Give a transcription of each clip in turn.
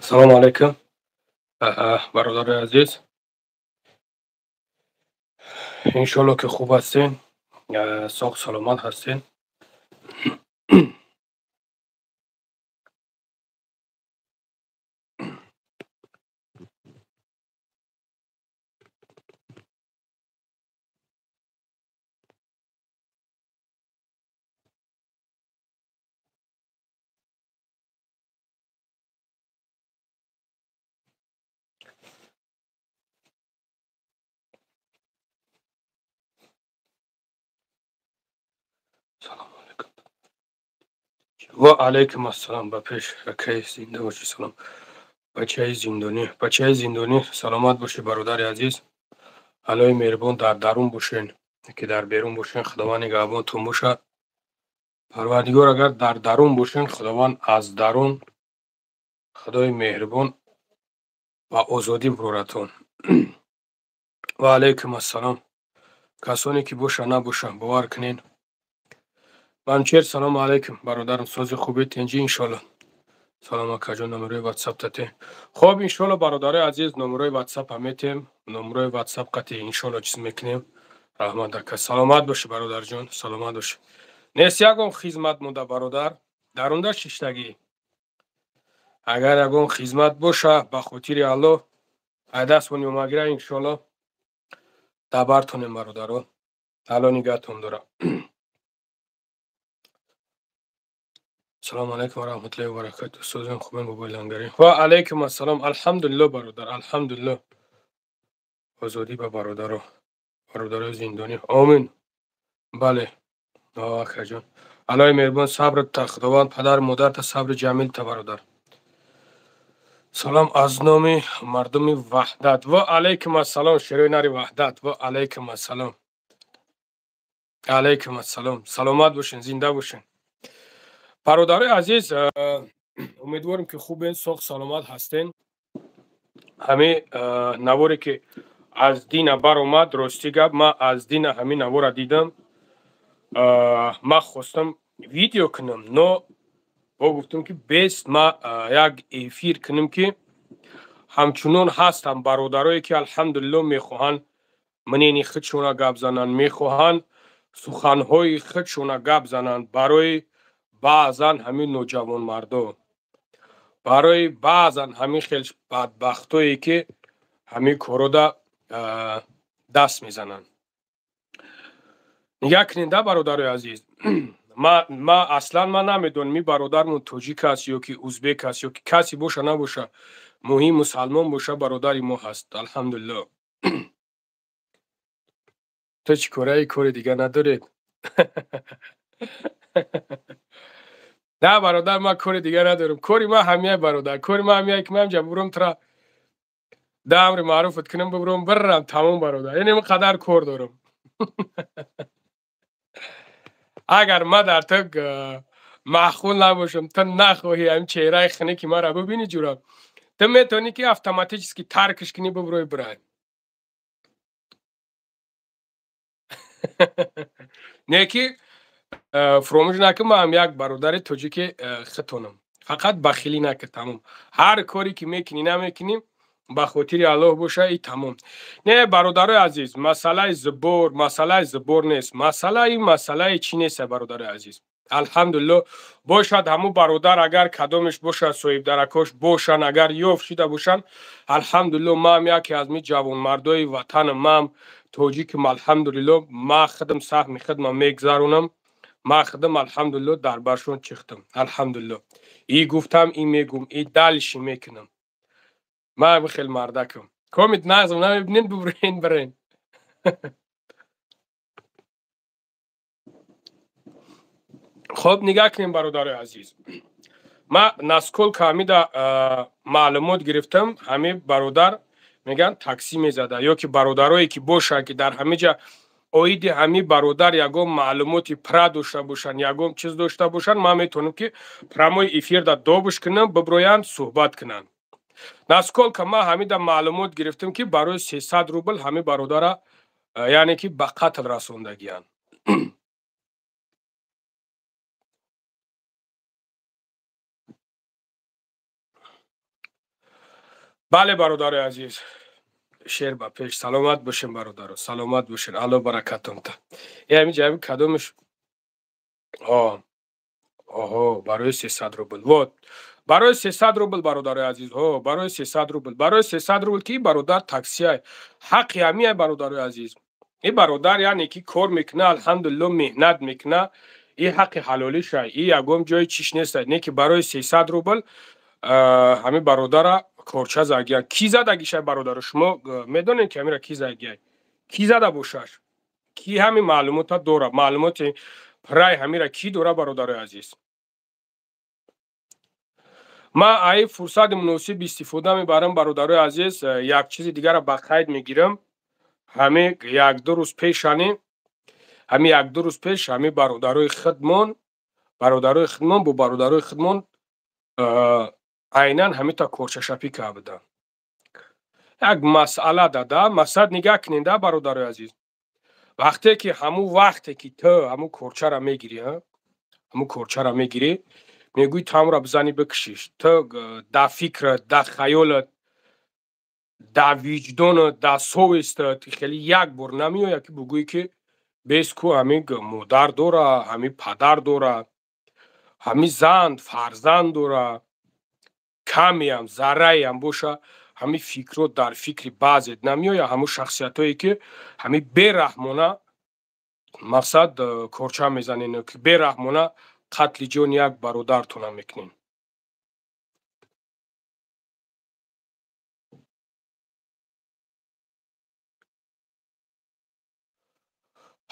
Салому алайкум, бародарои азиз. Иншоалло, ки хуб ҳастен, соғ саломат ҳастен. Салому алайкум. Ва алайкум ассалом. Ба пеш, акай, зинда бошӣ. Салом, бачаи зиндонӣ, бачаи зиндонӣ, саломат бошӣ, бародари азиз. Аллои меҳрубон дар дарун бошен, ки дар берун бошен, Худованд нигаҳбонтон бошад. Парвардигор, агар дар дарун бошен, Худованд аз дарун, Худои меҳрубон ба озодӣ бироратон. Ва алайкум ассалом. Касоне ки боша, набоша, бовар кунен. Манучер, салому алайкум, бародарам, сози хуби, тинҷӣ, иншолло. Салом, акаҷон, номерои ватсап тате. Хоб, иншолло, бародарои азиз, номерои ватсапа метем, номерои ватсап қати иншолло чиз мекунем. Раҳмат, ака, саломат бошӣ, бародарҷон, саломат бошӣ. Нест ягон хизмат монда, бародар, дарунда шиштагӣ. Агар ягон хизмат боша, ба хотири Аллоҳ, айдастмон ёмагира, иншолло, дабартонем, бародаро. Алло нигаҳтон дора. Салому алайкум ва раҳматуллоҳи ва баракату. Созем, хубем, бобои Лангарӣ? Ва алайкум ассалом. Алҳамдулилло, бародар, алҳамдулилло. Озодӣ ба бародаро, бародарои зиндонӣ. Омин. Бале, акаҷон. Аллоҳи меҳрубон сабрат та, Худованд падару модарта сабри ҷамил та, бародар. Салом аз номи мардуми Ваҳдат. Ва алайкум ассалом, шерои нари Ваҳдат. Ва алайкум ассалом. Алайкум ассалом. Саломат бошен, зинда бошен. Бародарои азиз, умедворем, ки хубен, соғ саломат ҳастен. Ҳамин наворе ки аз дина баромад, ростӣ гап, ман аз дина ҳамин навора дидам, ман хостам видео кунам, но бо гуфтам, ки бест ман як эфир кунам, ки ҳамчунон ҳастам бародарое, ки алҳамдулилло мехоҳанд мнение худшона гап зананд, мехоҳанд суханҳои худшона гап зананд барои баъзан ҳамин ноҷавонмардо, барои баъзан ҳамин хел бадбахтое, ки ҳамин корода даст мезананд. Нигаҳ кунед, да, бародарои азиз, ма аслан ман намедонам, ин бародармон тоҷик аст ё ки узбек аст, ё ки касе боша, набоша, муҳим мусалмон боша, бародари мо ҳаст, алҳамдулилло. Ту чӣ кораи, кори дига надоред? На, бародар, ман кори дига надорам. Кори ман ҳамия, бародар, кори ман ҳамия, ки ман ҷа бурам, тра да амри маъруфат кунам, бибурам, биррам, тамом, бародар. Яъне ман қадар кор дорам. Агар ман дар ту маъқул набошам, ту нахоҳӣ ҳамин чеҳраи хунуки маро бибинӣ, ҷурам, ту метавонӣ, ки автоматически таркш кунӣ, бибурои, бирай. Не ки фуромӯш накун, ман ҳам як бародари тоҷики хитонам. Фақат бахилӣ накун, тамом. Ҳар коре ки мекунӣ, намекунӣ, ба хотири Аллоҳ боша, и тамом. Не, бародарои азиз, масъалаи сбор, масъалаи сбор нест, масъалаи масъалаи чӣ нест, бародарои азиз. Алҳамдулилло, бошад ҳамун бародар, агар кадомеш бошад, соҳибдаракош бошанд, агар ёфт шида бошанд, алҳамдулилло, ман яке аз ми ҷавонмардои ватанам, ман тоҷиким, алҳамдулилло, ман худам саҳми худма мегзаронам. Ман худам, алҳамдулилло, дар баршон чихтам, алҳамдулилло. И гуфтам, и мегум, и дальше мекунам. Ман хел мардакам. Комит нағзм намебинен, бубурен, бирен. Хоб, нигаҳ кунем, бародарои азиз. Ман насколько ҳамида маълумот гирифтам, ҳамин бародар, мегӯянд, таксӣ мезада, ё ки бародарое ки бошанд, ки дар ҳамин ҷа оиди ҳамин бародар ягон маълумоти пра дошта бошанд, ягон чиз дошта бошанд, ман метавонам, ки прямой эфирда добуш кунам, биброянд, суҳбат кунанд. Насколько ман ҳамида маълумот гирифтам, ки барои 300 рубл ҳамин бародара, яъне ки ба қатл расондагиянд. Бале, бародарои азиз, шер ба пеш. Саломат бошен, бародаро, саломат бошен, Алло баракатон та. Э, ҳамин ҷаби кадомаш? Оҳо, барои 300 рубл. Вот, барои 300 рубл, бародарои азиз. Ҳо, барои 300 рубл, барои 300 рубл, ки бародар таксиай. Ҳаққи ҳамиай, бародарои азиз. И бародар, яъне ки кор мекуна, алҳамдулилло, меҳнат мекуна, и ҳаққи ҳалолишай, и ягон ҷои чиш нестай. Не ки барои 300 рубл ҳамин бародара корча задагиян. Кӣ задагишай, бародаро? Шумо медонед, ки ҳамира кӣ задагиай? Кӣ зада бошаш? Кӣ ҳамин маълумота дора? Маълумоти рай ҳамира кӣ дора, бародарои азиз? Ман аи фурсати муносиб истифода мебарам, бародарои азиз, як чизи дигарро ба қайд мегирам. Ҳамин якду рӯз пешани, ҳамин якду рӯз пеш, ҳамин бародарои худмон бо бародарои худмон айнан ҳамита корчашапӣ карда буданд. Як масъала дада, масалан, нигаҳ кунед да, бародарои азиз. Вақте ки ҳамун вақте ки ту ҳамун корчаро мегирӣ, ҳамун корчаро мегирӣ, мегӯӣ, ту ҳамонро бизанӣ, бикушиш, ту да фикрат, да хаёлат, да виҷдонат, да совесть ат хеле як бор намеояд, ки бугӯӣ, ки бес ку, ҳамин модар дора, ҳамин падар дора, ҳамин зан, фарзанд дора, камеам, зарраеам боша, ҳамин фикрҳо дар фикри баъзет намеояд? Ҳамун шахсиятҳое, ки ҳамин бераҳмона, мақсад, корча мезанен, ки бераҳмона қатли ҷони як бародаратона мекунен.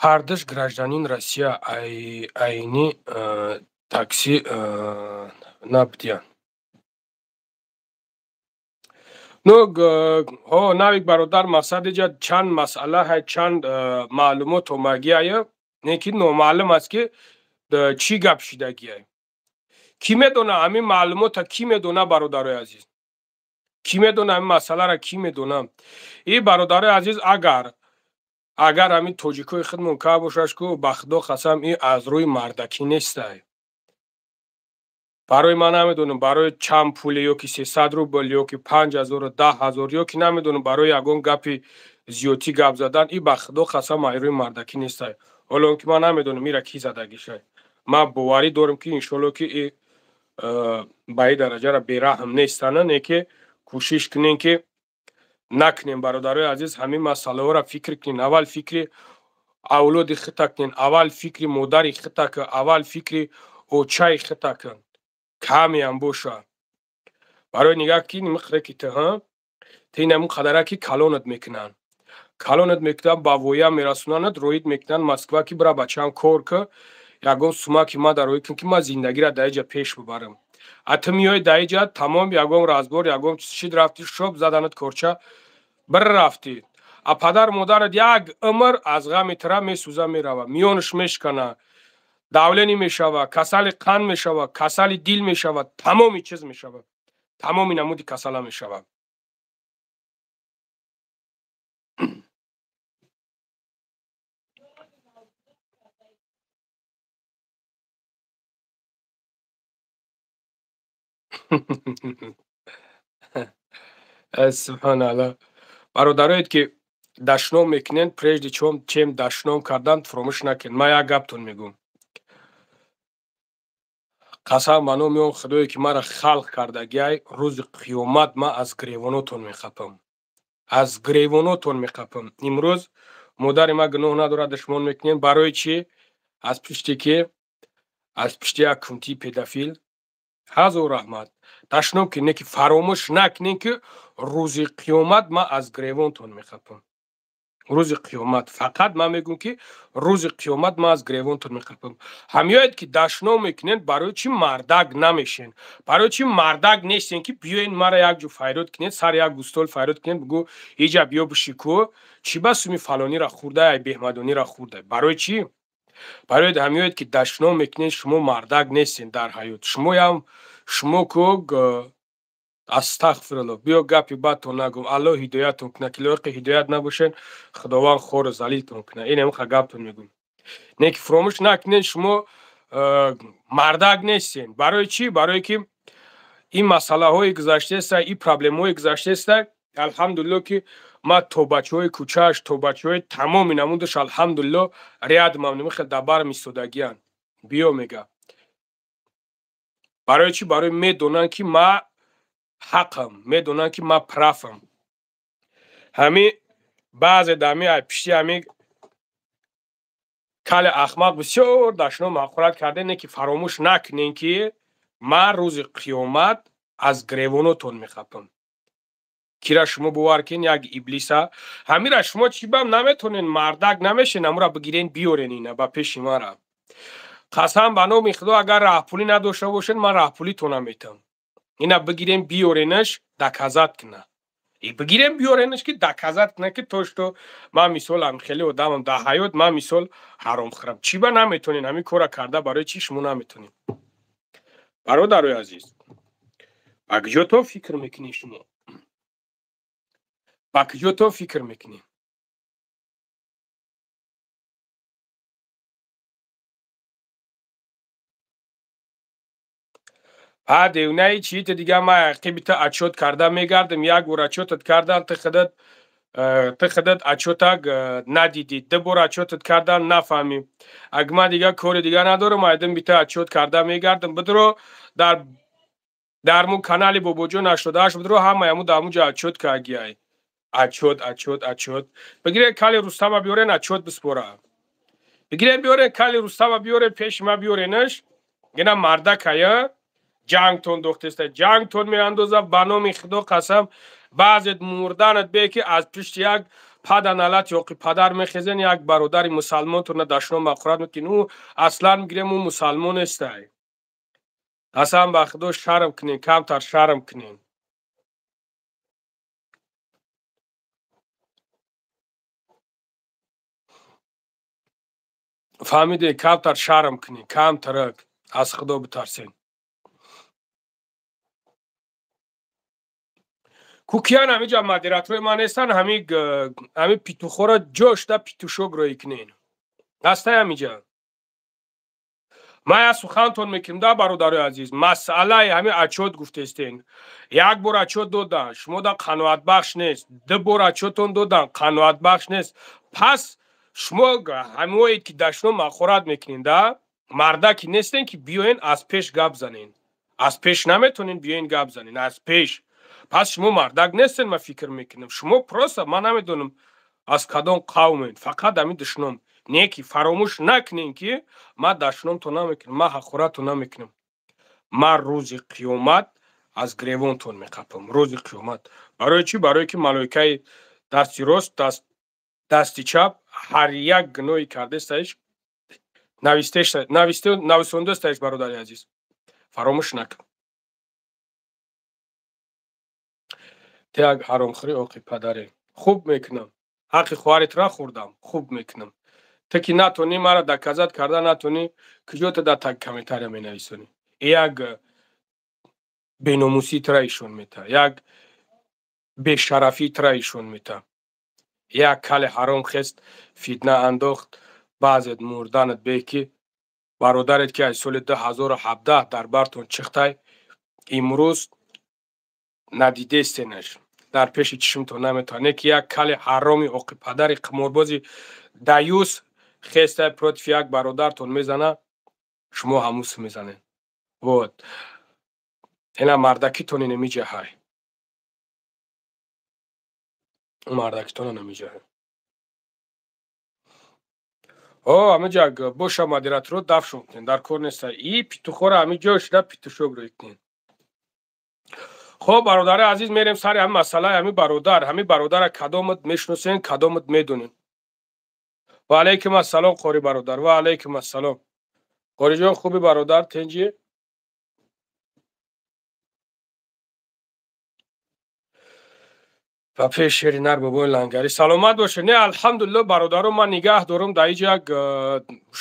Ҳардуш гражданин Россия, айни такси набудиянд. Ну, ҳо, Навик бародар, мақсад, иҷа чанд масъала ҳай, чанд маълумот омагиае, не ки номаълум аст, ки чӣ гап шидагиай. Кӣ медона ҳамин маълумота? Кӣ медона, бародарои азиз? Кӣ медона ҳамин масъаларо? Кӣ медона? И бародарои азиз, агар ҳамин тоҷикои худмон ка бошаш ку, ба Худо қасам, и аз рӯи мардакӣ нестай. Барои ман намедонам, барои чанд пуле, ё ки 300 рубл, ё ки 5000-у 10 000, ё ки намедонам, барои ягон гапи зиёдтӣ гап задан, и ба Худо қасам, аз рӯи мардакӣ нестай. Ҳоло он ки ман намедонам, ира кӣ задагишай. Ман боварӣ дорам, ки иншоалло, ки и ба ин дараҷара бераҳм нестана. Не ки кӯшиш кунем, ки накунем, бародарои азиз, ҳамин масъалаҳоро фикр кунем. Аввал фикри авлоди худта кунем, аввал фикри модари худта кун, аввал фикри очаи худта кун, камеам боша. Барои нигаҳ ки михре ки ту ҳа, ту инамун қадара ки калонат мекунанд, калонат мекунанд, ба воя мерасонанд, роид мекунанд Москва, ки бира, бачаам, кор ку, ягон сума ки ма дар роӣ кун, ки ман зиндагиро дар иҷа пеш бибарам. А ту меои дар иҷа, тамом, ягон разбор, ягон чиз шид, рафти, шоб заданат корча, бір рафтӣ. А падару модарат як умр аз ғами тура месӯза мерава, миёнаш мешкана, давление мешава, касали қанд мешава, касали дил мешава, тамоми чиз мешава, тамоми намуди касала мешава. Субҳаналлоҳ. Бародароед, ки дашном мекунед, прежде чем дашном кардан, фуромӯш накунед, ман як гаптон мегӯм. Қасам ба номи он Худое, ки маро халқ кардагиай, рӯзи қиёмат ман аз гиревонотон мехапам, аз гиревонотон меқапам. Имрӯз модари ман гуноҳ надорад, душмон мекунем. Барои чӣ? Аз пишти ки, аз пишти як кунтии педофил. Ҳазор раҳмат. Дашном ки не, ки фаромӯш накунем, ки рӯзи қиёмат ман аз гиревонтон мехапам. Рӯзи қиёмат, фақат ман мегӯм, ки рӯзи қиёмат ман аз гиревонтон мехапам. Ҳамёед, ки дашном мекунед, барои чӣ мардак намешен? Барои чӣ мардак нестен, ки биёен, мара як ҷо файрод кунед, сари як густол файрод кунед, бугӯ: «Иҷа биё, биши ку, чӣ ба суми фалонира хӯрдай, ай беҳмадонира хӯрдай?» Барои чӣ? Барои ҳамёед, ки дашном мекунед, шумо мардак нестен дар ҳаёт. Шумоям, шумо ку, астағфирулло, биё, гапи бадтон нагӯм. Аллоҳ ҳидоятон кунад, ки лоиқи ҳидоят набошед, Худованд хору залилтон кунад. Ин ҳамиқа гаптон мегӯм. Не ки фуромӯш накунед, шумо мардак нестен. Барои чӣ? Барое ки Ин масъалаҳои гузаштаеста, ин проблемаҳои гузаштаеста, алҳамдулилло, ки ма то бачаҳои кӯчааш, то бачаҳои тамоми намудаш, алҳамдулилло, рядом ам, хел дар барм истодагиянд. Биё мега. Барои чӣ? Барои медонанд, ки ма ҳақам, медонанд, ки ма прав ам. Ҳами баъзе дами пишти ҳами кали ахмақ бисёр дашном ҳақорат карде, не ки фаромӯш накунем, ки ман рӯзи қиёмат аз гревонотон мехапам. Кира шумо бовар кунед, як иблиса. Ҳамира шумо чӣ бам наметонен, мардак намешен, амура бигирен, биёрен ина ба пеши мара. Қасам ба номи Худо, агар раҳпулӣ надошта бошед, ман раҳпулитона метам. Ина бигирем, биёренаш, доказать куна. И бигирем, биёренаш, ки доказать куна, ки то что ман мисол хеле одамам дар ҳаёт, ман мисол ҳаромхӯрам. Чӣ ба наметонен ҳамин кора карда? Барои чӣ шумо наметонед? Бародарои азиз, ба куҷо то фикр мекунед шумо? Ба куҷо то фикр мекунед? Ҳа, девнаи чиите дига, ман ақиби ту отчёт карда мегардам. Як бор отчёт ат кардан, ту худат отчёт ак надидӣ. Ду бор отчёт ат кардан, нафаҳмӣ. Аг ман дига кори дига надорам, айдим бита отчёт карда мегардам. Бидро дар му канали Бобоҷон 88, бидро, ҳамаи аму дар муҷа отчёт кагиай. Отчёт, отчёт, отчёт. Бигире, кали Рустама биёрен, отчёт биспора. Бигирен, биёрен, кали Рустама биёрен, пеши ма биёренаш. Ина мардакая ҷангтон дохтеста, ҷангтон меандоза. Ба номи Худо қасам, баъзет мурданат бе, ки аз пишти як пада налат ёқи падар мехезен, як бародари мусалмонтона дашном мақурат мекин. Ӯ аслан мегирем, ӯ мусалмон нестай. Қасам ба Худо, шарм кунен, камтар шарм кунен. Фаҳмиде? Камтар шарм кунен, камтарак аз Худо битарсен. Кукиян ҳамиҷа модераторои ман нестан, ҳами петух ора ҷошта петушок роӣ кунен. Ҳастай ҳамиҷа. Ман як сухантон мекунам да, бародарои азиз. Масъалаи ҳами отчёт гуфтестен. Як бор отчёт додан, шумо да қаноатбахш нест. Ду бор отчёт он додан, қаноатбахш нест. Пас шумо ҳамоед, ки дашном махорат мекунен, да мардаки нестен, ки биёен аз пеш гап занен. Аз пеш наметонен биёен гап занен аз пеш. Пас шумо мардак нестен, ман фикр мекунам. Шумо просто, ман намедонам, аз кадом қавмен, фақат ҳамин душном. Не ки фаромӯш накунем, ки ман дашномто намекунам, ман ҳақорато намекунам. Ман рӯзи қиёмат аз гревонтон меқапам. Рӯзи қиёмат. Барои чӣ? Барое ки малоикаи дасти рост, дасти чап ҳар як гуноҳи кардестаиш нависондастаиш. Бародари азиз, фаромӯш накун. Ту як ҳаромхӯри оқи падаре. Хуб мекунам. Ҳаққи хоҳаритра хӯрдам, хуб мекунам. Ту ки натонӣ мара доказать карда натонӣ, куҷо ту дар комментария менависонӣ? Як беномусии тура ишон мета, як бешарафии тура ишон мета. Як кали ҳаром хест, фитна андохт. Баъзет мурданат бе, ки бародарет, ки аз соли 2017 дар бартон чихтай, имрӯз надидестенаш, дар пеши чишмтон наметавон. Не ки як кали ҳароми оқи падари қиморбози даюс хестай, против як бародартон мезана, шумо ҳамус мезанед. Вот ина мардакитон инамиҷаҳай, мардакитона намиҷаҳай. О, ҳамиҷа боша, модераторо дафшон кунед, дар кор неста. И петух ора ҳами ҷой шуда петушок рӯй кунед. Хоб, бародари азиз, мерем сари ҳами масъалаи ҳами бародар. Ҳами бародара кадомат мешиносен, кадомат медонен? Ва алайкум ассалом, қори бародар, ва алайкум ассалом, қориҷон. Хуби, бародар, тенҷи? Ба пеш шери нар, бобои лангарӣ, саломат бошед. Не, алҳамдулилло, бародаро, ман нигаҳ дорам дар иҷа як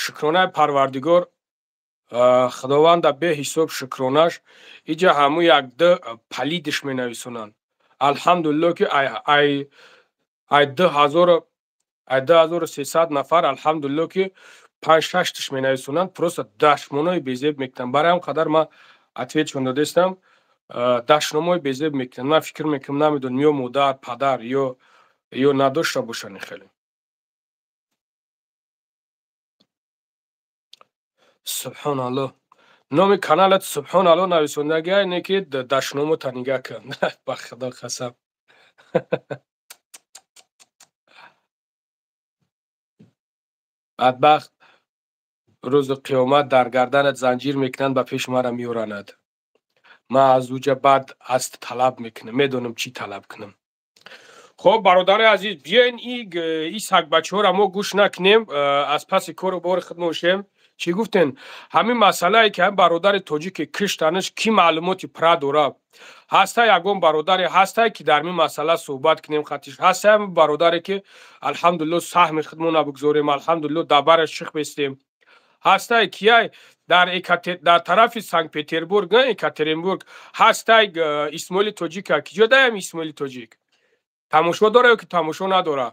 шукронаи Парвардигор, Худованда беҳисоб шукронаш. Иҷа ҳаму як ду палидиш менависонанд. Алҳамдулилло, ки ай 2300 нафар, алҳамдулилло, ки панҷ шаштиш менависонанд, просто дашмонои безеб мекунанд. Барои ҳам қадар ман ответ шон додестам. Дашномҳои безеб мекунанд. Ман фикр мекунам, намедонам, ё модар, падар ё надошта бошанд хеле. Субҳоналлоҳ. Номи каналат Субҳоналлоҳ нависондагиай, не ки дашномота нигаҳ кун. Ба Худо қасам. Бадбахт, рӯзи қиёмат дар гарданат занҷир мекунанд, ба пеш мара меоранад. Ман аз уҷа баъд аз талаб мекунам, медонам чӣ талаб кунам. Хоб, бародари азиз, биёен и сагбачаҳоро мо гӯш накунем, аз паси кору бори худ мошем. Чӣ гуфтен? Ҳамин масъалае ки ҳамин бародари тоҷике киштанаш, кӣ маълумоти пра дорад? Ҳаста ягон бародаре ҳастае ки дар ин масъала суҳбат кунем хатиш? Ҳаста ҳамин бародаре ки алҳамдулилло саҳми худмона бигзорем, алҳамдулилло дабараш ших бестем? Ҳастае кияй дар тарафи Санкт-Петербург, на Екатеринбург, ҳастай Исмоили тоҷика? Ки ҷо даям Исмоили тоҷик? Тамошо дора ё ки тамошо надора?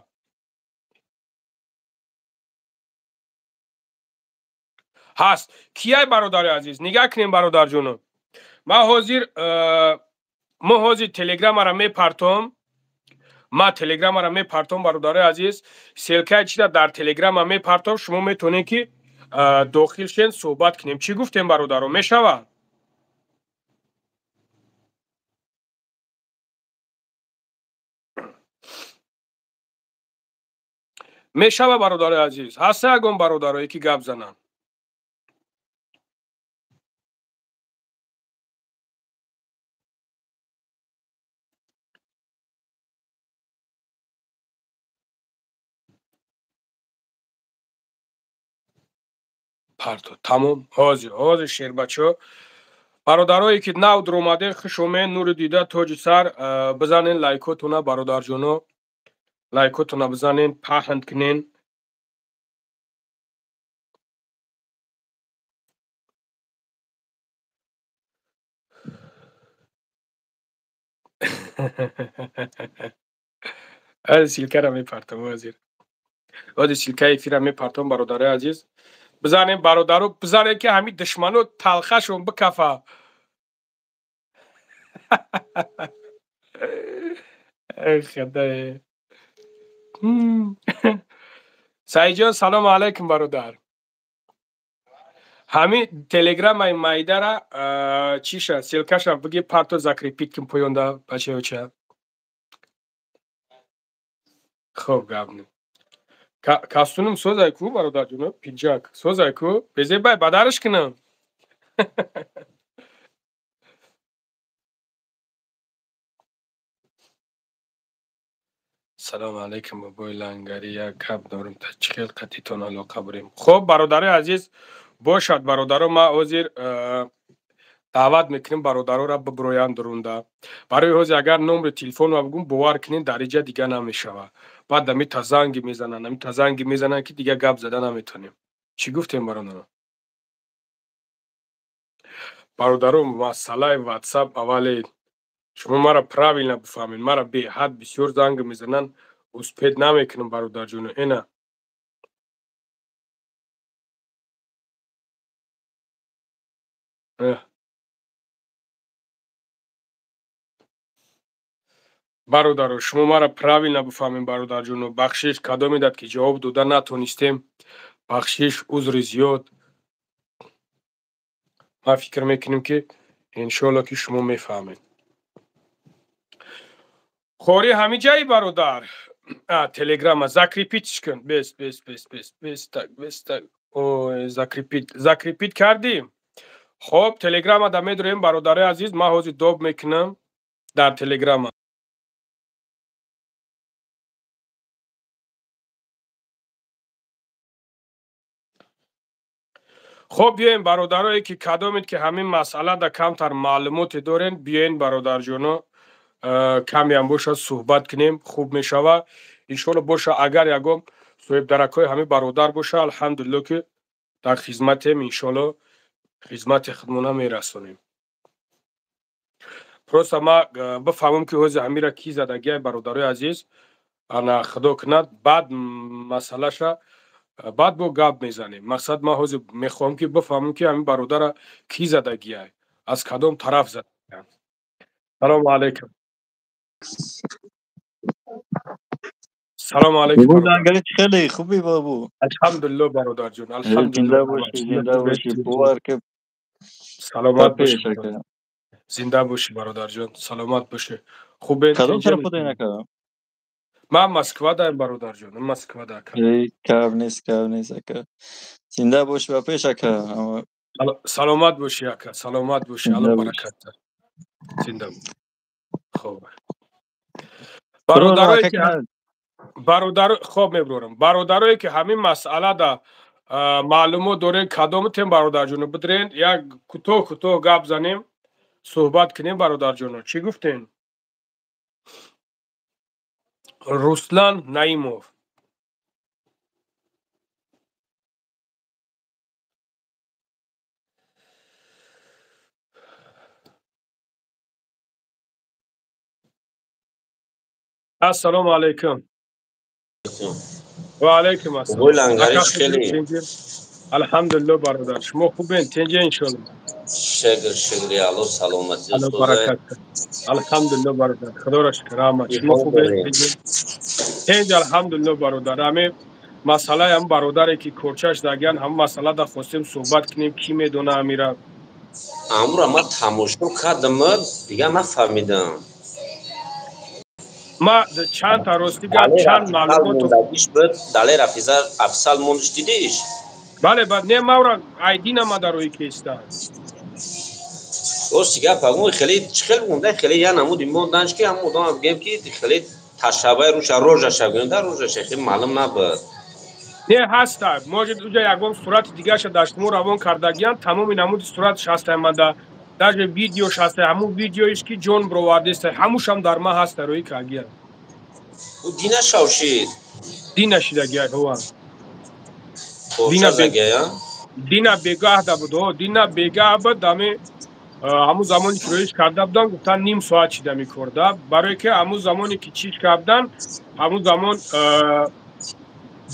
Ҳаст. Кияй, бародари азиз? Нигаҳ кунем, бародарҷоно. Ман ҳозир мо ҳозир телеграммаро мепартом. Ман телеграммаро мепартом, бародари азиз. Ссылкаи чида дар телеграмма мепартом, шумо метавонед ки дохил шен, суҳбат кунем. Чӣ гуфтем, бародаро, мешавад? Мешава, бародари азиз? Ҳаста ягон бародарое ки гап зананд? Парто тамом. Ҳозир шербачо, бародарое ки нав дуромаден, хуш омед, нури дида, тоҷи сар. Бизанен лайкотона, бародарҷоно, лайкотона бизанен, паҳн кунен. Ссылкара мепартам ҳозир, ссылкаи эфира мепартам, бародарои азиз. Бизанем, бародаро, бизанем, ки ҳамин душмано талхашон бикафа. Худое! Саидҷон, салому алайкум, бародар. Ҳамин телеграмаи майдара чиша, ссылкаша биги, парто, закрепить кун поёнда, бачаёча. Хоб, гап не. Костюмум созай ку, бародарҷоно, пиджак созай ку, безебай бадараш кунам. Салому алайкум, бобои лангарӣ, як гап дорам, та чӣ хел қатитон алоқа бурем? Хоб, бародарои азиз, бошад, бародаро, ман ҳозир даъват мекунем бародароро бибироянд дурунда. Барои ҳозир агар номери телефонро бигӯм, бовар кунед, дар иҷа дига намешавад. Баъд амита занги мезананд, амита занги мезананд, ки дига гап зада наметавонем. Чӣ гуфтем, бародаро? Бародаро, масъалаи ватсап, аввале шумо маро правильно бифаҳмед, маро беҳад бисёр занг мезананд, успеть намекунам, бародарҷоно. Ина бародаро, шумо маро правильно бифаҳмед, бародарҷоно. Бахшиш, кадоме дад ки ҷавоб дода натонистем, бахшиш, узри зиёд. Ман фикр мекунем, ки иншоалло ки шумо мефаҳмед. Хори ҳамиҷаи, бародар, телеграма закрепить кун. Бес, бес, бес, бес, бес, так, бес, так. Ой, закрепить кардӣ. Хоб, телеграма да медурем, бародарои азиз. Ман ҳозир доб мекунам дар телеграма. Хоб, биёем, бародарое ки кадомед ки ҳамин масъала да камтар маълумоте дорен, биёен, бародарҷоно, камеам бошад, суҳбат кунем, хуб мешава, иншоалло. Боша, агар ягон соҳибдаракҳои ҳамин бародар боша, алҳамдулилло ки дар хизматем, иншоалло хизмати худмона мерасонем. Просто ма бифаҳмам, ки ҳозир ҳамира кӣ задагиай, бародарои азиз. Ана, худо кунад, баъд масъалаша баъд бо гап мезанем. Мақсад, ман ҳозир мехоҳам, ки бифаҳмам, ки ҳамин бародара кӣ задагиай, аз кадом тараф задагианд. Салому алейкум. Салому алейкум. Лангари хеле хуби бабу. Алҳамдулиллоҳ бародарҷон. Алҳамдулиллоҳ. Зинда бошӣ, зинда бошӣ. Бовар ки саломат бошӣ. Зинда бошӣ бародарҷон. Саломат бошӣ. Хубе. Кадом тараф будай нака? Ман Москва даем бародарҷон. Москва да ака. Эй, кав нест, кав нест ака. Зинда бошӣ ба пеш ака. Саломат бошӣ ака. Саломат бошӣ. Аллоҳ баракат. Зинда бошӣ. Хуб. Бародарое ки бародар хоб мебурам. Бародарое ки ҳамин масъала да маълумот дорен, кадомтен бародарҷоно бидрен, як кӯтоҳ кӯтоҳ гап занем, суҳбат кунем бародарҷоно. Чӣ гуфтен? Руслан Наимов. Ассалому алайкум. Ва алайкум ассалом. Алҳамдулиллоҳ бародар. Шумо хубен? Тенҷа иншоаллоҳ. Шукр, шукр, Аллоҳ саломатӣ. Аллоҳ баракат. Алҳамдулиллоҳ бародар. Худоро шукр, раҳмат. Шумо хубен? Тенҷа алҳамдулиллоҳ бародар. Ҳамин масъалаи ҳам бародаре ки корчаш дагиян, ҳам масъала да хостем суҳбат кунем, ки медона амира. Амра ман тамошо кардам, дигар нафаҳмидам. Ма чанд та рости гап, чанд маълумот буд, Далер Афзал мондиш дидиш? Бале, бад не мавра айди намада рӯи кеста. Рости гап, агун хеле чӣ хел монда, хеле я намуди монданш ки ҳам одам бигем ки хеле ташабаи рӯша рожаша гӯем, да рожаша хеле маълум набуд. Не ҳаста, может уҷа ягон сурати дигаша дар шумо равон кардагиян, тамоми намуди суратш ҳаста мада. Даже видеош ҳаста, ҳамун видеоиш ки ҷон бировардеста, ҳамушам дар ма ҳаста рӯи кагиян. Ӯ дина шавшид. Дина шидагия ҳува. Дина бегаҳ да буд, дина бегаҳ буд, ами ҳамун замоне ки рӯиш карда будан, гуфтан ним соат шида мекорда, барое ки ҳамун замоне ки чиш кардан, ҳамун замон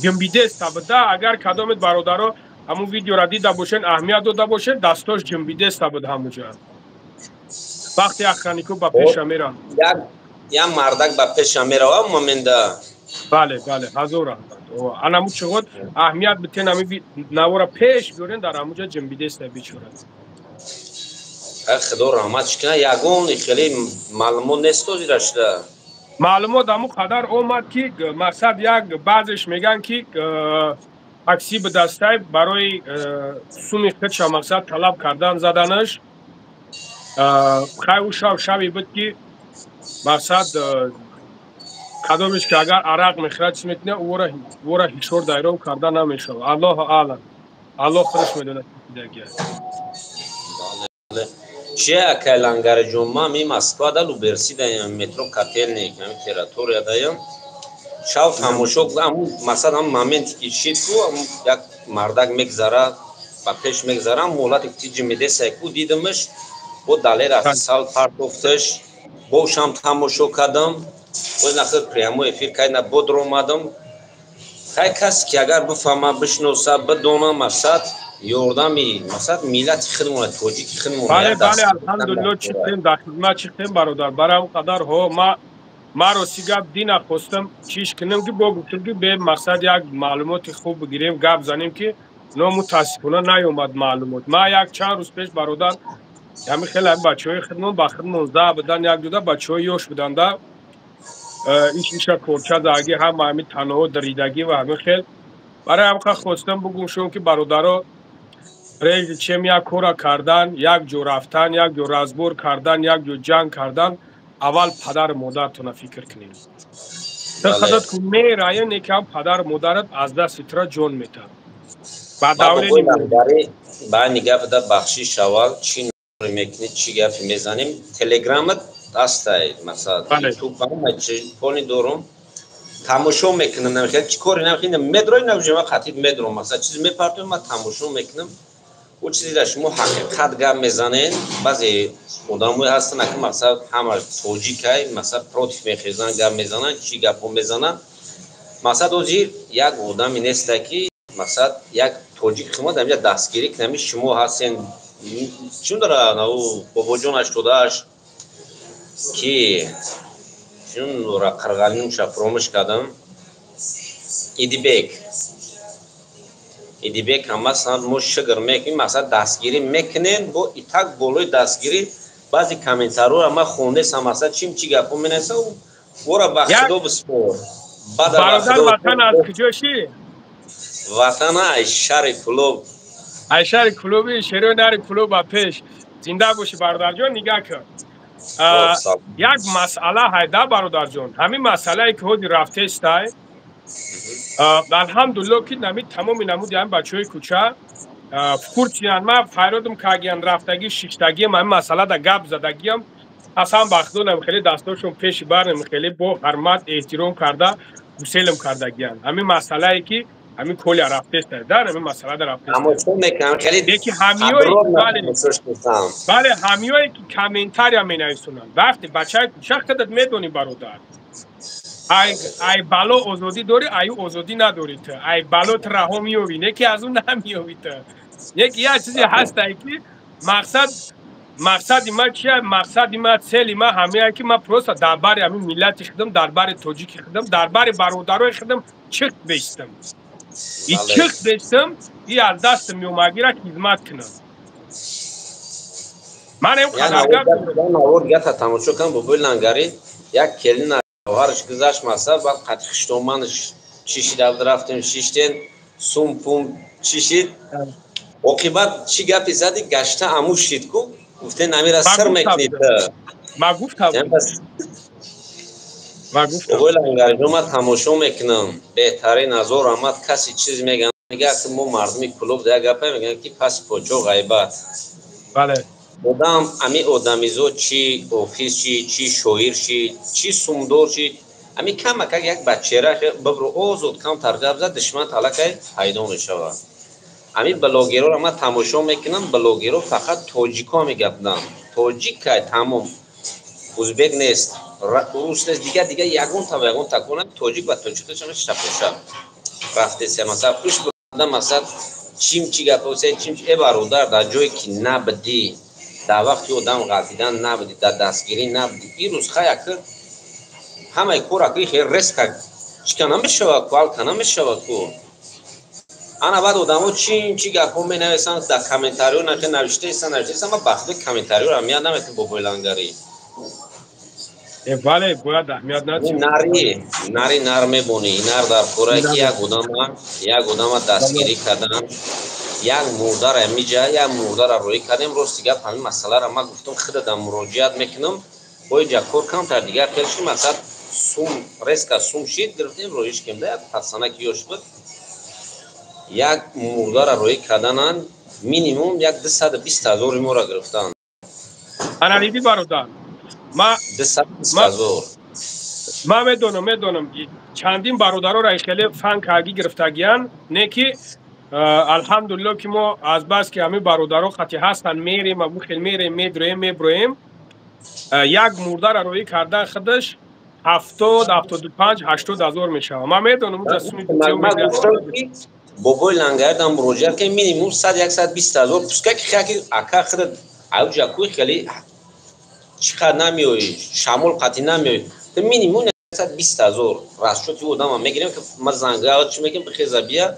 ҷимбидеста буда. Агар кадомет бародаро ҳамун видеора дида бошен, аҳамият дода бошен, дастош ҷимбидеста буд ҳамуҷа. Вақте охранико ба пеша меранд. Як мардак ба пеша мерава момента. Бале, бале, ҳазор раҳмат. Анаму чиғод аҳамият битен, ами навора пеш биёрен, дар ҳамуҷа ҷимбидеста бичора. Худо раҳматш кунад, ягон хеле маълумот нест озира шуда. Маълумот ҳамун қадар омад ки мақсад як баъзеш мегӯянд ки такси бидастай барои суми худша мақсад талаб кардан заданаш. Хай ӯ шав шаве буд ки мақсад кадомеш ки агар арақ мехӯрад чиз мекунад, ӯро ҳишор дайров карда намешавад. Аллоҳу аълам. Аллоҳ худаш медонад дагия. Че акай Лангариҷон, ман ми Москва да Луберси даям, метро Котельник, ҳамин территория даям. Шав тамошо, ҳамун масалан ҳамун моменте ки шид ку, ҳамун як мардак мегзара, ба пеш мегзара, ҳамун ҳолате ки тиҷи медесай ку дидимаш, бо Далер Афзал партофташ, бошам тамошо кардам, боз нахир прямой эфир кайна бодр омадам. Хай кас ки агар бифаҳма, бишноса, бидона, мақсад ёрдами мақсад миллати худмона, тоҷики худмона. Бале, бале, алҳамдулиллоҳ, чиқтем дар хидмат, чиқтем бародар. Барои он қадар ҳо ма рости гап дина хостам чиш кунам ки бо гуфтам ки бе мақсад як маълумоти хуб бигирем, гап занем ки но мутаассифона наёмад маълумот. Ма як чанд рӯз пеш бародар ҳамин хеле бачаҳои худмон ба худмон за будан, як дуда бачаҳои ёш буданда, иш иша корча даги ҳама ҳамин таноҳо даридагӣ ва ҳамин хел. Барои ҳамқа хостам бугум шум ки бародаро, прежде чем як кора кардан, як ҷо рафтан, як ҷо разбор кардан, як ҷо ҷанг кардан, аввал падару модаратона фикр кунед. Ту худат ку мерая, не ки ҳам падару модарат аз дасти тура ҷон метавад. Ба давлени ба нигоҳ буда бахшиш аввал чӣ мекунӣ, чӣ гапе мезанем, телеграмат ҳастай, масалан ютуб ҳама чи пони дорум, тамошо мекунам, намехел чӣ коре намекунам, медрои намешава қатиб медром, масалан чиз мепартоем, ман тамошо мекунам. Ӯ чизеро шумо ҳақиқат гап мезанед, баъзе одамое ҳастанд, ки мақсад ҳама тоҷикай, мақсад против мехезанд, гап мезананд, чӣ гапҳо мезананд. Мақсад ҳозир як одаме несте ки мақсад як тоҷик хидмат ҳаминҷа дастгирӣ кунад. Ҳамин шумо ҳастен, чун дора бобоҷон 88 Ки чун нура қирғалинумша фуромӯш кардам. Идибек, Идибек ҳамасан, мо шукр мекунем, масалан, дастгирӣ мекунем, бо итак болои дастгирӣ баъзе комментариҳоро ман хондесам, масалан, чим чӣ гапҳо менависам, ора ба худо биспор. Бародар, ватан аз куҷо ши? Ватан ай шаҳри Кӯлоб. Ай шаҳри Кӯлоби, шерои нари Кӯлоб, ба пеш, зинда бошӣ, бародарҷон. Нигаҳ кун, як масъала ҳайда, бародарҷон, ҳамин масъалае ки ҳозир рафтестай, алҳамдулилло, ки нами тамоми намуди ҳамин бачаҳои кӯча фурсиян. Ман файродум кагиян, рафтагӣ шиштагиам, ҳамин масъалада гап задагиам. Ҳасан бахдонам, хеле дастошон пеши барнем, хеле бо ҳурмат эҳтиром карда гуселм кардагиян. Ҳамин масъалае ки ҳамин коля рафтеста, дар ҳамин масъалада рафтеста. Бале, ҳамиёе ки комментария менависонанд, вақте бачаи кӯча, худат медонӣ, бародар, ай бало озодӣ дорӣ, аю озодӣ надорӣ ту, ай бало ту раҳо меёвӣ, не ки аз ӯ намеёвӣ ту, не ки як чизе ҳастае ки мақсади ман чия? Мақсади ман, цели ман ҳамея ки ман просто дар бари ҳамин миллати худам, дар бари тоҷики худам, дар бари бародарои худам чихт бестам и чихт бестам и аз дасти меомагира хизмат кунам. Ман ем Гата тамошо кунам, бобои Лангарӣ, як келина шавҳараш гузашт, масалан, баъд қати хиштоманаш чишида рафтем, шиштен, сум пум чишид, оқибат чӣ гапи зади, гашта аму шид ку, гуфтен амира сир мекунид. Ма гуфтам. Бобои Лангариҷон, ман тамошо мекунам, беҳтарин, азор раҳмат. Каси чиз меган, мега ки мо мардуми Кӯлоб як гапе мегӯянд, ки паси почо ғайбат. Бале. Одам, ами одамизод, чи офис чи, чи шоир чи, чи сумдор чи, ами камакак як бачера бибро, озод камтар гап зад, душман талакай пайдо мешавад. Ами блогерора ман тамошо мекунам, блогеро фақат тоҷико мегапдам, тоҷикай тамом, узбек нест, рус нест, дигар дигар ягон тава ягон такона, тоҷик ба тоҷикашам шапоша рафтеся. Масалан, хуш буда, масалан, чим чи гапосе, чим э, бародар, дар ҷое ки набудӣ, дар вақти одам ғалтидан набудӣ, дар дастгирӣ набудӣ, ирӯз хаяк ҳамаи кора ки хел резко чика намешавад ку, алка намешавад ку. Ана баъд одамо чин чи гапҳо менависанд дар комментариҳо, нахе навиштаисан, навиштаисан, ма бахти комментариҳоро аҳамият наметем, бобои Лангарӣ. Бале, бояд аҳамият надиҳем. Нари нари нар мебонӣ, нар дар кора ки як одама дастгирӣ кардан, як мурдара миҷа, як мурдара роӣ кардем. Рости гап, ҳамин масъаларо ман гуфтам, худадам муроҷиат мекунам, бо иҷа кор камтар дигар хел шид, масалан, сум резко сум шид, гирифтем, роиш кем да, як пацанаки ёш буд, як мурдара роӣ карданан минимум як 220 000 моро гирифтан. Ана диди, бародар, 220 000. Ман медонам, чандин бародароро хеле фан карги гирифтагиян, не ки алҳамдулилло, ки мо азбас ки ҳамин бародаро хати ҳастанд, мерем, абу хел мерем, медроем, меброем. Як мурдара роӣ кардан худаш 70, 75, 80 ҳазор мешавад. Ман медонам. Бобои Лангардам муроҷиат ки минимум 100, 120 000, пускай ки хаки ака худат авҷа куи, хеле чӣ қадр намеоӣ, шамол қатъӣ намеоӣ, минимум 120 000 расчёти одама мегирем, ки ма занга чӣ мекунем, бихеза бия.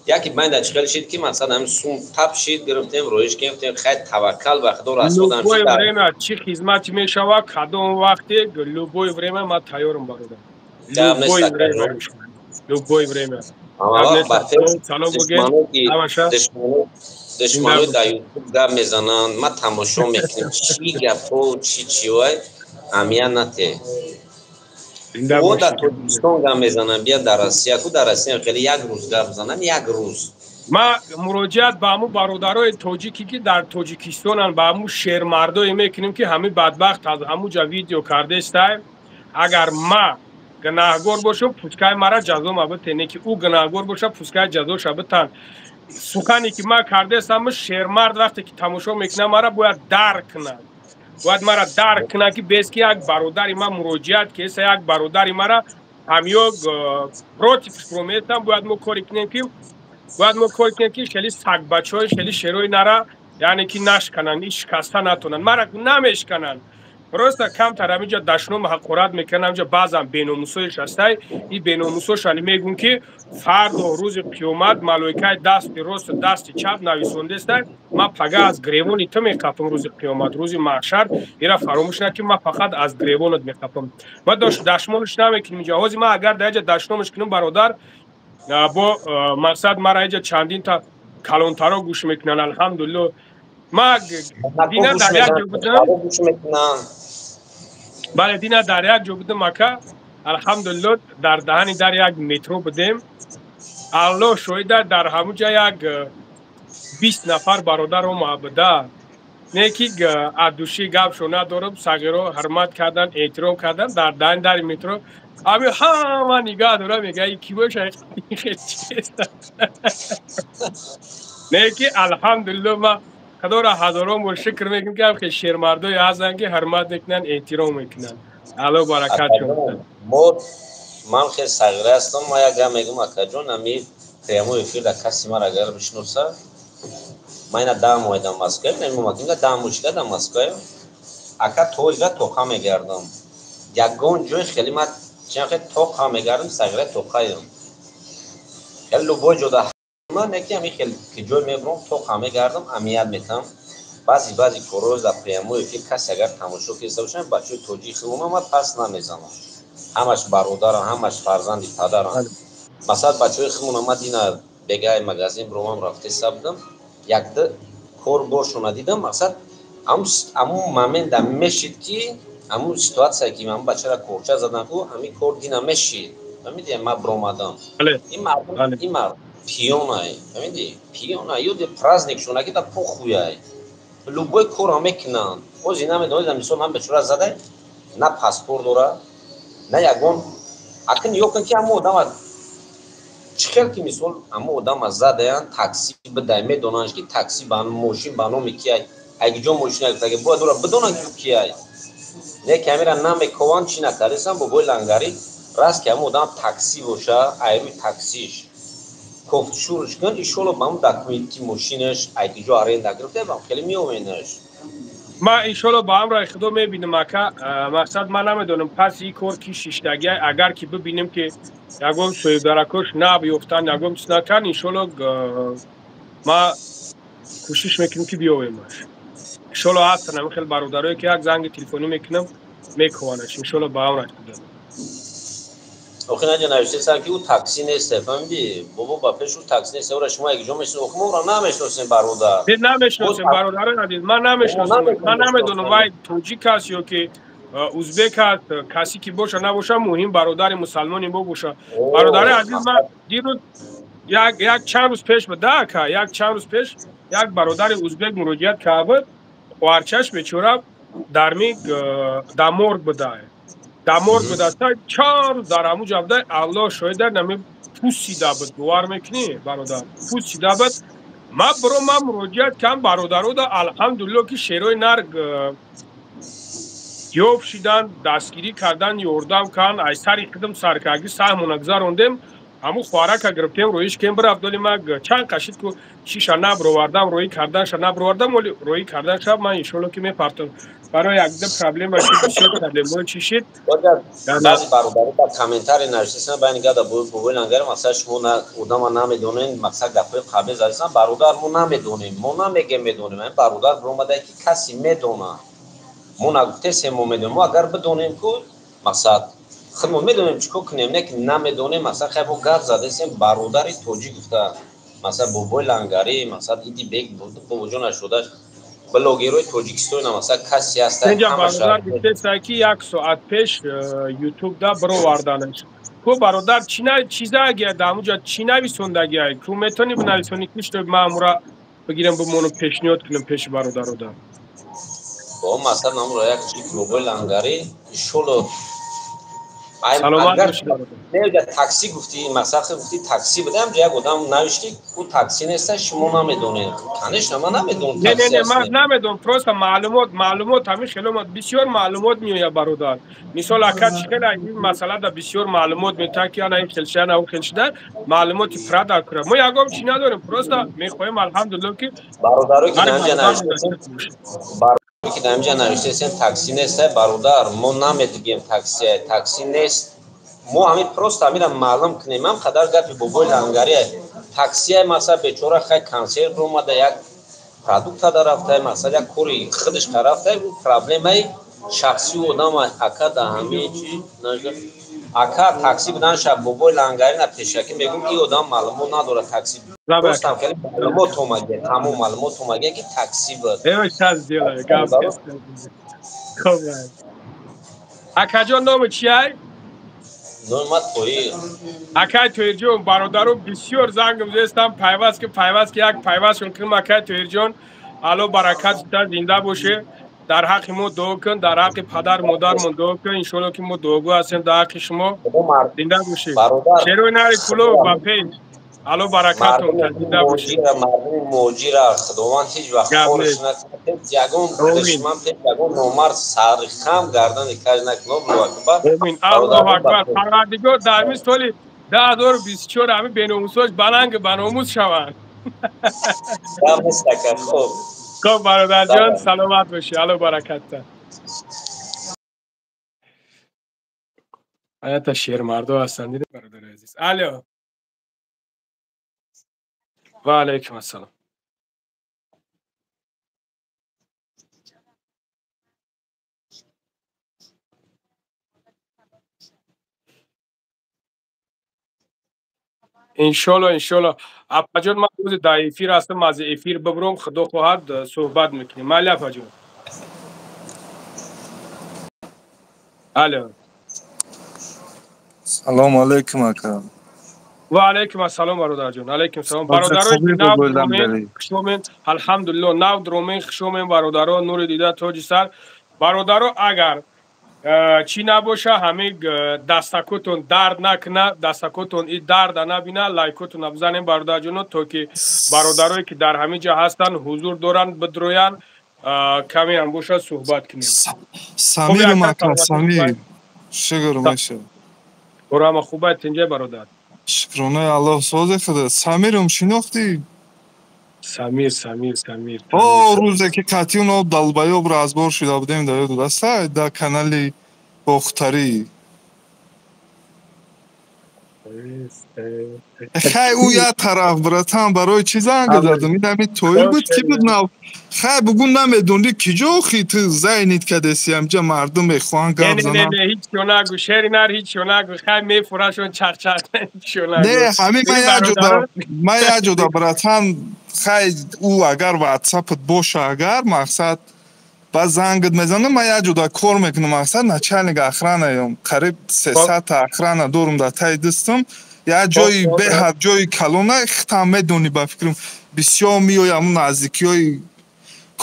Яки байнда чӣ хел шид, ки масалан, ҳамин сум тап шид, гирифтем, роиш гирифтем, хайр, таваккал ба худо, расодам. Любое время чӣ хизмати мешавад, кадом вақте, любое время ман тайёрам, бародар, любое время, любое время. Салом буген ҳамаша. Душманои дар Ютуб гап мезананд, ма тамошо мекунем, чӣ гапҳо, чӣ чивай, аҳамият нате. О, дар Тоҷикистон гап мезананд, бия дар Россия ку, дар Россия хеле як рӯз гап зананд, як рӯз. Ма муроҷиат ба ҳамун бародарои тоҷике, ки дар Тоҷикистонанд, ба ҳамун шермардое мекунем, ки ҳамин бадбахт аз ҳамун ҷа видео кардестай. Агар ма гунаҳгор бошам, пускай мара ҷазо мабитен, не ки ӯ гунаҳгор боша, пускай ҷазоша битан. Сухане ки ман кардестам, шермард вақте ки тамошо мекунам, мара бояд дарк кунад, бояд мара дарк кунад, ки без ки як бародари ман муроҷиат кеса, як бародари мара ҳамё против прометам. Бояд мо кори кунем, ки хеле сагбачаҳои, хеле шерои нара, яъне ки нашкананд, ин шикаста натонанд, мара намешкананд. Просто камтар ҳаминҷа дашном ҳақорат мекунанд, ҳаминҷа баъзан беномусоиш ҳастай. И беномусошани мегӯм, ки фардо рӯзи қиёмат малоикаи дасти росту дасти чап нависондестай. Ман пага аз гревони ту меқафам рӯзи қиёмат, рӯзи маҳшар. Ира фаромӯш накун, ман фақат аз гревонат меқафам. Ма дашмонаш намекунем инҷа. Ҳозир ман агар дар инҷа дашномаш кунам, бародар, бо мақсад мара инҷа чандинта калонтаро гӯш мекунанд, алҳамдулилло. Ма дина дар як ҷо будам, бале, дина дар як ҷо будам, ака, алҳамдулилло, дар даҳани дар як метро будем. Аллоҳ шоҳида, дар ҳамун ҷа як 20 нафар бародар омада буда. Не ки аз души гапшо надорам, сағиро ҳурмат кардан, эҳтиром кардан. Дар даҳани дари метро ами ҳама нигаҳ дора, мега ки боша чист. Не ки алҳамдулилло, ма худоро ҳазорон бор шукр мекунам, ки ҳам шермардое ҳастанд, ки ҳурмат мекунанд, эҳтиром мекунанд. Алло баракат шон. Мо ман хеле сағира ҳастам. Ма як гап мегӯм, акаҷон, ами прямой эфир да каси мара агар бишноса, ман ина 10 моҳ дар Москваем, мемомакинга 10 моҳ шида дар Москваем, ака, тоҷра тоқа мегардам. Ягон ҷой хеле ма чиам хеле тоқа мегардам, сағира тоқаем. Хеле любой ҷо да ман неки ами хеле ки ҷой мебурам, тоқа мегардам, амният метам. Баъзи корҳоро дар прямой эфир касе агар тамошо киста бошанд, бачаҳои тоҷик хилона ман пас намезанам. Ҳамаш бародарам, ҳамаш фарзанди падарам. Масалан, бачаҳои химона ма дина бегаи магазин биромам рафтеса будам, якда кор бошона дидам, мақсад амун момента мешид, ки амун ситуация, ки ман бачара корча задан ку, ҳамин кор дина мешид. Фаҳмиди, ман биромадам. Ин мард пьяный, фаҳмиди, пьяный ё де праздник шона, ки да похуй ай, любой корро мекунанд. Ҳозир намедонам, мисол, ман бечора задай, на паспорт дора, на ягон. Акн ё кун, ки ҳамо одама чӣ хел ки, мисол, ҳамо одама задаян, такси бидай, медонанд, ки такси ба мошин ба номи кияй, айгиҷо мошина гирифтаги, бояд ӯра бидонанд, ки кияй. Не ки ҳамира намекованд, чӣ накардесам. Бобои лангарӣ раст, ки ҳамо одам такси боша, айрӯи таксиш кофтшурш кун, иншолло ба ҳамн документи мошинаш, айгиҷо аренда гирифта, ба хеле меомедаш. Ман иншолло ба амрои худо мебинам, ака. Мақсад, ман намедонам пас ин кор ки шиштагия. Агар ки бибинем, ки ягон соҳибдаракош набиёфтанд, ягон чиз накард, иншолло ма кӯшиш мекунем, ки биёвемаш. Иншолло ҳастанд ҳамин хел бародарое, ки як занги телефонӣ мекунам, мекованаш, иншолло, ба амраш худо. Охи, наҷа навиштесам, ки ӯ такси нест, фаҳмидӣ, бобо, ба пеш ӯ такси нест, ӯра шумо якҷо мешиносед. Охи, мо ӯра намешиносем, бародар. Намешиносем, бародарони азиз, ман намешиносам, ман намедонам вай тоҷик аст ё ки узбек аст. Касе ки боша набоша, муҳим бародари мусалмони мо боша. Бародари азиз, ман дирӯз як чанд рӯз пеш буд да, ака, як чанд рӯз пеш як бародари узбек муроҷиат карда буд. Хоҳарчаш бечора дарми да морг буда, дар морг будаста, чанд рӯз дар ҳамун ҷо буда. Аллоҳ шоҳида, нами пусида буд. Бовар мекунӣ, бародар, пусида буд. Ман биро, ман муроҷиат кардам бародарода, алҳамдулилло, ки шерои нар ёфт шидан, дастгирӣ кардан, ёрдам кардан. Ай сари қидм саркарги саҳмона гузарондем, ҳамун хоҳарака гирифтем, роиш кем бирафт. Доли ма чанд қашид ку шиша набировардам, роӣ карданша набировардам. Оли роӣ карданша ман иншолло ки мепартом. Барои якда проблема шид, бисёр проблемаҳо чӣ шид. Баъзи бародаро дар комментарий навиштасан, байни гада бобои лангари, мақсад, шумо одама намедонем, мақсад, гапҳои қабл задисан. Бародар, мо намедонем, мо намегем медонем. Ҳамин бародар биромада, ки касе медона, мо нагуфтесем мо медонем. Мо агар бидонем ку, мақсад, худ мо медонем чӣ кор кунем, не ки намедонем. Мақсад, хай, мо гап задесем, бародари тоҷик гуфта, мақсад, бобои лангарӣ, мақсад, иди бек бобоҷон нашудаш, блогерои тоҷикистон, масалан, касе ҳаст. Инҷа бародар гуфтеста, ки як соат пеш ютуб да бироварданаш ку. Бародар, чизагия дар ҳамуҷа чӣ нависондагия ку, метавонӣ бинависонӣ, ки што ман амура бигирам, бимону пешниҳод кунам пеши бародарода? Бо масалан, амура як чи, бобои лангарӣ, иншолло. Саломат бошед. Такси гуфтӣ, масалан, гуфтӣ такси буда, ҳамҷа як одам навишт, ки ӯ такси неста, шумо намедонед. Конечно, ман намедонам. Не, не, не, ман намедонам, просто маълумот ҳамин хело бисёр маълумот меояд, бародар. Мисол, ака, чӣ хела ин масъалада бисёр маълумот метавад, ки ана ин хел шуда, ана он хел шуда, маълумоти пурра кунад. Мо ягон чӣ надорем, просто мехоҳем, алҳамдулилло, ки бародаро ки наҷа навиштем. Ки дар инҷа навиштесем такси нест, бародар, мо намедигем такси, такси нест. Мо ҳамин просто ҳамира маълум кунем, ҳам қадар гапи бобои лангари таксия масалан бечора хай консерт омада, як продукт дарафта, масалан як кори худаш рафта, проблемаи шахсии одам ака да ҳамин чи ака такси будан ша бобои лангари на пешакӣ мегӯм ин одам маълумот надорад такси. Просто ҳам хеле маълумот омаге, тамом маълумот омаге ки такси буд. Акаҷон номи чиай? Номи ман Тоир. Акай Тоирҷон, бародаро бисёр зангм зестам, пайваст ки пайваст ки як пайвастшон кунем. Акай Тоирҷон, Алло баракат зинда боше. Дар ҳаққи мо дуо кун, дар ҳаққи падар модармон дуо кун. Иншоалло ки мо дуогӯ ҳастем дар ҳаққи шумо. Зинда бошед. Шерои нари куло ба пеш. Алло баракатон зинда бошед. Мардуми муҳоҷира Худованд ҳеҷ вақт хорш накунад, ягон душман пеш ягон номард сари хам гардани каж накунад. Аллоҳу акбар. Амин. Аллоҳу акбар. Парвардигор дар ҳамин соли 2024 ҳамин беномусош баланг баномус шаванд. Хуб. Хуб бародарҷон, саломат бошӣ. Алло баракатта. Аята шермардо ҳастанд, дидед бародари азиз. Алло. Ва алайкум ассалом. Иншоалло, иншоалло. Апаҷон, ман рӯзи дар эфир ҳастам, аз эфир бибурам, худо хоҳад суҳбат мекунем. Майли апаҷон. Алло. Салому алайкум ака. Ва алайкум ассалом бародарҷон. Алайкум салом. Бародарои нав дромен, хушомед. Алҳамдулилло, нав дромен, хушомед бародаро, нури дида тоҷи сар. Бародаро, агар чӣ набоша, ҳамин дастакотон дард накуна, дастакотон и дарда набина, лайкотона бизанем бародарҷоно, то ки бародарое ки дар ҳамин ҷо ҳастанд, ҳузур доранд, бидроянд, каме ҳам боша суҳбат кунем. Самир ака, Самир. Шукр маша. Орама хубай тинҷа бародар. Шукронаи Аллоҳ созе худо. Самирум шинохтӣ? Самир, Самир, Самир. О, рӯзе ки қатъи он долбоёб разбор шуда будем дар ёд аст, дар канали Бохтарӣ. Хай ӯ як тараф братан, барои чӣ занг задам? Ин ҳамин Тоир буд ки буд нав. Хай бугун намедонӣ киҷо охи ту зайнит кадеси, ҳамҷа мардум мехоҳанд гап зананд. Не, не, ҳеҷ чо нагӯ, шери нар ҳеҷ чо нагӯ. Хай мефурашон чақ-чақ, ҳеҷ чо нагӯ. Не, ҳамин ман як ҷода братан, хай ӯ агар ватсапат боша, агар мақсад ба зангат мезанам, ман як ҷода кор мекунам, мақсад начальник охранаям, қариб 300 та охрана дорум дар таи дастам. Як ҷои беҳад ҷои калона, хитам медонӣ ба фикрам, бисёр меоям ҳамун наздикиҳои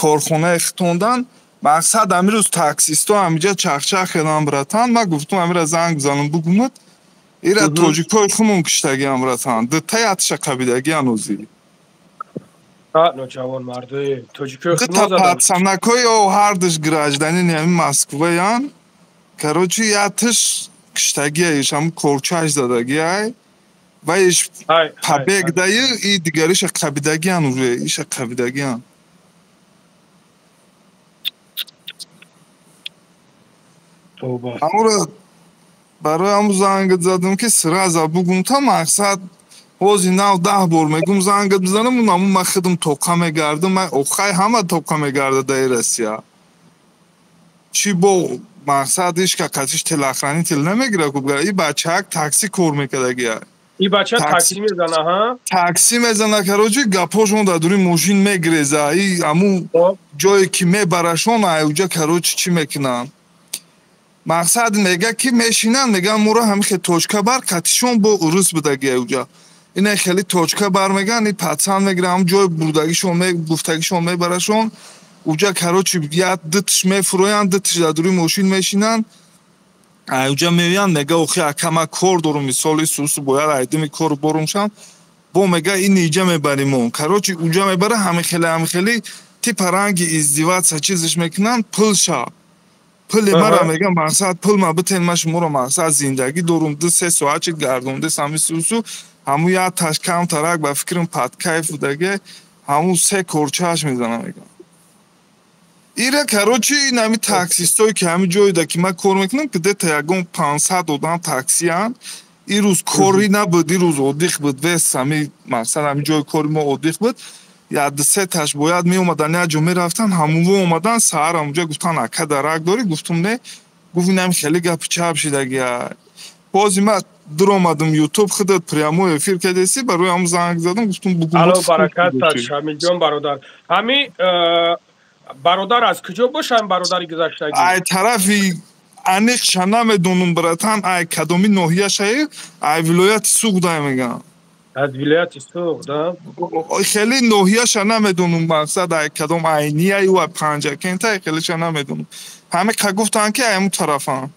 корхонаи хитондан. Мақсад ҳамин рӯз таксисто ҳаминҷа чахчах кардам братан, ман гуфтум ҳамира занг бизанам бугумад, ира тоҷикои хумон киштагиам братан, дутаи атиша қабидагиан озӣ. Ноҷавон мардои тоҷикои дута пацанакои ҳардуш гражданини ҳамин Москваян. Короче, ятиш киштагиаиш ҳамун корчаш задагиай ва иш побег даю, и дигариша қабидагиан уже, иша қабидагиан. Ҳамура барои ҳамун зангат задам ки сразу бугум та мақсад ҳози нав 10 бор мегум зангат бизанам, унамун ман худам тоқа мегардам, ман охай ҳама тоқа мегарда дар Россия. Чӣ бо мақсад ишка қатиш телохранитель намегира ку бигара, и бачаак такси кор мекардагия. И бача такси мезана, ҳа? Такси мезана, короче, гапошон дар дури мошин мегреза, и ҳамун ҷое ки мебарашон, аюҷа короче чӣ мекунанд? Мақсад мега ки мешинанд, меган моро ҳамин хел точка бар, қатишон бо урус будагия уҷа. Ина хеле точка бар меган, и пацан мегира, ҳам ҷои бурдагишон, гуфтагишон мебарашон. Уҷа короче як дутиш мефуроянд, дутиш дар дури мошин мешинанд. Уҷа меоянд, мега охи ака ман кор дорум, мисоли сусу бояд айдими кору борум шам. Бо мега ин иҷа мебаримон. Короче уҷа мебара, ҳамин хеле ҳамин хеле типа ранги издеваться чизиш мекунанд, пул ша. Пули мара мега мақсад пул ма битен, ма шуморо мақсад зиндагӣ дорум, 2-3 соат чи гардондес ҳамин сусу, ҳамун як таш камтарак ба фикрам падкайф будаге, ҳамун се корчааш мезанам мегам. Ира, короче, ин ҳами таксистое ки ҳами ҷоеда ки ман кор мекунам, где-то ягон 500 одам таксиянд. Ин рӯз корӣ набуд, ин рӯз отдых буд, вес ҳами мақсад ҳами ҷои кори мо отдых буд. Як ду сеташ бояд меомадан, як ҷо мерафтан, ҳамуво омадан, саҳар ҳамунҷа гуфтан: «Ака, дарак дорӣ?» Гуфтум: «Не». Гуфт: «Инам хеле гапи чап шидагия». Бози ман дуромадам Ютуб, худат прямой эфир кардеси, барои ҳамун занг задам, гуфтум: «Бугу». Алло баракат, Шамилҷон бародар. Ҳами бародар аз куҷо бошам, бародари гузаштагӣ? Ай тарафи аниқша намедонам, братан, ай кадоми ноҳияшае, ай вилояти Суғдай мегӯям. Аз вилояти Суғд? Хеле ноҳияша намедонам, мақсад ай кадом Айния ю ай Панҷакента, хелеша намедонам. Ҳаме ка гуфтанд, ки ай ҳамун тарафам.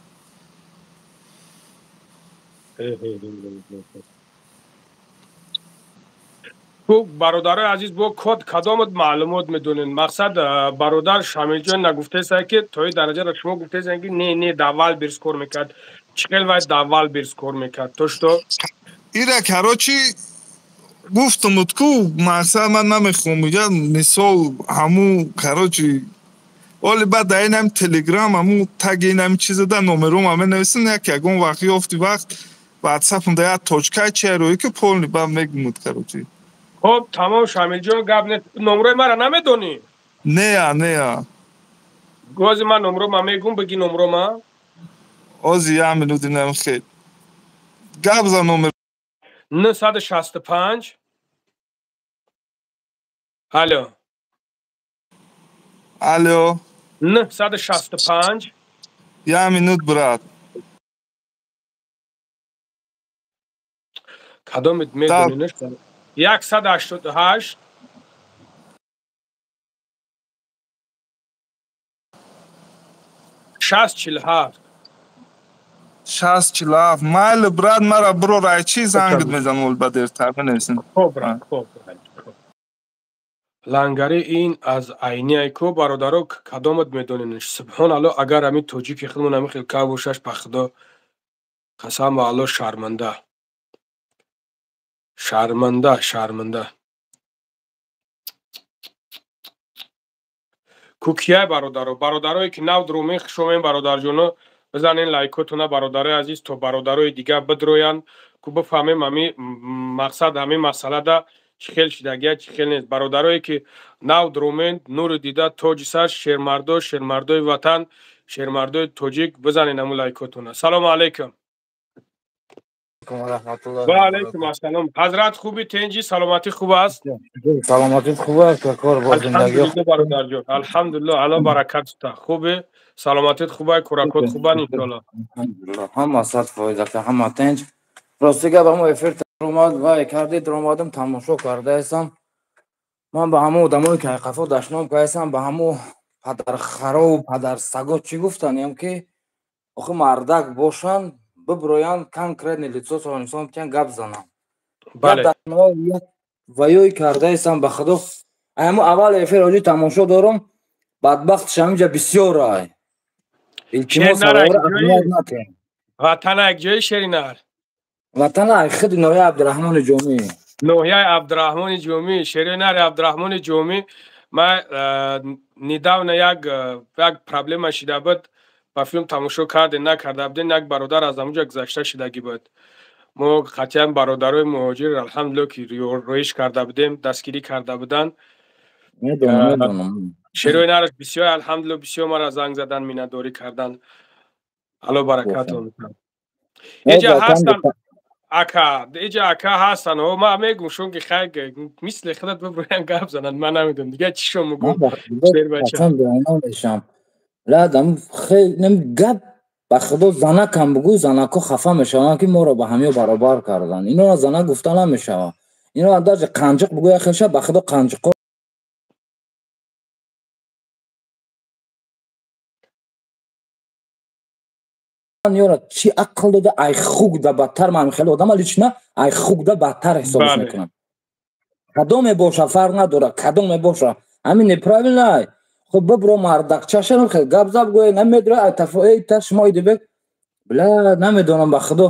Хуб, бародарои азиз, бо код кадомат маълумот медонед? Мақсад, бародар Шамилҷон нагуфтеса, ки то и дараҷаро шумо гуфтеса, ки не, дар Вайлдберриз кор мекард. Чӣ хел вай дар Вайлдберриз кор мекард, то что Ира, короче, гуфтамуд ку, мақсад ман намехоҳам, я мисол ҳамун, короче, оли баъд дар инам Телеграм ҳамун таги инами чиза да номером ҳаме нависам, як ягон вақт ёфти, вақт Ватсапам да як точка чиарои ки полный ба мегумуд, короче. Хуб, тамом, Шамилҷон, гап не. Номрои мара намедонӣ? Нея, нея. Гози ман номро ма мегум, бигӣ номро ма. Ози, як минут, инам хел гап за номер. 965. Алло. Алло. 965. Як минут, брат. Кадомит медонӣ? 188 60 47. 60 47. Майли, брат, мара бирор, ай чи зангит мезанам, оли ба дертар менависем. Хоб, брат, хоб. Лангари ин аз Айниай ку, бародаро, кадомат медоненш? Субҳон Алло, агар ҳамин тоҷики худмон ҳамин хел кав бошаш, ба Худо қасам, ба Алло, шарманда, шарманда, шарманда. Кукияй, бародаро, бародарое ки нав дуромен, хушомен, бародарҷоно, бизанен лайкотона, бародарои азиз, то бародарои дигар бидроянд ку, бифаҳмем ҳами мақсад, ҳамин масъалада чӣ хел шидагия, чӣ хел нест. Бародарое ки нав дуромен, нури дида, тоҷи сар, шермардо, шермардои ватан, шермардои тоҷик, бизанен ҳамун лайкотона. Салому алайкум. Ва алайкум ассалом, ҳазрат. Хуби, тенҷи, саломатӣ хуб аст? Саломатит хуб аст, кор бо зиндагӣ? Бародарҷон, алҳамдулилло, Алло баракат сута. Хуби, саломатит хуба, кӯракот хубан, иншоалло? Ҳама 100%, ҳама тенҷ. Рости гап, ҳамо эфир омад вай кардид, омадам, тамошо кардаестам. Ман ба ҳамо одамое ки ҳайқафо дашном кардастам, ба ҳамо падархарову падарсаго чӣ гуфтанем, ки охи мардак бошанд, биброянд, конкретный лицо инсон тиян гап занам. Ваёй кардаестам, ба Худо, ҳамо аввал эфир оҷи тамошо дорум. Бадбахтш ҳаминҷа бисёр ай. Илтимос. Ватана якҷои, шеринар? Ватана худи ноҳияи Абдураҳмони Ҷомӣ. Ноҳияи Абдураҳмони Ҷомӣ, шеринари Абдураҳмони Ҷомӣ. Ман недавно як проблема шида буд, ба филм тамошо карде, накарда будем, як бародар аз ҳамуҷа гузашта шидагӣ буд. Мо қатъиян бародарои муҳоҷир, алҳамдулилло, ки роиш карда будем, дастгирӣ карда буданд. Шерои нараш бисёр, алҳамдулилло, бисёр мара занг задан, миннатдорӣ кардан. Алло баракатон. Эҷа ҳастан, ака, эҷа ака ҳастан. О, ман мегум шон, ки хай мисли худат биброян, гап зананд. Ман намедонам дигар чӣ шон мегум. Ладам гап, ба Худо, занакам бугӯй, занако хафа мешаванд, ки моро ба ҳамё баробар кардан. Инора занак гуфта намешавад. Инора даже қанҷиқ бугӯя хеша, ба Худо, қанҷиқо. Ёра чӣ ақл дода? Ай хугда бадтар. Ман хеле одама лично ай хугда бадтар ҳисобш мекунам. Кадоме боша, фарқ надорад, кадоме боша, ҳамин неправильно. Хуб, бибро, мардакчашам хел гап заб гӯя, намедора ай тафои та шумо идибек. Бла, намедонам, ба Худо.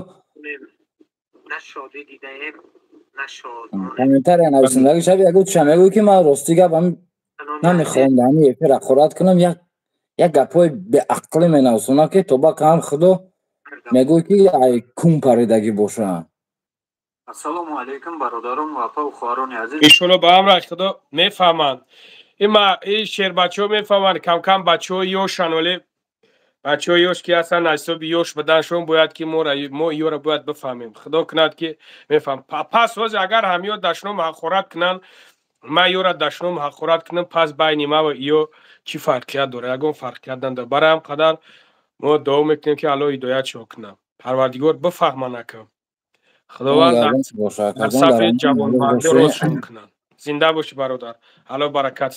Комментария нависем, шаби ягӯ ча мегӯй, ки ман рости гап ҳамин. Намехоҳам дар ҳамин эфир ҳақорат кунам, як гапҳои беақлӣ менависонам, ки то ба кам худо мегӯй, ки ай кун паридагӣ боша. Ассалому алайкум, бародарон ва апа хоҳарони азиз. Иншоалло, ба амри худо мефаҳманд. Ин шербачаҳо мефаҳманд, камкам бачаҳо ёшан, вале бачаҳои ёш ки ҳастанд, аз ҳисоби ёш буданшон бояд ки мо ёро бояд бифаҳмем. Худо кунад, ки мефаҳм. Пас ҳозир агар ҳамиё дашном ҳақорат кунанд, ман ёра дашном ҳақорат кунам, пас байни ма ва иё чӣ фарқият дорад? Ягон фарқият надорад. Барои ҳам қадар мо дуо мекунем, ки Аллоҳ ҳидоятшон кунад, Парвардигор бифаҳманд, ака. Худованд дар сафи ҷавонмардӣ ростшон кунад. Зинда бошӣ, бародар, Алло баракат.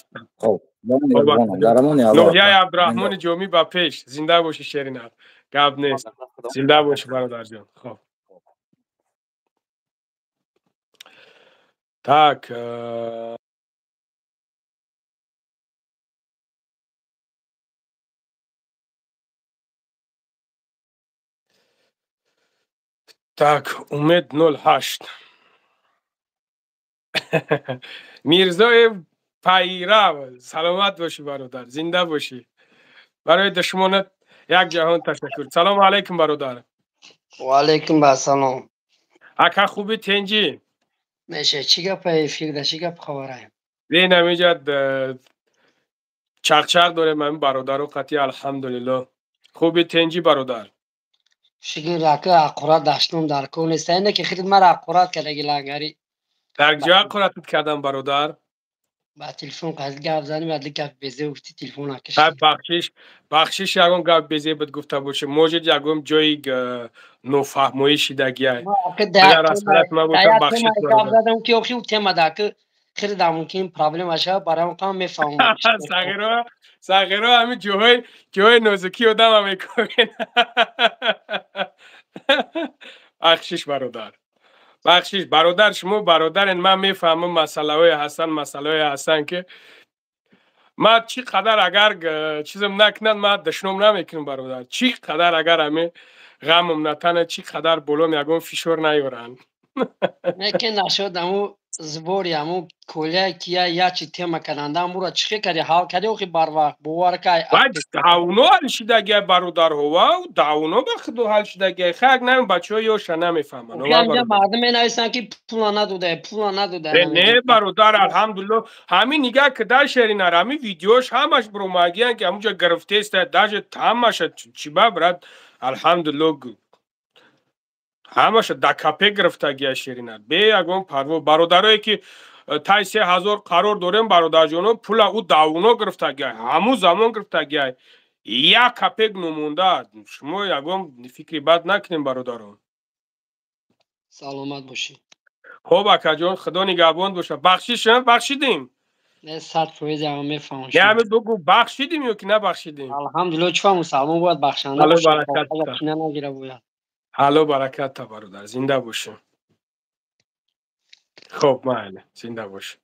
Ноҳияи Абдураҳмони Ҷомӣ ба пеш. Зинда бошӣ, шеринат, гап нест. Зинда бошӣ, бародарҷон. Хоб, так, так, Умед 08, Мирзои Пайрав, саломат бошӣ, бародар, зинда бошӣ. Барои душмонат як ҷаҳон ташаккур. Салому алайкум, бародар. Ва алайкум ассалом. Ака, хуби, тенҷӣ? Меша, чӣ гапа эфирда, чӣ гап хабарай? Бин, ҳаминҷа чақчақ дорем ҳамин бародару қатъи. Алҳамдулилло, хуби, тенҷӣ, бародар? Шукр, ака, ҳақорат дашном дар кор нест. Ине ки худат мара ҳақорат кардаги, лангари. Дар ҷо ҳақоратат кардам, бародар? Ба телефон қад гап заним, адли гап безеб гуфти, телефон акиш. Бахшиш, бахшиш, ягон гап безеб буд гуфта бошем, может, ягон ҷои нофаҳмоӣ шидагиай. Агар аз тарафи ман боша, бахшиш. Гап задам, ки охи тема да ки хеле да мумкин проблема шава, барои он қам мефаҳмам. Сағиро, сағиро, ҳамин ҷоҳои нозукӣ одама мекунен. Бахшиш, бародар, бахшиш, бародар, шумо бародарен, ман мефаҳмам. Масъалаҳое ҳастанд, масъалаҳое ҳастанд, ки ман чӣ қадар агар чизам накунанд, ман душном намекунам, бародар. Чӣ қадар агар ҳамин ғамам натана, чӣ қадар болом ягон фишор наёранд. Лекин нашуд, аму сбори аму коля ки я чи тема карданда, амура чӣ хел кардӣ, ҳал кардӣ охи барвақт, бовар кай? Давно ҳал шидагиай, бародарҳо, давно, ба худо, ҳал шидагиай. Хак нами бачаҳо ёша намефаҳманд. Мардум менависанд, ки пула надода, пула надода. Не, бародар, алҳамдулилло, ҳамин нигаҳ кида, шеринар, ҳамин видеош ҳамаш буромагиян, ки ҳамунҷо гирифтеста, даже ҳамаша чиба, брат, алҳамдулилло, ҳамаша да капе гирифтагия, шеринар, бе ягон парво. Бародарое ки тай 3000 қарор дорем, бародарҷоно, пула ӯ давно гирифтагиай, ҳамун замон гирифтагиай, як капек номонда. Шумо ягон фикри бад накунем, бародарон. Саломат бошӣ. Хоб, акаҷон, худо нигаҳбон боша. Бахшиш, бахшидим? Не, 100% ама мефаҳмам. Не, ҳамин бугу, бахшидим ё ки набахшидим? Алҳамдулилло, чӣ мусалмон бояд бахшанда боша, нагира бояд. Алло бараката, бародар, зинда бошӣ. Хоб, майли, зинда бош.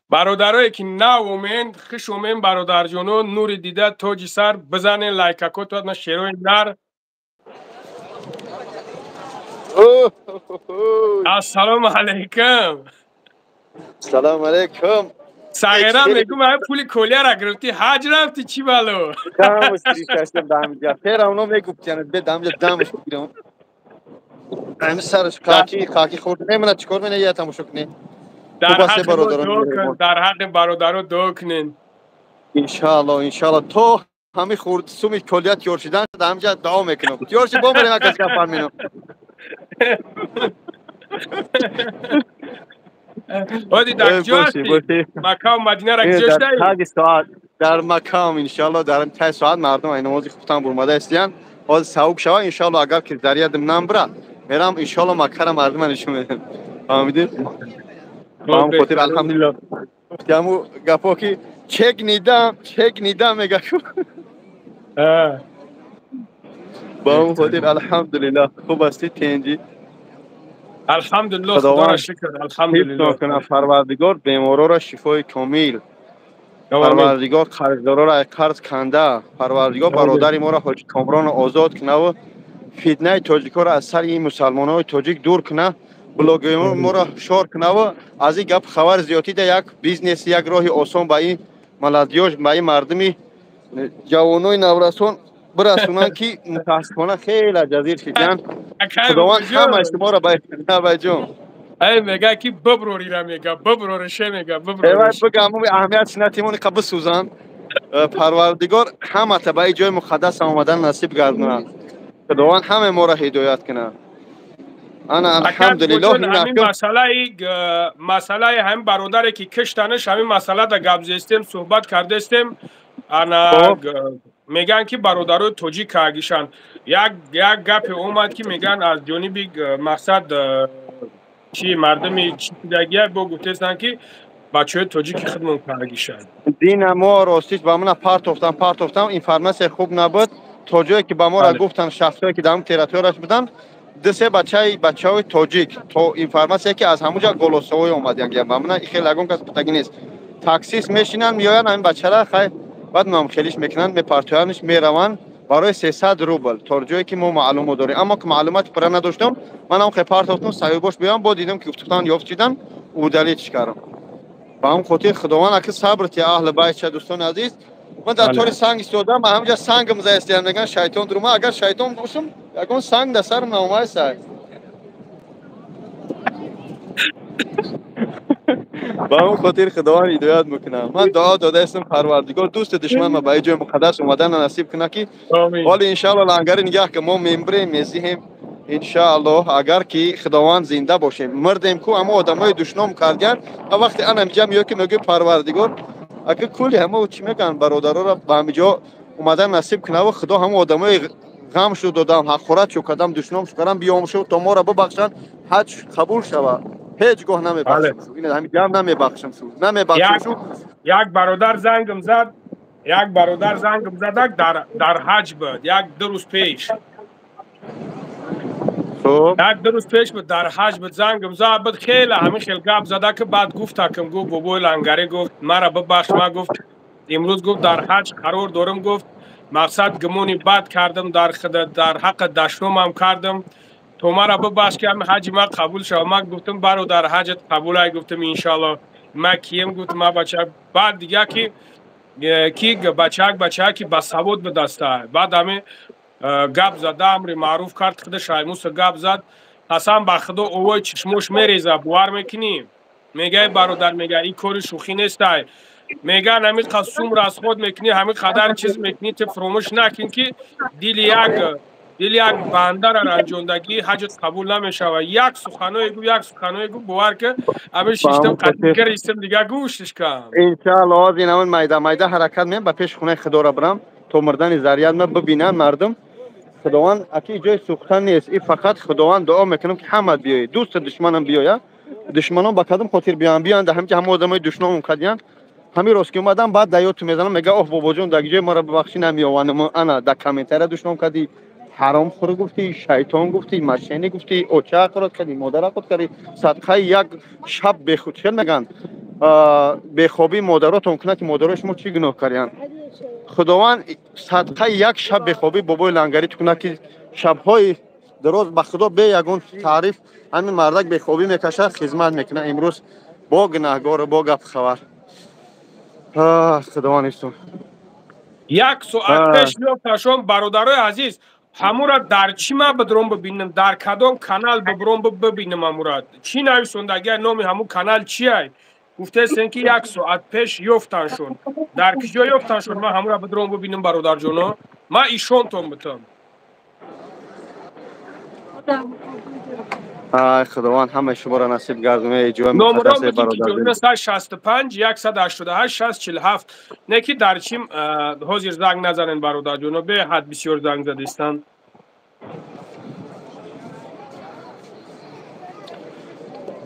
Бародарое ки нав омен, хуш омен, бародарҷоно, нури дида тоҷи сар, бизанен лайкако на шерои нар. Ассалому алайкум. Салому алайкум. Сағира, мегум, ай пули колияра гирифтӣ, ҳаҷ рафтӣ, чӣ бало? Дамаш тришашам дамҷа. Фера оно мегуфт, яъне бе дамҷа дамаш бигирам. Ами сараш хаки хаки хӯрд немона, чикор мена, я тамошо кунӣ. Дар ҳаққи дар ҳаққи бародаро дуо кунен. Иншаалло, иншаалло, то ҳами хурд суми колия тиёр шидан дамҷа дуо мекунам. Тиёр ши, бо мерем, акас гап фарминам. Оди, дар куҷо ҳастӣ? Маккаву Мадинара куҷо шудаӣ? Таги соат дар Маккаам, иншаалло, дар таи соат мардум ай намози хубтан бурмада истиянд. Ҳозир савук шава, иншаалло, агар ки дариядим намбра, мерам, иншаалло, Маккара мардума нишон медиҳам. Фаҳмидӣ? Ба ҳамн хотир, алҳамдулилло. Ҳаму гапо ки чек нидам, чек нидам мега ку. Ба ҳамн хотир, алҳамдулилло, хуб ҳастӣ, тенҷӣ? Алҳамдулилло, худоро шукр, алҳамдулилло. Кунад Парвардигор бемороро шифои комил. Парвардигор қарздороро аз қарз канда. Парвардигор бародари моро ҳоҷи Комронро озод кунаву фитнаи тоҷикоро аз сари ин мусалмонои тоҷик дур куна. Блогери моро шор кунаву аз ин гап хабар зиёдтӣ да як бизнес, як роҳи осон ба ин молодёж, ба ин мардуми ҷавонои наврасон бирасонанд, ки мутаассифона хеле ҷазир шиданд. Худованд ҳамаи шуморо баҷон. Ай, мега ки биброрира, мега биброреше, мега биброриш. Бигам, аҳамият шинатимони қа бисӯзанд. Парвардигор ҳамата ба ин ҷои муқаддас омадан насиб гардонад. Худованд ҳамаи моро ҳидоят кунад. Ана, алҳамдулиллоҳ. Ҳамин масъалаи ҳамин бародаре ки киштанаш, ҳамин масъала да гап зестем, суҳбат кардестем. Ана, мегӯянд, ки бародарои тоҷик кагишанд. Як гапе омад, ки мегӯянд, аз ҷониби мақсад чи мардуми чи дагия бо гуфтестанд, ки бачаҳои тоҷики худмон кагишанд. Дина мо ростиш ба мана партофтам, информация хуб набуд. То ҷое ки ба моро гуфтанд шахсое, ки дар ҳамн территорияш буданд, ду-се бачаи бачаҳои тоҷик, то информация, ки аз ҳамуҷа голосовой омадян, ба мана хеле ягон кас гуфтагӣ нест. Таксист мешинанд, меоянд, ҳамин бачара хай баъд номхелиш мекунанд, мепартоянш, мераванд барои 300 рубл, то ҷое ки мо маълумот дорем. Аммо ки маълумоти пурра надоштам, манам хе партофтам, соҳибош биём, бо дидам, ки гуфтан ёфт шидан, удалить кардам. Ба ҳам хотир Худованд аки сабр ти аҳли байт. Дӯстони азиз, ман дар тори санг истодам, ҳамҷа сангам заистиям, меган шайтон дурума. Агар шайтон бошам, ягон санг дар сарам наомайсай. Ба ҳамон хотир Худованд ҳидоят мекунам. Ман дуо додаистам, Парвардигор дӯсти душман ма ба ин ҷои муқаддас омадан насиб кунад, ки ҳоли иншаалло лангари нигаҳ, ки мо мембирем, мезиҳем, иншааллоҳ, агар ки Худованд зинда бошем. Мирдем ку, ҳамо одамои душном кардиян, вақте ана ҳамиҷа меояд, ки мегӯи Парвардигор ака кули ҳамо чӣ мегӯянд, бародароро ба ҳамиҷо омадан насиб кунаву Худо ҳамо одамои ғам шу додам, ҳақорат шу кардам, душном шу кардам, биём шу то моро бибахшанд, ҳаҷ қабул шавад. Ҳеҷ гоҳ намебахшам шу, ҳамиҷам намебахшам шу, намебахшам шу. Як бародар зангам зад, як бародар зангам задак, дар ҳаҷ буд як ду рӯз пеш. Як ду рӯз пеш буд, дар ҳаҷ буд, зангам зад буд, хеле ҳамин хел гап зада, ки баъд гуфтакам, гуфт: «Бобои Лангарӣ, гуфт, мара бибахш, ма, гуфт, имрӯз, гуфт, дар ҳаҷ қарор дорам, гуфт, мақсад гумони бад кардам, дар ҳаққи дашномам кардам, то мара бибахш, ки ҳами ҳаҷи ма қабул шава». Ман гуфтам: «Бародар, ҳаҷат қабулай», гуфтам, «иншалло». Ма кием, гуфтам, ма бача. Баъд дига ки бачаак, бачаак ки ба савод бидаста. Баъд ҳами гап зада, амри маъруф кард, худаш Аймуса гап зад. Қасам ба Худо, овои чишмош мереза, бовар мекунӣ? Мегӯяй: «Бародар, мега, ин кори шӯхӣ нестай, меган, ҳамин қад сум расход мекунӣ, ҳамин қадар чиз мекунӣ, ту фуромӯш накун, ки дили як бандара ранҷондагӣ, ҳаҷат қабул намешавад». Як суханое гуфт, як суханое гуфт, бовар ки ҳамин шиштам, қатигар дига гӯштиш кам. Иншаалло, ҳозир ҳамин майда майда ҳаракат меям, ба пеши хонаи Худоро бирам, то мурдани заррият ма бибинанд мардум. Худованд аки ҷои сӯхтан нест и, фақат Худованд дуо мекунам, ки ҳама биёед, дӯсту душманам биёя. Душманон ба кадом хотир биёянд? Биёянд ҳамин ҳама одамои душномум кардиянд. Ҳамин рост ки омадам, баъд даёту мезанам, мега: «Оҳ, бобоҷон, дар ҷои маро бибахшӣ, намеёванам». Ана, дар комментария душном кардӣ, ҳаромхӯр гуфтӣ, шайтон гуфтӣ, мошенник гуфтӣ, оча ҳақорат кардӣ, модар ҳақорат кардӣ. Садқаи як шаб бехуд, чӣ мегӯянд, бехобии модаротон кунад, ки модарои шумо чӣ гуноҳ кардиянд? Худованд садқаи як шаб бехобии бобои Лангарӣ кунад, ки шабҳои дароз, ба Худо, бе ягон таъриф, ҳамин мардак бехобӣ мекашад, хизмат мекунад. Имрӯз бо гунаҳгору бо гап хабар. Худованд истон. Як соат пеш ёфташон, бародарои азиз. Ҳамура дар чӣ ма бидром бибинам, дар кадом канал бибром бибинам? Ҳамура чӣ нависондагия, номи ҳамун канал чиай? Гуфтаестем, ки як соат пеш ёфтаншон. Дар киҷо ёфтаншон, ман ҳамура бидром бибинам, бародарҷоно? Ман ишонтон битам. Ай, Худованд ҳамаи шуморо насиб гардонаи ҷои муқаддаси бародар. 65 188 647. Не ки дар чим ҳозир занг назанен, бародарҷоно, беҳад бисёр занг задистанд.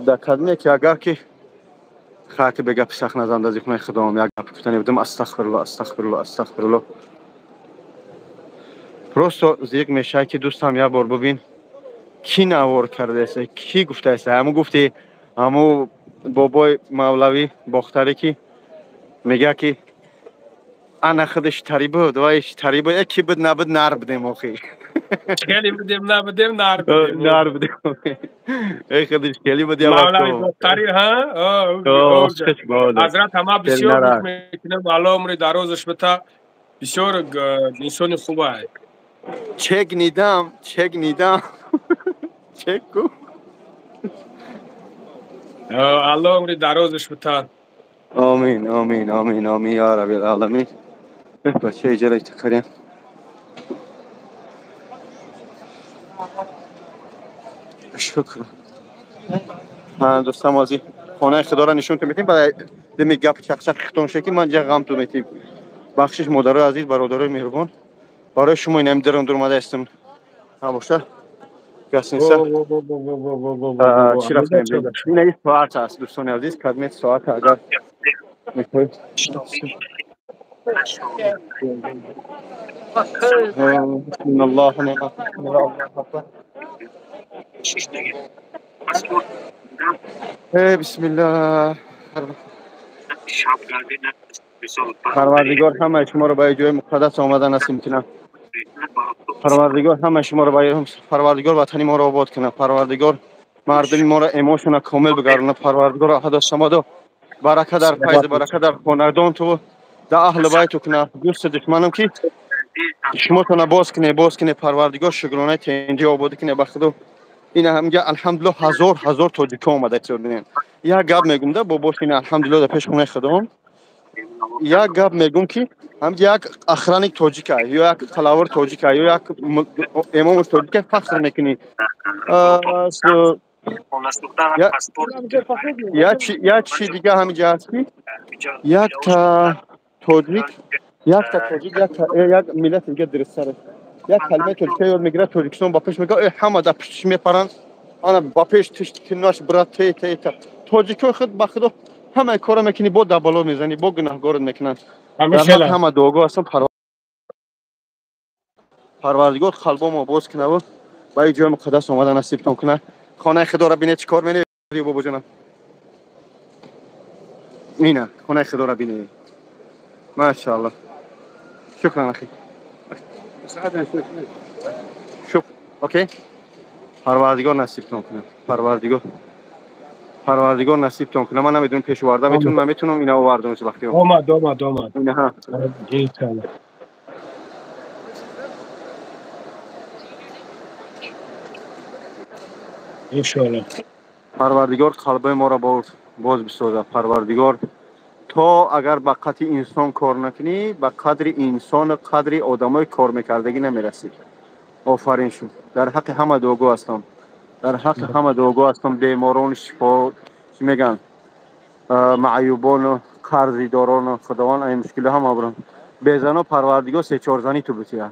Дар кадме ки агар ки хати бе гапи сахт назанда, аз хонаи Худоам як гап гуфтане будам. Астағфирулло, астағфирулло, астағфирулло. Просто зиқ мешавад, ки дӯстам, як бор бубин, кӣ навор кардааст, кӣ гуфтааст. Ҳаму гуфти ҳаму бобои мавлавӣ Бохтарӣ, ки мега, ки ана худаш тари буд, вай тари буд, ки буд, набуд, нар будем охи. Хеле будем, набудем, нар будем. Нар будем. Эй, хадиш, хеле будем. Мавлави Бохтари, ҳа? Ҳазрат ҳама бисёр мекунем, Аллоҳ умри дарозаш бита. Бисёр инсони хубае. Чек нидам, чек нидам. Чек ку. Аллоҳ умри дарозаш бита. Амин, амин, амин, амин, я Раббил аламин. Бача иҷара кардем. Шукр. Дӯстам озӣ хонаи худоро нишон ту метим, баъд деми гап чақчақ хитон шуд ки ман ҷа ғам ту метим. Бахшиш модарои азиз, бародарои меҳрубон. Барои шумо инам дирам дур омада ҳастам. Ҳамоша. Гасниса. Чӣ рафтем? Ин ин соат аст дӯстони азиз, кадмет соат агар мехоҳед. Аллоҳ бисмиллаҳ. Парвардигор ҳамаи шуморо ба ҷои муқаддас омада насиб кунад. Парвардигор ҳамаи шуморо ба Парвардигор ватани моро обод кунад. Парвардигор мардуми моро эмошона комил бигардонад. Парвардигор аҳад самадо барака дар файз, барака дар хонадон ту да аҳли байту кунад. Дӯсти душманам ки шумотона боз куне, боз куне. Парвардигор шукронаи тенҷи ободӣ куне ба худо. Ина ҳамга алҳамдулиллоҳ ҳазор ҳазор тоҷикҳо омада истодем. Як гап мегум да бобош, ина алҳамдулиллоҳ дар пеши хонаи худом. Як гап мегум ки ҳамҷа як охраник тоҷика ё як қалавр тоҷика ё як имомаш тоҷика фахр мекунӣ. Як чи дига ҳамиҷа ҳаст ки якта тоҷик, якта тоҷик, як миллати дига дурусттар аст. Як калимаи тоҷика ёд мегирад, Тоҷикистон ба пеш мегӯяд, ҳама дар пуштиш мепаранд, ана ба пеш тинаш брат, те те те. Тоҷикҳои худ ба худо ҳамаи корро мекунӣ, бо дабало мезанӣ, бо гунаҳгорат мекунанд. Ҳама дуогӯ ҳастам, Парвардигор қалбомо боз кунаву ба ин ҷои муқаддас омада насибтон кунад. Хонаи худоро бинед, чӣ кор менед, бобоҷонам? Ина хонаи худоро бинед. Машааллоҳ. Шукран ахи. Шукр. Окей? Парвардигор насибтон кунад. Парвардигор. Парвардигор насибтон кунад. Ман намедонам пеш оварда метунам, ман метунам ина овардам вақти. Омад, омад, омад. Ина иншаллоҳ. Иншаллоҳ. Парвардигор қалбои моро боз бисозад. Парвардигор то агар ба қати инсон кор накунӣ, ба қадри инсон, қадри одамои кор мекардагӣ намерасӣ. Офарин шуд. Дар ҳаққи ҳама дуогӯ ҳастам. Дар ҳаққи ҳама дуогӯ ҳастам. Беморон шифо, чӣ мегӯянд, маъюбону қарзидорону Худованд ай мушкилиҳо ҳама буранд. Безано Парвардигор се-чор зани ту бития.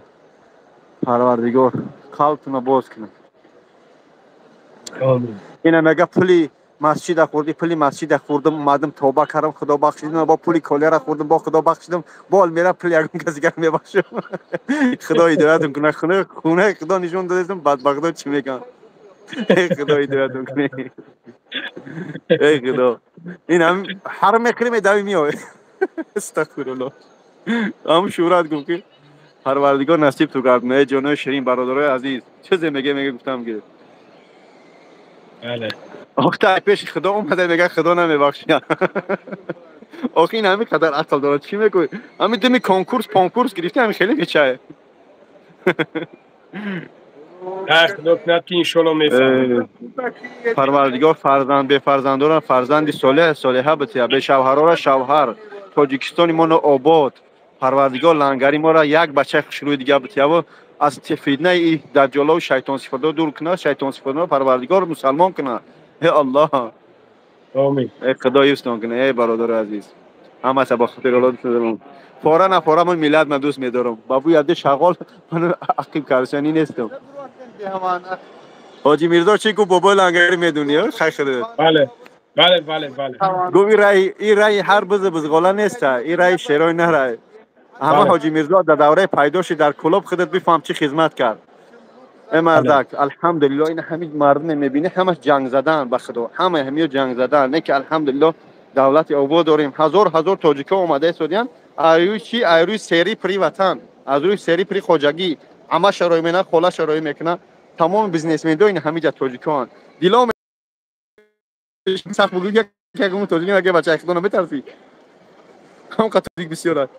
Парвардигор қалбтуно боз кунад. Ина мега пули масҷида хӯрдӣ, пули масҷида хӯрдам, омадам тавба кардам, Худо бахшидам, бо пули колера хӯрдам, бо Худо бахшидам, бол мера пули ягон каси дигар мебахшам. Худо ҳидоятам кунад. Хонаи Худо нишон додастам, бадбахтҳо чӣ мегӯянд? Эй Худо ҳидоятам кунад. Эй Худо. Ин ҳам ҳар мехӯрӣ медавӣ меоӣ. Астағфируллоҳ. Ҳам шӯрат гуфт ки Парвардигор насиб ту гардонад. Эй ҷонои ширин, бародарои азиз, чизе меге меге гуфтам ки. Бале. Охта пеши Худо омада мега Худо намебахшад. Охи ин ҳамин қадар ақл дорад, чӣ мегӯӣ? Ҳамин дими конкурс, понкурс гирифти, ҳамин хеле мечае. Худо кунад ки иншоллоҳ мефаҳмад. Парвардигор фарзанд бефарзандонро фарзанди солеҳ солеҳа бития, бешавҳарора шавҳар. Тоҷикистони моно обод. Парвардигор лангари моро як бачаи хушрӯи дига битияву аз фитнаи даҷҷолову шайтонсифатҳо дур кунад, шайтонсифатҳоро Парвардигор мусалмон кунад. Эй Аллоҳ. Омин. Эй Худо ҳифзтон кунад, эй бародари азиз. Ҳамаша ба хотири Аллоҳ дӯст медорам. Пора на пора ман миллат ман дӯст медорам. Ба бӯи абди шағол ман ақиб каршанӣ нестам. Ҳоҷи Мирзо чӣ гуфт? Бобои лангари медонӣ, хай худо. Бале. Бале, бале, бале. Гуфт ин раи ҳар бизу бизғола нест, ин раи шерои на рай. Ҳама Ҳоҷи Мирзо дар давраи пайдо шуд дар клуб, худат бифаҳм чӣ хизмат кард. Эй мардак, алҳамдулиллоҳ, ин ҳамин мардуме мебинӣ, ҳамаш ҷанг задан ба худо, ҳама ҳамиё ҷанг задан. Не ки алҳамдулиллоҳ давлати обод дорем, ҳазор ҳазор тоҷикҳо омада истодиянд. Аз рӯи чӣ? Аз рӯи сери при ватан, аз рӯи сери при хоҷагӣ, Амаша роӣ мекунад, холаша роӣ мекунад. Тамоми бизнесмендо ин ҳамиҷа тоҷикоанд. Дило сахт бугӯ, ягон тоҷик мега, бача, худо наметарсӣ? Ҳам тоҷик бисёр аст.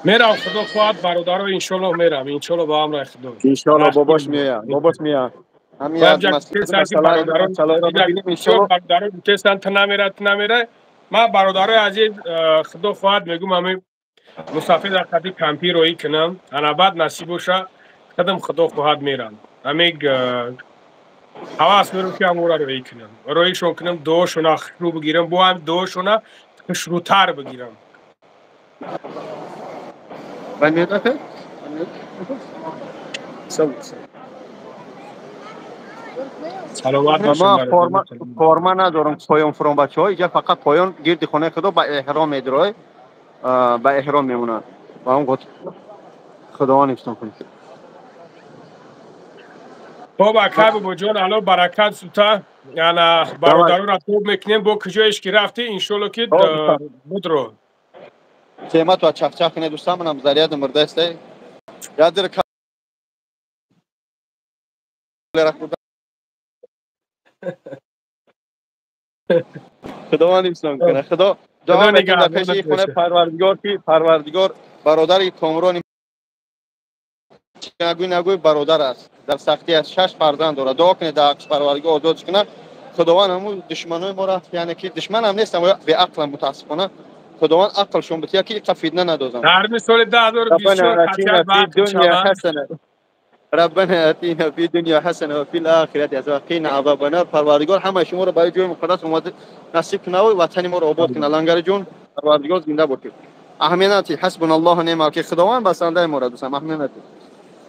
Мерам, худо хоҳад, бародаро, иншоллоҳ мерам, иншоллоҳ, ба амри худо. Иншоллоҳ, бобош меояд, бобош меояд. Бародаро ту намера, ту намера. Ман, бародарои азиз, худо хоҳад, мегӯм, ҳамин мусафир дар қади кампи роӣ кунам, ана баъд насиб боша, худам, худо хоҳад, мерам. Ҳамин ҳавас мерам, ки ҳамора роӣ кунам, роишон кунам, дуошона хушрӯ бигирам, бо ҳам дуошона хушрӯтар бигирам. Саломат. Ман форма надорам, поён фурон, бачаҳо, иҷа фақат поён гирди хонаи худо ба эҳром медурой, ба эҳром мемонад. Ба он худованд ҳифзтон кунед. Хоб, акай бобоҷон, ало баракат сута. Ана бародароро тоб мекунем, бо куҷоеш ки рафтӣ, иншолло ки будро. Темату чахчах кунед, дӯстан, манам заряд мурдаистай. Ядир. Худованд ҳифзтон кунад. Худо дуо мекунам дар пеши хонаи Парвардигор, ки Парвардигор бародари Комрони, нагӯй, нагӯй, бародар аст, дар сахтӣ аст, шаш фарзанд дорад. Дуо кунед дар ҳаққи Парвардигор озодш кунад. Худованд ҳамун душманои моро, яъне ки душманам нестам, беақлам, мутаассифона, Худованд ақлшон бития, ки иқа фитна надозам. Дар соли 2024. ربنا اتینا فی دنیا حسنه و فی الاخرة حسنه و قنا عذاب النار. پروردگار همه شما رو برای جای مقدس اومده نصیب کنه و وطن ما رو آباد کنه. لنگر جون، پروردگار زنده باشید. اهمیت حسبنا الله و نعم الوکیل. خداوند بسنده ما را دوستم. اهمیت.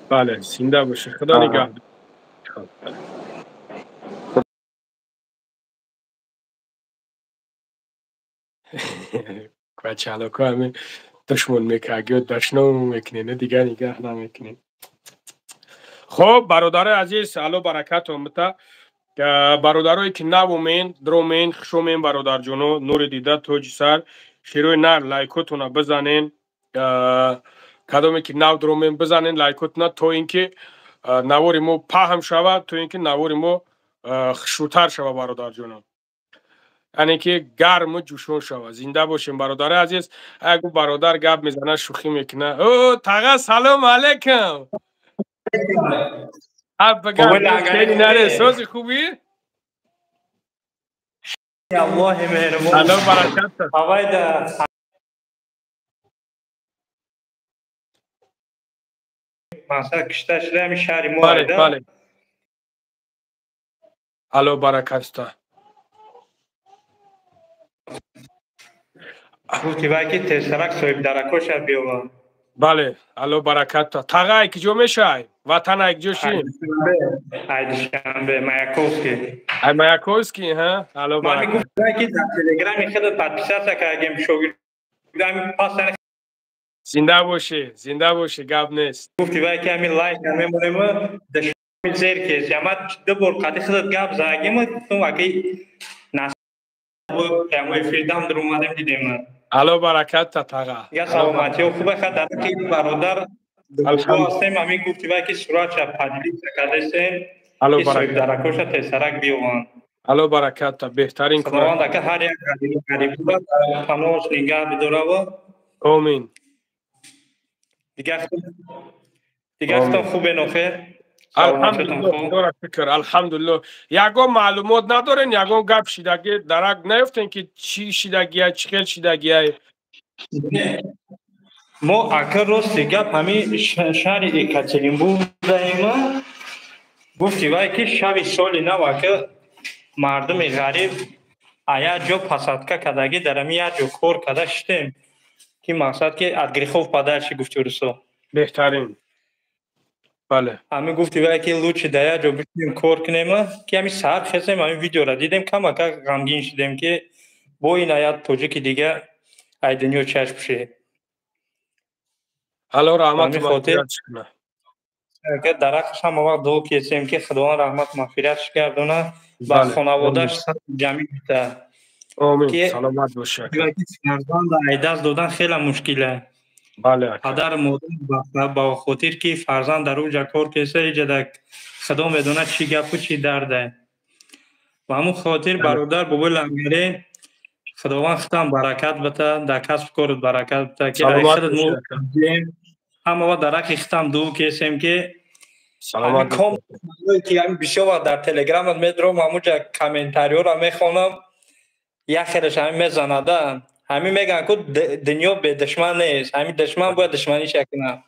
بله، زنده باشه، خدا نگهدار. بچه‌ها، همین دشمن мекагӣ, дашном мекунед, дигар нигаҳ намекунед. Хоб, бародарои азиз, алло баракатон бита. Бародарое ки навомен, дромен, хушомен, бародарҷоно, нури дида, тоҷи сар, широи нар, лайкотона бизанен. Кадоме ки нав дромен, бизанен лайкотона, то ин ки навори мо паҳм шавад, то ин ки навори мо хушрӯтар шавад, бародарҷоно, яъне ки гарму ҷӯшон шавад. Зинда бошем, бародари азиз. Агу бародар гап мезанад, шӯхӣ мекунад. О, таға, салом алейкум. Наре, сози, хубӣ? Аллоҳи меҳрубон. Алло баракат. Ҳавайда. Масалан, кишта шуда ҳами шаҳри мо. Бале, бале. Алло баракатта. Гуфти вай ки тезтарак соҳибдаракоша биёва. Бале, алло баракатта. Тағай, киҷо мешай? Ватан ай киҷо ши? Ай Душанбе, Маяковский. Ай Маяковский, ҳа? Алло баракат. Гуфти ки дар Телеграми худат подписаться кардем, шогирдами пас. Зинда бошӣ, зинда бошӣ, гап нест. Гуфти вай ки ҳамин лайк мемонем, дашми зер кес. Ама ду бор қади худат гап задагим, гуфтум аки прямой эфир дам дар омадем, дидем. Алло баракатта, таға. Я саломатиё хуба ха дар ки бародар ҳастем, ҳамин гуфти вай ки суратша поделиться кардесем. Алло баракат. Даракоша тезтарак биёванд. Алло баракатта, беҳтарин. Худованд ака ҳар як ғарибро паноҳаш нигаҳ бидорава. Омин. Дигар худтон хубен охир? Алҳамдулиллоҳ, шукр, алҳамдулиллоҳ. Ягон маълумот надорен, ягон гап шидаги дарак наёфтен, ки чӣ шидагия, чӣ хел шидагия? Мо ака, рости гап, ҳамин шаҳри Екатеринбург даима. Гуфти вай ки шаби соли нав ака мардуми ғариб а як ҷо посадка кардагӣ, дар ҳамин як ҷо кор карда шитем, ки мақсад ки от грехов подальше, гуфти русо. Беҳтарин, бале. Ҳамин гуфти вай ки лучше дар як ҷо бишинем, кор кунем, ки ҳамин саҳар хезем, ҳамин видеора дидем, камака ғамгин шидем, ки бо ин аят тоҷики дига ай дунё чашм пӯшид. Алло раҳмат. Дарахташ ҳама вақт дуо кесем, ки Худованд раҳмат мағфиратш гардона, ба хонаводааш ҷамъ бита. Омин, саломат бошад. Фарзанд ай даст додан хеле мушкила. Падар модар ба хотир ки фарзанд дар уҷа кор кеса, иҷа худо медонад чӣ гапу чӣ дарде. Ба ҳамун хотир, бародар Бобои Лангарӣ, Худованд худам баракат бита, дар касбу корат баракат бита, ки ҳама дар ҳаққи худам дуо кесем, ки ки ҳамин бисёр вақт дар телеграмат медурам, ҳамуҷа комментариёро мехонам, як хелаш ҳамин мезанада. Ҳамин мегӯянд, ку дунё бедушман нест, ҳамин душман бояд душманиша кунад.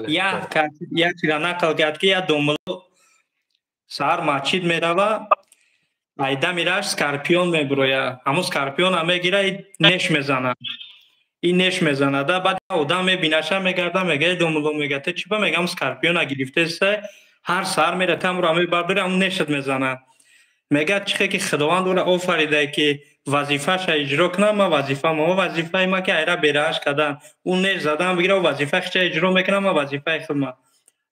Як чиза нақл кард, ки як домулло саҳар масҷид мерава, айда мираш скорпион мебуроя, ҳамун скорпиона мегира, неш мезана, ин неш мезанада. Баъд одам мебинаша, мегарда, мега: «Домулло», мега, «ту чӣ ба?» Мега: «Скорпиона гирифтеса, ҳар саҳар мера, тамро мебардори, ҳамун нешат мезана». Мега: «Чихе ки Худованд ӯра офаридае, ки вазифаша иҷро кунам, ман вазифаам, вазифаи ма ки айра бераҳаш кардан, ӯ неш задан бигира, вазифаи худша иҷро мекунам, ман вазифаи худма».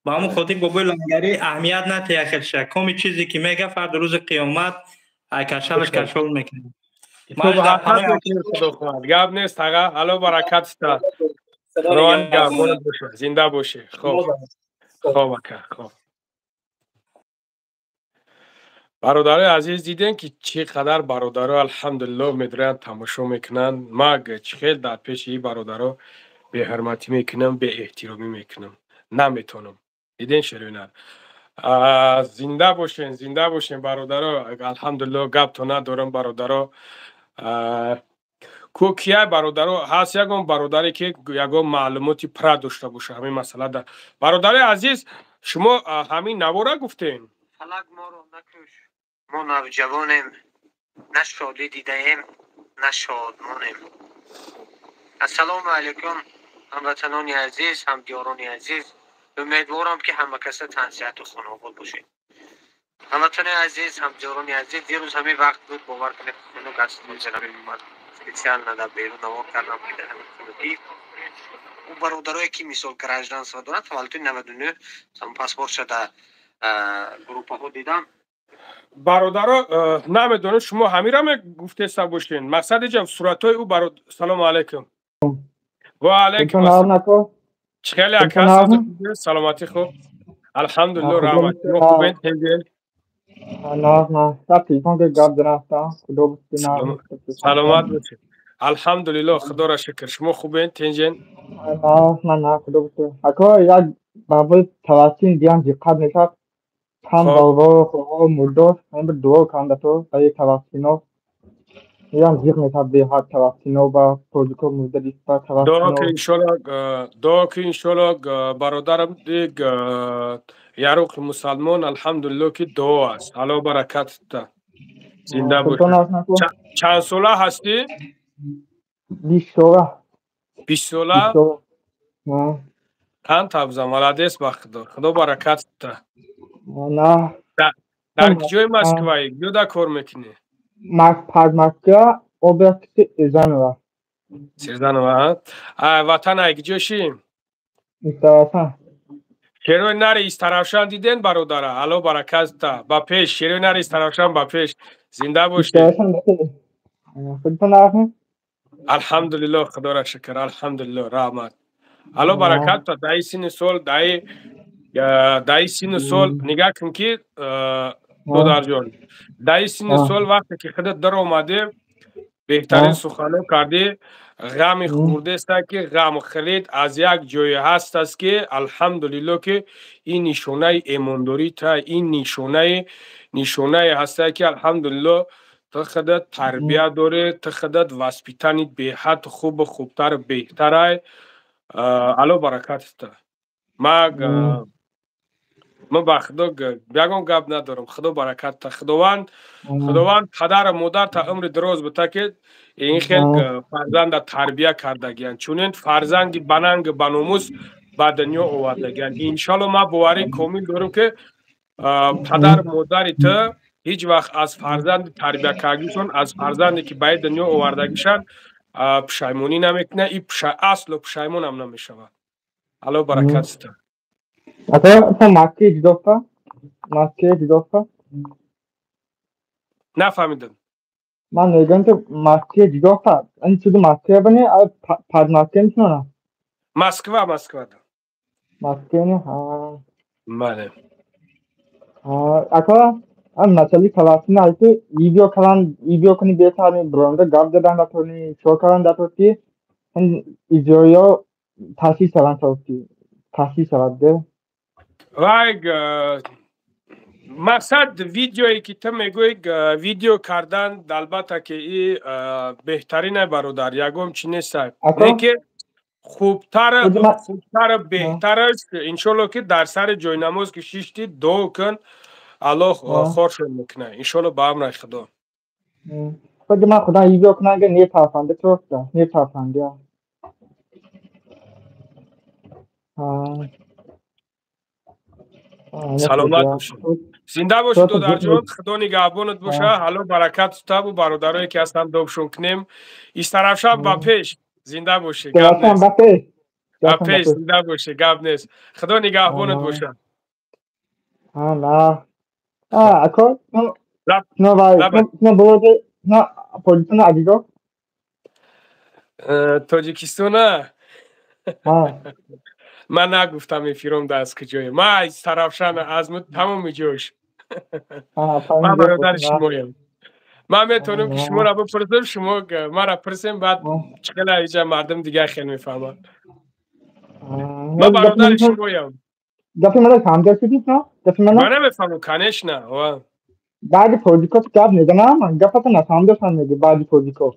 Ба ҳамун хотир, Бобои Лангарӣ, аҳамият натея хелша коми чизе ки мега, фард рӯзи қиёмат ай кашалаш кашол мекунад. Гап нест, ага, Алло баракат ста, зинда бошӣ. Хоб, хоб, ака, хоб. Бародарои азиз, дидем, ки чӣ қадар бародаро, алҳамдулилло, медоранд, тамошо мекунанд. Ма чӣ хел дар пеши ин бародаро беҳурматӣ мекунам, беэҳтиромӣ мекунам? Наметонам. Диден, шерӯнар, зинда бошен, зинда бошен, бародаро. Алҳамдулилло, гапто надорам, бародаро. Ку кия, бародаро, ҳаст ягон бародаре, ки ягон маълумоти пурра дошта боша ҳамин масъала? Бародари азиз, шумо ҳамин навора гуфтем. Фалак моро накуш, мо навҷавонем, на шодӣ дидаем, на шодмонем. Ассалому алайкум, ҳамватанони азиз, ҳамдиёрони азиз. Умедворам, ки ҳама каса тансиҳату хонаобод бошед. Ҳамватанони азиз, ҳамдиёрони азиз, дирӯз ҳамин вақт буд, бовар кунед, хунук аз меомад. Специально дар берун навор кардам, ки дар ҳамин хунукӣ ӯ бародарое, ки мисол гражданство дорад, таваллуди 99, паспортша дар группаҳо дидам. Бародаро, намедонам, шумо ҳамира мегуфтеста бошен. Мақсад иҷа суратҳои ӯ. Салому алайкум. Ва алайкум. Чӣ хеле, ака? Саломатӣ хуб, алҳамдулилло, раҳмат. Хубен, тезел? Саломат бошед, алҳамдулилло, худоро шукр. Шумо хубен, тенҷен? Ако, як бабои тавассин диям диққат мешавад. Чанд бобо хоҳо мурдор ҳамин дуо канда то барои тавассино. Ям зиқ мешавад беҳад тавассино ба тоҷико мурда диста. Дуо ки иншолло, дуо ки иншолло, бародарам, диг яруқи мусалмон, алҳамдулилло, ки дуо аст. Алло баракат, зинда бош. Чанд сола ҳастӣ? 20 сола. 20 сола? Қанд табза, молодец, ба худо, худо баракат. Дар куҷои Москваи, куҷода кор мекунӣ? Под Москва, области Сирзанова. Сирзанова. Ватан ай куҷо ши? Истаравшан. Шерои нари Истаравшан, диден, бародара? Алло баракатта, ба пеш, шерои нари Истаравшан, ба пеш, зинда бошед. Алҳамдулилло, худоро шукр, алҳамдулилло, раҳмат, алло баракатта. Даи синни сол, даи синну сол, нигаҳ кун, ки додарҷон, даи синну сол вақте ки худат даромадӣ, беҳтарин сухано кардӣ. Ғами хурдеста, ки ғам хӯрид, аз як ҷое ҳаст аст, ки алҳамдулилло, ки ин нишонаи эмондорита, ин нишонае ҳаста, ки алҳамдулилло, ту худат тарбия дорӣ, ту худат воспитание беҳад хубу хубтару беҳтарай. Алло баракатта. Ман ба худо ягон гап надорам. Худо баракатта, Худованд падару модарта умри дароз бита, ки ин хел фарзанда тарбия кардагиянд, чунин фарзанди банангу баномус ба дунё овардагиянд. Иншалло, ман боварии комил дорам, ки падару модари ту ҳеҷ вақт аз фарзанди тарбиякардагишон, аз фарзанде ки ба ин дунё овардагишанд, пушаймонӣ намекунад и асло пушаймонам намешавад. Алло баракат сита. Ата, Москве ҷудоста? Москве ҷудоста? Нафаҳмидам. Ман мегӯям, ки Москве ҷудоста. Ин чизи Москве бани, под Москве мешунавам. Москва, Москва. Москва, ҳа. Бале. Ака, ан масъалаи Фаластин ҳаст, видео калан, видео кунӣ бетарни, буронда гап задан датони, чо калан дато ки иҷроиё таъсис шаванд, то ки таъсис шавад де. Вай мақсад видеое ки ту мегӯӣ, видео кардан, албатта ки и беҳтарин, бародар, ягон чи нест, лекин хубтар, хубтар, беҳтараш, иншолло, ки дар сари ҷойнамоз ки шишти, дуо кун, Аллоҳ хоршон мекунад, иншолло, ба амри Худо. Худи ман худам видео кунанга нетарсанда, чоста нетарсанда. Саломат бошед, зинда бошед, додарҷон, Худо нигаҳбонат боша, ҳало баракат табу бародарое ки ҳастанд, добшон кунем. Истарафшаб ба пеш, зинда бошӣ, гап нест, ба пеш, зинда бошӣ, гап нест, Худо нигаҳбонат боша. Ако, но блоги на Тоҷикистона адиго? Тоҷикистона ман нагуфтам, эфиром да аз куҷое. Ман аз Тарафшан, аз тамоми ҷош. Ман бародари шумоям. Ман метавонам ки шуморо бипурсам, шумо маро пурсем, баъд чӣ хела иҷа мардум дигар хел мефаҳмад. Ман бародари шумоям. Гапи мана фаҳмида шудид, на? Гапи мана? Ман намефаҳмам, конечно. Баъди тоҷико гап мезанам, гапата нафаҳмидашам меги баъди тоҷико.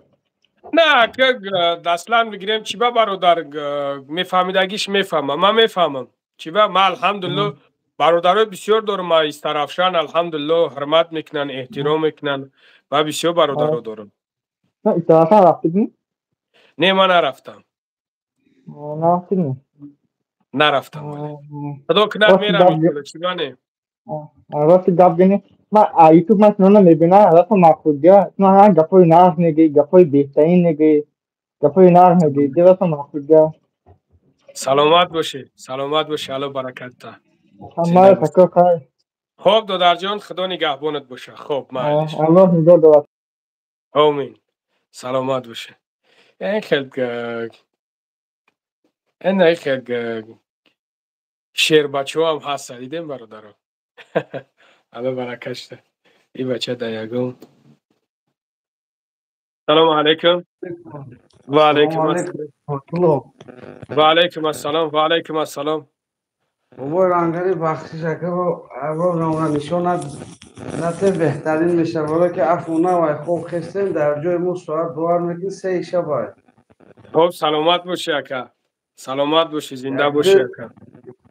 На, аслан бигирем, чӣ ба, бародар, мефаҳмидагиш мефаҳмам, ман мефаҳмам. Чӣ ба, ман, алҳамдулилло, бародарои бисёр дорам Истарафшан, алҳамдулилло, ҳурмат мекунанд, эҳтиром мекунанд ва бисёр бародаро дорам. Истарафшан рафтидми? Не, ман нарафтам. Нарафтидми? Нарафтам. Худо кунад, мерам, чӣ ба не? Рости гап гини, ман ютуб ман шуно мебинам, рафта махудия, шуно ҳам гапҳои нағз мегӯӣ, гапҳои беҳтарин мегӯӣ, гапҳои нағз мегӯӣ, рафта махудия. Саломат бошӣ, саломат бошӣ, Алло баракатта. Хоб, додарҷон, Худо нигаҳбонат боша. Хоб, майлиш. Аллоҳ нигоҳ дорад. Омин. Саломат бошӣ. Ин хел ин хел шербачаҳоам ҳаста, дидем, бародаро. Алло баракат шуда. И бача да ягон. Салому алайкум. Ва алайкум ассалом. Ва алайкум ассалом. Ва алайкум ассалом. Бобои Рангари, бахшиш, ака, ро нишонат нате, беҳтарин мешавад, вале ки афу навай, хоб хестем, дар ҷои мо соат, бовар мекунӣ, 3 шабай. Хоб, саломат бошӣ, ака. Саломат бошӣ, зинда бошӣ, ака.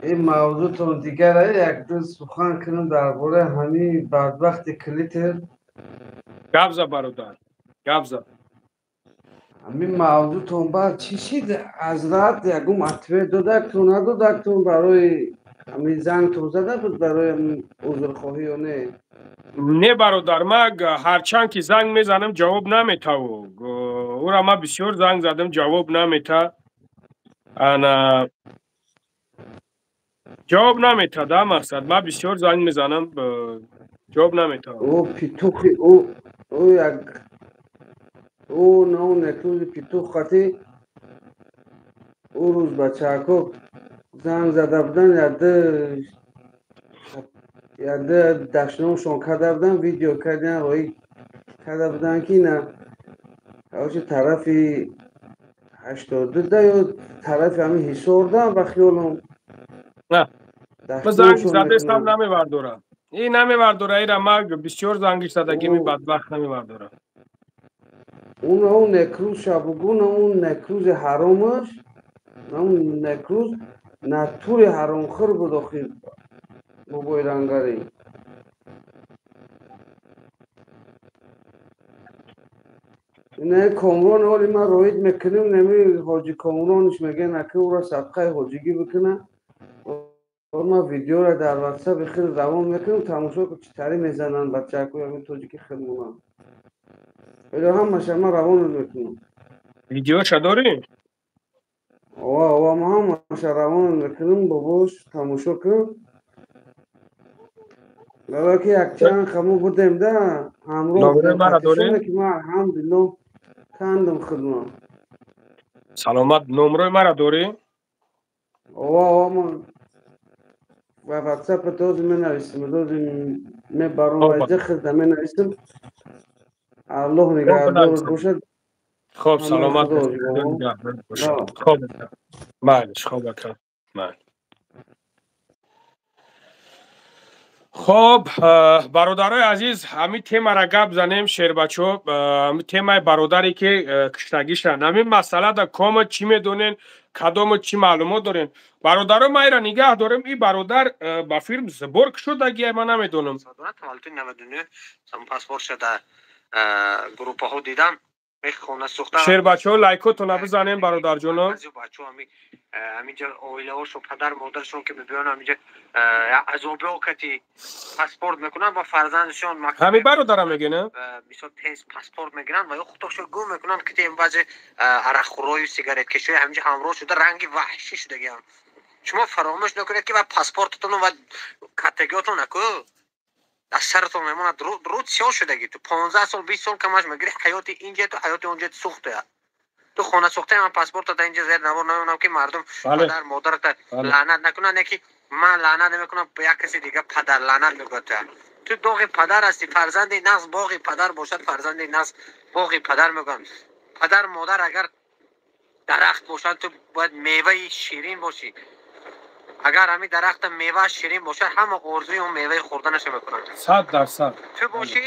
Ин мавзӯътон дигар, як ду сухан кунам дар бораи ҳамин бадбахти клитер. Гап за, бародар, гап за. Ҳамин мавзӯътон баъд чӣ шид? Ҳазрат ягон ответ додактон, надодактон? Барои ҳамин зангтон зада буд барои узрхоҳӣ ё не? Не, бародар, ман ҳарчанд ки занг мезанам, ҷавоб наметаву. Ӯра ман бисёр занг задам, ҷавоб намета. Ана ҷавоб намета, да, мақсад, ман бисёр занг мезанам, ҷавоб наметавам. Ӯ петухи ӯ як ӯ на некрӯзи петух қати ӯ рӯз бачаҳако занг зада будан, яде дашномшон карда будан, видео кардан, роӣ карда будан, ки на короче тарафи 82 да ё тарафи ҳамин Ҳисорда, ба хиёлам. Ман занг задестам, намевардорам. И намевардора, ира ман бисёр зангиш задагими, бадбахт намевардорам. Он некрӯз шабугун, он некрӯзи ҳаромаш, он некрӯз натури ҳаромхӯр буд охи, бобои Рангарӣ. Не, Комрон ҳоли ман роид мекунем, неми ҳоҷи Комрониш мегӯян, ака, ӯро садқаи ҳоҷигӣ бикуна. Ман видеоро дар ватсапи хел равон мекунам, тамошо кун, чӣ тари мезананд бачаҳакои ҳамин тоҷики хелмонанд. Эло ҳамаша ман равон мекунам. Видеоша дорӣ? Ова, ова, ман ҳамаша равон мекунам, бобош, тамошо кун. Барои ки якчанд хамо будем да, ҳамроҳ будем, ки ман алҳамдулилло кандам худмон. Саломат, номрои мара дорӣ? Ова ма ва WhatsApp този менависим, този мебаром ва ҷа менависим. Аллоҳ нигаҳдор бошад. Хоб, саломат бошед. Хоб, майлиш, хоб ака, майли. Хоб, бародарои азиз, ҳамин темара гап занем, шербачо, ҳамин темаи бародаре ки киштагишанд. Ҳамин масъала да кома чӣ медонен, кадомо чӣ маълумот дорем? Бародаро, ма ира нигаҳ дорем, ин бародар ба филм сбор шудагия, ман намедонам. Таваллуди 99 паспортша дар группаҳо дидам. Хона сӯхта. Шербачаҳо, лайкотона бизанем, бародарҷоно. Бачаҳо ҳаминҷа оилаҳошон, падар модаршон ки мебиён ҳаминҷа азобиҳо кати паспорт мекунанд ва фарзандшон ҳамин бародара мегӯна? Мисол тез паспорт мегиранд ва ё худошон гум мекунанд, ки баъзе арақхӯрою сигареткашои ҳаминҷа ҳамроҳ шуда ранги ваҳшӣ шудагианд. Шумо фаромӯш накунед ки ва паспортатон ва каттагиотон наку аз саратон мемонад, руд сиёҳ шудагӣ. Ту 15 сол 20 сол камаш мегирӣ, ҳаёти инҷа ту ҳаёти онҷа сӯхтая. Ту хона сӯхтая, ман паспортата инҷа зер навор намемонам ки мардум падар модарата лаънат накунанд, яки ман лаънат намекунам, як каси дига падар лаънат мекунад туя. Ту доғи падар ҳасти, фарзанди нағз боғи падар бошад, фарзанди нағз боғи падар мегӯянд. Падар модар агар дарахт бошанд, ту бояд меваи ширин бошӣ. Агар ҳамин дарахта мева ширин бошад, ҳама орзуи он меваи хӯрданаша мекунанд. 100%. Ту бошӣ,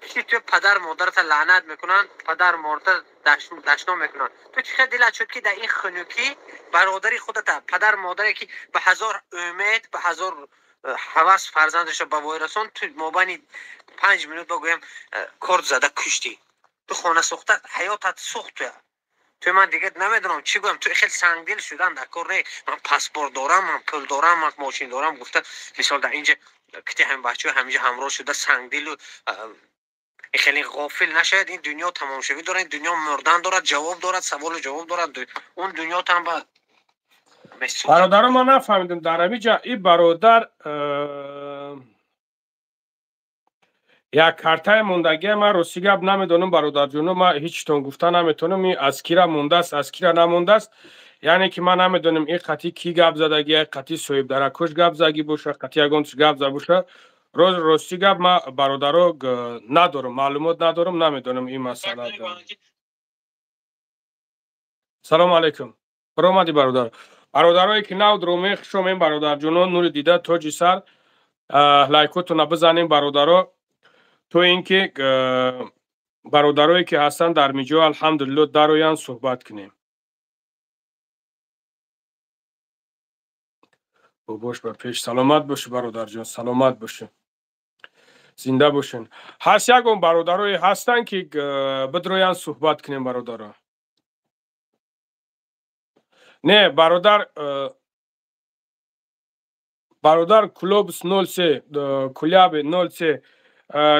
пиши ту падар модарата лаънат мекунанд, падар модарата дашном мекунанд. Ту чӣ хел дилат шуд ки дар ин хунукӣ бародари худата, падар модаре ки ба ҳазор умед, ба ҳазор ҳавас фарзандаша ба вой расон, ту мобайни 5 минут бигӯям корд зада куштӣ. Ту хона сӯхта, ҳаётат сӯхт туя. Ту ман дига намедонам чӣ гӯям, ту хеле сангдил шудан дар кор не. Ман паспорт дорам, ман пул дорам, ман мошин дорам гуфта, мисол дар инҷа кити ҳамин бачаҳо ҳаминҷа ҳамроҳ шуда сангдилу хеле ғофил нашавед. Ин дунё тамомшавӣ дорад, ин дунё мурдан дорад, ҷавоб дорад, саволу ҷавоб дорад. Он дунё там ба бародаро ман нафаҳмидам дар ҳамин ҷа ин бародар як картаи мондагия, ман рости гап намедонам, бародарҷоно, ман ҳечтон гуфта наметавонам, ин аз кира мондааст, аз кира намондааст. Яъне ки ман намедонам ин қати кӣ гап задагия, қати соҳибдаракош гап задагӣ боша, қати ягон чиз гап зада боша. Рости гап ман бародаро надорам, маълумот надорам, намедонам ин масъала. Салому алайкум, баромадӣ бародар. Бародарое ки нав дромеи хуш омем, бародарҷоно, нури дида тоҷи сар, лайкотона бизанем бародаро, то ин ки бародарое ки ҳастанд дар миҷо алҳамдулилло дароянд, суҳбат кунем. Бобош ба пеш, саломат бошӣ бародарҷон, саломат бошӣ, зинда бошен. Ҳаст ягон бародарое ҳастанд ки бидроянд суҳбат кунем бародаро? Не, бародар, бародар Клубс 03, Кулябе 03,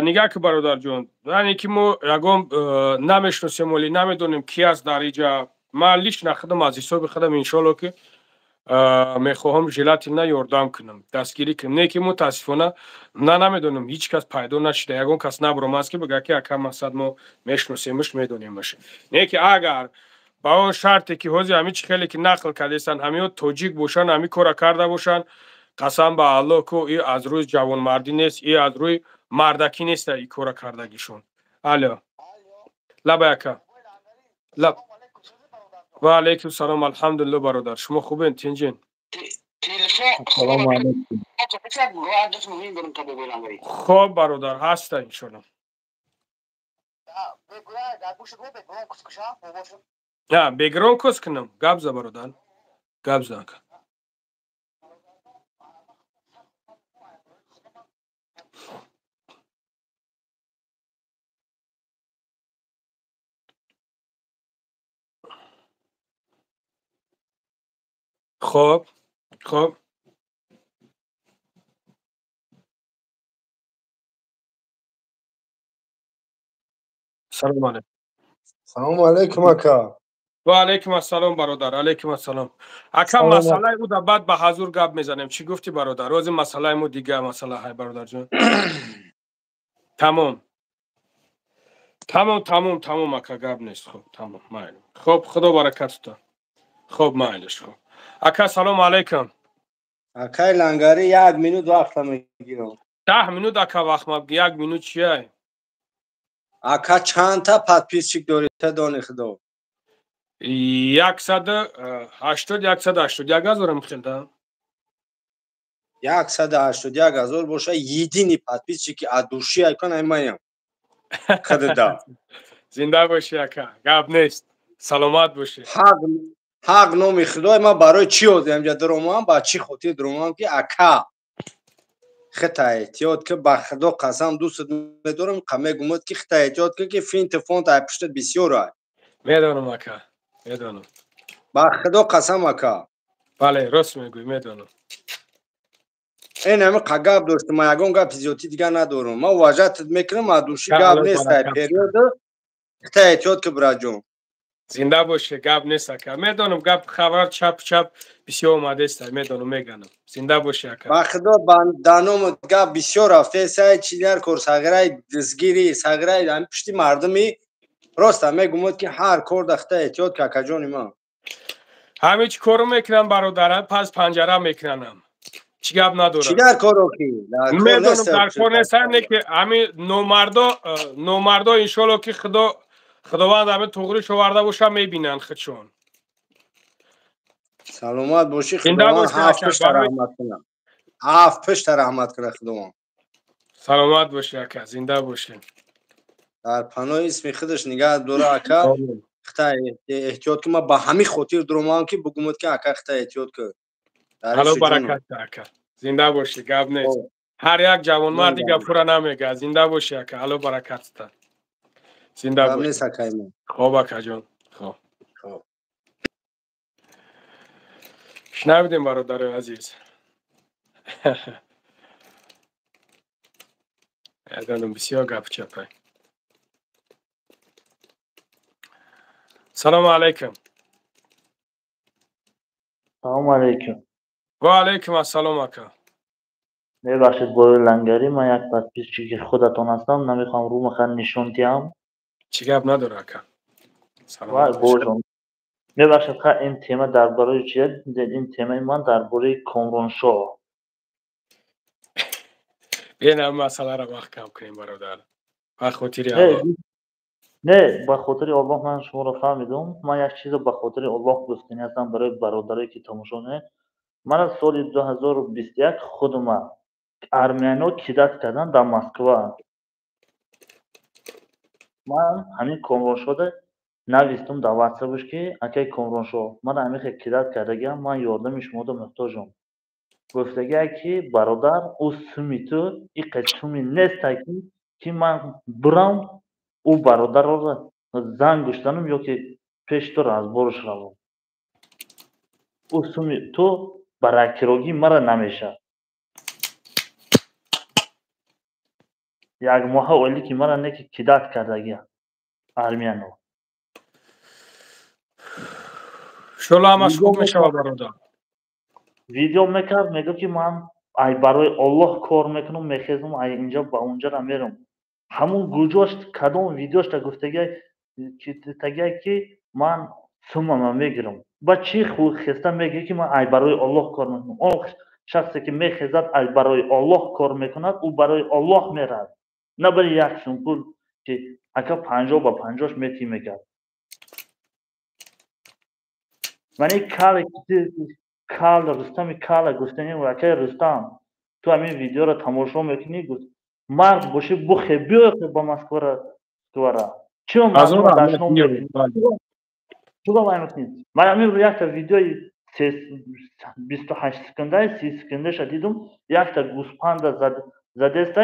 нигаҳ ки бародарҷон, яъне ки мо ягон намешиносем, оли намедонем ки аст дар иҷа. Ман лично худам аз ҳисоби худам иншоалло ки мехоҳам желательно ёрдам кунам, дастгирӣ кунам. Не ки мутаассифона на намедонам, ҳеҷ кас пайдо нашуда, ягон кас набуромааст ки бигӯяд ки ака мақсад мо мешиносемш, медонемш. Не ки агар ба он шарте ки ҳозир ҳамин чӣ хеле ки нақл кардестанд, ҳамиҳо тоҷик бошанд, ҳамин кора карда бошанд, қасам ба Аллоҳ ку и аз рӯи ҷавонмардӣ нест, и аз рӯи мардакӣ нест и кора кардагишон. Алло, лабай ака, лаб. Ва алайкум салом, алҳамдулилло бародар, шумо хубен, тинҷин? Хоб бародар, ҳаста иншоалло. На, бегрон кос кунам, гап за бародар, гап за ака. Хоб, хоб. Салом алейкум. Салому алейкум ака. Ва алейкум ассалом бародар, алейкум ассалом. Ака, масъалаи ӯ да баъд ба ҳазур гап мезанем. Чӣ гуфтӣ бародар? Рози масъалаи мо дига масъала ҳай бародарҷон. Тамом. Тамом, тамом, тамом ака, гап нест. Хоб, тамом, майли. Хоб, худо баракат тута. Хоб, майлиш, хоб. Ака, салому алайкум. Акай Лангари, як минут вақта мегирам. 10 минут, ака, вақт ма, як минут чия? Ака, чандта подписчик дорӣ, та дони худо? 180, 181 ҳазорам хел да. 181 ҳазор боша, единый подписчики от души айкон аймаям. Хадада. Зинда бошӣ, ака, гап нест. Саломат бошӣ. Ҳақ номи худой, ман барои чӣ ҳозир инҷа даромадам, ба чӣ хотир даромадам, ки ака хита эҳтиёт ки, ба худо қасам, дӯстат медорам, мегумад ки хита эҳтиёт ки, ки финт фонт ай пуштат бисёр ай. Медонам, ака, медонам. Ба худо қасам, ака. Бале, рост мегӯӣ, медонам. Ин ҳами гап доштам, ман ягон гапи зиёдтӣ дигар надорам. Ман уважатат мекунам, аз души гап нест, ай период хита эҳтиёт ки, браҷон. Зинда бошӣ, гап нест, ака. Медонам, гап хабар чап чап бисёр омадааст, медонам, меганам. Зинда бошӣ, ака. Ба худо, ба номат гап бисёр рафтааст, чидар кор сағираи дастгирӣ, сағираи ҳами пушти мардуми, просто мегумад ки ҳар кор да хита эҳтиёт ки, акаҷони ман. Ҳамин чӣ кору мекунам, бародарам, пас панҷара мекунанам. Чӣ гап надорам. Чӣ дар коро ки? Медонам, дар кор нестам, не ки ҳамин номардо, номардо, иншоалло ки худо худованд ҳамин туғриш оварда боша, мебинанд худшон. Саломат бошӣ, худованд ҳафт пушта раҳмат кунад. Ҳафт пушта раҳмат кунад худованд. Саломат бошӣ, ака, зинда бошӣ. Дар паноҳи исми худаш нигаҳ дора, ака. Хита эҳтиёт ки, ман ба ҳамин хотир дуромадам ки бугумад ки ака хита эҳтиёт ки. Ало баракат, ака. Зинда бошӣ, гап нест. Ҳар як ҷавонмарди гапура намега. Зинда бошӣ, ака, ало баракат. Зинда бошӣ. Хоб, акаҷон, хоб. Шунавидем, бародарои азиз. Ядонам, бисёр гап чапай. Салому алайкум. Салому алайкум. Ва алайкум ассалом, ака. Мебахшед, бои Лангарӣ, ман як подписчики худатон ҳастам, намехоҳам рӯ махан нишон диҳам. Чӣ гап надора, ака. Божон, мебахшед, ха, ин тема дар бораи чия? Ин темаи ман дар бораи Комроншоҳ. Бена, масъаларо маҳкам кунем, бародар, ба хотири Аллоҳ. Не, ба хотири Аллоҳ, ман шуморо фаҳмидум. Ман як чизо ба хотири Аллоҳ гуфтанӣ ҳастам барои бародарое ки тамошо мекунед. Мана соли 2021 худума армяно кидать кардан дар Москва. Ман ҳамин Комроншода навистум дар ватсапш ки акай Комроншоҳ, мана ҳамин хел кидать кардагиам, ман ёрдами шумода муҳтоҷам. Гуфтагия ки бародар, ӯ суми ту иқе суми нестай ки ман бурам ӯ бародарро занг гӯштанам ё ки пеши ту разборш равам. Ӯ суми ту ба ракирогӣ мара намешавад. Як моҳа оли ки мара не ки кидать кардагия армияно. Иншоалло ҳамаш хуб мешавад, бародар. Видео мекард, мегӯфт ки ман ай барои Оллоҳ кор мекунам, мехезам, ай инҷа ба унҷара мерам. Ҳамун гуҷош, кадом видеошта гуфтагия ки ман сумама мегирам? Ба чӣ хеста мегӯӣ ки ман ай барои Оллоҳ кор мекунам? Он шахсе ки мехезад, ай барои Оллоҳ кор мекунад, ӯ барои Оллоҳ меравад, на барои як сум пул ки ака 50 ба 50-ш метӣ мекард. Мани кале кал Рустами кала гуфтани, акай Рустам, ту ҳамин видеоро тамошо мекунӣ, гуфт мард бошӣ, бухе биёхе ба Москвара. Москвара чиро чиро вай мекунӣ? Ман ҳамин якта видеои 28 секундаи, 30 секундаша дидум, якта гӯспанда задеста,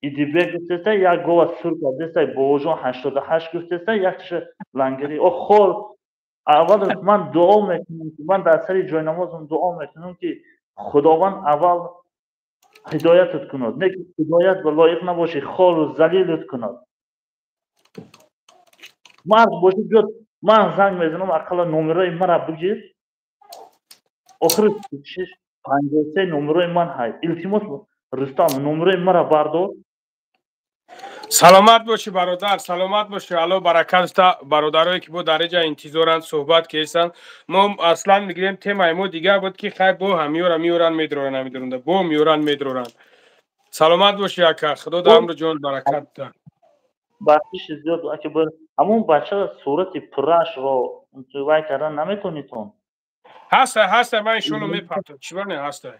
идибек гуфтеста, як гова сур кардеста, бовожон 88 гуфтеста, якташа Лангари. О хор, аввал ман дуо мекунам, ман дар сари ҷойнамозам дуо мекунам ки Худованд аввал ҳидоятат кунад, не ки ҳидоят ба лоиқ набошӣ, хору залилат кунад. Мард бошӣ, биёд, ман занг мезанам, ақалла номерои мара бигир. Охири 53 номерои ман ҳай. Илтимос, Рустам, номерои мара бардор. Саломат бошӣ, бародар, саломат бошӣ. Алло баракат та бародарое ки бо дар инҷа интизоранд, суҳбат кесанд. Мо аслан мегирем, темаи мо дигар буд, ки хай бо ҳамиёра меоранд, медроранд, ҳамидурунда бо меоранд, медроранд. Саломат бошӣ, ака, худо дар амру ҷон баракат та. Бахшиши зиёд, аки, ҳамон бача сурати пуррашро вай кардан наметонитон? Ҳаста, ҳаста, ман иншоалло мепартам. Чӣ не ҳаста?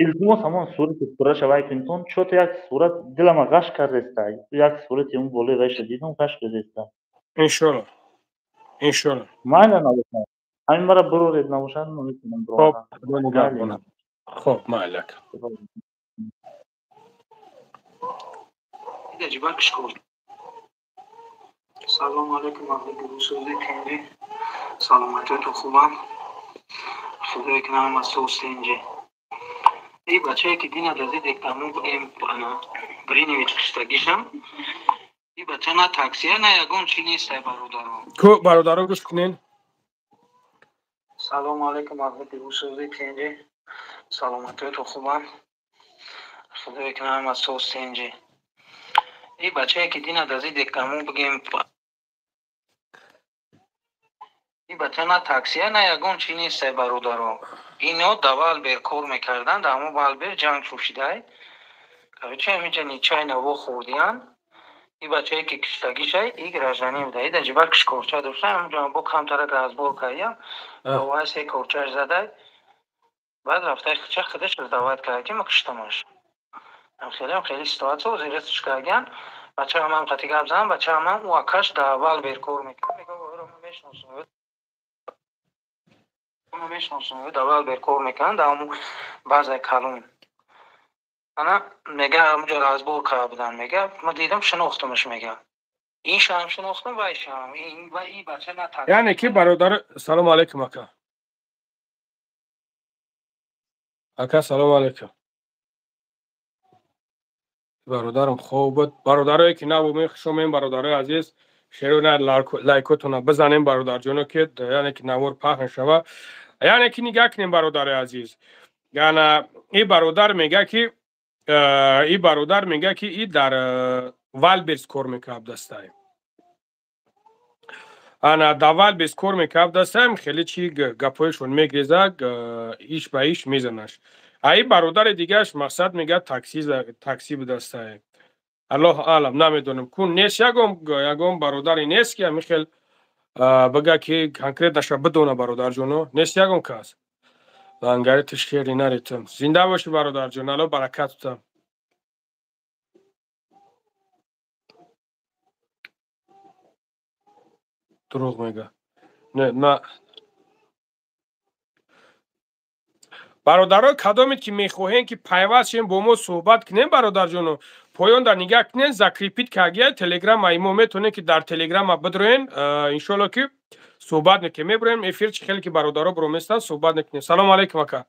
Илтимос, ҳамон сурати пурраша вай кунитон. Чото як сурат дилама ғаш кардеста, як сурати он болои вайша дидам, ғаш кардеста. Иншоалло, иншоалло. Майла, набошад, ҳамин мара бироред, набошад, наметонам. Хоб, хоб, майли, ака. Салому алайкум, аҳли гурӯҳсозӣ, тинҷӣ, саломатиётон хубам, худое ки ҳама соз, тинҷӣ. И бачае ки дина дазид ектаму бигем, ана Бриневич киштагишам, и бача на таксия, на ягон чи нестай, бародаро. Ку, бародаро, гӯш кунен. Салому алайкум, аҳли гурӯҳсозӣ, тинҷӣ, саломатиётон хубам, худое ки ҳама соз, тинҷӣ. И бачае ки дина дазид ектаму бигем, и бача на таксия, на ягон чи нестай, бародаро. Ино да Валбер кор мекарданд, да ҳамон Валбер ҷанг шушидай. Короче, ҳаминҷа нечаянно вохӯрдиянд. И бачае ки киштагишай, и гражданин буда, и дар ҷиба кишкорча дошта, ҳамонҷо бо камтарак разбор кардиям, вай се корчаш задай, баъд рафтай хича худаш сдавать кард, ки ма киштамаш. Хеле хеле ситуация озирасш кардиян. Бачаам қати гап занам, бачаам ӯ акаш дар Валбер кор мекард, мега мешиносам, мешиносам, дар Валбер кор мекунанд, дар ҳамун базаи калон. Ана мега, ҳамунҷо разбор карда буданд, мега, ма дидам, шинохтамаш, мега, ин шаҳам шинохтам, вай шаҳам, и бача на. Яъне ки, бародар, салому алайкум, ака, ака, салому алайкум, бародарам. Хоб буд, бародарое ки набудем, хуш омем, бародарои азиз. Шерона лайкотона бизанем, бародарҷоно, ки яъне ки навор паҳн шава. Яъне ки нигаҳ кунем, бародари азиз, яна и бародар мега, ки и бародар мега, ки и дар Валберс кор мекард дастай. Ана дар Валберс кор мекард дастаем, хеле чи гапҳояшон мегреза, иш ба иш мезанаш. А и бародари дигааш мақсад мега, такси будастае. Аллоҳ аълам, намедонем, кун нест, ягон бародаре нест, ки ҳамин хел бага, ки конкретнаша бидона. Бародарҷоно, нест ягон кас? Лангари шери наритам. Зинда бошӣ, бародарҷон, алло баракат тута. Дурӯғ мега. Не, ма бародаро, кадомед ки мехоҳем, ки пайваст шем, бо мо суҳбат кунем, бародарҷоно, поён дар нигаҳ кунен, закрепить кагия телеграма мо, метавонем, ки дар телеграма бидроен, иншоалло, ки суҳбат мекунем, меброем эфир. Чи хеле ки бародаро бироместанд, суҳбат мекунем. Салому алайкум, ака.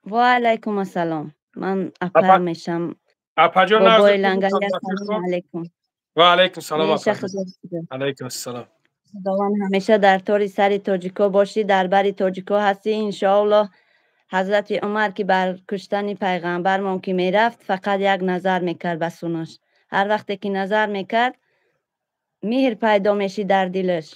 Ва алайкум ассалом, ман апа мешам. Апаҷон. Бобои Лангари, ассалому алайкум. Ва алайкум салом, алайкум ассалом. Худованд ҳамеша дар тори сари тоҷико бошӣ, дар бари тоҷико ҳастӣ, иншоаллоҳ. Ҳазрати Умар, ки бар куштани пайғамбармон ки мерафт, фақат як назар мекард ба сунаш. Ҳар вақте ки назар мекард, меҳр пайдо мешид дар дилаш,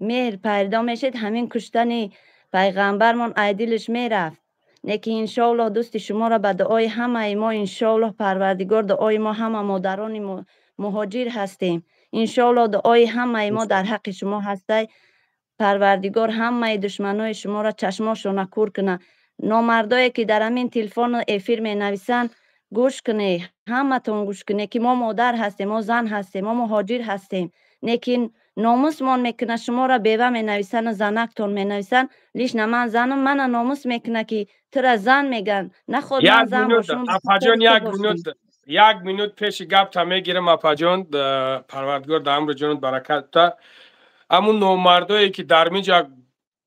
меҳр пайдо мешид, ҳамин куштани пайғамбармон ай дилаш мерафт. Неки иншоаллоҳ, дӯсти шуморо ба дуои ҳамаи мо, иншоаллоҳ, Парвардигор, дуои мо, ҳама модарони муҳоҷир ҳастем, иншоаллоҳ, дуои ҳамаи мо дар ҳаққи шумо ҳастай. Парвардигор ҳамаи душманои шуморо чашмошона кур кунад. Номардое ки дар ҳамин телефону эфир менависанд, гӯш кунед, ҳаматон гӯш кунед, ки мо модар ҳастем, мо зан ҳастем, мо муҳоҷир ҳастем, лекин номусмон мекунад. Шуморо бева менависану занактон менависанд. Лично ман занам, мана номус мекунад, ки тура зан мегӯянд. Наход ман зан бошам. Апаҷон, як минут, як минут пеши гапта мегирам, апаҷон. Парвардигор дар амру ҷонат баракат та. Ҳамун номардое ки дар миҷа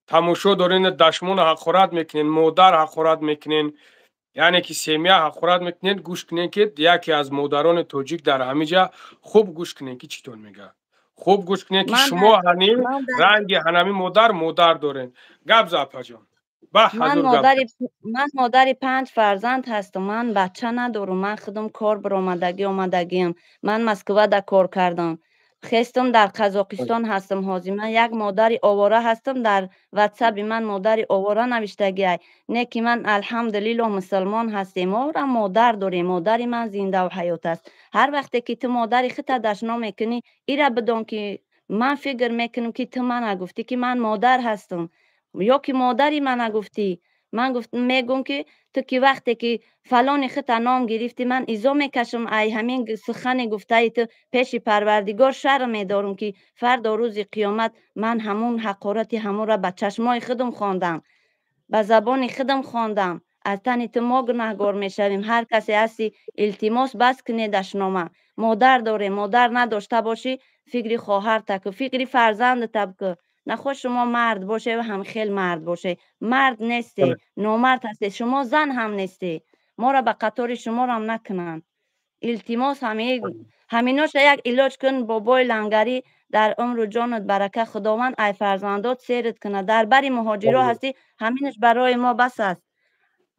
тамошо дорен, дашмона ҳақорат мекунен, модар ҳақорат мекунен, яъне ки семья ҳақорат мекунен, гӯш кунен, ки яке аз модарони тоҷик дар ҳамиҷа, хуб гӯш кунен, ки чӣ тон мега. Хуб гӯш кунед, ки шумо ҳаним ранги ҳанами модар дорен. Гап за, апаҷон. Ман модари 5 фарзанд ҳастам. Ман бача надорам. Ман худам кор баромадагӣ омадагиам. Ман Москвада кор кардам. Хестам, дар Қазоқистон ҳастам ҳозир. Ман як модари овора ҳастам. Дар ватсаби ман модари овора навиштагиай. Не ки ман, алҳамдулилло, мусулмон ҳастем. Мо модар дорем. Модари ман зиндаву ҳаёт аст. Ҳар вақте ки ту модари худта дашном мекунӣ, ира бидон ки ман фикр мекунам, ки ту мана гуфтӣ, ки ман модар ҳастам, ё ки модари мана гуфтӣ. Ман мегӯм, ки ту ки вақте ки фалони худта ном гирифтӣ, ман изо мекашам ай ҳамин сухани гуфтаи ту. Пеши Парвардигор шарм медорам, ки фардо рӯзи қиёмат ман ҳамун ҳақорати ҳамонро ба чашмои худам хондам, ба забони худам хондам. Аз тани ту мо гунаҳгор мешавем. Ҳар касе ҳасти, илтимос, бас кунед дашнома. Модар дорем. Модар надошта бошӣ, фикри хоҳарта ку, фикри фарзандата бикӯ. Нахоҳ шумо мард боше ва ҳам хел мард боше. Мард несте, номард ҳасте. Шумо зан ҳам несте. Моро ба қатори шуморам накунанд, илтимос. Ҳаминоша як илоҷ кун, бобои лангарӣ. Дар умру ҷонат барака, Худованд ай фарзандот серат кунад. Дар бари муҳоҷиро ҳастӣ, ҳаминаш барои мо бас аст.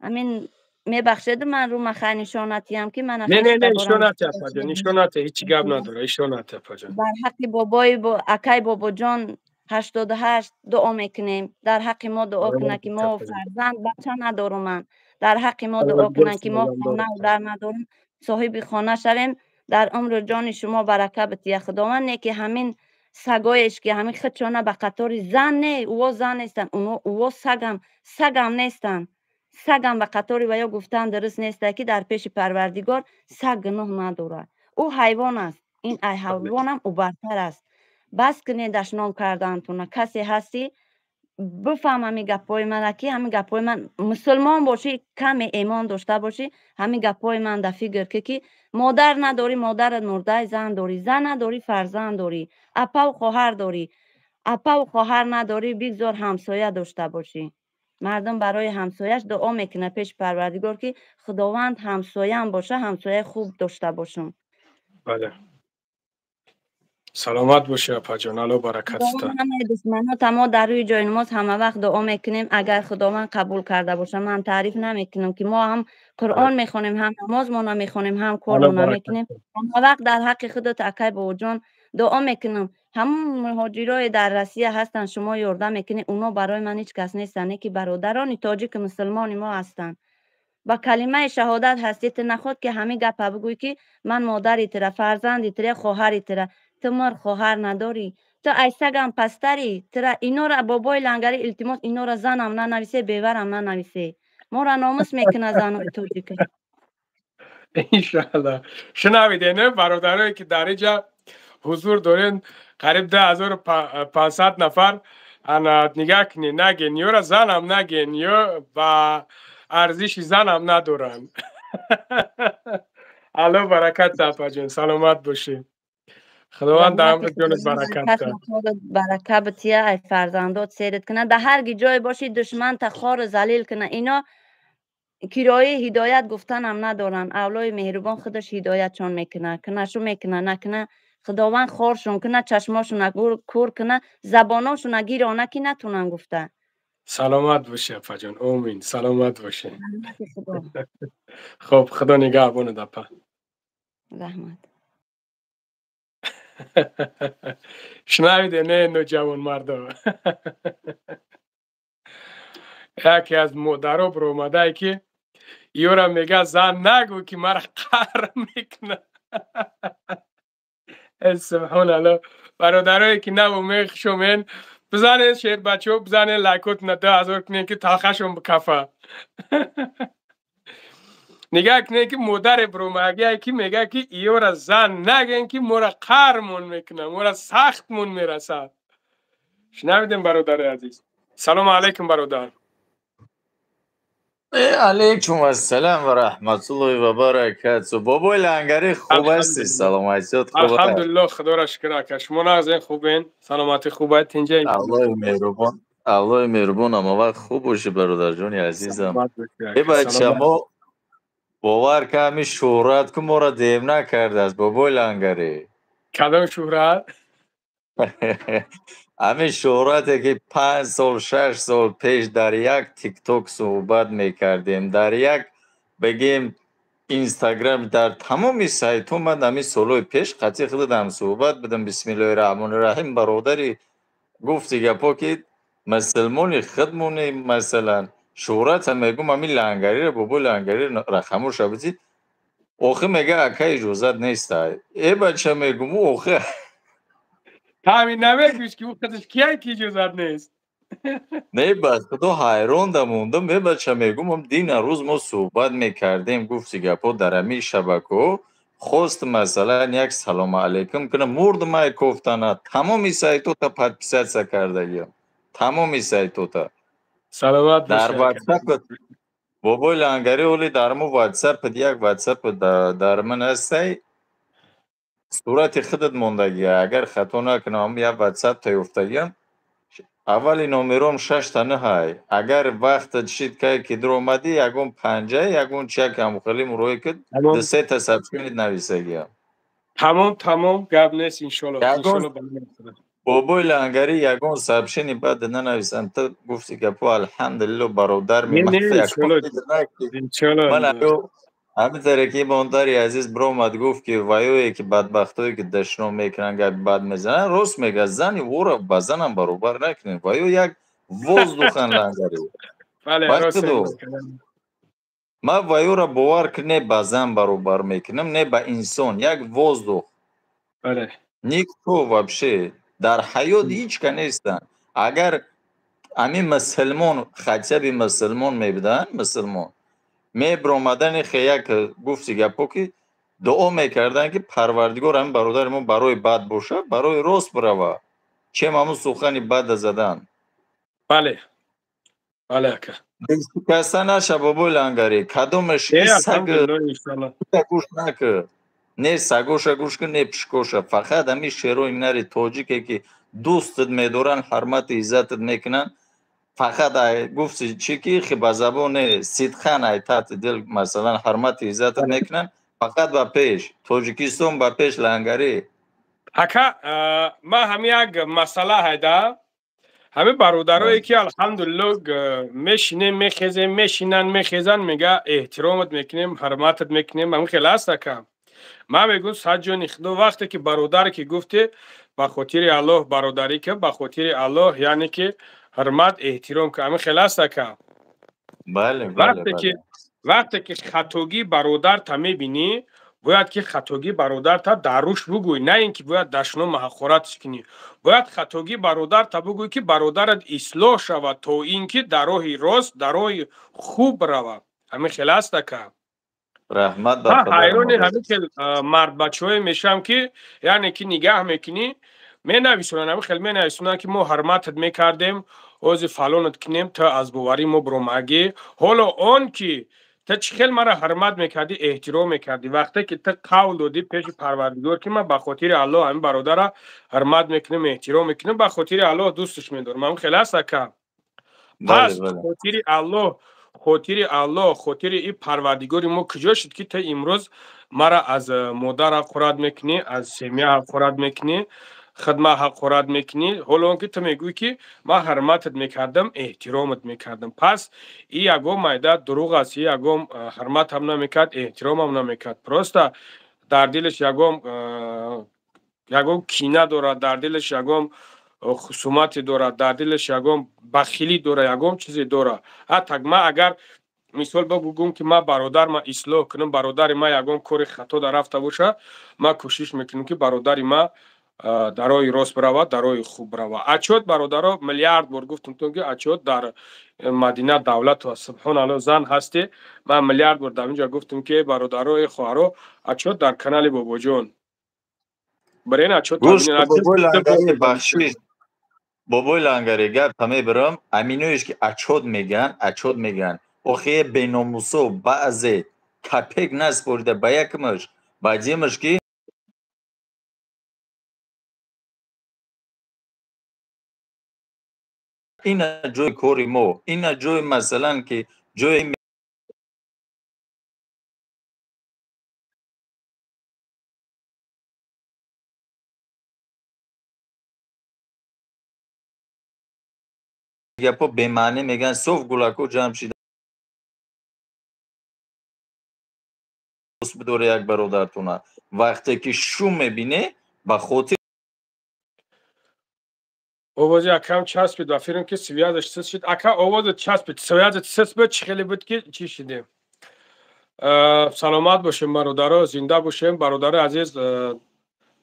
Ҳамин, мебахшеду, ман рӯ махай нишонатиям ки ман Не, не, не, ишонати, апаҷон, нишонати, ҳеҷ гап надора, ишонати, апаҷон. Дар ҳаққи бобои акай Бобоҷон 88 дуо мекунем. Дар ҳаққи мо дуо кунад, ки мо фарзанд бача надорум. Ман дар ҳаққи мо дуо кунанд, ки мо хонау дар надорем, соҳиби хона шавем. Дар умру ҷони шумо барака бития Худованд. Не ки ҳамин сагоеш ки ҳамин худшона ба қатори зан, не, ӯо зан нестанд, ӯо сагам, сагам нестанд. Сагам ба қатори ва ё гуфтан дуруст неста, ки дар пеши Парвардигор саг гуноҳ надорад. Ӯ ҳайвон аст, ин ай ҳайвонам ӯ бартар аст. Бас кунед дашном кардантона. Касе ҳастӣ, бифаҳм ҳамин гапҳои мана, ки ҳамин гапҳои ман, мусулмон бошӣ, каме эмон дошта бошӣ, ҳамин гапҳои ман да фикр ки, ки модар надорӣ, модарат мурдай, зан дорӣ, зан надорӣ, фарзанд дорӣ, апаву хоҳар дорӣ. Апаву хоҳар надорӣ, бигзор ҳамсоя дошта бошӣ. Мардум барои ҳамсояш дуо мекунад пеши Парвардигор, ки Худованд ҳамсоям боша, ҳамсояи хуб дошта бошам. Бале, саломат бошӣ, апаҷон, Алло баракат. Ҳамаи душманота мо дар рӯи ҷойнамоз ҳама вақт дуо мекунем, агар Худованд қабул карда боша. Ман таъриф намекунам, ки мо ҳам Қуръон мехонем, ҳам намозмона мехонем, ҳам кормона мекунем. Ҳама вақт дар ҳаққи худот, акай Бобоҷон, дуо мекунам. Ҳамон муҳоҷирое дар Россия ҳастанд, шумо ёрдам мекунед, оно барои ман ҳеҷ кас нестанд, не ки бародарони тоҷику мусулмони мо ҳастанд. Ба калимаи шаҳодат ҳастӣ, ту наход ки ҳамин гапа бигӯй, ки ман модари тира, фарзанди тира, хоҳари тира. Ту мор хоҳар надорӣ, ту ай сагам пастарӣ. Тира инора, бобои лангарӣ, илтимос, инора занам нанависе, беварам нанависе. Мора номус мекунад занои тоҷика. Иншалло. Шунавиден, бародарое ки дар инҷа ҳузур дорен, қариб 2500 нафар, ана нигаҳ кунед, наген ёра, занам наген, ё ба арзиши занам надоранд. Алло баракат, апаҷон, саломат бошед. Худованд дар амри ҷонат баракат. Барака бития, ай фарзандот серат кунад. Дар ҳар ҷое бошӣ, душманта хору залил кунад. Ино кирои ҳидоят гуфтанам надоранд. Авлои меҳрубон худаш ҳидоятшон мекунад. Кунашу мекунад, накунад, Худованд хоршон кунад, чашмошона кур кунад, забоношона гирона, ки натунанд гуфта. Саломат бошӣ, апаҷон, омин, саломат бошӣ. Хуб, Худо нигаҳбонад, апа. Раҳмат. Шунавиде, не, ноҷавонмардо, яке аз модаро биромадае, ки ёра мега, зан нагӯ, ки мара қаҳр мекунад. Субҳоналло. Бародарое ки наву мехушомен, бизанед шербачаҳо, бизанед лайкотона, 2000 кунед, ки талхашон бикафа. Нигаҳ кунед, ки модаре биромагие, ки мега, ки иёра зан наген, ки мора қаҳрмон мекунад, мора сахтмон мерасад. Шунавидем, бародари азиз. Салому алайкум, бародар. Алейкум ассалам ва раҳматуллоҳи ва баракату. Бобои лангари, хуб ҳастӣ? Саломатиёт хуб? Алҳамдулилло, Худоро шукр, ака. Шумо нағзен, хубен? Саломатӣ хуб аст, тинҷа? Аллоҳи меҳрубон, Аллоҳи меҳрубон, ҳамавақт хуб бошӣ, бародарҷони азизам. Э бача, мо бовар ка, ҳамин шӯҳрат ку моро девна кардааст, бобои лангарӣ. Кадом шӯҳрат? Ҳамин шӯҳрате ки 5 сол, 6 сол пеш дар як Тикток суҳбат мекардем, дар як, бигем, Инстаграм, дар тамоми сайтҳо ман ҳамин солҳои пеш қатъи худам суҳбат будам. Бисмиллоҳи раҳмони раҳим, бародари, гуфти гапҳо ки мусулмони худмоне, масалан, шӯҳрата мегум, ҳамин лангариро, бобои лангариро рақамоша бидид. Охи мега, ака, иҷозат неста. Э, бача, мегум, охи Ҳамин намегӯш ки ӯ худаш кияй ки иҷозат нест? Не, ба худо, ҳайрон да мондам. Е, бача, мегум, дина рӯз мо суҳбат мекардем, гуфти гапҳо, дар ҳамин шабакаҳо хост, масалан, як салому алайкум кунам, мурдмай кофтана. Тамоми сайтота подписаться кардагиам, тамоми сайтота. Саломат. Дар Ватсап, бобои лангари, оли дар мо Ватсап, як Ватсап дар ман ҳастай, сурати худат мондагия, агар хато накунам, як Ватсап та ёфтагиам. Аввали номером шашта наҳай. Агар вақтат шид, кай ки дуромадӣ, ягон панҷа, ягон чакам хеле мурои ки ду сета сообщение нависагиам. Тамом, гап нест, иншолло. Бобои лангари, ягон сообщение баъд нанависам. Ту гуфти гапо, алҳамдулилло, бародар. Ман ҳамин таре модари азиз биромад, гуфт ки ваёе ки бадбахтое ки дашном мекунанд, гапи бад мезананд, рост мегӯяд. Зани ӯро ба занам баробар накунед, ваё як воздух ан, лангари. Ман ваёра, бовар ки, не ба зан баробар мекунам, не ба инсон, як воздух, никто вообще, дар ҳаёт ҳеҷ ка нестанд. Агар ҳамин мусулмон, хотя бы мусулмон мебуданд, мусулмон мебиромадани, як гуфти гапо ки дуо мекарданд ки Парвардигор, ҳамин бародари мо барои бад боша, барои рост бирава, чем ҳамун сухани бада задан. Бале, ака. Дилшикаста наша, бобои лангарӣ, кадомеш гӯш накӣ, не сагоша гӯш кун, не пишкоша, фақат ҳамин шерои нари тоҷике ки дӯстат медоранд, ҳурмати иззатат мекунанд, фақат гуфти чӣ ки ба забони сидқан, ай тати дил, масалан, ҳурмати иззатат мекунанд. Фақат ба пеш, Тоҷикистон ба пеш, лангарӣ. Ака, ман ҳамин як масъала ҳайда, ҳамин бародарое ки, алҳамдулилло, мешинем, мехезем, мешинанд, мехезанд, мега эҳтиромат мекунем, ҳурматат мекунем. Ҳамин хел аст, ака. Ман мегӯм, саҷони худо, вақте ки бародаре ки гуфте, ба хотири Аллоҳ бародарӣ ки, ба хотири Аллоҳ, яъне ки ҳурмат, эҳтиром ки, ҳамин хел аст, ака. Вақте ки хатогии бародарта мебинӣ, бояд ки хатогии бародарта дар рӯш бугӯй, на ин ки бояд дашнома ҳақоратш кунӣ. Бояд хатогии бародарта бугӯй, ки бародарат ислоҳ шавад, то ин ки дар роҳи рост, дар роҳи хуб равад. Ҳамин хел аст, ака. Раҳмат. Ман ҳайрони ҳамин хел мардбачаҳое мешавам, ки яъне ки нигаҳ мекунӣ, менависонанд, ҳамин хел менависонанд, ки мо ҳурматат мекардем, ози фалонат кунем, то аз боварӣ мо биромагӣ. Ҳоло он ки ту чӣ хел маро ҳурмат мекардӣ, эҳтиром мекардӣ, вақте ки ту қавл додӣ пеши Парвардигор, ки ман ба хотири Аллоҳ ҳамин бародара ҳурмат мекунам, эҳтиром мекунам, ба хотири Аллоҳ дӯсташ медорам. Ҳамин хел аст, ака. Пас хотири Аллоҳ, хотири Аллоҳ, хотири и Парвардигори мо куҷо шуд, ки ту имрӯз мара аз модар ҳақорат мекунӣ, аз семья ҳақорат мекунӣ, хидма ҳақорат мекунӣ, ҳоло он ки ту мегӯӣ, ки ман ҳурматат мекардам, эҳтиромат мекардам? Пас и ягон майда дурӯғ аст, и ягон ҳурматам намекард, эҳтиромам намекард, просто дар дилаш ягон кина дорад, дар дилаш ягон хусумате дорад, дар дилаш ягон бахилӣ дорад, ягон чизе дорад. Ҳатто ман агар мисол бигӯм, ки ман бародар ма ислоҳ кунам, бародари ман ягон кори хато дар рафта боша, ман кӯшиш мекунам, ки бародари ман дар роҳи рост биравад, дар роҳи хуб биравад. Отчёт, бародаро, миллиард бор гуфтам, ки отчёт дар Мадина Давлатова, субҳоналло, зан ҳасте. Ман миллиард бор дар инҷа гуфтам, ки бародаро, хоҳаро, отчёт дар канали Бобоҷон барен, отчёт. Бахшиш, бобои лангари, гап мебарам. Аминоеш ки отчёт меган, отчёт меган, охие беномусо, баъзе капек наспорида ба якмаш, ба димаш ки ина ҷои кори мо, ина ҷои, масалан, ки ҷои Гапо бемаънӣ мегӯянд, соф гулако ҷамъ шида бидоре як бародартона. Вақте ки шум мебине, ба хотир Овози акам часпид ва фирм ки связаш сис шид. Ака, овозат часпид, связат сис буд, чӣ хеле буд ки чӣ шидем. Саломат бошем, бародаро, зинда бошем. Бародари азиз,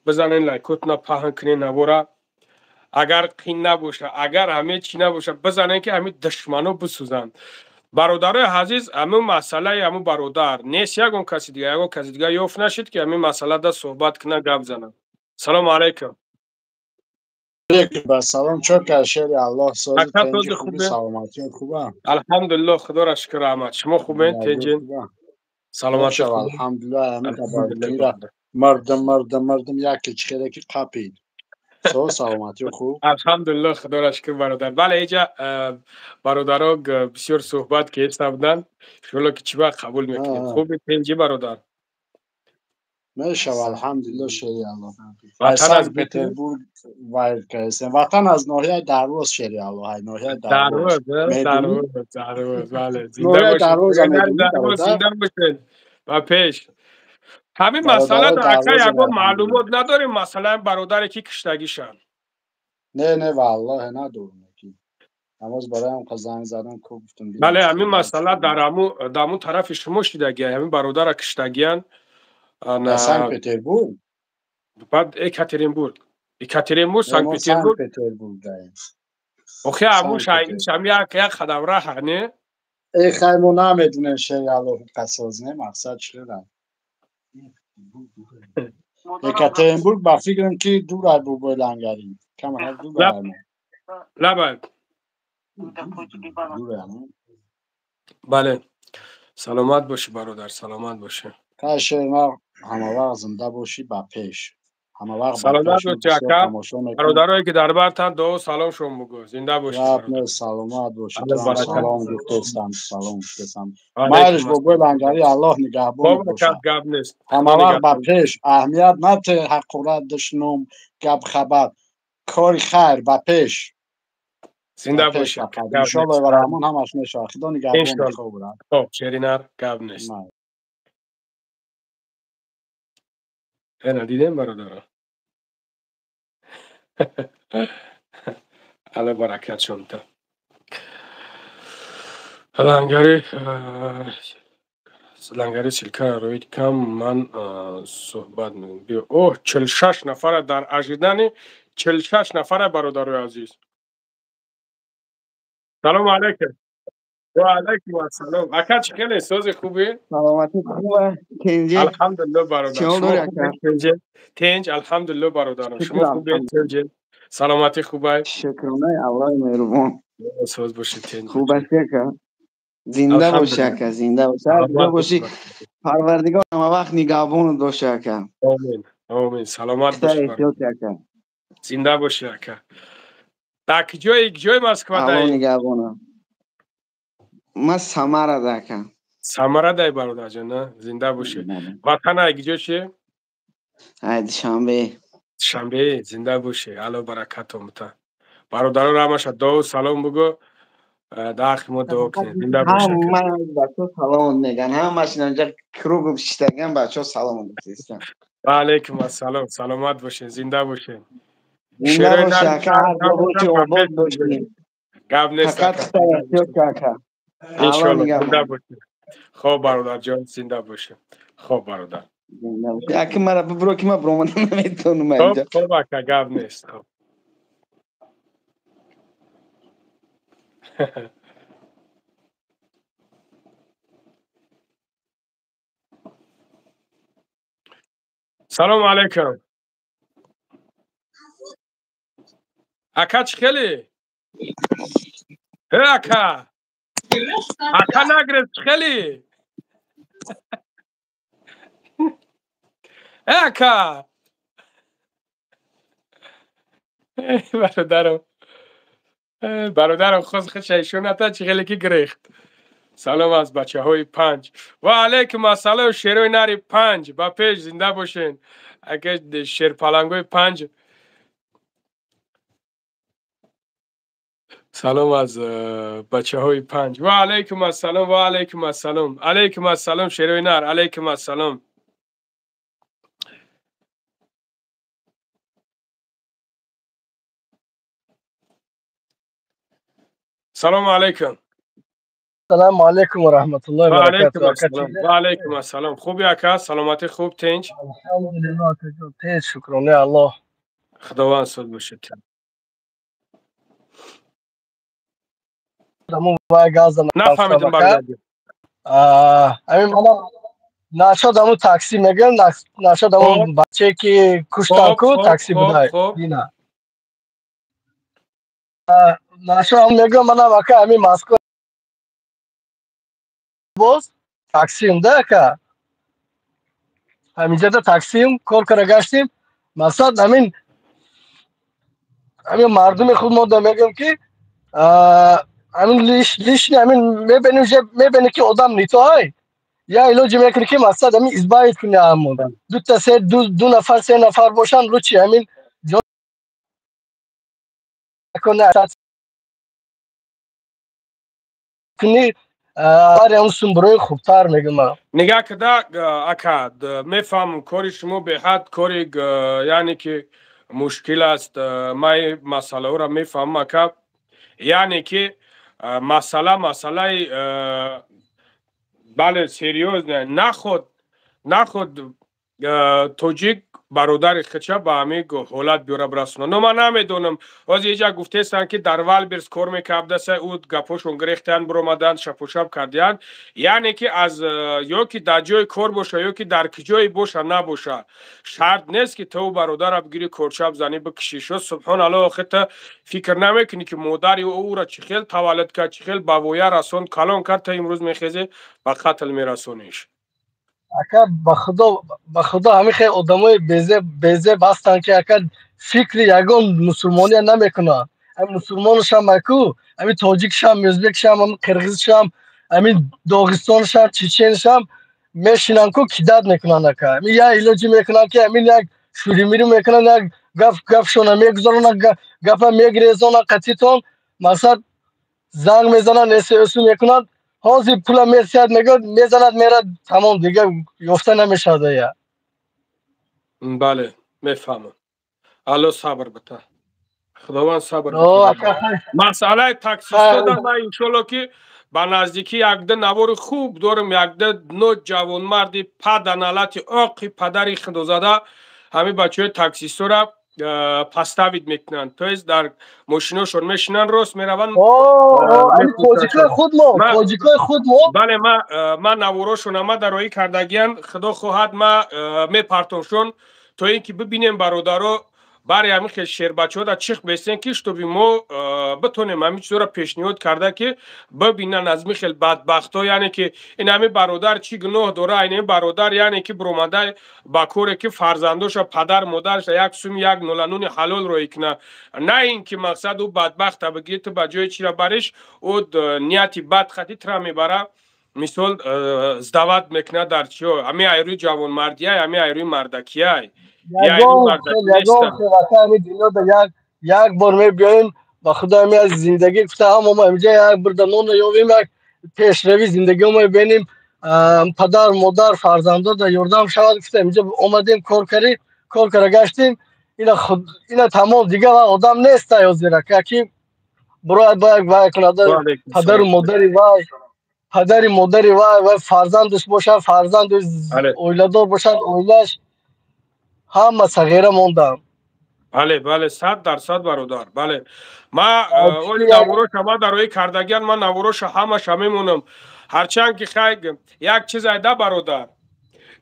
бизанен лайкотна, паҳн кунен навора. Агар қин набоша, агар ҳаме чӣ набоша, бизанен ки ҳами душмано бисӯзанд. Бародарои азиз, ҳамин масъалаи ҳамун бародар нест, ягон каси дига, ягон каси дига ёфт нашид ки ҳамин масъалада суҳбат куна, гап занад. Салому алайкум. Салом, чо шери Аллоҳ, сози тенҷи, хуби, саломатӣ хуба? Алҳамдулиллоҳ, худоро шукр, раҳмат. Шумо хубен, тенҷин? Саломатӣ? Алҳамдулиллоҳ. Ҳамин мардум, мардум, мардум яке чихеле ки қапид. Со саломатӣ хуб? Алҳамдулиллоҳ, худоро шукр, бародар. Бале, иҷа бародаро бисёр суҳбат ки ҳеста буданд. Иншоалло ки чӣ вақт қабул мекунем. Хуби, тенҷи, бародар? Мешава, алҳамдулиллоҳ, шери Аллоҳ. Санкт Петербург вайр кардем. Ватан аз ноҳияи Дарвоз, шери Аллоҳ, ай ноҳияи Дарвоз. Дарвоз, Дарвоз, бале. Зинда бошед. Ба пеш. Ҳамин масъала дар ака ягон маълумот надорем, масъалаи бародаре ки киштагишанд? Не, не, валлоҳе надорем. Намоз бароям қа занг задам, ко гуфтам. Бале, ҳамин масъала дар ҳамун тарафи шумо шидагия, ҳамин бародара киштагиянд. Санкт Петербург? Баъд Екатеринбург. Екатеринбург, Санкт Петербург. Охи ҳамун шаҳришам як як қадам раҳа, не? Э хай, мо намедунем, шери Аллоҳ, қасоз не, мақсад чиқадар. Екатеринбург ба фикрам ки дур ай бобои Лангарӣ. Кам ҳар дур ай. Лабай. Бале. Саломат бошӣ, бародар, саломат бошӣ. Шернар, ҳама вақт зинда бошӣ, ба пеш. Ҳама вақт. Саломат бошӣ, ака. Бародарое ки дар бартан дуо салом шон бугӯ. Зинда бошӣ. Саломат бошӣ. Салом гуфтестам, салом гуфтестам. Майлиш, бобои Лангарӣ, Аллоҳ нигаҳбон бошад. Гап нест. Ҳама вақт ба пеш. Аҳамият нате ҳақорат, душном, гап, хабар. Кори хайр, ба пеш. Зинда бошӣ. Иншоаллоҳ ва Раҳмон ҳамаш мешавад. Худо нигаҳбон хоб. Хоб, шеринар, гап нест. Ана дидем, бародаро. Алла баракат шонта. Лангари, Лангари, ссылка роид кам, ман суҳбат мекунам. О, 46 нафара дар ожидани, 46 нафара, бародарои азиз. Салому алайкум. Ва алайкум ассалом. Ака, чӣ хеле, сози, хубӣ? Саломатӣ хуба, тенҷи? Алҳамдулиллоҳ, бародар. Шумо ака? Тенҷи? Тенҷ, алҳамдулиллоҳ, бародарам. Шумо хубед, тенҷи? Саломатӣ хубай? Шукронаи Аллоҳи меҳрубон. Соз бошед, тенҷ. Хуб астӣ, ака? Зинда бошӣ, ака, зинда бошӣ. Ҳар ҷо бошӣ, Парвардигор ҳама вақт нигаҳбонат боша, ака. Омин, омин. Саломат бошӣ. Эҳтиёт, ака. Зинда бошӣ, ака. Дар куҷои куҷои Москва дай? Аллоҳ нигаҳбонам. Ман Самарада, ака. Самарадай, бародарҷон, зинда бошӣ. Ватан ай куҷо чи? Ай Душанбе. Душанбе, зинда бошӣ. Алло баракатон бута. Бародарон ҳамаша дуо салом бугӯ. Дар ҳаққи мо дуо кунед. Зинда бошӣ. Ҳама бачаҳо салом мегӯянд. Ҳамашон инҷа круг шиштаган, бачаҳо салом гуфтестанд. Ва алайкум ассалом. Саломат бошед, зинда бошед. Зинда бошӣ, ака, ҳар ҷо бошӣ, обод бошӣ. Гап нест. Фақат эҳтиёт, ака. Иншоалло, зинда бошед. Хоб, бародарҷон, зинда бошед. Хоб, бародар. Ака, мара бибуро ки ман биромада наметавонам инҷа. Хоб, ака, гап нест. Хоб. Салому алайкум. Ака, чӣ хеле? Э, ака. Ака, нагрез, чӣ хеле? Э, ака. Бародарам. Бародарам хост худша ишон ната, чӣ хеле ки гирехт. Салом аз бачаҳои Панҷ. Ва алайкум ассалом, шерои нари Панҷ. Ба пеш, зинда бошен. Ака, шерпалангои Панҷ. Салом аз бачаҳои панҷ. Ва алайкум ассалом, ва алайкум ассалом, алайкум ассалом, шерои нар, алайкум ассалом. Салому алайкум. Салому алайкум ва раҳматуллоҳи ва баракатуҳ. Ва алайкум ассалом. Хуби ака, саломатӣ хуб, тинҷ? Алҳамдулиллоҳ, акаҷон, тинҷ, шукронаи Аллоҳ. Худованд суд бошад. Нафаҳмидам бародар. Ҳамин мана нашод ҳамун такси мегӯям, нашод ҳамун бачае ки куштан ку такси будай. Дина. Нашод ҳамун мегӯям, манам ака ҳамин Москва боз таксиум да ака. Ҳаминҷода таксиум кор кара гаштем. Мақсад ҳамин мардуми худ мо да мегӯям ки ҳамин лишний ҳамин мебинем, мебинем ки одам не то ай. Я илоҷи мекунӣ ки мақсад ҳамин избавить кунӣ ҳамон. Дута се ду нафар се нафар бошанд, лучше ҳамин кунӣ бари ҳамун сумбурои хубтар мегӯям. Нигаҳ када ака, мефаҳмам кори шумо беҳад кори яъне ки мушкил аст. Ман масъалаҳоро мефаҳмам ака. Яъне ки масъалаи бале серьёзная. Наход тоҷик бародари худша ба ҳамин ҳолат биёра бирасонад. Но ман намедонам. Ҳозир иҷа гуфтестанд ки дар Валберс кор мекардаса, ӯ гапҳошон гирехтанд, биромаданд, шапошап кардиянд. Яъне ки аз ё ки дар ҷои кор боша, ё ки дар куҷое боша набоша, шарт нест ки ту бародара бигири корчап занӣ бикушӣ. Шо субҳоналлоҳ, охир ту фикр намекунӣ ки модари ӯро чӣ хел таваллуд кард, чӣ хел ба воя расонд, калон кард, ту имрӯз мехезӣ ба қатл мерасониш. Ака ба худо ҳамин хел одамои безеб ҳастанд ки ака фикри ягон мусулмония намекунанд. Ҳамин мусулмонашам аку, ҳамин тоҷикшам, ӯзбекшам, ҳамин қирғизшам, ҳамин доғистоншам, чеченшам мешинанд ку кидат мекунанд ака. Ҳамин як илоҷӣ мекунанд ки ҳамин як шӯримирӣ мекунанд, як гапшона мегузаронанд, гапа мегирезонанд қатитон, мақсад занг мезананд, СС мекунанд. Ҳозир пула месиҳад, мегӯяд, мезанад, мерад, тамом, дигар ёфта намешавад я. Бале, мефаҳмам. Алло сабр бита. Худованд сабр бита. Масъалаи таксистода ман иншолло ки ба наздикӣ якда навори хуб дорам, якда но ҷавонмарди паданалати оқи падари худозада ҳамин бачаҳои таксистора поставить мекунанд. То есть дар мошиношон мешинанд, рост мераванд. Тоҷикои худ мо, тоҷикои худ мо. Бале, ман наворошон ама дар роҳӣ кардагиян. Худо хоҳад ма мепартомшон то ин ки бибинем бародаро бари ҳамин хел шербачаҳо чих бестен ки шутоби мо битонем ҳамин чизоро пешниҳод карда ки бибинанд аз ин хел бадбахтҳо, яъне ки ин ҳамин бародар чӣ гуноҳ дора, ин ҳамин бародар яъне ки биромада ба коре ки фарзандоша падар модарша як суми як нолануни ҳалол роҳӣ куна, на ин ки мақсад ӯ бадбахта бигирӣ ту ба ҷои чира бариш, ӯ нияти бад хати тра мебара, мисол сдават мекунад дар чиё. Ҳамин айрӯи ҷавонмардияй, ҳамин айрӯи мардакияй. Ягон хелака дунёда як бор мебиёем ба худо ҳами аз зиндагӣ гуфта ҳама мо инҷа як бурда нон ёбем, як пешравӣ зиндагӣ мебинем, падар модар фарзандо да ёрдам шавад гуфта инҷа омадем, кор карӣ, кор кара гаштем. Ина тамом дигар одам нест ҳозир ака ки бирояд ба як вай кунад, падару модари вай, падари модари вай ва фарзандаш бошад, фарзанду оиладор бошад, оилаш ҳама сағира мондам. Бале, бале, 100% бародар. Бале. Ма оли навороша ма дар роҳи кардагиян, ман навороша ҳамаша мемонам. Ҳарчанд ки хай як чиз айда бародар.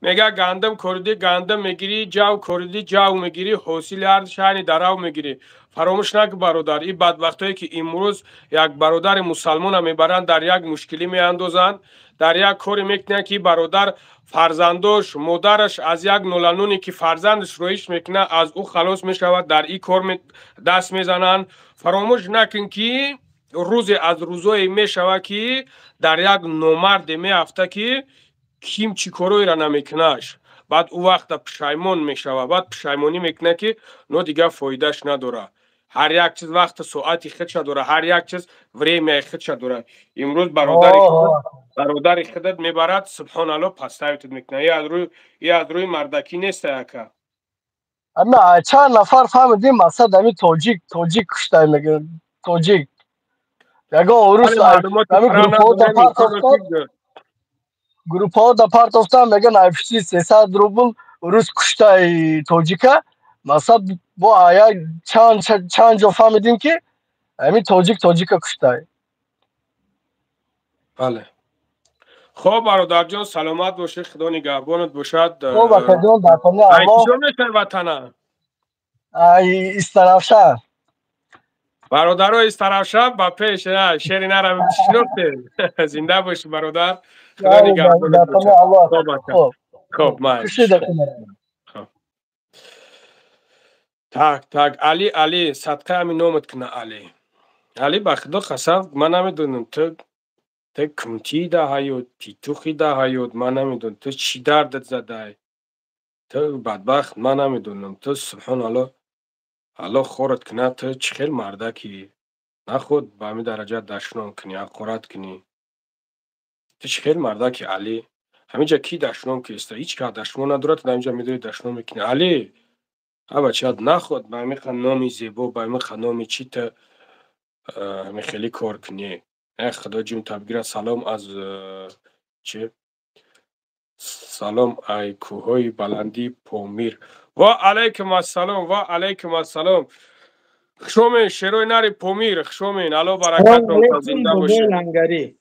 Мега гандум кориди гандум мегирӣ, ҷав кориди ҷав мегирӣ, ҳосили ҳар шаҳри дарав мегирӣ. Фаромӯш накун бародар, ин бадбахтое ки имрӯз як бародари мусалмона мебаранд, дар як мушкилӣ меандозанд, дар як коре мекунанд ки бародар фарзандош, модараш аз як нолануне ки фарзандаш роиш мекунад, аз ӯ халос мешавад, дар ин кор даст мезананд. Фаромӯш накун ки рӯзе аз рӯзое мешавад ки дар як номарде меафта ки ким чӣ короеро намекунаш. Баъд ӯ вақта пушаймон мешавад, баъд пушаймонӣ мекунад ки но дигар фоидааш надорад. Ҳар як чиз вақту соати худша дора, ҳар як чиз времяи худша дора. Имрӯз бародари худат мебарад, субҳоналло, подставить мекунад. И аз рӯи мардакӣ нест, ака. Ама чанд нафар фаҳмидим, мақсад ҳамин тоҷик, тоҷик куштай мегӯяд, тоҷик. Ягон урус ҳамин группаҳо да партофтан, мегӯян айпишти 300 рубл урус куштай тоҷика. Мақсад бо як чанд ҷо фаҳмидим, ки ҳамин тоҷик тоҷика куштай. Бале. Хоб, бародарҷон, саломат бошӣ, худо нигаҳбонат бошад. Хоб, акаҷон, дар хонаи Аллоҳ. Куҷо мешавӣ, ватана? Ай Истаравшан. Бародаро, Истаравшан ба пеш, шери нара шинохтем. Зинда бошӣ, бародар, худо нигаҳбонат бошад. Хоб, май. Так, так, Али, Али, садқа ҳамин номат куна, Али. Али, ба худо қасам, ман намедонам, ту кумтӣ да ҳаёт, петухи да ҳаёт, ман намедонам, ту чӣ дардат задай? Ту бадбахт, ман намедонам, ту субҳоналло, Аллоҳ хорат кунад, ту чӣ хел мардакӣ? Наход ба ҳамин дараҷа дашном кунӣ, ҳақорат кунӣ. Ту чӣ хел мардакӣ, Али? Ҳаминҷа кӣ дашном киста? Ҳеҷ кас дашном надорад, ту ҳаминҷа медорӣ дашном мекунӣ. Али, а бача, наход ба ҳамин номи зебо, ба ҳамин номи чӣ ту ҳамин хеле кор кунӣ. Э, худо ҷум табгира. Салом аз чи? Салом ай кӯҳҳои баландии Помир. Ва алайкум ассалом, ва алайкум ассалом. Хушомед, шерои нари Помир, хушомед. Алло баракатон, зинда бошед.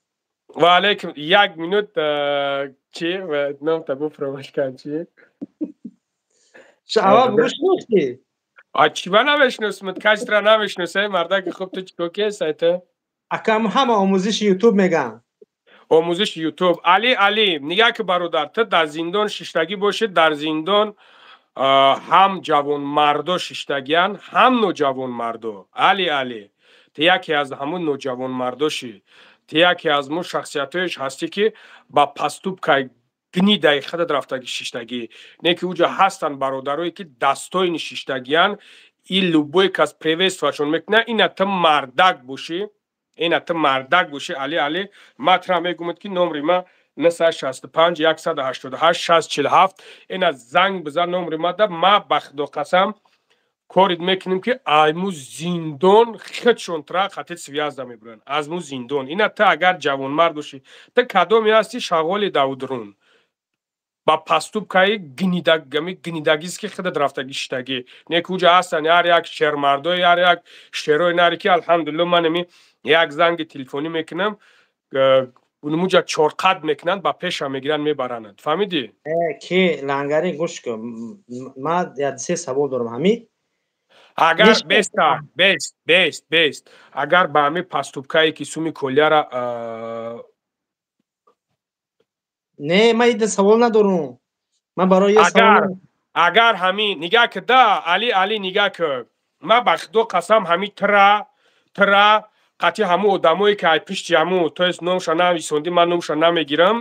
Ва алайкум. Як минут, чи номта буфромӯш кардам, чи? Аввал бугӯ, шинохтӣ? А чӣ ба намешиносмат? Касра намешиносай, мардаки хуб, ту чӣ кесай ту? Акам ҳама омӯзиши Ютуб мегӯям. Омӯзиши Ютуб. Али, Али, нигаҳ ки, бародар, ту дар зиндон шиштагӣ бошӣ, дар зиндон ҳам ҷавонмардо шиштагиянд, ҳам ноҷавонмардо. Али, Али, ту яке аз ҳамун ноҷавонмардошӣ, ту яке аз мо шахсиятҳоеш ҳастӣ, ки ба поступкаи гнидаи худат рафтагӣ шиштагӣ. Не ки уҷа ҳастанд бародарое, ки дастоини шиштагиянд, и любой кас приветствиашон мекунад. Ина ту мардак бошӣ, ина ту мардак бошӣ, Али, Али, ман тура мегӯмад, ки номри ма 965 188 647, ина занг бизан номри мада. Ма ба худо қасам, корит мекунем, ки айму зиндон худшон тура хати связда мебуранд аз му зиндон. Ина ту агар ҷавонмард бошӣ, ту кадоме ҳасти, шағоли давдрун, ба поступкаи гнидагист, ки худат рафтагӣ шиштагӣ. Не ки уҷа ҳастанд ҳар як шермардои, ҳар як шерои наре, ки алҳамдулилло, ман ами як занги телефонӣ мекунам, муҷа чорқад мекунанд, ба пеша мегиранд, мебаранад. Фаҳмидӣ? Ки лангари, гӯш кун, ман як се савол дорам ҳамин. Агар беста бест бест бест, агар ба ҳамин поступкае, ки суми колияра Не, ман ида савол надорам, ман барои агар ҳамин нигаҳ ки да, Али, Али, нигаҳ ки, ман ба худо қасам, ҳамин тра қатъи ҳамун одамое, ки ай пишти ҳамун, то есть номша нависондӣ, ман номша намегирам,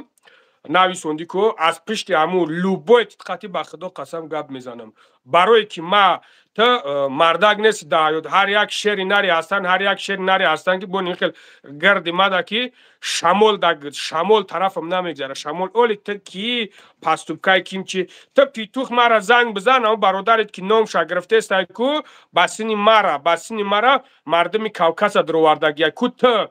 нависондӣ ку, аз пишти ҳамун любой қатъи, ба худо қасам, гап мезанам, барое ки ма ту мардак нести дар ҳаёт. Ҳар як шери нари ҳастанд, ҳар як шери нари ҳастанд, ки бо хел гарди мада, ки шамол шамол тарафам намегзара, шамол. Оли ту ки поступкаи ким чи ту петух, мара занг бизан. Ам бародарет, ки номша гирифтестай ку, ба сини мара мардуми Кавказа дуровардагия ку, ту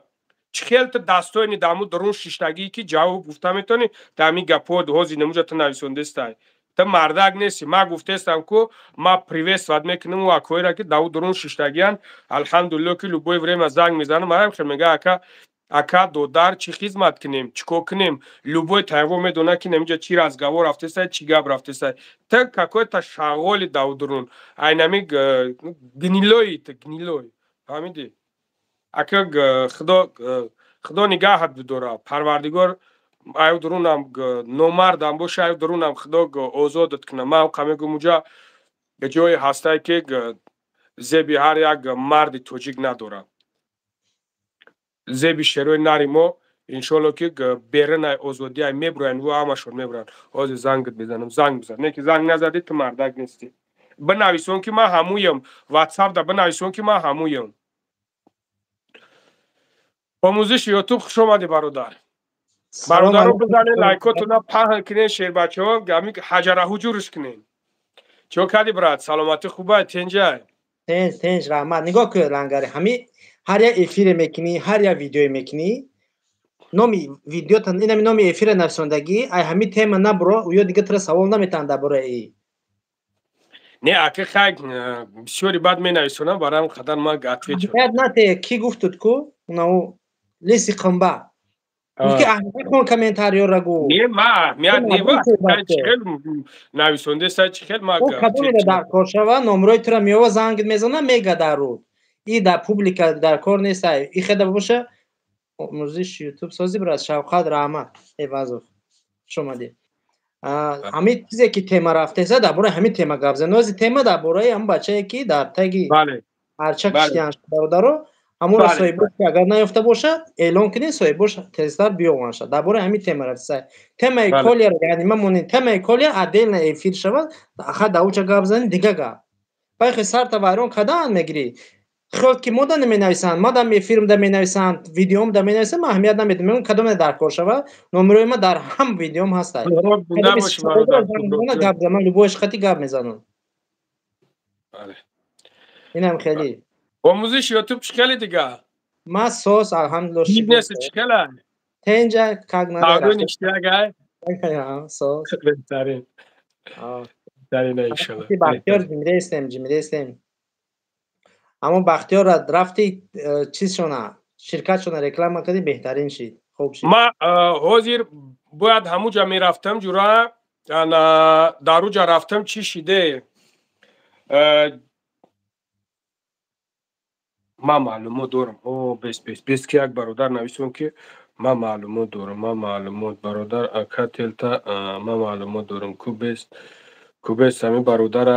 чӣ хел ту дастоини даму дурун шиштагӣ, ки ҷавоб гуфта метавонӣ дар ҳамин гапҳо? Ҳози намуҷа ту нависондестай, ту мардак нести. Ма гуфтестам ку, ма приветствовать мекунам у акоеро, ки даву дурун шиштагиянд. Алҳамдулилло, ки любое время занг мезанам, аям хел мега: «Ака, ака, додар, чӣ хизмат кунем, чӣ кор кунем?» Любой тайво медонад, ки намиҷа чӣ разговор рафтестай, чӣ гап рафтестай. Ту какой-то шағоли давдурун, айнами гнилой, ту гнилой, фаҳмидӣ? Ака, худо нигаҳат бидора, парвардигор аю дурунам номардам боша, аю дурунам худо озодат кунад. Ман қа мегӯм, уҷа ҷое ҳастае, ки зеби ҳар як марди тоҷик надорад, зеби шерои нари мо. Иншолло, ки берунай озодиай мебуроянд, ҳамашон мебуранд. Ҳозир зангат мезанам, занг бизан. Не ки занг назадӣ, ту мардак нестӣ. Бинависон ки ман ҳамуям. Ватсап да бинависон ки ман ҳамуям. Омӯзиши Ютуб, хуш омадӣ, бародар. Бародаро, бизанед лайкотона, паҳн кунед, шербачаҳо, гами ҳаҷара ҳуҷурш кунед. Чо кардӣ, брат? Саломатӣ хубай, тенҷай? Тенҷ, тенҷ, раҳмат. Нигоҳ кун, Лангари, ҳами ҳар як эфире мекунӣ, ҳар як видеое мекунӣ, номи видеота, инами номи эфира нависондагӣ, ай ҳами тема набуро, ё дига тура савол наметаҳанд дар бораи. Не, аки, хай, бисёри бад менависонам, барои ҳам қадар ман отвечу. Нате, ки гуфтуд ку, унау лиси қимба. Гуфт ки аҳамият кун, комментариёра гу. Не, ма аҳамият не, ва чӣ хел нависондеса, чӣ хел ма. Кадомеро дар кор шава, номрои тура меова, занг мезана, мега дар руд. И дар публика дар кор нест, и хеда боша. Омӯзиш Ютуб сози, брат, Шавқат, раҳмат. Эвазов. Хуш омадӣ. Ҳамин чизе ки тема рафтеса, дар бораи ҳамин тема гап зан. Ози тема дар бораи ҳамн бачае ки дар таги арча киштиян, бародаро, ҳамонро соҳибош агар наёфта бошад, эълон кунед, соҳибош тезтар биёванд. Дар бораи ҳамин тема рафтеса. Темаи колияро яъне ма монем, темаи колия отдельно эфир шавад, аха, дар уча гап занем, дига гап. Байхе сарта вайрон кардан мегирӣ. Хел ки мода наменависанд, мадам эфирмда менависанд, видеомда менависанд, ман аҳамият намедиҳам. Мегӯям, кадоме дар кор шава, номерои ма дар ҳам видеом ҳаста. Гап ман любой хати гап мезанам. Инам хеле. Омӯзиш Ютуб чӣ хеле дига? Ма сос, алҳамдулиллоҳ. Бизнес чӣ хеле? Тенҷа, как надо. Ништяк, ай? Сос. Беҳтарин. Беҳтарин, иншаллоҳ. Бахтиёр, ҷимидестем, ҷимидестем. Аммо Бахтиёрра рафти, чизшона, ширкатшона реклама кардӣ, беҳтарин шид, хуб шид. Ма ҳозир бояд ҳамуҷа мерафтам, ҷура, дар уҷа рафтам, чӣ шиде, ман маълумот дорам. О, бес, бес, бес, ки як бародар нависон ки ман маълумот дорам, ман маълумот, бародар, ака телта, ман маълумот дорам. Ку бес, ку бес, ҳамин бародара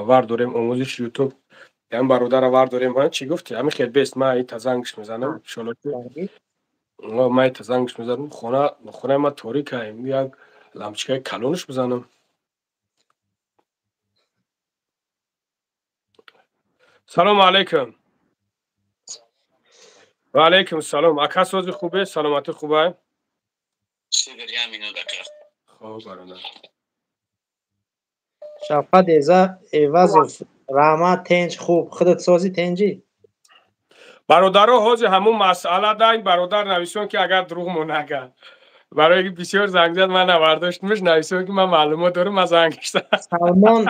вар дорем. Омӯзиши Ютуб, ҳамин бародара вар дорем. Ҳа, чӣ гуфти? Ҳамин хел бест, ман ита зангш мезанам, иншолло ки ман ита зангш мезанам. Хона, хонаи ман торика, як лампочкаи калонаш бизанам. Салому алайкум. Ва алайкум салом. Ака, сози хубе, саломатӣ хубай? Хоб, бародар. Шавқат Эза Эвазов, раҳмат, тенҷ, хуб, худат созӣ, тенҷӣ? Бародаро, ҳозир ҳамун масъала да ин бародар нависон ки агар дурӯғмо нага, барои ки бисёр занг зад, ман навардоштмш, нависон ки ман маълумот дорам, ман занг Салмон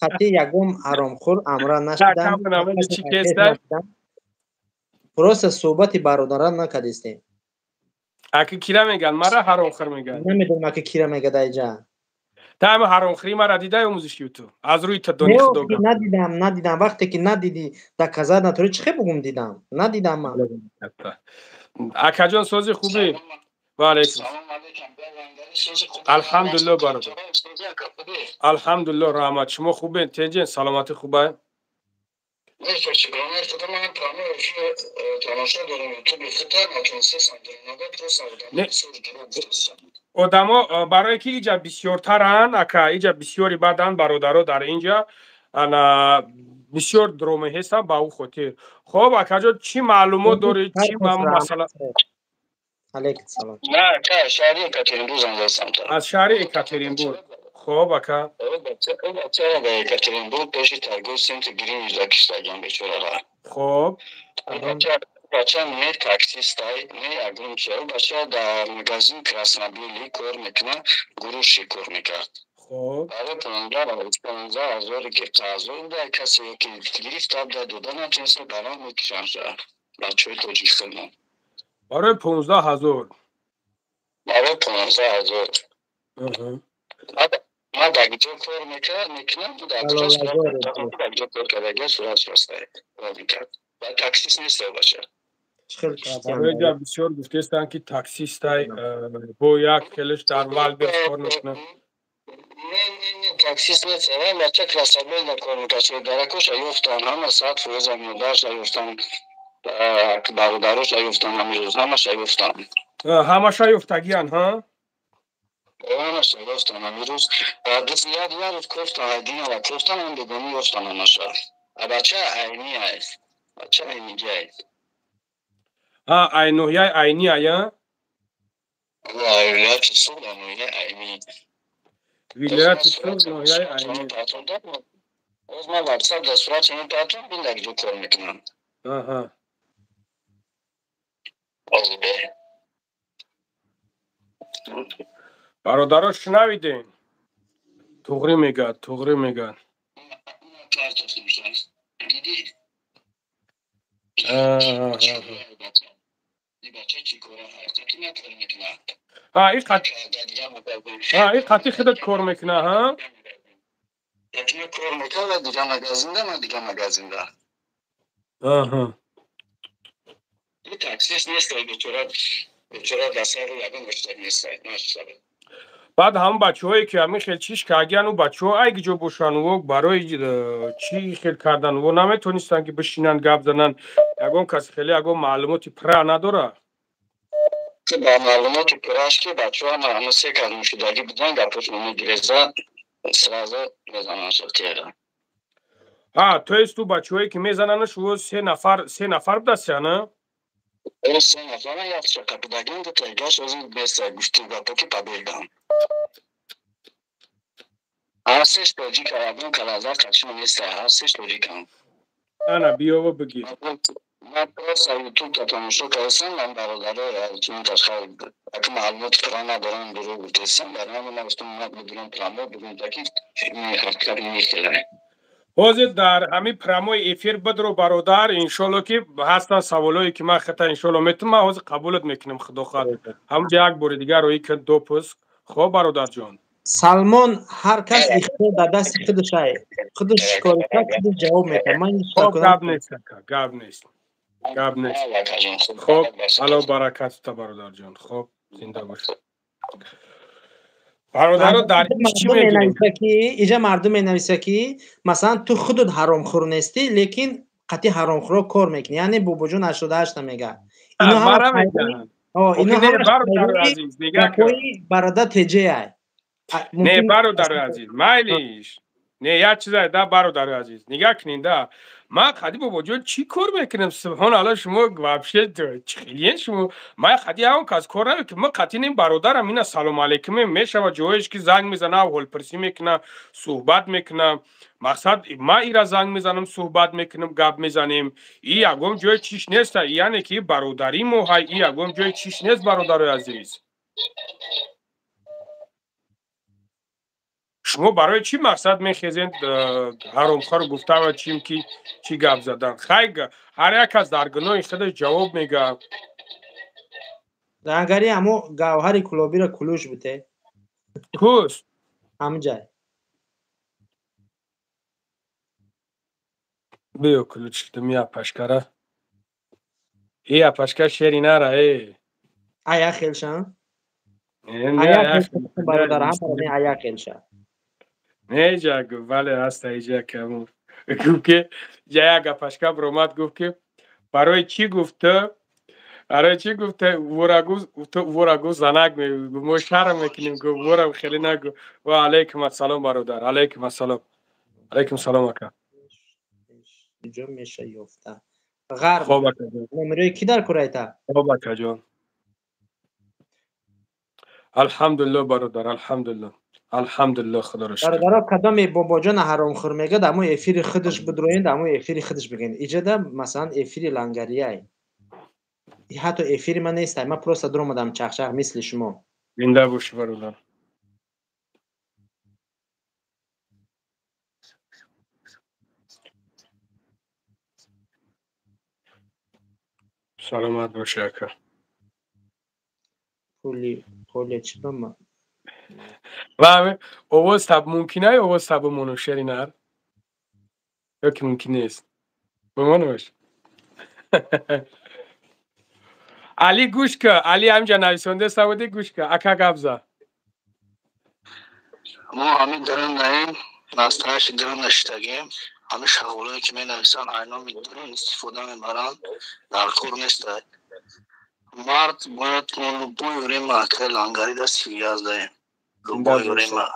қатъи ягон ҳаромхӯр амра нашудам. Чӣ кеста? Просто суҳбати бародаран накардистем. Аки, кира меган? Мара ҳаромхӯр меган? Намедонам, аки, кира мега даиҷа. Тайма ҳаромхӯрӣ мара дидай, омӯзиши Ютуб? Аз рӯи тадони худо. Надидам, надидам. Вақте ки надидӣ, доказать натори, чӣ хел бугум дидам? Надидам ман. Акаҷон, сози, хубӣ? Ва алайкум. Алҳамдулилло, бародар, алҳамдулилло, раҳмат. Шумо хубен, тенҷен, саломатӣ хубай? Мефа шукрона худо, ман прямой эфир тамошо дорам ютуби худта, натонистам даромада, просто одамо бисёр дурӯғ гуфтастанд. Одамо барое ки иҷа бисёртаранд, ака, иҷа бисёри баданд, бародаро, дар инҷа ана бисёр дроме ҳестанд, ба ӯ хотир. Хоб, акаҷон, чӣ маълумот дорӣ, чӣ масъала? Алейкум салом. На, ака, шаҳри Екатеринбург занг застам. Аз шаҳри Екатеринбург, хоб, ака. Бача дар Екатеринбург пеши торговый центр Гринвич киштагиам бечорара. Хоб. Бача не таксистай, не ягон чия, бача дар магазин Краснобелӣ кор мекунад, грузчик кор мекард. Хоб. Барои 15 ҳазоре ки қарздор буда, касе ки гирифта буда, дода натониста, барам мекушанд бачаҳои тоҷик худмон. Барои 15 000? Барои 15 000. Ман дар ҷо кор мекард, мекунам, дар ҷо кор кардагия, сурат роста кор мекард ва таксист нест бача. Барои бисёр гуфтестанд ки таксистай, бо як хелеш дар Вайлдберриз кор мекунад. Не, не, не, таксист нест, бача Краснобелда кор мекард. Даракоша ёфтан, ҳама 100%, модарша ёфтан, бародароша ёфтан, ҳамаша ёфтан. Ҳамаша ёфтагиян, ҳа? Ҳамаша ёфтан ҳамин рӯз. Як рӯз кофтан, динава кофтан, ҳам бегонӣ ёфтан ҳамаша. А бача айни аст. Бача айниҷа аст. А, ай ноҳияи Айни ая? Вилояти Суғд, ноҳияи Айни. Вилояти Суғд, ноҳияи Айни. Боз ман WhatsApp дар сурати мепартом, бин дар ҷо кор мекунам. Аҳа. Бародаро, шунавидем? Туғрӣ мегӯяд, туғрӣ мегӯяд. Дидӣ? И қати худат кор мекуна, ҳа? Кор мекарда дига магазинда, ман дига магазинда. Аҳа. Таксист нест, бечора, бечора дастаро ягон доштаг нест. Баъд ҳамн бачаҳое ки ҳамин хел чиш кардиян, ӯ бачаҳо ай ки ҷо бошанд, ӯ барои чӣ хел кардан, ӯ наметонистанд ки бишинанд, гап зананд? Ягон кас хеле ягон маълумоти пурра надорад? Ба маълумоти пурраш ки бачаҳо ҳама се кас мушидагӣ буданд, гапошон мегиреза, сразу мезананд теға. Ҳа, то есть ӯ бачаҳое ки мезананаш, ӯ се нафар, се нафар будастя, на? Се нафара, якча қапидагин, дутаигаш озир беста, гуфти гапо ки побегам. Ҳар сеш тоҷик, ягон калазар қачима неста, ҳар сеш тоҷикам. Ана, биёво бигир. Ман просто ютуб та тамошо кардасам, ман бародаро чун ташхар ака маълумоти пурра надорам, дурӯғ гуфтасам, барои ҳамин ман гуфтам, ман бидурам прямо бигӯм, таки ҳақиқат мехелай. Ҳозир дар ҳамин прямой эфир бидро, бародар, иншолло ки ҳастанд саволое ки ман хата иншолло метум, ман ҳозир қабулат мекунам, худо хоҳад. Ҳамҷа як бори дигар роӣ кун допуск. Хоб, бародарҷон. Салмон, ҳар кас ихтиёр дар дасти худаш ай. Худаш шикори кард, худаш ҷавоб медиҳад. Ман хоб, гап нест, ака, гап нест. Гап нест. Хоб, Алло баракат тута, бародарҷон. Хоб, зинда бош. Бародаро, дар чӣ мегӯем? Ки иҷа мардум менависа ки масалан ту худут ҳаромхӯр нестӣ, лекин қатъи ҳаромхӯро кор мекунӣ. Яъне бобоҷон 88 мега. Ино ҳама мегӯянд. Ино ҳама бародар теҷеай. Не, бародари азиз, майлиш. Не, як чизае да, бародари азиз. Нигаҳ кунед да. Ман хади бобоҷон чӣ кор мекунам? Субҳон Алло, шумо вообще чихелиен шумо? Ман хади ягон кас кор намекунам. Ман қатъи ним бародарам, ина салом алейкум мешава, ҷоеш ки занг мезана, ҳолпурсӣ мекуна, суҳбат мекуна. Мақсад, ман ира занг мезанам, суҳбат мекунам, гап мезанем. И ягон ҷои чиш нест, яъне ки бародари мо ҳай, и ягон ҷои чиш нест, бародарои азиз. Шумо барои чӣ мақсад мехезед ҳаромхӯр гуфтава, чим ки чӣ гап задан? Хай, ҳар як кас дар гуноҳи худаш ҷавоб мегӯяд. Лангари, ҳамо гавҳари кулобиро кулуш буте. Куст? Ҳамҷай. Биё, кулуч кидум я пашкара. И апашка шери нара, э. Ая хелша? Ая бародар, ҳама ая хелша. Не, иҷа гуфт, бале, ҳаста иҷа каму. Гуфт ки иҷа як апашка биромад, гуфт ки барои чӣ гуфт, барои чӣ гуфт, вора гуфт, вора гуфт, занак мегуфт, мо шарм мекунем, гуфт, вора хеле нагу. Ва алайкум ассалом, бародар, алайкум ассалом. Алайкум салом, ака. Иҷо меша ёфта. Ғарб. Хоб, ака ҷон. Номерои ки дар курайта? Хоб, ака ҷон. Алҳамдулилло, бародар, алҳамдулилло. Алҳамдулилло, худоро шукр. Бародаро, кадоме бобоҷон ҳаромхӯр мегӯяд, ҳамон эфири худаш бидроен, ҳамон эфири худаш бигӯен. Иҷода масалан эфири лангарияй. Ҳатто эфири ман нестай, ман просто дуромадам чахчах мисли шумо. Зинда бошӣ, бародар. Саломат бошӣ, ака. Пули поле чӣ ба ма? Ва овоз таб мумкин ай, овоз таб бимону, шери нар? Ё ки мумкин нест? Бимонуш. Али, гӯш ка, Али ҳамҷа нависонда саводи, гӯш ка, ака гап за. Мо ҳамин дарун наем, настоящий дарун наштагем. Ҳамин шағолое ки менависанд, айноми дарун истифода мебаранд, дар кор нестай. Мард бояд мо любое время акай лангари да связь даем. Любой время.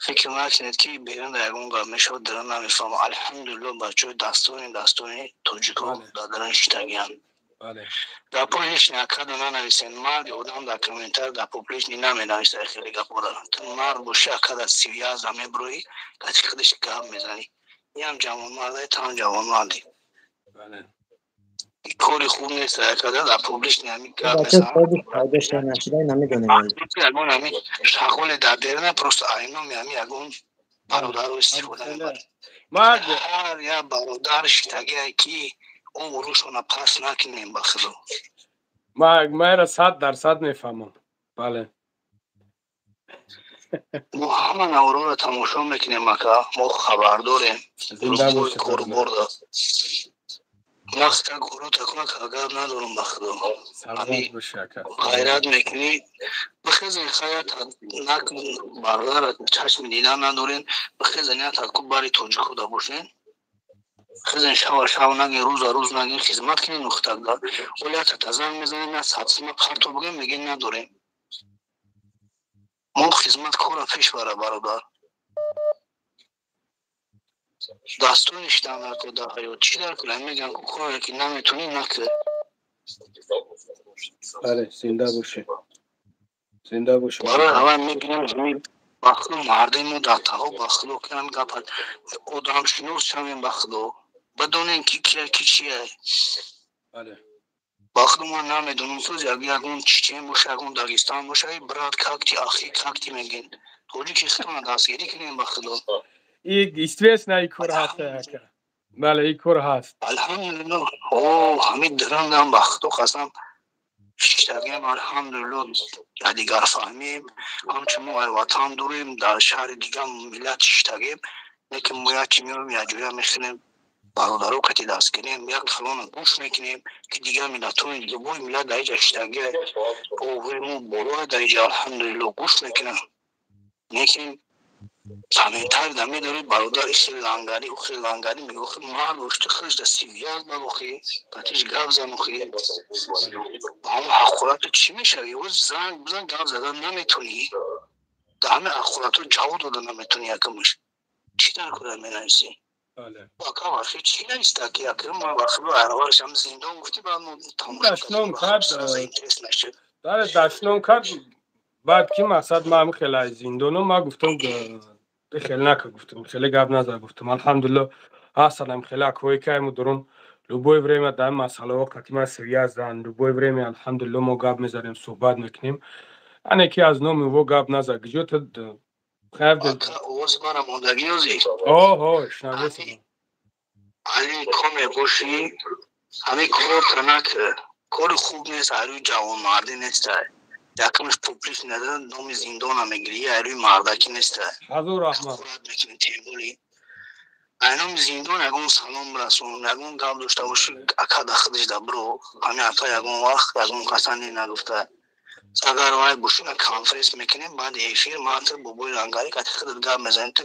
Фикр накунед, ки берун дар ягон гап мешавад, дара намефаҳмам. Алҳамдулилло, бачаҳои дастони тоҷико дар дарун шиштагианд. Гапҳои лишний акада нанависен. Марди одам дар комментар, дар публичный наменависа хеле гапҳоро. Ту мард бошӣ, акада сивяза меброӣ, кати худаш гап мезанӣ. Иам ҷавонмарда, ту ҳам ҷавонмардӣ. И кори хуб нест, акада дар публичный ҳами гап мезанам. Ягон ҳами шағоле дар беруна, просто айноми ҳами ягон бародаро истифода мебарад. Ҳар як бародар шитагие, ки обрӯшона пас накунем, ба худо. Майра 100% мефаҳмам, бале. Мо ҳама наворҳоро тамошо мекунем, ака, мо хабар дорем. Корборда нақста гуро такуна гап надорам, ба худо. Ғайрат мекунӣ, бихезен, хайрат бародара чашми дидан надорем, бихезен, як таку бари тоҷикода бошен. Хезен, шава шав нагин, рӯза рӯз нагин, хизмат кунем. Нухтага олята занг мезанем, на садсима парто бигем, мегем надорем мо. Хизмат кора пеш бара, бародар. Дастони шидан дар кор дар ҳаёт чӣ дар кора мегӯям, коре ки наметонӣ, накӯ. Бале, зинда бошед, зинда бошед. Барои ҳавай мебинем, ба худо, мардуми мо дар таҳо, ба худо, кам гап, одамшинос шавем, ба худо, бидонем, ки кия, ки чия. Ба худо, ман намедонам, соз ягон чечен боша, ягон дагистан боша, брат, как ты, ахи, как ты мегӯен. Тоҷики худона дастгирӣ кунем, ба худо. И естественно, и кор ҳаст, ака, бале, и кор ҳаст. Алҳамдулилло, о ҳамин дирандам, ба худо қасам, шиштагиам, алҳамдулилло, якдигар фаҳмем. Ҳамчун мо ватан дорем, дар шаҳри дигар миллат шиштагем, лекин мо якчи меоем, якҷоя мехӯрем, бародаро кати дастгирем, як фалона гӯш мекунем, ки дигар миллатҳои, любой миллат дар иҷа шиштагия, овои мо болоа дар иҷа, алҳамдулилло, гӯш мекунам. Лекин комментар да медоред, бародар, ихел лангари, ухел лангари мега. Охи, мард бош, ту худаш да сивияз баб, охи, катиш гап зан, охи, ҳама ҳақорату чӣ мешавӣ? Оз занг бизан, гап задан наметонӣ, да ҳама ҳақорату ҷавоб дода наметонӣ. Якамаш чӣ дар кора менависӣ, ака? Вахи чӣ нависта, ки акрим ман, ба худо, араварашам зиндон гуфтӣ, баъд мо дашном кард, бале, дашном кард. Баъд ки мақсад ман хеле зиндону ман гуфтам, хеле нака, гуфтам, хеле гап назар, гуфтам, алҳамдулилло, ҳастанам хеле акҳое ки айму дорум, любое время дар масъалаҳо қати ман связан, любое время, алҳамдулилло, мо гап мезанем, суҳбат мекунем. Ане ки аз номи во гап назар, гиҷо ту. Овози мара мондагӣ ёзи? Оҳо, шунавесам. Али коме бошӣ, ҳамин коротро накӯ, кори хуб нест, арӯи ҷавонмардӣ неста. Якамаш публик надара, номи зиндона мегирӣ, арӯи мардакӣ неста. Ҳазор раҳмат. Мекунӣ темболи ай номи зиндон. Ягон салом расон, ягон гап дошта бошӣ, ака да худаш да биро. Ҳамин ака ягон вақт ягон каса не нагуфта. Агар вай бошина, конференс мекунем баъди эфир, ман ту бобои лангари кати худат гап мезанем. Ту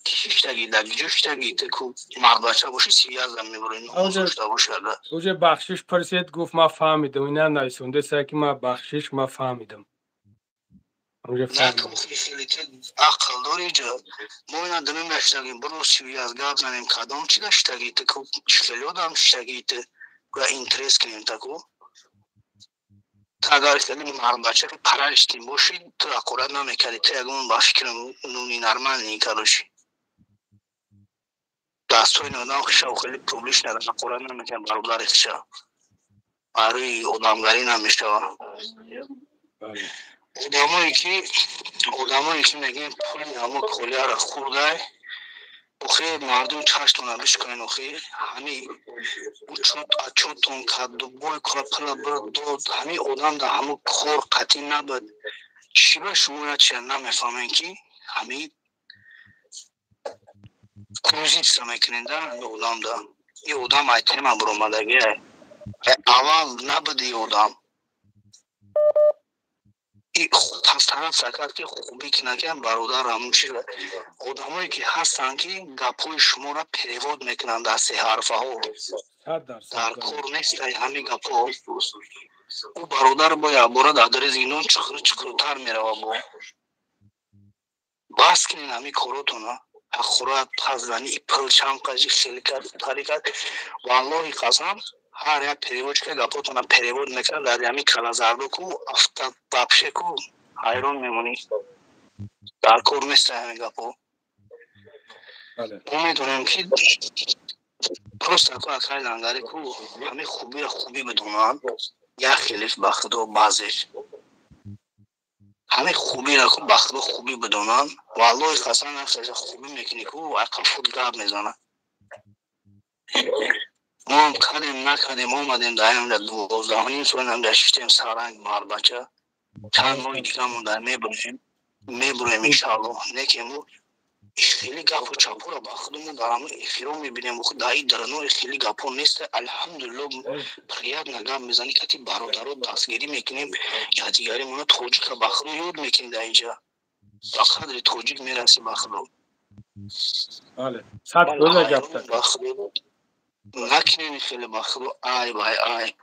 ки шиштагӣ, дар гиҷо шиштагӣ? Ту ку мардбача бошӣ, сивяза мебурӣ, номус дошта бошӣ агар. Уже бахшиш пурсед, гуфт, ман фаҳмидам. Ина нависондаеса, ки ман бахшиш, ман фаҳмидам. Ақл дори ҷо, мо ина димем наштагим, биро связь гап занем, кадом чи даштагӣ ту, ку хеле одам шиштагӣ, ту га интерес кунем таку. Агар хеле мардбача параштин бошӣ, ту ҳақорат намекардӣ. Ту ягон, ба фикрам, нуни нормальный, короче, дастҳои одам хиша хеле публично ҳақорат намекард, бародари хиша барои одамгарӣ намешава. Одамое ки мегӯем пули ҳамо колияро хӯрдай, охи, мардум чаштона бишканен, охи, ҳами отчётон кард, дубой кора пула бир дод, ҳами одам дар ҳамо кор қатъӣ набуд. Чӣ ба шумо ячия намефаҳмем, ки ҳами кружиться мекунед да одам да? И одам ай тема буромадагия, аввал набуд и одам. Пастараф кард, ки хубӣ кинакиам, бародар. Ҳамун чи одамое ки ҳастанд, ки гапҳои шуморо перевод мекунанд дар се ҳарфаҳо, дар кор нестай ҳамин гапҳо. Ӯ бародар бо якбора дар дари зиндон чуқур чуқуртар мерава. Бо Бас кунед ҳамин коротона. Ҳақорат, паззанӣ, пил чамқажи, хеликат, тарикат. Валлоҳи қасам, ҳар як переводчика гапотона перевод мекард дар ҳамин калазардо ку афта вообще ку ҳайрон мемонӣ. Дар кор нест ҳамин гапо. Мо медонем ки просто ку акай Лангари ку ҳамин хубиро хубӣ бидонанд, як хелиш ба худо баъзеш ҳамин хубиро ку ба худо хубӣ бидонанд. Валлоҳи қасам, як хубӣ мекунӣ ку ақл худ гап мезанад. Мо ҳам кардем накардем омадем дар ҳамин 12.5 сол ҳам шиштем саранг марбача. Чанд моҳи дига монда мебурем иншааллоҳ. Не ки мо хеле гапу чапуро ба худамон дар ҳамин эфиро мебинем, дар ин дарано хеле гапо нест. Алҳамдулилло, приятно гап мезанӣ, кати бародаро дастгирӣ мекунем, якдигаримона тоҷика ба худо ёд мекунем. Дар инҷа ба қадри тоҷик мерасӣ ба худо. Бале, сад фоиза гап зад. Ба худо накунем хеле ба худо айб, ай айб.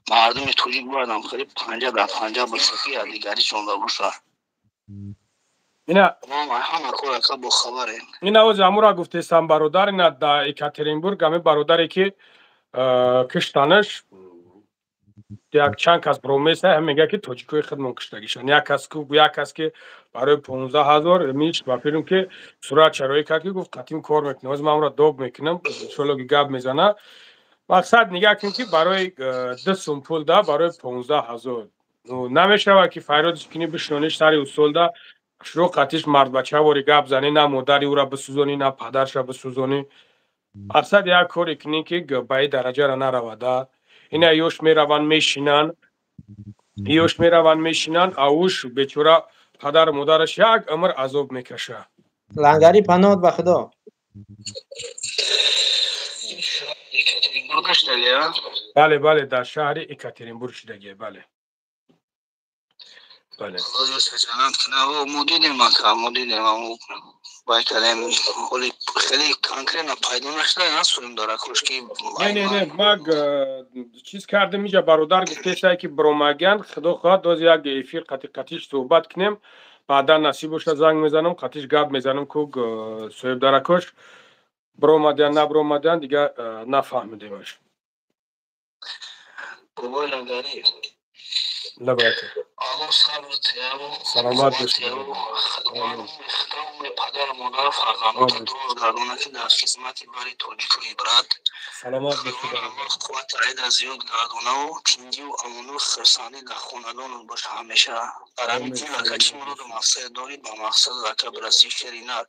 Мардуми тоҷик бояд ҳам хеле панҷа дар панҷа боша, ки якдигаришон боша. Ина ҳама кор ака бохабарем. Ина оз амура гуфтесам бародар, ина дар Екатеринбург ҳамин бародаре ки киштанаш як чанд кас бромеса, ҳам мега ки тоҷикои худмон киштагишан. Як кас ку як кас ки барои 15,000 миш ба филм ки сурат чароӣ кард ки гуфт қатим кор мекунам. Оз ман амура доб мекунам, иншоалло ки гап мезана. Мақсад нигаҳ кун ки барои 2 сум пул да барои 15,000 намешавад ки файродиш кунӣ бишнониш сари усол да шуро қатиш мардбачавори гап занӣ, на модари ӯра бисӯзонӣ, на падарша бисӯзонӣ. Мақсад як коре кунӣ ки ба ин дараҷара наравада. Ина ёш мераванд мешинанд, ёш мераванд мешинанд, ауш бечора падару модараш як умр азоб мекаша. Лангари паноҳ ба худо. Екатеринбург шудагӣ? Бале, бале, дар шаҳри Екатеринбург шудагӣ, бале. Бале. Мо дидем ака, мо дидем, бай кардем, ҳоли хеле конкретно пайдо нашуда насурем дар акош ки Не, не, не, ма чиз кардем инҷа бародар гуфтесай ки бромагян, худо хоҳад доз як эфир қати қатиш суҳбат кунем, баъдан насиб бошад занг мезанам, қатиш гап мезанам ку соҳибдаракош бромадян набромадян дигар нафаҳмидемаш. Бобои Лангари. Лабрати. Аллоҳ сабр тияву, Саломат бошед. Худо падару модар фарзандото дуруст гардона ки дар хизмати бари тоҷику ибрат. Саломат бошед. Аллоҳ қуввати айда зиёд гардонаву тингиву амону хирсандӣ дар хонадонат боша ҳамеша. Дар ҳамин дин ака чӣ муроду мақсаде дорӣ, ба мақсадат ака бирасӣ, шери нар.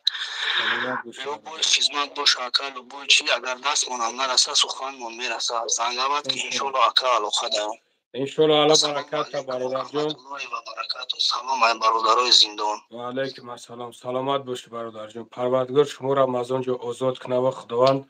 Любой хизмат боша ака, любой чи агар дастмонам нараса, суханмон мераса. Зангават ки иншоаллоҳ ака алоқа даром. Иншоаллоҳ алло бараката бародарҷон. Ва баракату. Салом ай бародарои зиндон. Ва алайкум ассалом. Саломат бошед бародарҷон. Парвардигор шуморо аз он ҷо озод кунад ва Худованд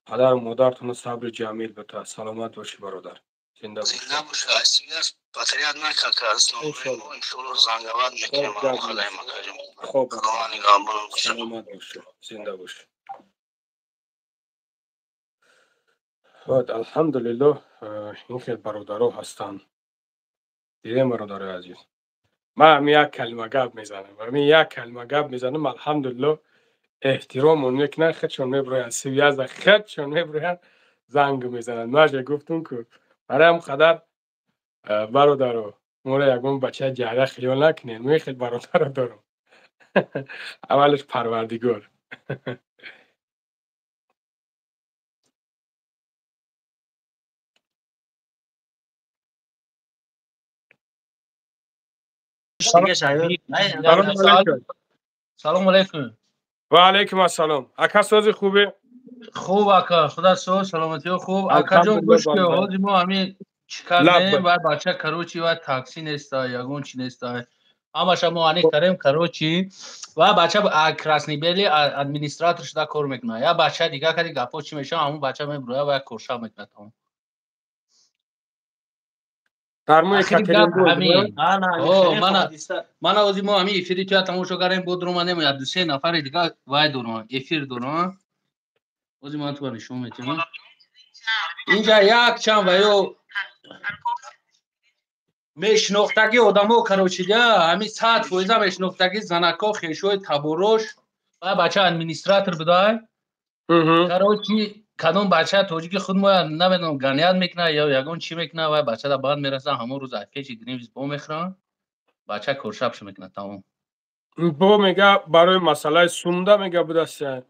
падару модаратонро сабри ҷамил бидиҳад. Саломат бошед бародар. Зинда бошед. Зинда бошед. Айсигас патрият накард аз номи мо иншоаллоҳ зангават мекунем алоқадаем акаҷон. Хоб. Худованд нигаҳбон бошад. Саломат бошед. Зинда бошед. Вот алҳамдулиллоҳ ин хел бародаро ҳастанд. Дидем бародарои азиз. Ман ҳамин як калима гап мезанам. Ҳамин як калима гап мезанам, алҳамдулиллоҳ эҳтиромон мекунанд, худшон мебироянд, сивяза худшон мебироянд, занг мезананд. Ман же гуфтум ку барои ҳам қадар бародаро моро ягон бачаи ҷарра хиёл накунед. Мо хел бародаро дорам. Аввалаш Парвардигор. Салом алейкум. Ва алейкум ассалом. Ака сози хубе? Хуб ака, худо соз, саломатиё хуб. Ака ҷон гӯш кун, ҳозир мо ҳамин чӣ кардем, вай бача короче вай такси неста, ягон чи неста. Ҳамаша мо ани кардем, короче, вай бача Красный Бели администратор шуда кор мекунад. Я бача дига кади гапо чӣ мешава, ҳамон бача мебурояд, вай корша мекунад тамом. Дар мо Екатеринбург. Мана ҳозир мо ҳамин эфири туя тамошо кардем, бо дуромадем, як ду се нафари дига вай дорам, эфир дорам. Ҳозир ман тура нишон метиҳам. Инҷа як чанд ва ё Мешинохтаги одамо, короче, да, ҳами 100% мешинохтаги занако, хешои таборош. Ва бача администратор будай. Короче, кадом бача тоҷики худ мо намедонам ганият мекунад ё ягон чӣ мекунад, вай бача да баъд мерасад, ҳамон рӯз аз пеши Гримс бо мехӯранд, бача коршабш мекунад, тамом. Бо мега барои масъалаи сумда мега будастя.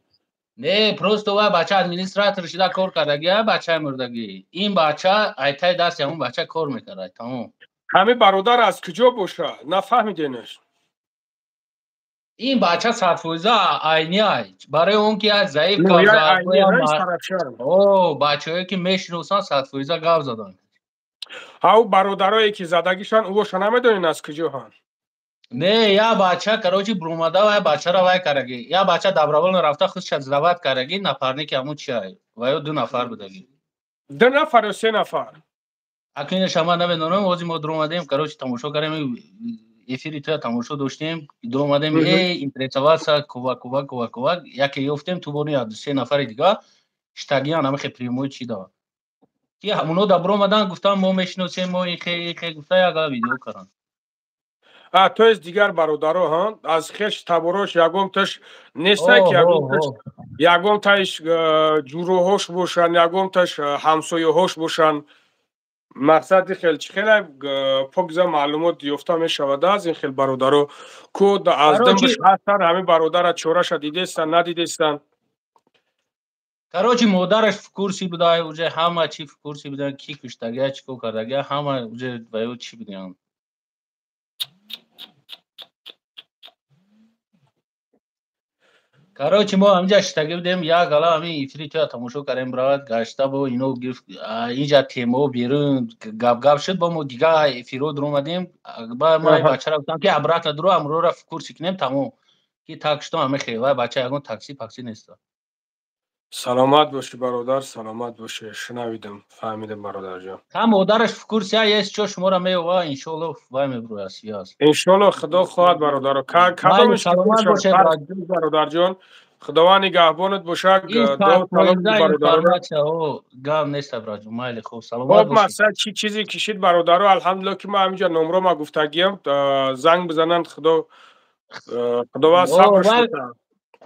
Не, просто вай бача администратор шида кор кардагӣ, бачаи мурдагӣ. Ин бача айтаи дасти ҳамон бача кор мекард, тамом. Ҳамин бародар аз куҷо боша? Нафаҳмиденаш. Ин бача 100% айни барои он ки як заиф гап зад. О, бачаҳое ки мешиносанд 100% гап заданд. Ҳав бародарое ки задагишан, ӯоша намедонед аз куҷо ҳанд? Не, я бача, короче, брумада вай бачара вай караги. Я бача добровольно рафта худша сдавать караги, напарники ҳамун чиай. Ва ё ду нафар будаги. Ду нафар ё се нафар? Акнун шама намедонам, ҳозир мо дуромадем, короче, тамошо кардем, эфири туя тамошо доштем, дуромадем, эй, интересоваться, кува, кува, кува, кува, яке ёфтем, ту бони ду се нафари дига, штагиан ҳамихе прямой чи дава. Ки ҳамуно да буромадан, гуфтан мо мешиносем, мо ихе, ихе, гуфта як видео карданд. А, то есть дигар бародаро, ҳа? Аз хеш таборош ягонташ нестай ки ягонташ ҷуроҳош бошанд, ягонташ ҳамсояҳош бошанд. Мақсади хел чӣ хеле покза маълумот ёфта мешавад аз ин хел бародаро. Ку аз димбиш ҳастанд, ҳамин бародара чораша дидестанд, надидестанд. Короче, модараш в курсе буда, уже ҳама чи в курсе буданд, ки куштагия, чӣ кор кардагия, ҳама уже ба ё чӣ буданд. Короче, мо ҳаминҷа шитагӣ будем, як гала ҳамин эфири туя тамошо кардем, брат, гашта бо ино гирифт, инҷа темо берун гап-гап шуд, бо мо дига эфиро дуромадем, ба ма бачара гуфтам ки обратно дуро, амрора в курсе кунем, тамом. Ки так что ҳамин хел, вай бача ягон такси пакси нест. Саломат бошӣ бародар, саломат бошӣ. Шунавидам, фаҳмидам бародарҷон. Ҳам модараш в курсе есть, чо шуморо меова, иншоалло вай мебурояд сияс. Иншоалло худо хоҳад бародаро. Кадомиш саломат бошед бародарҷон. Худованд нигаҳбонат бошад. Дуо салом бародаро. Гап нест браҷон, майли хуб, саломат бошед. Мақсад чи чизе кишид бародаро, алҳамдулилло ки ман ҳаминҷа номро ма гуфтагиям, занг бизананд, худо худованд сабр диҳад.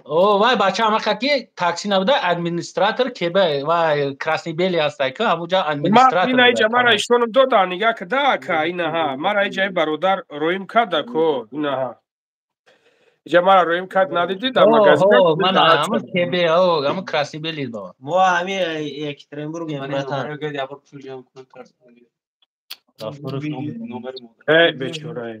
О, вай бача ҳамақа ки такси набуда, администратор кебе, вай Красный Белый ҳастай ки ҳамуҷа администратор. Ина иҷа мара ишонам дода, нигаҳ када ака, инаҳа. Мара иҷа бародар роим карда ко, инаҳа. Иҷа мара роим кард, надидӣ дар магазин? Ман ҳамун кебе, о, ҳамун Красный Белый ба. Мо ҳами Екатеринбургем, братан. Э, бечора.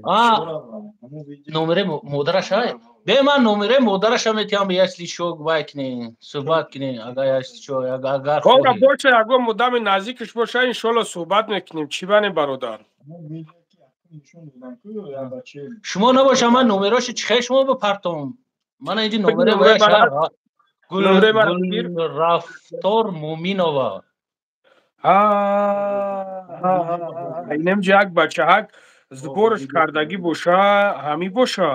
Номере модараш ай? Бе ман номере модараша метиҳам, если шо вай кунем, суҳбат кунем, агар если шо, агар хора боша, ягон муддами наздикиш боша, иншоалло суҳбат мекунем. Чӣ бане бародар? Шумо набоша, ман номероши чӣ хел шумо бипартом? Ман инҷи номере вай Гулрафтор Муминова. Инамҷа як бачаҳак сборш кардагӣ боша, ҳамӣ боша.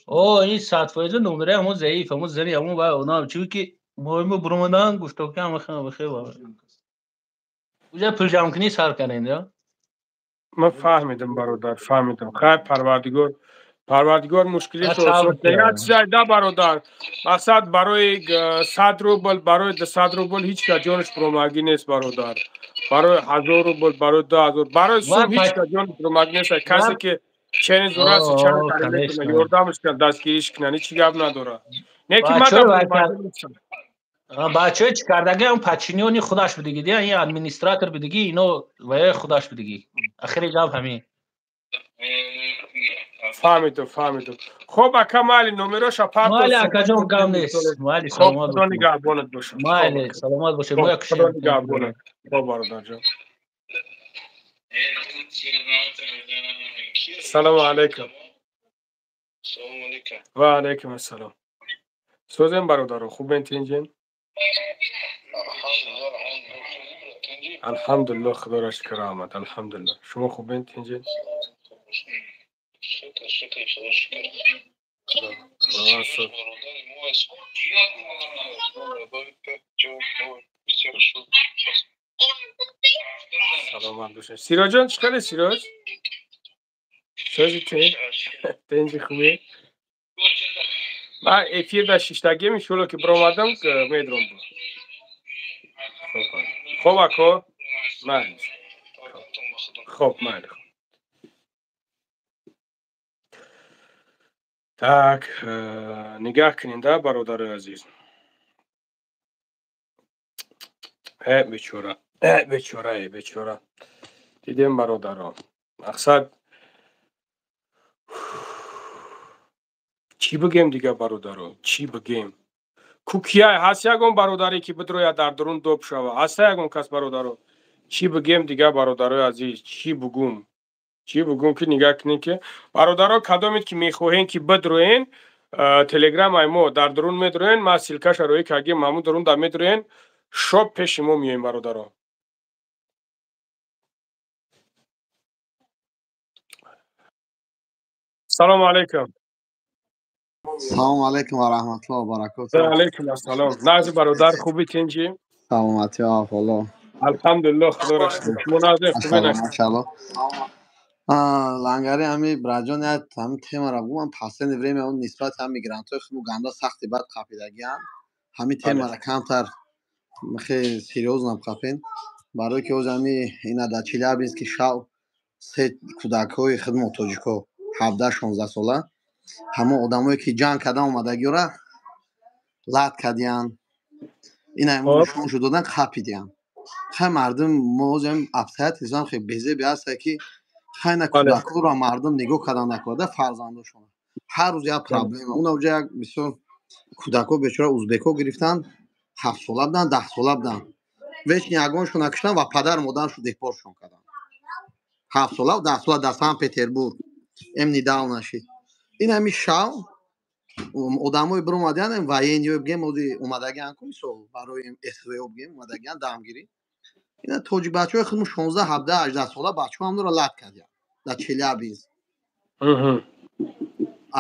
О, ин 100% номере ҳамон заиф, ҳамон зани ҳамон вай онам, чунки моимо буромадан гуфто ки ҳама хел бихел. Уҷа пул ҷамъкунӣ сар кардем, я? Ман фаҳмидам бародар, фаҳмидам. Хайр, Парвардигор, Парвардигор мушкилиро осон як чизай да бародар. Мақсад барои 100 рубл, барои 200 рубл ҳеҷ кас ҷонаш пурмагӣ нест бародар. Барои 1000 рубл, барои 2000, барои сум ҳеҷ кас ҷонаш пурмагӣ нест. Касе ки чени зӯр аст, чанд кунад, ёрдамаш кунад, дастгириш кунад, ҳеҷ гап надорад. Не ки ман бачаҳои чӣ кардагӣ, ҳам подчинёни худаш будагӣ, ин администратор будагӣ, ино ваёи худаш будагӣ. Ахири гап ҳамин. Фаҳмидам, фаҳмидам. Хуб, ака, майли, номероша партоз. Майли, акаҷон, гап нест. Майли, саломат бошед. Худо нигаҳбонат бошад. Майли, саломат бошед. Мо як Худо нигаҳбонат. Хуб, бародарҷон. Салому алайкум. Ва алайкум ассалом. Созем бародаро, хубен тинҷен? Алҳамдулилло, худоро шукр омад. Алҳамдулилло. Шумо хубен тинҷен? Саломат бошед. Сироҷон, чӣ хеле Сироҷ? Сози тенҷи хубе? Ман эфир дар шиштагием, иншоалло ки биромадам, медром. Хоб ако, майли. Хоб, майли. Так, нигаҳ кунед, бародарои азиз. Э, бечора, э, бечора, э, бечора. Дидем, бародаро. Мақсад чӣ бигем дига, бародаро? Чӣ бигем? Кукияй ҳаст ягон бародаре ки бидрояд дар дурун доб шава? Ҳаста ягон кас, бародаро? Чӣ бигем дига, бародарои азиз? Чӣ бугум? Чӣ бугум ки нигаҳ кунед ки бародаро, кадомед ки мехоҳем ки бидроен, телеграмаи мо дар дурун медроен, ман ссылкаша роӣ кардем, ҳамун дурун да медроен, шоб пеши мо меоем, бародаро. Салому алайкум. Салому алайкум ва раҳматуллоҳи ва баракотуҳ. Ва алайкум ассалом. Нағзи бародар, хубӣ, тинҷӣ? Саломатӣ, аллоҳ. Алҳамдулиллоҳ, худоро шукр. Шумо нағзи, хубӣ? Машааллоҳ. Лангари ҳами браҷон як ҳами темаро гумам последнее время он нисбати ҳами мигрантҳои худ ганда сахти бад қапидагианд. Ҳами темаро камтар хеле серьёзно қапен. Барои ки ҳози ҳами ина дар Челябински шав се кӯдакҳои худмо тоҷико 17-16 сола ҳамон одамое ки ҷанг кардан омадагиёра лат кардиянд, ина нишоншо додан, қапидиянд. Хай мардум мо ҳози ҳами обстоятельствам хеле безеби ҳаста ки хай на кӯдакҳоро мардум нигоҳ кардан накарда фарзандошон. Ҳар рӯз як проблема. Уна уҷа як бисёр кӯдакҳо бечора узбекҳо гирифтанд, 7 сола буданд, 10 сола буданд. Вечно ягоншон накуштанд ва падару модарашон депортшон карданд. 7 сола, 10 сола дар Санкт Петербург. Эм недавно шид. Ин ҳами шав одамои биромадиян, военныйо бигем, ози омадагиан ку мисол барои СВО бигем омадагиан дамгирӣ. Ина тоҷик бачаҳои худмон 16, 17, 18 сола бачаҳо ҳамдора лат кардиян дар Челябинск.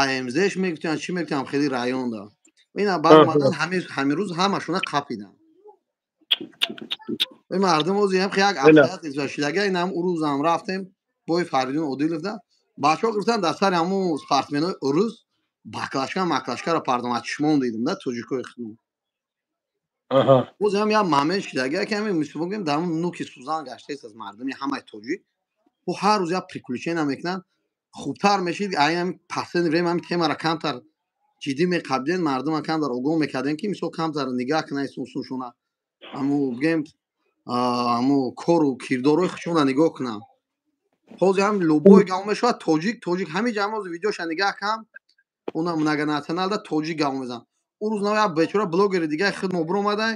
АМЗш мегуфтиян, чӣ мегуфтиян, хеле районда. Ина баъд омадан ҳамин рӯз ҳамашона қапиданд. Ин мардум ози ҳам як обстоятельства шидага. Ин ҳам урӯзам рафтем бои Фаридун Одиловда, бачаҳо гирифтан дар сари ҳамун спортсменои урус баклашка маклашкаро пардом, аз чишмон дидем да тоҷикои худмон. Боз ҳам як момент шидага ки ҳамин мисол бигем дар ҳамун нуки сӯзан гаштаест аз мардуми ҳамаи тоҷик. Бо ҳар рӯз як приключения мекунанд. Хубтар мешид ай ҳами последнее время ҳами темаро камтар ҷиддӣ меқабиден, мардума камтар огоҳ мекардем ки мисол камтар нигаҳ кунанд сунсуншона, ҳаму бигем ҳаму кору кирдорҳои худшонро нигоҳ кунанд. Ҳозир ҳам любой гап мешавад тоҷик, тоҷик. Ҳамин ҷамъ ҳозир видеоша нигаҳ кам, уна многонационалда тоҷик гап мезанад. Ӯ рӯз нав як бечора блогери дигаи худ мо биромадай,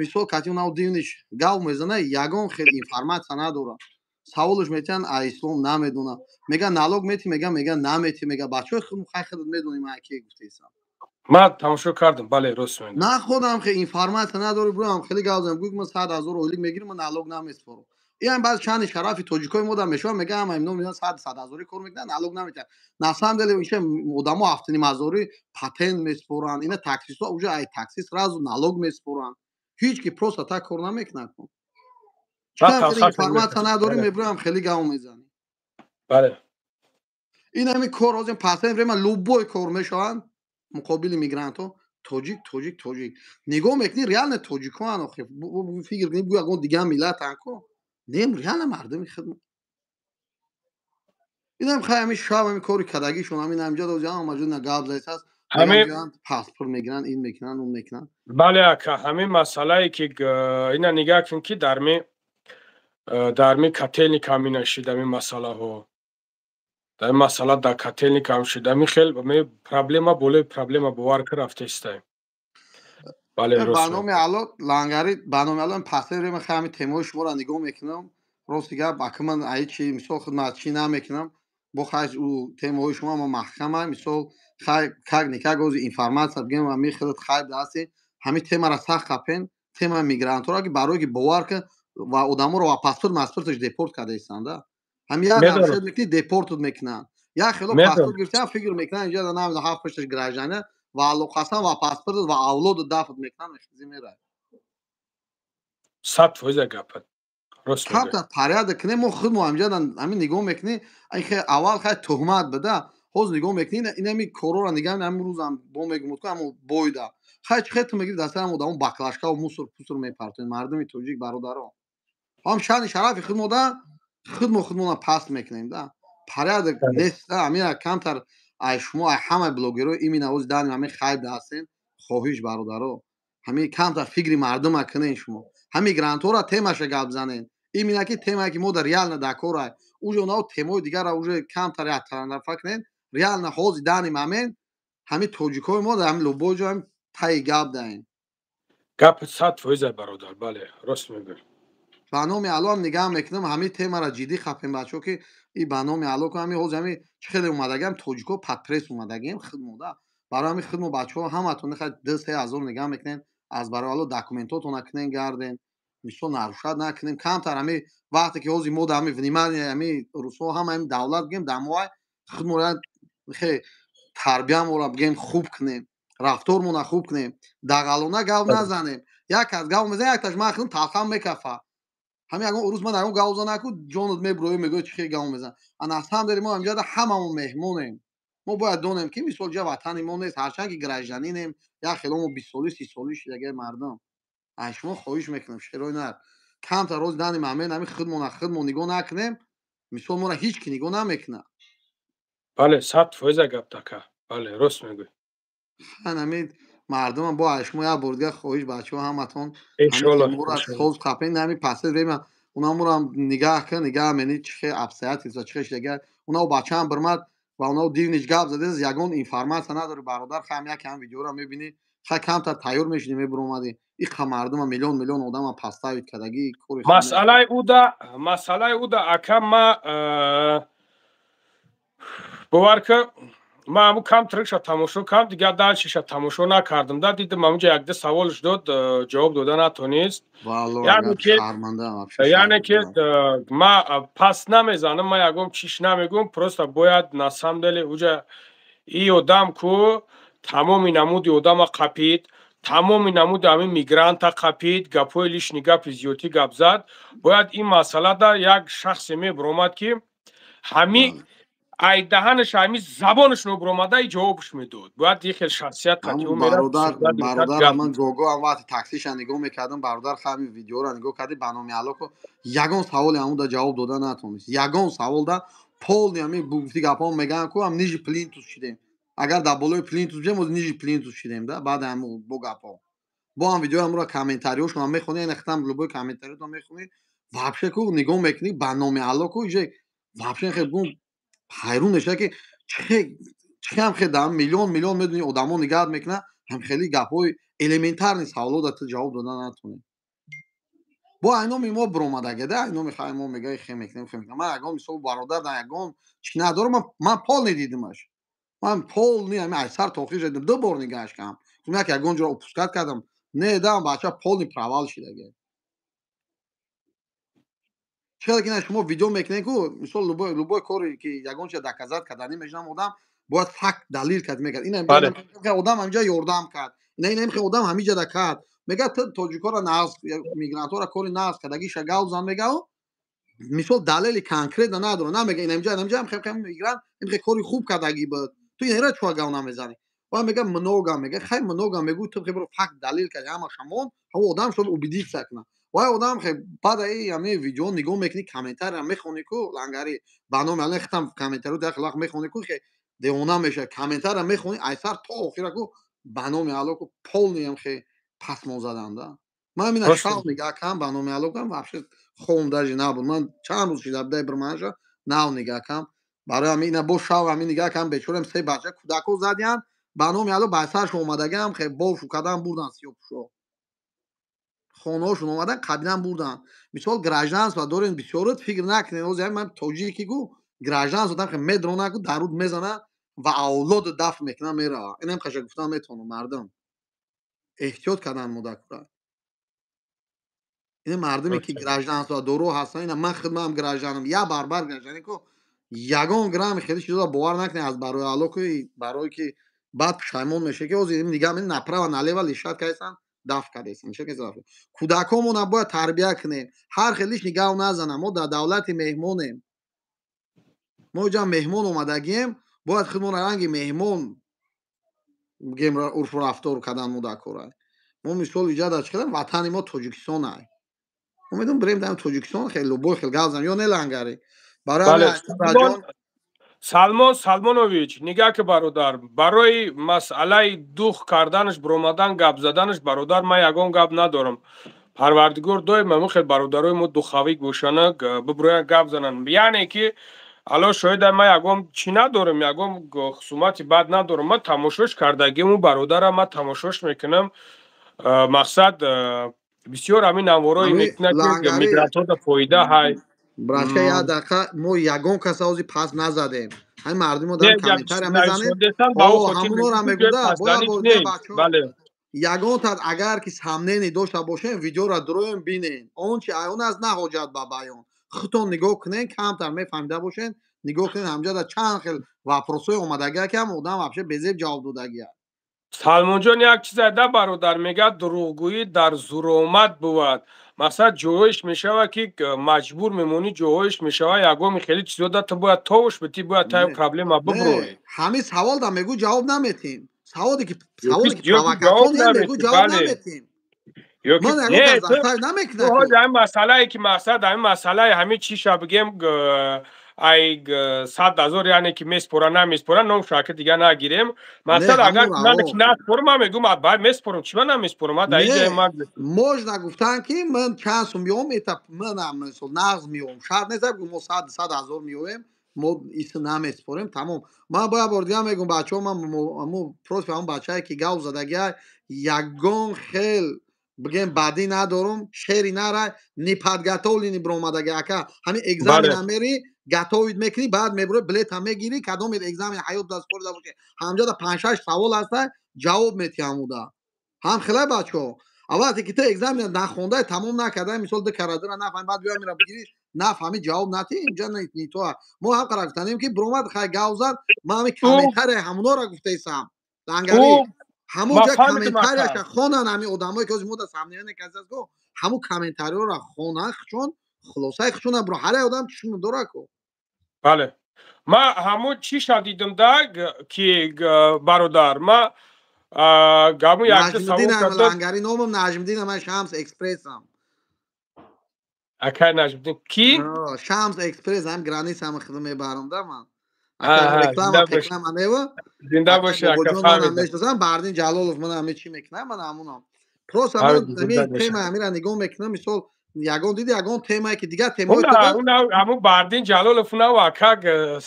мисол кати нав дивниш гап мезана, ягон хел информатсия надорад. Саволш метиҳанд, а ислом намедонад. Мега налог мети, мега намети, мега бачаҳои худ хай худат медонӣ ман ки гуфтаистам. Ман тамошо кардам, бале, рост мегӯям. На худам хе информатсия надорӣ, буроам хеле гап занам, гӯй ман 100 000 ойлик мегирам, ман налог намеспорам. Ин баъз чанди шарафи тоҷикои мо дам мешавад, мега ҳама ино меоянд сад ҳазорӣ кор мекунанд, налог наметиҳанд. На самом деле иша одамо 7,5 ҳазорӣ патент меспоранд, ина таксистҳо уже ай такси сразу налог меспоранд. Ҳеҷ ки просто так кор намекунад. Информатсия надорӣ, мебурам хеле гап мезанӣ. Бале. Ин ҳами кор ҳозир последнее время любой кор мешаванд муқобили мигрантҳо тоҷик, тоҷик, тоҷик. Нигоҳ мекунӣ, реально тоҷикоан. Охи фикр кунӣ, гӯ ягон дигар миллатан ко нем, реально мардуми худ. Инам хай ҳами шаб ҳами кори кардагишон ҳамин ҳамҷа дози ҳама ҷо на гап зайс аст. Паспорт мегиранд, ин мекунанд, он мекунанд. Бале, ака, ҳамин масъалае ки ина нигаҳ кун ки дарми котельник ҳамина шид, ҳамин масъалаҳо дар ин масъала дар котельник ҳам шид, ҳамин хел проблема болои проблема, бовар ки рафтаистаем. Бале. Ба номи Алло, лангари, ба номи Алло, последнее время хай ҳами темаҳои шуморо нигоҳ мекунам. Рости гап, ака, ман аи чи мисол хидмат чӣ намекунам, бо хай ӯ темаҳои шумо ма маҳкама, мисол хай как никак ози информатсия бигем, ами худат хайб даҳасти. Ҳамин темаро сахт қапен, темаи мигрантҳоро, ки барое ки бовар кун ва одаморо ва паспорт маспорташ депорт карда истанда. Ҳами як Медонам. мекунӣ, депортут мекунанд. Як хело Медонам. паспорт гирифтан, фикр мекунанд инҷа намедонам ҳафт пушташ гражданин ва алоқасан ва паспортат ва авлоду дафт мекунанд, мехези меравад. 100% гапат. Рост мегӯӣ. Камтар порядок кунем, мо худмо ҳамҷа ҳамин нигоҳ мекунӣ, аввал хай туҳмат буда, ҳозир нигоҳ мекунӣ, ин ҳамин корора нигоҳ, ҳамин рӯзам бо мегумуд ку ҳамо бойда. Хай чӣ хел ту мегирӣ дар сари ҳам одамо баклажкаву мусор пусор мепартоед, мардуми тоҷик, бародаро. Ҳам шаъни шарафи худмо да, худмо худмона паст мекунем да. Порядок нест да, ҳамин камтар ай шумо, ай ҳамаи блогерҳо именно ҳозир данем ҳамин хайп да ҳастем, хоҳиш бародаро. Ҳамин камтар фикри мардума кунен шумо. Ҳамин грантҳоро темаша гап занен. Именно ки темае ки мо дар реально дар корай. Уже онао темаҳои дигарро уже камтар яктарафа кунен. Реально ҳозир данем ҳамин, ҳамин тоҷикҳои мо дар ҳамин любой ҷо ҳамин таи гап даем. Гап 100% бародар, бале, рост мегӯӣ. Ба номи Аллоҳ ҳам нигаҳ мекунам, ҳамин темаро ҷиддӣ хапем бачаҳо, ки и ба номи Аллоҳ ку ҳамин ҳозир ҳамин чӣ хеле омадагиам, тоҷикҳо под пресс омадагием худмо да. Барои ҳамин худмо бачаҳо ҳаматон нихай 2-3 ҳазор нигаҳ мекунем, аз барои Аллоҳ документотона кунем гардем, мисол нарушать накунем, камтар ҳамин вақте ки ҳозир мо дар ҳамин внимание ҳамин русҳо ҳама ҳамин давлат бигем, дар мо худмо хе тарбиямонро бигем хуб кунем, рафтормонро хуб кунем, дағалона гап назанем. Як кас гап мезанад, якташ ман худам талхам мекафа. Ҳамин ягон урус ман ягон гап зана ку ҷонат мебурои, мегӯяд чӣ хел гап мезан. Ана аз ҳам дери мо ҳамҷода ҳамамон меҳмонем. Мо бояд донем ки мисол ҷа ватани мо нест, ҳарчанд ки гражданинем, як хело мо 20 солӣ, 30 солӣ шидагаи мардум. Аз шумо хоҳиш мекунам, шерои нар. Камтар роз данем ҳамин ҳамин худмона худмо нигоҳ накунем, мисол моро ҳеҷ ки нигоҳ намекунад. Бале, 100% гап така. Бале, рост мегӯӣ. Ҳан ҳамин мардумам бо аз шумо як бор дигар хоҳиш, бачаҳо ҳаматон Иншоаллоҳ. Соз қапен ҳамин пасед время унамурам нигаҳ кун, нигаҳ мени чӣ хел обстоятельства чӣ хел шидага. Унао бачаам бирмад ва унао дивнич гап задез, ягон информация надори бародар, хай як ҳам видеоро мебинӣ, хай камтар тайёр мешудӣ, мебуромадӣ. Иқа мардума миллион миллион одама поставить кардагӣ кори. Масъалаи уда ака, ма бовар ки, ман ҳамун кам трикша тамошо кардам, дигар дальшеша тамошо накардам да. Дидам ҳамунҷа якда саволш дод, ҷавоб дода натонист. Яъне ки ма пас намезанам, ма ягон чиш намегӯм, просто бояд на самом деле уҷа и одам ку тамоми намуди одама қапид, тамоми намуди ҳамин мигранта қапид, гапҳои лишний, гапи зиёдтӣ гап зад. Бояд ин масъалада як шахсе мебуромад, ки ҳами ай даҳанаш, ҳами забонаш нобуромада и ҷавобш медод. Бояд як хел шахсият. Бародар, ман гого ам вақти таксиша нигоҳ мекардам, бародар, ҳами видеоро нигоҳ кардӣ, ба номи Алло ку ягон саволе ҳамуда ҷавоб дода натонист. Ягон саволда полный ҳами гуфти гапҳо мегӯянд ку ҳам ниже плинтус шидем. Агар дар болои плинтус бишем, оз ниже плинтус шидем да. Баъд ҳам бо гапҳо бо ҳам видеои ҳамуро комментариҳошон ҳам мехонӣ, яъне хитам любой комментариётон мехонӣ, вообще ку нигоҳ мекунӣ, ба номи Алло ку иже вообще хел гум ҳайрон мешава, ки чихе ҳам хел дар миллион миллион медони одамо нигаҳат мекунад, ҳам хеле гапҳои элементарный саволо да ту ҷавоб дода натонӣ. Бо айноми мо биромадаге да, айноми хай мо мега хе мекунем, хе мекунем. Ман ягон мисол бародар да ягон чӣ надорам, ман полный дидимаш, ман полный ҳами ай сар то охир дидам, ду бор нигаҳаш кардам, як ягон ҷо упускать кардам, не дам, бача полный провал шидаге. Чӣ ки шумо видео мекунед ку, мисол любой коре ки ягон чиз доказать карданӣ мешунам, одам бояд факт далил кард мекард. Ин одам ҳаминҷа ёрдам кард, ина одам ҳаминҷа кард, мегӯяд ту тоҷикҳоро нағз, мигрантҳоро кори нағз кардагиша гав зан, мега мисол далели конкретно надора, намега инамҷа инамҷа мигрант имхе кори хуб кардагӣ буд, ту инро чуа гав намезанӣ? Ва мега много, мега хай много мегӯ, ту хе факт далил карди, ҳама шамон ҳамо одам шуд убедиться кунад. Вай одам хе баъд аи ҳами видео нигоҳ мекунӣ, комментария мехонӣ ку, лангари ба номи аллоҳ хитам комментарио дар вақт мехонӣ ку, хе девона мешавад. Комментария мехонӣ айсар то охира ку, ба номи аллоҳ ку полный ам хе пасмон задан да. Ман ина шав нигаҳ кардам, ба номи аллоҳ кам вообще хом даже набуд. Ман чанд рӯз шида будай бирманша нав нигаҳ кардам. Барои ҳамин ина бо шав ҳамин нигаҳ кардам, бечорам се бача кӯдако задиянд, ба номи аллоҳ ба саршон омадагиам хе бошу кадан бурдан, сиёпӯшо хонаҳошон омадан қабилан бурдан. Мисол гражданство дорем, бисёрот фикр накунед ҳозир ман тоҷики ку гражданство дам хе медрона ку даруд мезана ва авлоду дафн мекунад, мерава. Инам хаша гуфтан метавонам, мардум эҳтиёт кардан мудакура. Ин мардуме ки гражданство доро ҳастанд, ина ман хидмам гражданам, я барбар гражданин ку, ягон грамми хеле чизо бовар накунед аз барои алло ку, барое ки баъд пушаймон мешавед, ки ҳозир нигаҳ направо налево лишать кардасан. даф кардесем. Кӯдакҳомона бояд тарбия кунем, ҳар хел лишний гав назанам. Мо дар давлати меҳмонем, мо иҷа меҳмон омадагием, бояд худмона ранги меҳмон бигем урфу рафтор кардан мо дар кора. Мо мисол иҷа дар чӣ кардем, ватани мо Тоҷикистон ай. Мо медонем, бирем дар Тоҷикистон хеле любой хел гав занем ё не, Лангари? Барои Салмон Салмонович, нигаҳ ки, бародар, барои масъалаи дух карданаш, биромадан, гап заданаш, бародар, ман ягон гап надорам. Парвардигор доим ҳамин хел бародарои мо духовик бошанд, бибироянд, гап зананд. Яъне ки Алло шоҳида, ман ягон чӣ надорам, ягон хусумати бад надорам. Ман тамошош кардагиму, бародарам, ман тамошош мекунам. Мақсад, бисёр ҳамин наворои мекунад, ки мигрантҳода фоида ҳай. Брачка, як дақиқа, мо ягон каса ҳозир пас назадем. Ҳамин мардумо дар комментария мезанем, ҳамонора мегӯда, бояд бачаҳо ягон тад агар ки сомнение дошта бошем, видеоро дуроем, бинен. Он чи он аст, на ҳоҷат ба баён, худтон нигоҳ кунен, камтар мефаҳмида бошен, нигоҳ кунен. Ҳамҷода чанд хел вопросҳои омадагия, ки ҳам одам вообще безеб ҷавоб додагия. Салмонҷон, як чизе да, бародар, мегӯяд, дурӯғгӯӣ дар зуромад бувад. Масалан, ҷоҳоиш мешавад, ки маҷбур мемонӣ, ҷоҳоиш мешавад, ягоми хеле чизо да ту бояд товуш битӣ, бояд таи проблема бибурӣ. Ҳамин савол да мегӯ, ҷавоб наметем. Саволе ки провокатсионе, мегӯ, ҷавоб наметем. Ҳамин масъалае ки, мақсад, ҳамин масъалаи ҳамин чиша бигем, ай 100 000, яъне ки меспора, намеспора, ном шаки дига нагирем. Масалан, агар наспорам, ман мегӯм, баъд меспорам. Чӣ ман намеспорам? Ман дар иҷои ман Можно гуфтан, ки ман чанд сум меом, это манам мисол нағз меом. Шарт нест мо 100 000 меоем, мо иса намеспорем, тамом. Ман бояд бор дига мегӯм, бачаҳо, ман против ҳамон бачае, ки гав задагия, ягон хел бигем бадӣ надорум. Шери нара, неподготовленный биромадаги, ака. Ҳамин экзамен мери, готовить мекунӣ, баъд мебуро, билета мегирӣ. Кадом экзамен ҳаёт даст спорида бошӣ, ҳамҷода панҷ-шаш савол ҳаста, ҷавоб метиҳ ҳамуда. Ҳам хелай, бачаҳо, аввалте ки ту экзамен нахондай, тамом накардай, мисол ду карадира нафаҳми, баъд биё мера бигирӣ, нафаҳми, ҷавоб натиҳ, инҷа не то. Мо ҳам қара гуфтанем, ки биромад, хай, гав зад. Ман ҳамин комментария ҳамунора гуфтаисам, Лангарӣ. Ҳамон ҷа комментарияша хонан ҳамин одамое, ки ҳозир мо да сомнение касас ко, ҳамун комментариёро хонан, чун хулосаи хушона биро, ҳар як одам чишм дора ко. Бале, ма ҳамун чиша дидам да, ки, бародар, ма гаму якта савол кардам. Лангари, номам Наҷмиддин, ман Шамс Экспрессам. Акай Наҷмиддин ки? Шамс Экспресс, ҳам граница ам хидм мебарам да ман. Реклама реклама нева. Зинда боши, ака, фаҳмидам. Мешносам, Бардин Ҷалолов, ман ҳаме чӣ мекунам, ман ҳамунам. Просто ман ҳамин тема ҳамира нигоҳ мекунам, мисол, ягон диди, ягон темае, ки дигар темаҳои Ҳамун Бардин Ҷалолов нав, ака,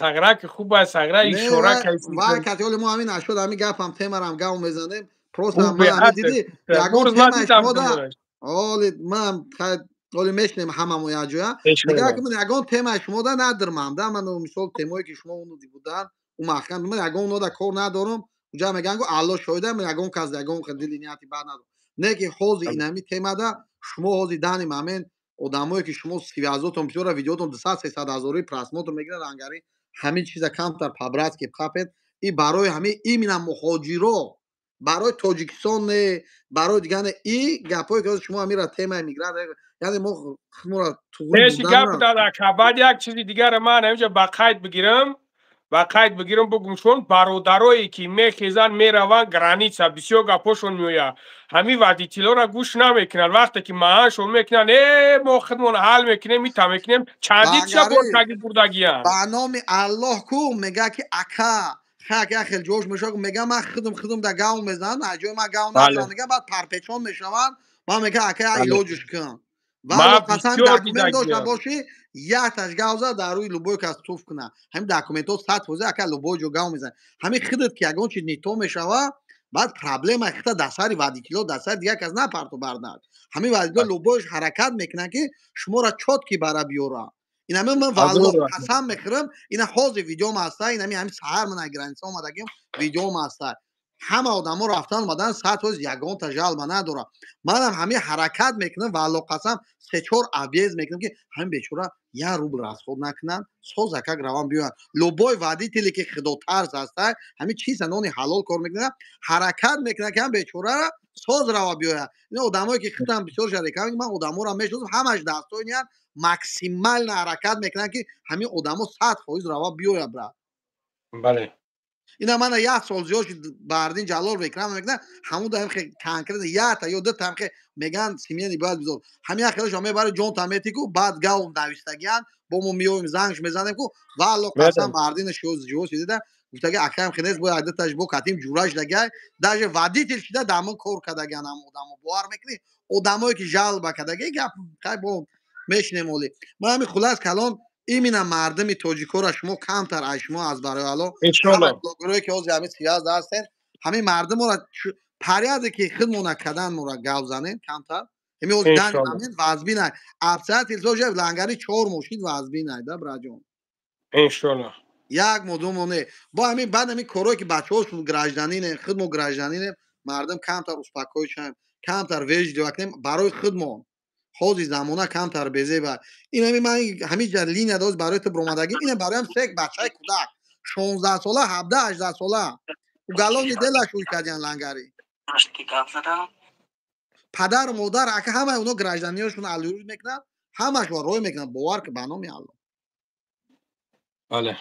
сағраки хуб аст, сағра ишора. Вай кати ҳоли мо ҳамин нашуд, ҳамин гапам, темарам гав мезанем. Просто ман ҳамин диди, ягон темаи шумо да ҳоли ман ҳоли мешнем ҳамамо якҷоя. Нигоҳ кун, ягон темаи шумо да надирмам да ман, мисол, темое, ки шумо уну будан, у маҳкам, ман ягон оно да кор надорам. Уҷа мегӯян, ку, Алло шоҳида, ман ягон кас ягон дили нияти бад надорам. Не ки ҳозир инами темада шумо ҳозир дани мамен одамое, ки шумо связотон бисёра, видеотон 200, 300 ҳазории просмотр мегирад, ангари, ҳамин чиза камтар по-братски қапед. И барои ҳамин именно муҳоҷиро, барои Тоҷикистон не, барои дигар не, и гапҳое, ки шумо ҳамира темаи мигрант, яъне мо худморо Пеши гап дад, ака. Баъд як чизи дигара ман ҳаминҷа ба қайд бигирам, бугум, чун бародарое, ки мехезанд, мераванд граница, бисёр гапҳошон меояд. Ҳамин водителора гӯш намекунанд. Вақте ки маҳаншон мекунанд, э, мо худмон ҳал мекунем, ита мекунем, чандин чиза боркаги бурдагиянд. Ба номи Аллоҳ ку, мега, ки ака, хак, як хел ҷош мешавад, мега, ман худам да гав мезанам, аз ҷои ман гав назанам, мега, баъд парпечон мешаванд. Ман мега, ака, як илоҷиш кун. Валло қасам, документ дошта бошӣ, якташ гав зад, дар рӯи любой кас туф куна. Ҳамин документҳо 100%, ака, любой ҷо гав мезанад. Ҳамин худат ки ягон чиз не то мешава, баъд проблема хита дар сари водитело, дар сари дигар кас напарту бардад. Ҳамин водитело любойш ҳаракат мекунанд, ки шуморо чётко бара биёра. Инами ман валло қасам мехӯрам, ина ҳозир видеом ҳаста, инами ҳамин саҳар ман граница омадагим, видеом ҳаста. Ҳама одамо рафтан омадан, 100% ягонта жалба надорам. Манам ҳамин ҳаракат мекунам, валло қасам, се-чор объезд мекунам, ки ҳамин бечора як рубл расход накунанд, созакак раван биёянд. Любой водителе ки худотарс ҳастай, ҳамин чиза нони ҳалол кор мекунад, ҳаракат мекунад, ки ҳам бечорара соз рава биёяд. Ин одамое ки худам бисёр шарика, ман одаморо мешиносам, ҳамаш дастоиният, максимально ҳаракат мекунанд, ки ҳамин одамо 100% рава биёяд, брат. Бале. Ина мана як сол зиёд шуд, Баҳриддин Ҷалол реклама мекунад, ҳамун даим хе конкретно якта ё дута ҳам хе меган семьяни бояд бизор. Ҳамин як хелашон мебари ҷон тамети ку, баъд гав навистагиян, бо мо меоем, зангш мезанем ку, валло қасам, Баҳриддина живо сидида гуфтаги акаям хе нест, бо як дуташ бо катим ҷураш дагай, даже водитель шида дамон кор кардагиан ҳам одамо. Бовар мекунӣ, одамое ки жалба кардаги гап хай бо мешинем оли. Ман ҳамин хулас калон, именно мардими тоҷикора шумо камтар аз шумо аз барои Алло, блогерое ки ҳозир ҳамин связь ҳастен, ҳамин мардумора порядке ки худмона кардан мора гав занем камтар. Ҳамин ҳозир дан вазбинай обстоятельство лангари чор мошин вазбинай да, браҷон. Иншолло. Як моҳ, 2 моҳ не, бо ҳамин баъд ҳамин корое ки бачаҳошон гражданинем, худмо гражданинем, мардум камтар успокоить шавем, камтар вежливо кунем барои худмон. Ҳозир замона камтар безеба. Ин ҳами ман ҳамин ҷа линия доз барои ту биромадагӣ, ина бароям сек бачаи кӯдак 16 сола, 17, 18 сола уголовный делаш ӯй кардиян лангари. Падару модар ака ҳамаи оно гражданиёшон алюрӣ мекунанд, ҳамашро рой мекунанд, бовар ки, ба номи Алло. Бале.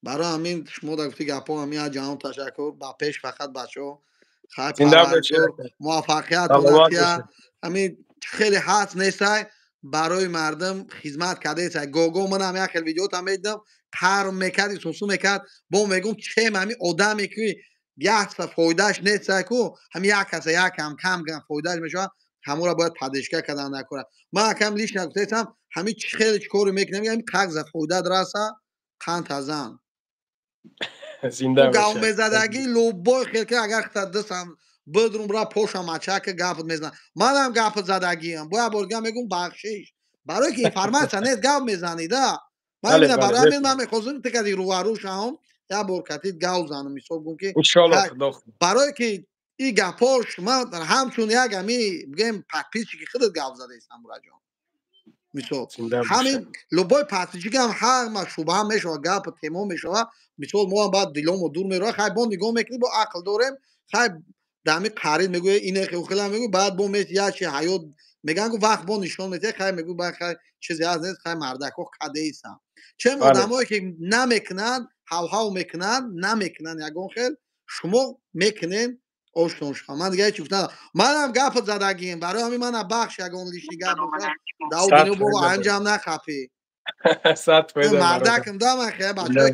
Барои ҳамин шумо да гуфти гапҳо ҳамин, аз ҷаҳон ташаккур, ба пеш фақат бачаҳо, хай, муваффақият. Ҳамин хеле ҳаст нестай, барои мардум хизмат кардесай. Гого манам як хел видеота медидам, қарм мекард, сусу мекард, бо мегум чем ҳамин одаме ки якса фоидааш нестай ку, ҳамин як каса як кам кам фоидааш мешавад, ҳамонро бояд поддержка кардан накора. Ман акам лично гуфтаистам, ҳамин хеле чӣ коре мекунам, ҳамин как за фоидаат раса, қанд тазан гав мезадагӣ, любой хел ки агар дастам бидрум ра пошам ачака гапат мезанам. Манам гапат задагиам, бо як бор дигар мегум бахшиш, барое ки информация нест, гап мезанӣ да. Ман барои ҳамин ман мехостам ту кади рӯварӯ шавам, як бор катид гав занам, мисол гум ки барое ки и гапош ман ҳамчун як ами бигем подписчики худат гап задаистам, бураҷон. Мисол, ҳамин любой подписчик ҳам ҳама шубҳа мешавад, гап темо мешавад. Мисол, мо ҳам баъд диломо дур меравад, хай, бо нигоҳ мекунӣ, бо ақл дорем, хай, дами қарид мегӯя, ине хела мегӯ, баъд бо мес як чи ҳаёт мегӯян ку, вақт бо нишон метиҳад, хай, мегӯ, баъд хай, чизе ҳаст нест, хай, мардако кадеистам. Чем одамое ки намекунанд, ҳавҳав мекунанд, намекунанд ягон хел, шумо мекунен, ошно шавам. Ман дига ҳеч гуфтан, манам гапат задагием, барои ҳамин мана бахш, ягон лишний гап боша, давдино бобо анҷам нахапӣ. Мардакам да, ман хе бачаое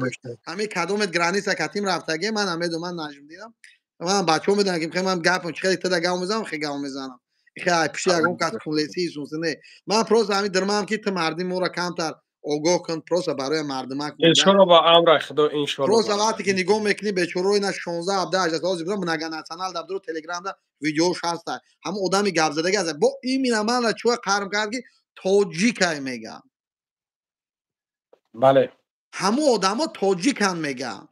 ҳамин кадомет граница катим рафтагӣ, манам медонам, ман наҷм дидам, ман бачаҳо медонам ки ман гапам чи хеле тада гав мезанам, хе гав мезанам, хе пишти ягон кас хунлеси исунси не. Ман просто ҳамин дирмаам ки ту мардим моро камтар огоҳ кун, просто барои мардумак. Иншолло, ба амра Худо, иншолло. Просто вақте ки нигоҳ мекунӣ, бечорао ина 16, 17, 18 сола зибра многонационал дабдуру телеграмда видеош ҳаста, ҳамон одами гапзадаги ҳаста. Бо имина мана чӯа қарм кард ки тоҷикай мегам. Бале. Ҳамон одамо тоҷикан мегам.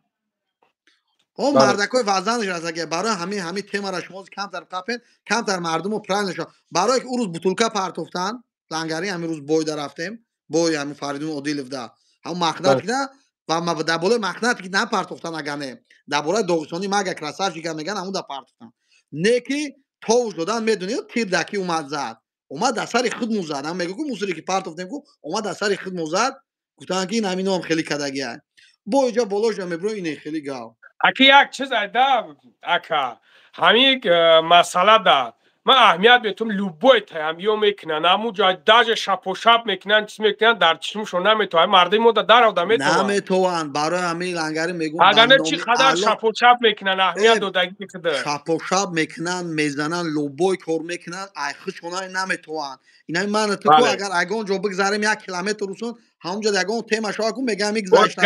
Он мардакои вазанаш расаги, барои ҳамин темара шумо камтар қапен, камтар мардуму правильно шо, барое ки ӯ рӯз бутулка партофтан лангари, ҳамин рӯз бойда рафтем, бой ҳамин Фаридун Одилов да ҳамон махнат кида ва дар болои махнат ки напартохтан, агар не дар бораи доғистони мага красавчика меган, ҳамун да партохтан, не ки товуш додан, медонӣ, тир даки омад зад, омад дар сари худмон зад. Ҳам мегӯ ку мусире ки партохтем ку, омад дар сари худмон зад, гуфтанд ки ин ҳаминоам хеле кадагиа, бо иҷа болоша мебиро, ине хеле гав. Аки, як чиз айда, ака, ҳамин масъала да ман аҳамият метум, любой таямиё мекунанд, ҳамун ҷо даже шапошап мекунанд, чиз мекунанд, дар чишмшон наметаванд, мардуми мо да даравда метаванд. Наметаванд, барои ҳамин лангари мегӯм. Агар не, чӣ қадар шапошап мекунанд, аҳамият додагӣ кида. Шапошап мекунанд, мезананд, любой кор мекунанд, ай худшона наметаванд. Инами ман ту ку, агар ягон ҷо бигзарем, 1 километр русон, ҳамунҷо ягон тема шава ку, мегӯям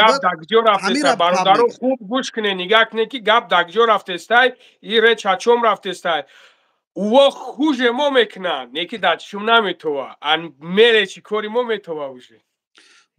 гап дар куҷо рафтеста, бародаро, хуб гӯш кунед, нигаҳ кунед, ки гап дар куҷо рафтестай, и речь о чём рафтестай. Уво хуже мо мекунанд, не ки дар чишм наметова, мере чӣ кори мо метова уже.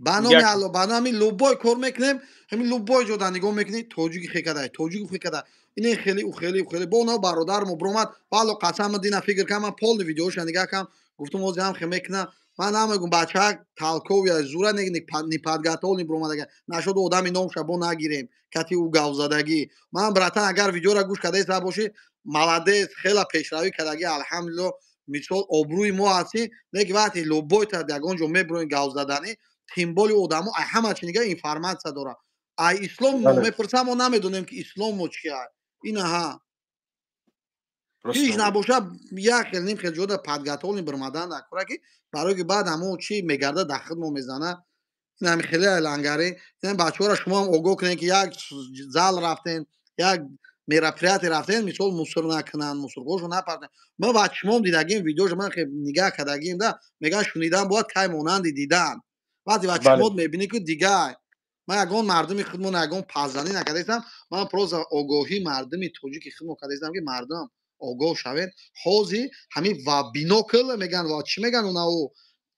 Ба номи Алло, ба номи любой кор мекунем, ҳамин любой ҷода нигоҳ мекунӣ, тоҷики хекадай, тоҷику хекадай. Ине хеле, у хеле, у хеле. Бо оно бародар мо бромад, валло қасам дина фикр кам, ман полный видеоша нигоҳ кам, гуфтум ҳозир ҳам хе мекунам. Ман намегум бачаак толковый, зура неподготовленный бромадага. Нашуд одами номша бо нагирем, кати ӯ гавзадагӣ. Ман братан, агар видеора гӯш кардаиста бошӣ, молодец, хела пешравӣ кардагӣ, алҳамдулилло, мисол обрӯи мо ҳастӣ. Лекин вақте любой та ягон ҷо меброем гавзаданӣ, тем более одамо ай ҳама чи нига информация дора. Ай ислом мо мепурсам, мо намедонем ки ислом мо чи ай. Инаҳа. Ҳеҷ набоша, як хел ним хел ҷода подготовленный бирмадан накора, ки барои ки баъд ҳамо чи мегарда дар худ мо мезана. Ин ҳами хеле лангари. Ин бачаҳоро шумо ҳам огоҳ кунед, ки як зал рафтен, як мероприятие рафтен, мисол мусор накунанд, мусорҳошо напартен. Ман ба чишмом дидагим видеошо, ман хе нигаҳ кардагим да, мегӯянд шунидан бояд кай монанди дидан. Вақте ба чишмот мебинӣ, ки дигар ман ягон мардуми худмон ягон паззанӣ накардаистам, ман просто огоҳии мардуми тоҷики худмон кардаистам, ки мардум огоҳ шавед. Ҳозир ҳамин ва бинокл мегӯянд ва чӣ мегӯянд, онау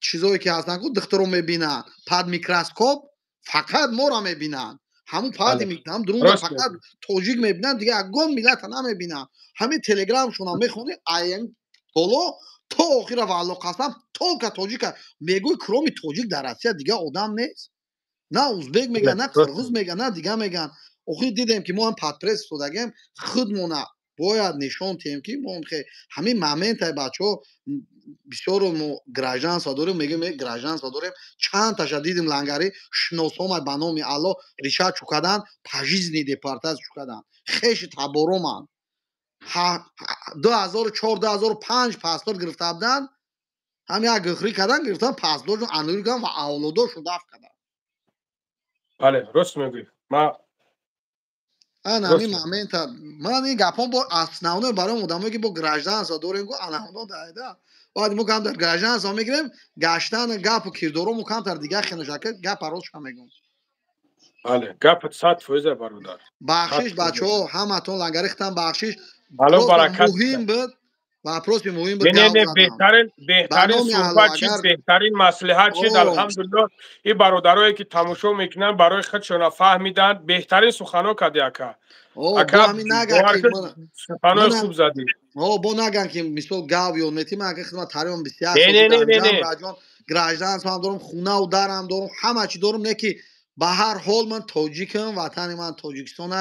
чизое ки ҳастанд, ку духтаро мебинанд под микроскоп, фақат моро мебинанд. Ҳамун пади ҳам дурунро фақат тоҷик мебинанд, дигар ягон миллата намебинанд. Ҳамин телеграмшона мехонӣ, ай боло то охира, валло қасам, только тоҷика мегӯй. Кроме тоҷик дар Россия дигар одам нест. На узбек мегӯянд, на қирғиз мегӯянд, на дигар мегӯянд. Охир дидем, ки мо ҳам под пресс истодагем, худмона бояд нишон диҳем, ки мо ҳамин моментай. Бачаҳо, бисёро мо гражданство дорем, мегӯем гражданство дорем. Чандташа дидем лангари шиносомай, ба номи Алло, риша чукадан, пожизненный депортация чукадан. Хеши табороман 2004, 2005 паспорт гирифта буданд, ҳам як гихрӣ кардан, гирифтан паспортшон, аннуль карданд ва авлодошон дафт карданд. Бале, рост мегӯӣ. Ма Ана ҳамин момента ман ин гапҳо бо основной барои одамое, ки бо гражданство дорем, ку анаҳоно дайда. Баъд мо камтар гражданство мегирем, гаштан гапу кирдоромо камтар дигар хелаша, гапа ростша мегӯм. Бале, гапат 100%, бародар. Бахшиш, бачаҳо, ҳаматон лангарихтан бахшиш. Ало баракат. Муҳим буд, вопроси муҳим буд. Не, не, беҳтарин, беҳтарин суҳбат чиз, беҳтарин маслиҳат чиз. Алҳамдулиллоҳ, ин бародарое ки тамошо мекунанд, барои худшона фаҳмиданд. Беҳтарин суханҳо карди, ака. Ака, суханои хуб задӣ. Бо наган, ки мисол гав ёд метӣ. Ман ака хидмат тариён 21 сол гражданствоам дорам, хунаву дарам дорам, ҳама чи дорам, не ки ба ҳар ҳол ман тоҷикам, ватани ман Тоҷикистон.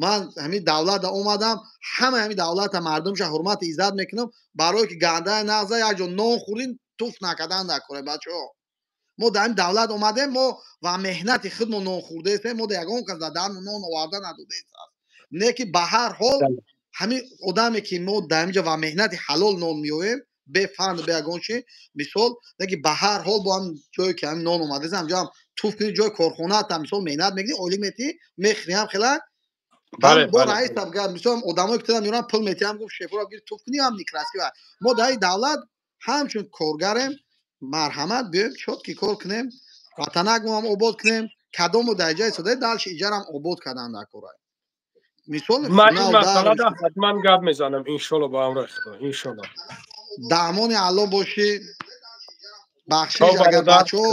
Ман ҳамин давлата омадам, ҳама ҳамин давлата мардумша ҳурмату иззат мекунам, барое ки гандаи нағза як ҷо нон хӯрдин, туф накардан дар кора. Бачаҳо, мо дар ҳамин давлат омадем, мо ва меҳнати худмо нон хӯрдаестем, мо да ягон кас дар дармо нон оварда надодаест. Не ки ба ҳар ҳол ҳамин одаме, ки мо дар ҳамин ҷо ва меҳнати ҳалол нон меоем, бефанд, бе ягон чи, мисол, не ки ба ҳар ҳол бо ҳам ҷое ки ҳамин нон омадаст, ҳамҷо ҳам туф кунӣ, ҷои корхонаатам, мисол, меҳнат мекунӣ, ойлик метиҳӣ, мехӯрӣ ҳам хела. Бо раисам, мисол, одамое ки туда меоранд, пул метиҳам, гуфт шефуро гир, туф кунӣ ҳам некрасиво. Мо дар ин давлат ҳамчун коргарем, марҳамат, биёем, чётко кор кунем, ватанакмо ҳам обод кунем. Кадомо дар иҷа истодаи, дальше иҷарам обод кардан дар кора, мисол. Ман ин масъалада ҳатман гап мезанам, иншолло, ба амрои Худо, иншолло. Даҳмони Алло бошӣ, бахшиш, агар бачаҳо,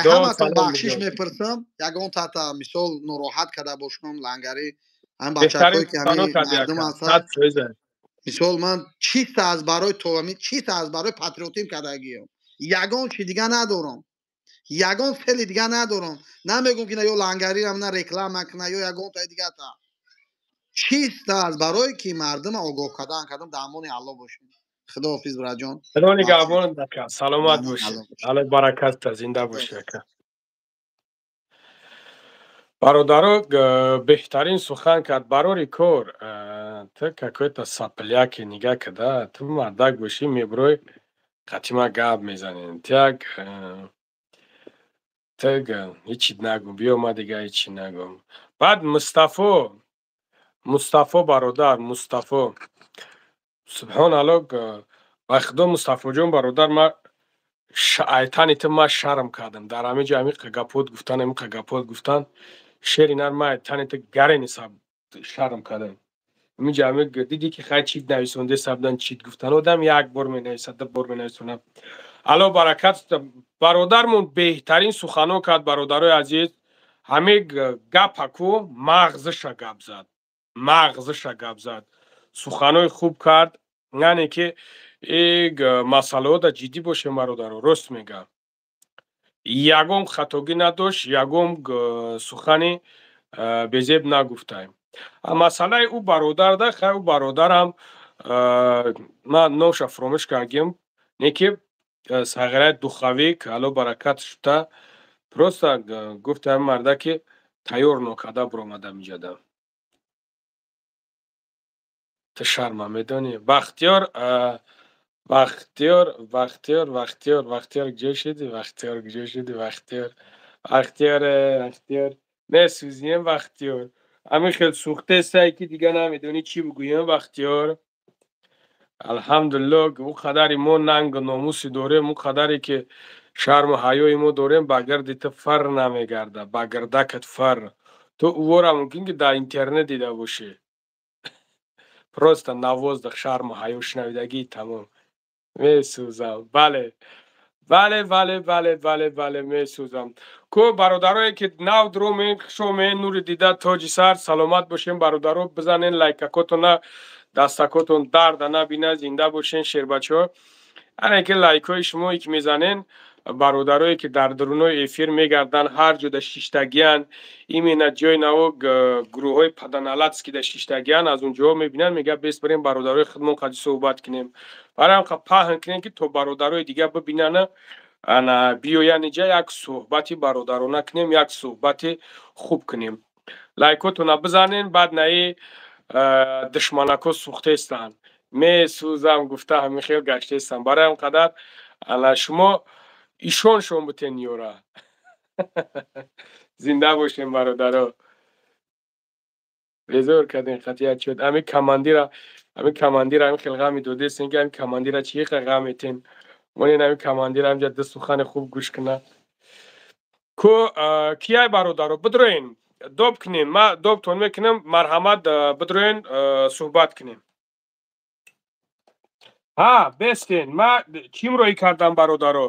ҳаматон бахшиш мепурсам, ягон тата мисол нороҳат карда бошам лангари, ҳам бачаҳое ки ҳамин мардум ҳастанд. Мисол, ман чиста аз барои то чиста аз барои патриотизм кардагиам, ягон чи дига надорам, ягон фели дига надорам. Намегӯм, ки на ё лангарирам на реклама кна, ё ягон таи дигата, чиста аз барое ки мардума огоҳ кардан кардам. Даҳмони Алло бошем, худоҳофиз, бираҷон. Худо нигаҳбонат, ака, саломат бошӣ, Алло баракатта, зинда бошӣ, ака. Бародаро, беҳтарин сухан кард. Барори кор, ту какой-то сопляк, нигаҳ када, ту мардак бошӣ, мебурой, қатима гап мезанем. Ту як ту ҳечи нагӯ, биё, ма дига ҳечи нагӯм. Баъд Мустафо, Мустафо бародар, Мустафо, субҳоналло, ба Худо, Мустафоҷон бародар, ма айтани ту ма шарм кардам. Дар ҳамин ҷо ҳамин гапот гуфтан, ҳамин гапот гуфтан, шери нар, ма айтани ту гарени шарм кардам. Ҳамин ҷо ҳамин дидӣ, ки хай чит нависонде сабдан, чит гуфтан. Одам як бор менависад, ду бор менависонад. Алло баракат. Бародармон беҳтарин сухано кард, бародарои азиз. Ҳамин гапаку мағзиша гап зад. Мағзиша гап зад. Суханои хуб кард. Яъне ки масъалаҳода ҷиддӣ бошем, бародаро, рост мегӯям. Ягон хатогӣ надошт, ягон сухани безеб нагуфтаем. Масъалаи ӯ бародарда, хай ӯ бародарам ман номша фуромӯш кардем, не ки сағираи духавик, ало баракат шуда, просто гуфт ҳамин марда ки тайёр нокарда буромадам инҷада. Ту шарма медонӣ? Бахтиёр, Бахтиёр, Бахтиёр, Бахтиёр, Бахтиёр куҷо шудӣ? Бахтиёр куҷо шудӣ? Бахтиёр, Бахтиёр, Бахтиёр. Месӯзием, Бахтиёр. Ҳамин хел сӯхтесай ки дига намедонӣ чӣ бигӯем, Бахтиёр. Алҳамдулиллоҳ, ӯ қадари мо нангу номусе дорем, ӯ қадаре ки шарму ҳаёи мо дорем, ба гирди ту фар намегардад, ба гирдакат фар. Ту ӯвора мумкин ки дар интернет дида бошӣ. Просто на воздух шарму ҳаё шунавидагии тамом. Месӯзам. Бале. Бале, бале, бале, бале, бале, месӯзам. Ку бародарое ки нав дуромем, хуш омед, нури дида, тоҷи сар, саломат бошем, бародаро, бизанен лайкакотона, дастакотон дарда набина, зинда бошен, шербачаҳо. Ане ки лайкҳои шумое ки мезанен, бародарое ки дар дурунои эфир мегарданд, ҳар ҷода шиштагиянд, именно ҷои наво гурӯҳҳои паданалатс ки да шиштагиянд, аз он ҷоҳо мебинанд, мегӯяд бес барем бародарои худмон қади суҳбат кунем. Барои ҳам паҳн кунем ки то бародарои дигар бибинанд, ана биёянд инҷа як суҳбати бародарона кунем, як суҳбати хуб кунем. Лайкотона бизанен, баъд наи душманако сӯхтестанд. Месӯзам гуфта ҳамин хел гаштестанд. Барои ҳам қадар ана шумо ишоншон бутен ёра. Зинда бошем, бародаро. Безор кардем қатъият шуд. Ҳамин командира, ҳамин командира ҳамин хел ғами додестен ки ҳамин командира чӣ хел ғам метен. Монен ҳамин командира ҳамҷа ду сухани хуб гӯш куна. Ку кияй бародаро, бидроен, доб кунем. Ма добтон мекунам, марҳамат бидроен суҳбат кунем. Ҳа, бестен. Ма чим роӣ кардам, бародаро?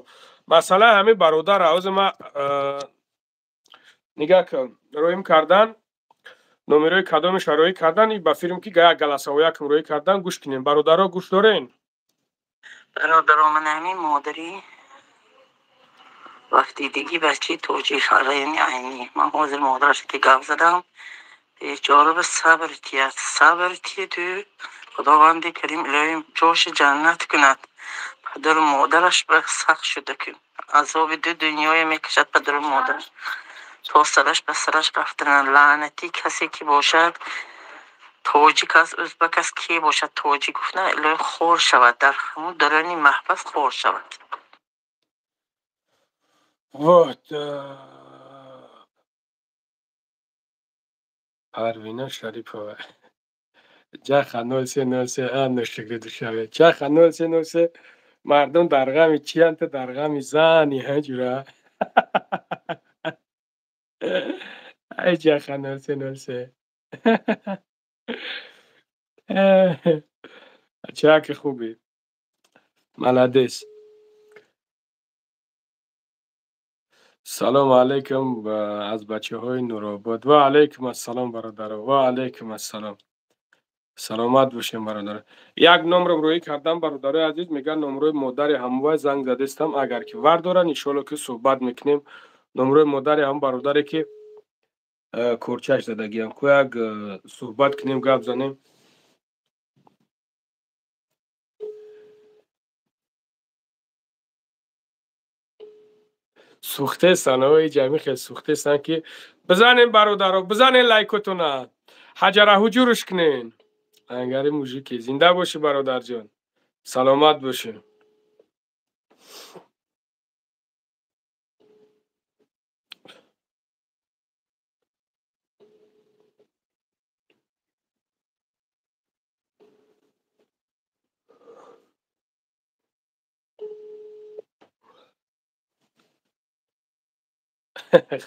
Масъалаи ҳамин бародара ҳозир ма нигаҳ кун, роим кардан, номерои кадомеша роӣ кардан, ба фирм ки як галасавоякам роӣ кардан, гӯш кунем. Бародаро, гӯш дорен? Бародаро, ман ҳамин модари вақти диги бачаи тоҷик райони Айнӣ. Ман ҳозир модараш ки гап задам, бечора ба сабр тият, сабр тияту Худованди карим илоҳим ҷоши ҷаннат кунад. Падару модараш ба сахт шуда ку азоби ду дунёе мекашад падару модараш. То сараш ба сараш рафтана лаънатӣ касе ки бошад, тоҷик аст, ӯзбак аст, ке бошад, тоҷик гуфтан илоҳим хор шавад, дар ҳамун даруни маҳбас хор шавад. Вот. Парвина Шарипова. Ҷаха 0303 а ношукри душаве. Ҷаха 0303 мардум дар ғами чиянд, ту дар ғами зани, ҳа ҷура. Ай ҷаха 0303. Чаки хуби. Молодец. Салому алайкум аз бачаҳои Нуробод. Ва алайкум ассалом, бародаро. Ва алайкум ассалом. Саломат бошем, бародаро. Як номрам роӣ кардам, бародарои азиз, мегӯяд номрои модари ҳамвай занг задестам, агар ки вардоранд, иншоалло ки суҳбат мекунем. Номрои модари ҳам бародаре ки корчаш задагиам. Ку як суҳбат кунем, гап занем. Сӯхтестан, ои ҷамъи хел сӯхтестан ки бизанем, бародаро, бизанен лайкотона. Ҳаҷара ҳуҷуруш кунен. Ангари мужики. Зинда бошӣ, бародарҷон. Саломат бошӣ.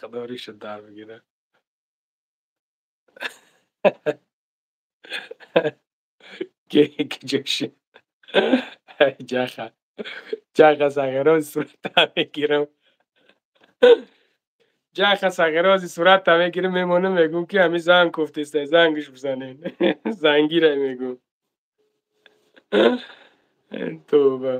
Худо ришат дар бигирад. Ки ҷоши. Ҷаха. Ҷаха сағиро сурата мегирам. Ҷайха сағирози суратта мегирим, мемонам, мегӯм ки ҳами занг кофтеста, зангш бизанен. Зангира мегӯм. Тоба.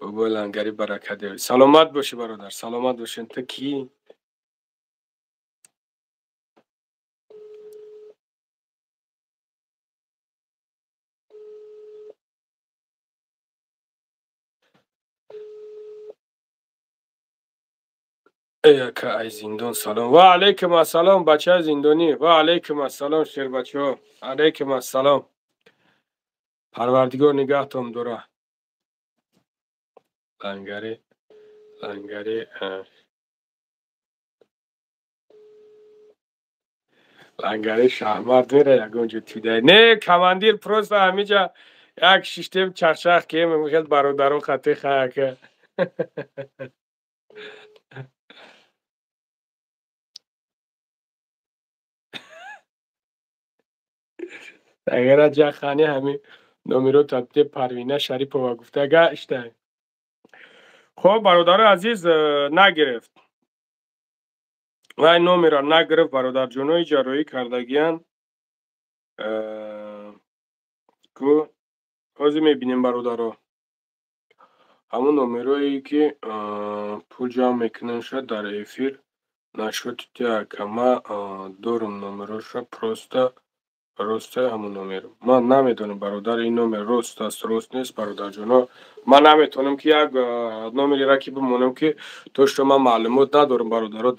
Бобои лангари баракат ёбӣ. Саломат бошӣ бародар, саломат бошен. Ту кӣ? Эй ака, ай зиндон салом. Ва алайкум ассалом, бачаи зиндонӣ. Ва алайкум ассалом, шербачаҳо. Алайкум ассалом. Парвардигор нигаҳтон дора. Лангари, лангари, лангари шаҳмард мера ягон ҷо тидай. Не, командир просто ҳамиҷа як шиштем чахчах кем, хел бародаро хати хаяка. Агара ҷахани ҳами номеро табте Парвина Шарипова гуфта гашта. Хоб, бародари азиз, нагирифт. Вай номера нагирифт, бародарҷонои ҷарроҳӣ кардагиян. Ку ҳозир мебинем, бародаро. Ҳамун номерое ки пул ҷамъ мекунанд, шояд дар эфир нашуд тяка. Ма дорум номероша, просто роста ҳамун номер. Ман намедонам, бародар, ин номер рост аст, рост нест, бародарҷоно. Ман наметавонам ки як номереро ки бимонам ки то что ман маълумот надорам, бародаро,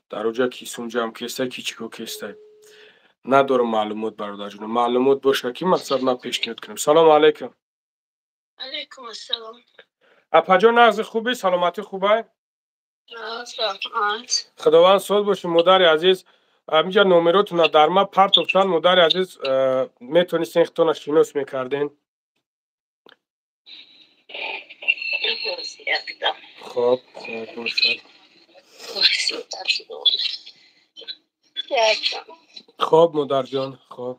дар оҷа ки сум ҷамъ кестай, ки чӣ кор кестай. Надорам маълумот, бародарҷоно. Маълумот боша ки мақсад ман пешниҳод кунам. Салому алайкум. Алайкум ассалом. Апаҷон, нағзи хубӣ, саломатӣ хубай? Раҳмат. Худованд соз бошӣ, модари азиз. Ҳаминҷа номеротона дар ма партофтан, модари азиз, метонистен худтона шинос мекарден. Хоб, хоб бошад. Хоб, модарҷон, хоб.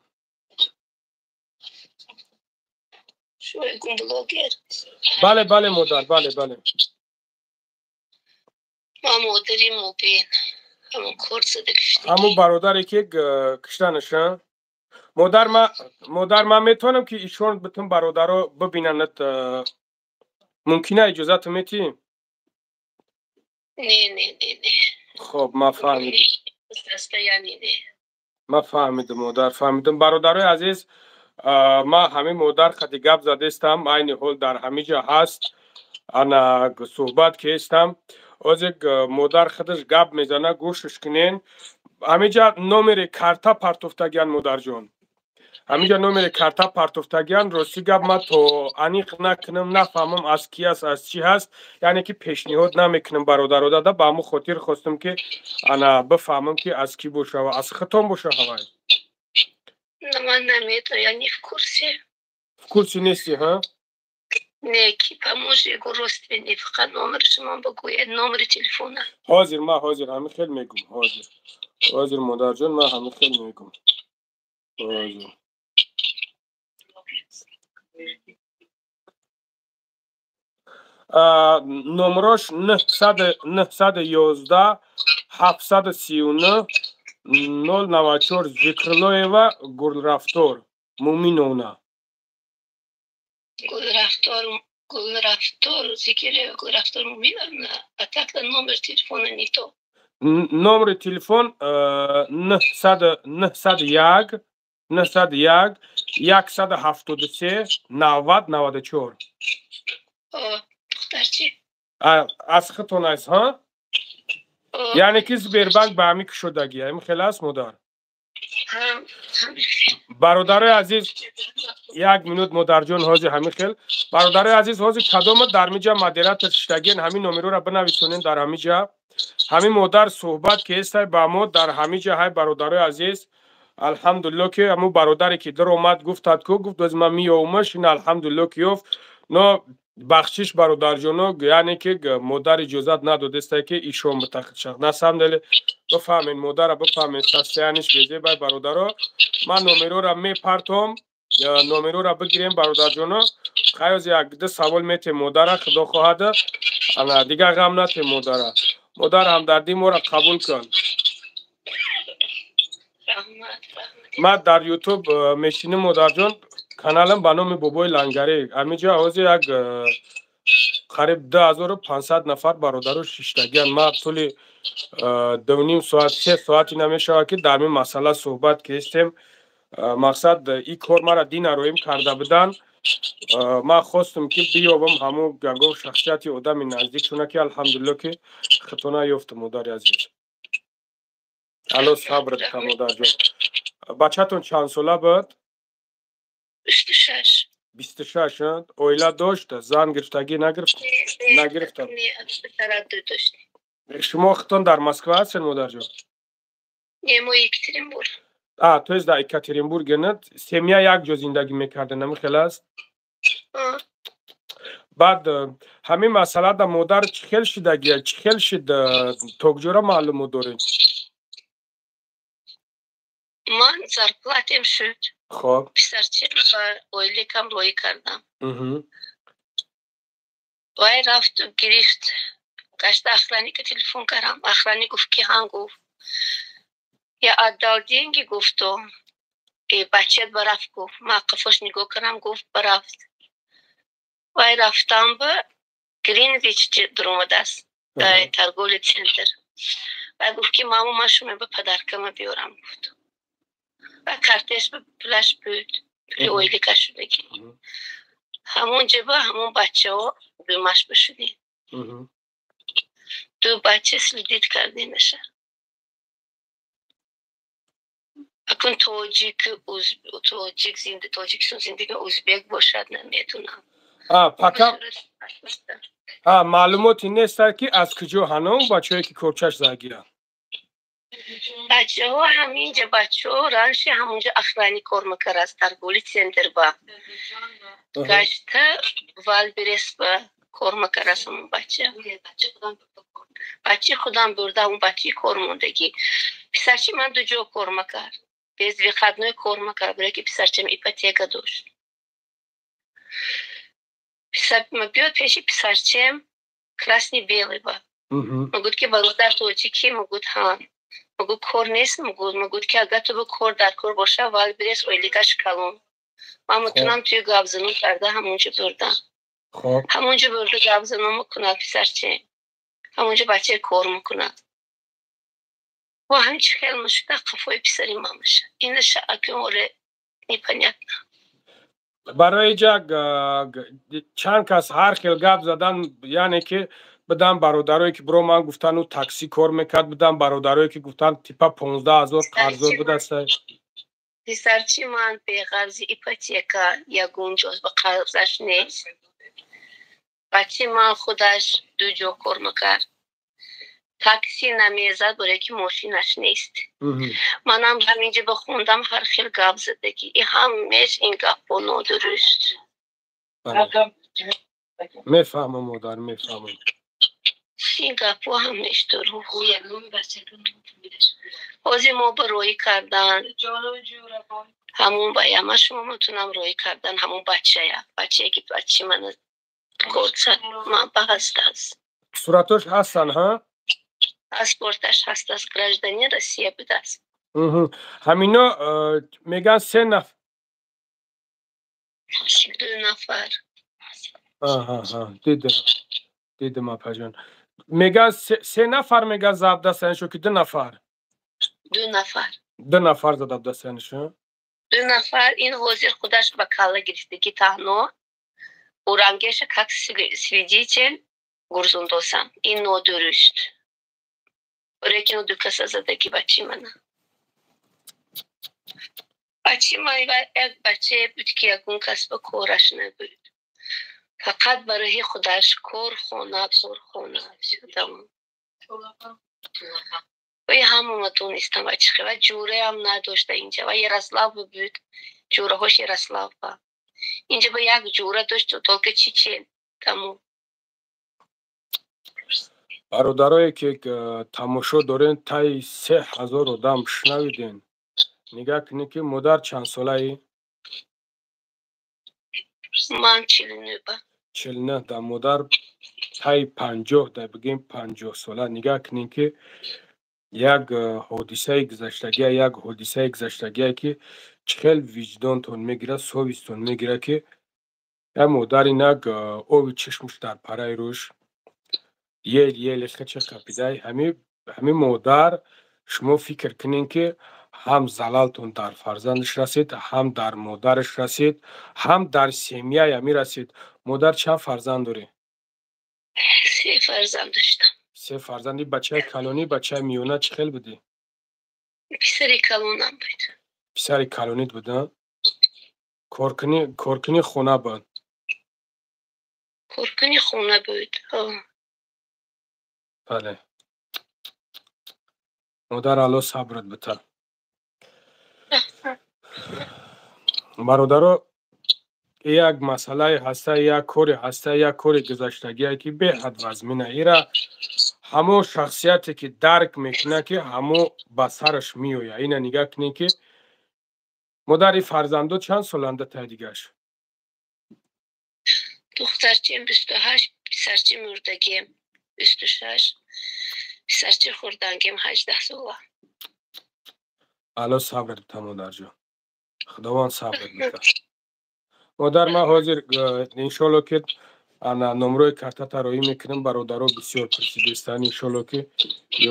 Бале, бале, модар, бале, бале. Ма модари Мубин. Ҳамун бародаре ки киштанаша. Модар, ма, модар, ман метавонам ки ишон бутун бародаро бибинанад, мумкина иҷозату метиҳӣ? Не, не, не, не. Хоб, ман фаҳмидам. Состояние не. Ман фаҳмидам, модар, фаҳмидам. Бародарои азиз, ман ҳамин модар қади гап задестам, айни ҳол дар ҳамин ҷо ҳаст, ана суҳбат кестам. Ҳозир модар худаш гап мезана, гӯшш кунен. Ҳаминҷа номери карта партофтагиян, модарҷон. Ҳаминҷа номери карта партофтагиян. Рости гап, ман то аниқ накунам, нафаҳмам аз ки аст, аз чӣ ҳаст, яъне ки пешниҳод намекунам бародародада. Ба ҳамун хотир хостам ки ана бифаҳмам ки аз кӣ боша ва аз худтон боша ҳавай. Ман наметонам, я не в курсе. В курсе нести, ҳа? Не, ки поможет его родственник, фақат номери шумо бигӯед, номери телефона. Ҳозир, ман ҳозир ҳамин хел мегӯм, ҳозир. Ҳозир, модарҷон, ман ҳамин хел мегӯм. Ҳозир. Номерош 911 739 094, Зикрилоева Гулрафтор Муминовна. Гулрафтор, Гулрафтор, Зикирова Гулрафтор Муминовна, а так номер телефона не то. Номери телефон 901 901 173 90 94. Духтарчи? Аз худтон аст, ҳа? Яъне ки Сбербанк ба ҳамин кушодагӣ, ҳамин хел аст, модар? Бародарои азиз, як минут, модарҷон, ҳозир ҳамин хел. Бародарои азиз, ҳозир кадома дар миҷа модератор шиштагиен, ҳамин номероро бинависонен дар ҳамин ҷа. Ҳамин модар суҳбат ки ҳестай ба мо дар ҳамин ҷа ҳай, бародарои азиз. Алҳамдулилло ки ҳамун бародаре ки дар омад гуфтад ку гуфт, оз ман меёвмаш, ин алҳамдулилло ки ёфт. Но Бахшиш, бародарҷоно, яъне ки модар иҷозат надодеста, ки ишон бутахшақ. На самом деле бифаҳмед, модара бифаҳмед, состояние ш безебай, бародаро. Ман номерора мепартом, номерора бигирем, бародарҷоно. Хаёз як ду савол метем модара, худо хоҳад. Ана дигар ғам натем модара. Модар, ҳамдардӣ моро қабул кун. Ман дар Ютуб мешинам, модарҷон, каналам ба номи Бобои Лангарӣ. Ҳаминҷо ҳозир як қариб 2500 нафар бародаро шиштагианд. Ман тӯли 2,5 соат, 3 соати намешавад, ки дар ин масъала суҳбат кистем. Мақсад, ин кор мара дина роим карда буданд. Ман хостум, ки биёбам ҳамун ягон шахсияти одами наздик шуна, ки алҳамдулилло, ки хитона ёфтам. Модари азиз, алло сабр диҳа, модарҷон. Бачатон чанд сола буд? 26. 26. Оила дошт, зан гирифтагӣ, нагирифта? Тaraddud дошт. Шумо худтон дар Москва ҳастед, модарҷон? Не, мо Екатеринбург. А, то есть дар Екатеринбург семья як ҷо зиндагӣ мекарда, намихел аст? Баъд ҳамин масъала да модар чӣ хел шидагия, чӣ хел шид, то куҷора маълумот доред? Ман зарплат ем шуд. Писарчаро ба ойликам роӣ кардам. Вай рафту гирифт. Гашта охранника телефон кардам. Охранник гуфт, ки ҳан гуфт. Я отдал деньги, гуфту. И бачат барафт, гуфт. Ман қафош нигоҳ кардам, гуфт, барафт. Вай рафтам ба Гринвич дуромадааст. Дар торговый центр. Вай гуфт, ки мамо, ман шумо ба подарка ма биёрам, гуфт. Ва картеш ба пулаш буд. Пули ойлика шудагӣ. Ҳамон ҷоба ҳамон бачаҳо думаш бишудем. Ду бача следить кардемаша. Акун тоҷик, тоҷик зинда, Тоҷикистон зиндагӣ, узбек бошад, намедонам. А, пока а маълумоти нест, ки аз куҷо ҳанон бачаҳое, ки корчаш загиранд? Бачаҳо ҳаминҷа, бачаҳо раньше ҳамонҷо охранник кор мекард аз торговый центр ба. Гашта Вайлдберриз ба кор мекард аз ҳамон бача. Бачаи худам бурда, ҳамон бачаи кор мондагӣ. Писарчи ман ду ҷо кор мекард. Без выходной кор мекард, барои ки писарчам ипотека дошт. Биёд пеши писарчам красный белый ба. Мегӯяд, ки бародар тоҷикӣ, мегӯяд, ҳа. Мегӯяд, кор нест, мегӯяд, ки агар ту ба кор дар кор боша, Вайлдберриз ойликаш калон. Ман метавонам туи гапзанон карда ҳамонҷо бурдам. Ҳамонҷо бурда гапзанон мекунад писарчам. Ҳамонҷо бача кор мекунад. Ва ҳамчи хел мешуда қафои писари ман меша. Инаша акун оле непонятно. Барои ҷа чанд кас ҳар хел гап задан, яъне ки бидан бародарое, ки биро ман гуфтан, ӯ таксӣ кор мекард, бидан бародарое, ки гуфтан, типа 15 000 қарздор будаст. Писарчи ман беғарзи ипотека, ягон ҷо ба қарзаш нест. Бачаи ман худаш ду ҷо кор мекард. Такси намезад, барои ки мошинаш нест. Манам ҳаминҷо ба хондам, ҳар хел гап задагӣ. И ҳамеш ин гапҳо нодуруст. Мефаҳмам, модар, мефаҳмам. Ин гапҳо ҳамеш дурӯғ. Ҳозир мо ба роҳӣ кардан ҳамон бая, ман шумо метавонам роҳӣ кардан ҳамон бачая, бачае ки бачаи мана корд ман ба ҳастааст. Суратош ҳастанд, ҳа? Паспорташ ҳастааст, гражданин Россия будааст. Ҳамино мегӯянд се нафар. Ду нафар. Дидам, дидам, апаҷон. Мегӯянд се нафар, мегӯянд забдастаншо ки ду нафар? Ду нафар. Ду нафар задабдастаншо. Ду нафар. Ин ҳозир худаш ба калла гирифтагӣ, таҳно урангеша как свидетель гурзундосам. Ин нодуруст. Лекин ду каса задагӣ бачаи мана. Бачаи ман як бачае буд, ки ягон кас ба кораш набуд. Фақат барои худаш кор, хона, кор, хона. Тамом. Вай ҳамама донистам ва чӣ ва ҷӯраам надошта инҷа. Ва Ярослав буд. Ҷӯраҳош Ярослав ба. Инҷа ба як ҷӯра дошт, только чечен. Тамом. Бародарое ки тамошо дорен, таи 3000 одам шунавиден. Нигаҳ кунед, ки модар чанд солаи? Ман 49 ба. 49 да модар, таи 50 да, бигем 50 сола. Нигаҳ кунед, ки як ҳодисаи гузаштагия, як ҳодисаи гузаштагие, ки чӣ хел виҷдонтон мегирад, совесть тон мегирад, ки як модар инак оби чашмаш дар параи рӯш, ел ели хача қапидай. Ҳами модар, шумо фикр кунед, ки ҳам залалтон дар фарзандаш расид, ҳам дар модараш расид, ҳам дар семья и ҳами расид. Модар, чанд фарзанд дорӣ? Се фарзанд доштам. Се фарзанди. Бачаи калонӣ, бачаи миёна чӣ хел будӣ? Писари калонам буд. Писари калонит буд, коркунӣ хона буд? Коркуни хона буд. Бале, модар, Алло сабрат бита. Бародаро, як масъалае ҳаста, як коре ҳаста, як кори гузаштагие, ки беҳад вазмина. Ира ҳамон шахсияте ки дарк мекунад, ки ҳамо ба сараш меояд. Ина нигаҳ кунед, ки модари фарзандо чанд соланда тай дигаш? Духтарчим 28, писарчи мурдагием 26, писарчи хурдангем 18 сола. Алло сабрат бита, модарҷон, Худованд сабрат бита. Модар, ман ҳозир иншолло ки ана номрои картата роӣ мекунам. Бародаро бисёр пурсидистанд, иншолло ки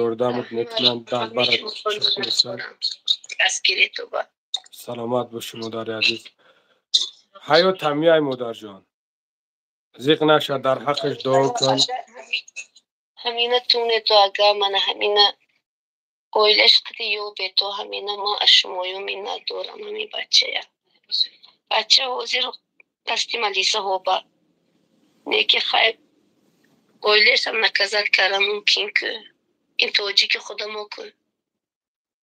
ёрдамат мекунанд, дарбарат. Саломат бошӣ, модари азиз. Ҳаёт ҳамияй, модарҷон, зиқ наша, дар ҳаққаш дуо кун. Ҳамина тунету, ага, мана ҳамина оилаш қади ёбету, ҳамина ман аз шумоё миннат дорам. Ҳамин бачая, бача ҳозир дасти малисаҳо ба неки хай, оилашам наказать кара мумкин ку, ин тоҷики худамо ку.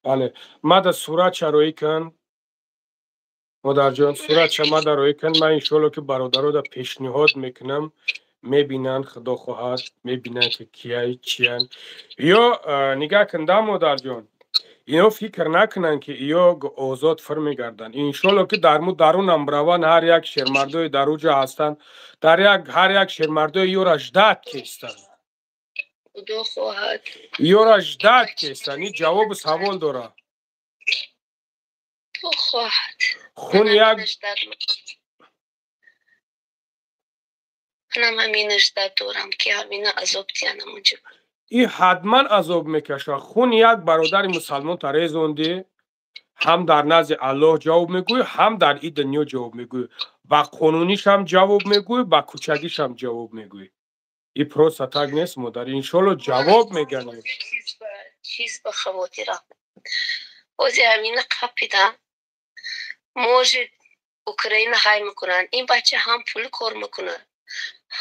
Бале, мада суратша роӣ кун, модарҷон, суратша мада роӣ кун. Ман иншоалло ки бародарода пешниҳод мекунам, мебинанд, Худо хоҳад, мебинанд, ки кияй, чиян. Ё нигаҳ кун да, модарҷон, ино фикр накунанд, ки иё озод фир мегарданд. Иншоалло ки дар му дарунам раванд, ҳар як шермардои дар уҷа ҳастанд, дар як ҳар як шермардои ёра ждать кестанд. Худо хоҳад. Ёра ждать кестанд. Ин ҷавобу савол дорад. Худо хоҳад. Хун як Манам ҳамина ждать дорам, ки ҳамина азоб диянам унҷа. И ҳатман азоб мекашад. Хуни як бародари мусалмонта резондӣ, ҳам дар назди Аллоҳ ҷавоб мегӯӣ, ҳам дар и дунё ҷавоб мегӯӣ, ба қонунишам ҷавоб мегӯӣ, ба кӯчагишам ҷавоб мегӯӣ. И просто так нест, модар, иншолло ҷавоб меганӣ. Чиз ба хавотирам, ҳозир ҳамина қапидан, может, Украина ҳай мекунанд. Ин бача ҳам пул кор мекунад,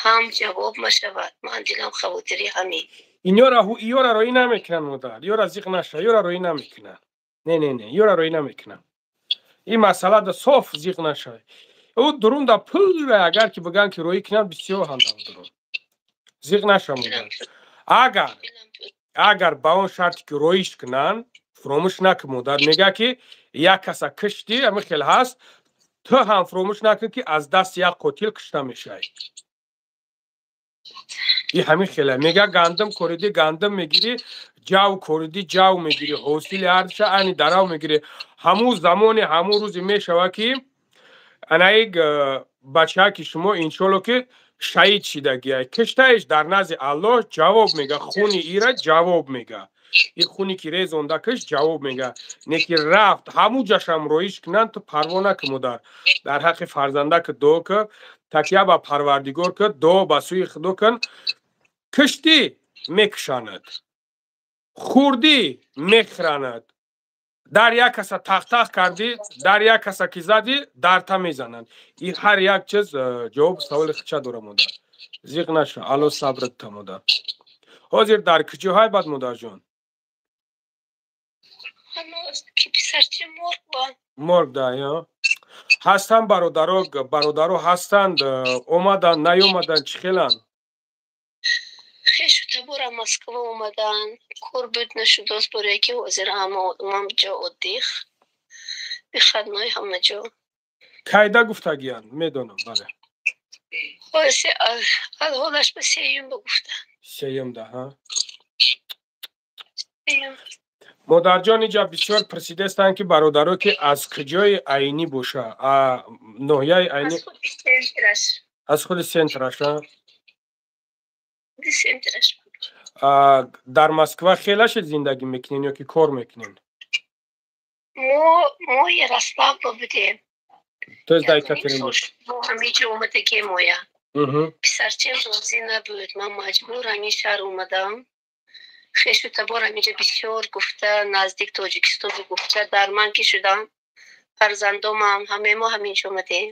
ҳам ҷавоб машавад. Ман дилам хавотири ҳамин. Инёра ёра роӣ намекунанд, модар, ёра зиқ наша, ёра роӣ намекунанд. Не, не, не, ёра роӣ намекунанд. Ин масъала да соф зиқ наша. Ӯ дурунда пура, агар ки бигӯянд, ки роӣ кунанд, бисёр ҳандам дурун. Зиқ наша, модар. Агар ба он шарте ки роиш кунанд, фуромӯш накун, модар, мега ки як каса киштӣ, ҳамин хел ҳаст, ту ҳам фуромӯш накун, ки аз дасти як қотил кишта мешавӣ. И ҳамин хела мега: гандум кориди, гандум мегирӣ, ҷав кориди, ҷав мегирӣ, ҳосили ҳарша ани дарав мегирӣ. Ҳамун замоне, ҳамун рӯзе мешавад, ки анаи бачаки шумо иншолло ки шаҳид шидагия, киштаиш, дар назди Аллоҳ ҷавоб мега, хуни ира ҷавоб мега, и хуни ки резонда киш ҷавоб мега. Не ки рафт, ҳамун ҷашам роиш кунанд, ту парво накун, модар, дар ҳаққи фарзанда ки дуо ки, такя ба Парвардигор ки, дуо ба сӯи Худо кун. Киштӣ, мекушанад, хурдӣ, мехӯранад, дар як каса тахтах кардӣ, дар як каса ки задӣ, дарта мезананд. И ҳар як чиз ҷавоби саволи хича дора, модар, зиқ наша, Алло сабрат та, модар. Ҳозир дар куҷоҳай бад, модарҷон? Ки писарчи морг ба. Морг да, ё. Ҳастанд бародаро, бародаро ҳастанд, омаданд, наёмаданд, чӣ хеланд? Хешу табора Москва омаданд, кор буд нашудост, боре ки ҳозир ҳама одамам ҷо отдых, выходной ҳама ҷо. Кайда гуфтагиянд? Медонам, бале. Ҳозир ҳолаш ба сеюм ба гуфтанд. Сеюмда, ҳа? Модарҷон, инҷа бисёр пурсидастанд, ки бародаро, ки аз куҷои Айнӣ боша? Ноҳияи Айнӣ? Аз худи центраш, а? Дар Москва хелаше зиндагӣ мекунен ё ки кор мекунен? Мо Ярославло будем. То есть дар Екатеринбург? Мо ҳамиҷо омадагем моя. Писарчем розӣ набуд, ман маҷбур ҳамин шаҳр омадам. Хешу табор ҳаминҷо бисёр гуфта, наздик Тоҷикистон гуфта, дарман ки шудам, фарзандомам ҳамаи мо ҳаминҷо омадем.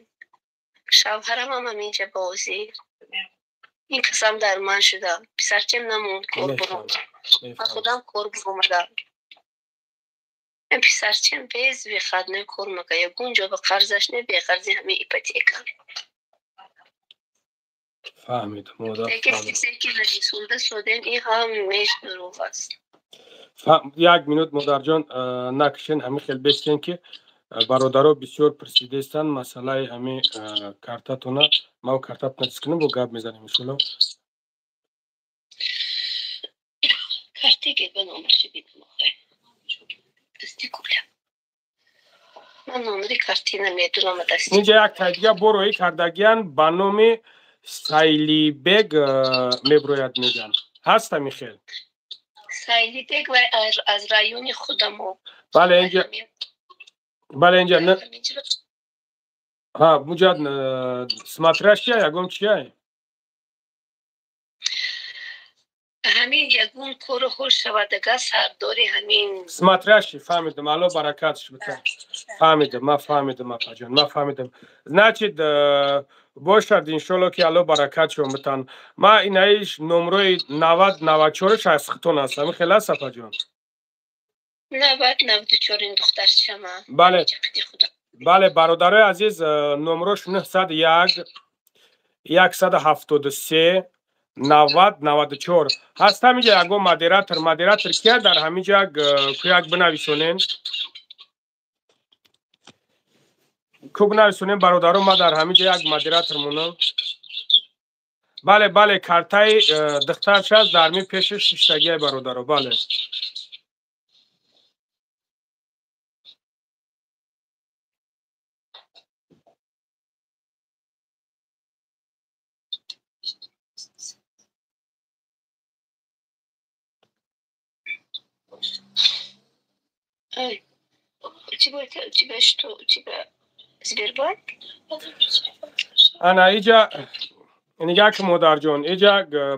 Шавҳарамам ҳаминҷа бозӣ. Ин касам дарман шудам. Писарчем намонд, кор буром. Ман худам кор буромадам. Ин писарчем без выходной кор мекард. Ягон ҷо ба қарзаш не, беқарзи ҳамин ипотека. Фаҳмидам, модар. Ки нависонда содем, ин ҳамеш дурӯғ аст. Як минут, модарҷон, накушен, ҳамин хел бестен, ки бародаро бисёр пурсидастанд масъалаи ҳамин картатона. Ма картатона чиз кунем, бо гап мезанем, иншолло. Карте ки ба номерши бидам, охе. Дасти куля. Ман номери карти намедонам дасти. Инҷа як тай дига бо роҳӣ кардагиян ба номи Сайлибег меброяд, мегӯянд. Ҳаст ҳамин хел? Сайлибег ва аз райони худамо. Бале, инҷа, бале, инҷа ҳа, муҷа смотряш чия, ягон чияй? Ҳамин ягон кору ҳол шавадага сардори ҳамин. Смотрящий, фаҳмидам, Алло баракатш бита. Фаҳмидам, ман фаҳмидам, апаҷон, ман фаҳмидам. Значит, бошад, иншолло, ки Алло баракатшон битан. Ма инаиш номрои 90 94 аз хитон аст, ҳамин хел аст, апаҷон? 90 94 ин духтарчама. Бале, бале, бародарои азиз, номрош 901 173 90 94 ҳаст. Ҳаминҷа ягон модератор, модератор кия дар ҳаминҷа кӯяк бинависонен, ку бинависонем, бародаро, ма дар ҳаминҷа як модератор монам. Бале, бале, картаи духтарш аст, дар ми пеши шиштагиай, бародаро, бале. У тебя это, у тебя что, у тебя Сбербанк? Ана иҷа нигаҳ ки, модарҷон, иҷа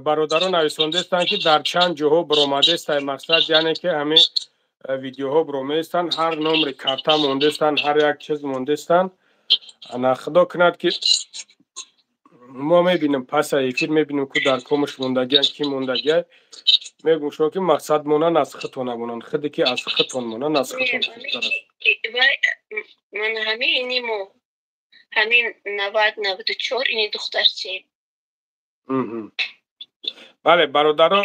бародарон нависондастанд, ки дар чанд ҷоҳо биромадестай, мақсад, яъне ки ҳамин видеоҳо биромаестанд, ҳар номри карта мондестанд, ҳар як чиз мондестанд. Ана худо кунад, ки мо мебинем, паса эфир мебинем, ку дар комаш мондагиян, ки мондагия. Мегӯм шумо, ки мақсад монан, аз хитона монан, худе ки аз хитон монан, аз хитон хубтар аст. Ман ҳамин инимо ҳамин 90 94 ини духтарче. Бале, бародаро,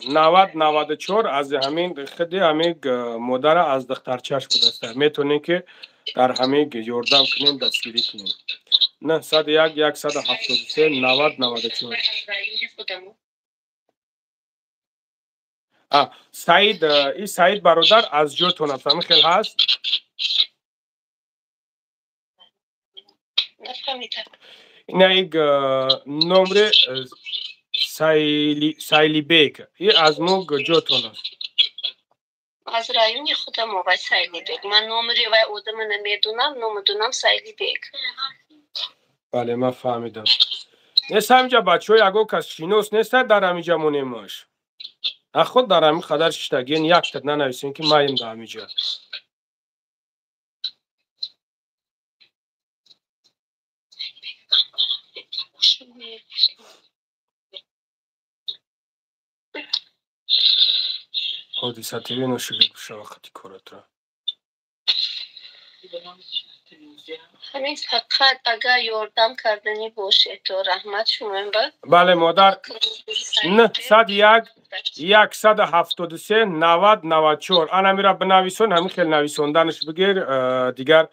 90 94 аз ҳамин худи ҳамин модара, аз духтарчааш будаст. Метавонем, ки дар ҳамин ёрдам кунем, дастгирӣ кунем. 901 173 90 94. Саид, и Саид бародар аз ҷотон аст, ҳамин хел ҳаст? Ина иг номри Сайлибек и аз мо ҷотон аст. Аз райони худамо вай Сайлибек. Ман номери вай одама намедонам, номедонам Сайлибек. Бале, ман фаҳмидам. Нест ҳаминҷа, бачаҳо, ягон кас шинос неста дар ҳаминҷа монемаш? Худ дар ҳамин қадар шиштагиен, якта нанависем, ки маем дар ҳаминҷа. Ҳодиса ТВ ношигирд бишава хати коратра. Ҳамин фақат агар ёрдам карданӣ бошед, то раҳмат шумоем ба. Бале, модар, 901 173 90 94. Ана мира бинависон, ҳамин хел нависонданаш бигир, дигар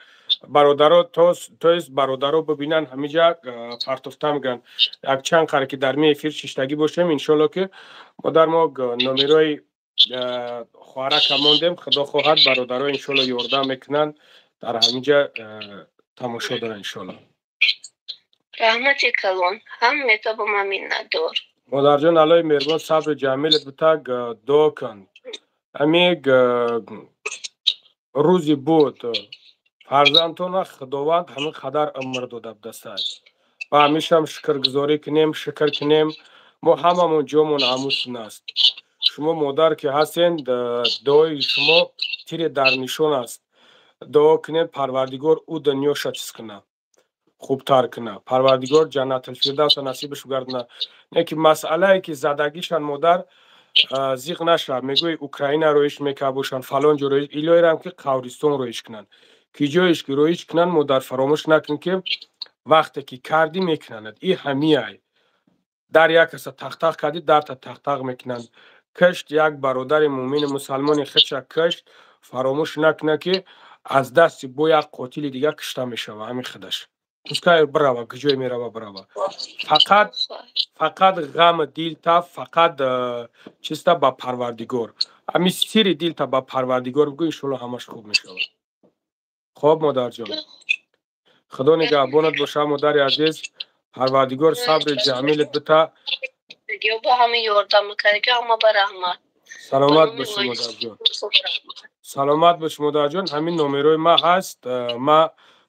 бародаро то есть бародаро бибинанд, ҳамиҷа партофта мегиранд. Як чанд қаре ки дар ми эфир шиштагӣ бошем, иншолло ки модар мо номерои хоҳарака мондем, худо хоҳад бародаро иншолло ёрдам мекунанд, дар ҳамиҷа тамошо доранд иншолло. Раҳмати калон, ҳаммета ба ман миннатдор. Модарҷон, Аллои меҳрубон сабри ҷамилат битаг, дуо кун. Ҳами рӯзи буд фарзандтона Худованд ҳамин қадар умр дода будастай. Ва ҳамешам шукргузорӣ кунем, шукр кунем. Мо ҳамамон ҷомон ҳамусун аст. Шумо модар ки ҳастен, дуои шумо тире дар нишон аст. Дуо кунед Парвардигор ӯ дунёша чиз кунад, хубтар кунад. Парвардигор ҷаннатулфирдавса насибаш бигардонад. Не ки масъалае ки задагишан модар зиқ нашавад. Мегӯи Украина роиш мекард бошанд, фалон ҷо роиш, илоҳирам ки қабристон роиш кунанд. Ки ҷоеш ки роиш кунанд, модар фаромӯш накун ки вақте ки кардӣ мекунанд. И ҳамиай. Дар як каса тақтақ кардӣ, дарта тақтақ мекунанд. Кашт як бародари мӯмини мусалмони худша кашт, фаромӯш накунад ки аз дасти бо як қотили дигар кушта мешавад ҳамин худаш. Пускай бирава, куҷое мерава бирава. Фақат фақат ғами дилта, фақат чиста ба Парвардигор. Ҳамин сири дилта ба Парвардигор бигӯ, иншолло ҳамаш хуб мешавад. Хоб модарҷон. Худо нигаҳбонат бошад модари азиз. Парвардигор сабри ҷамилат бита. Ба ҳама ёрдам мекард, ҳама ба раҳмат. Саломат бошӣ модарҷон. Саломат бош модарҷон. Ҳамин номерои ма ҳаст. Ма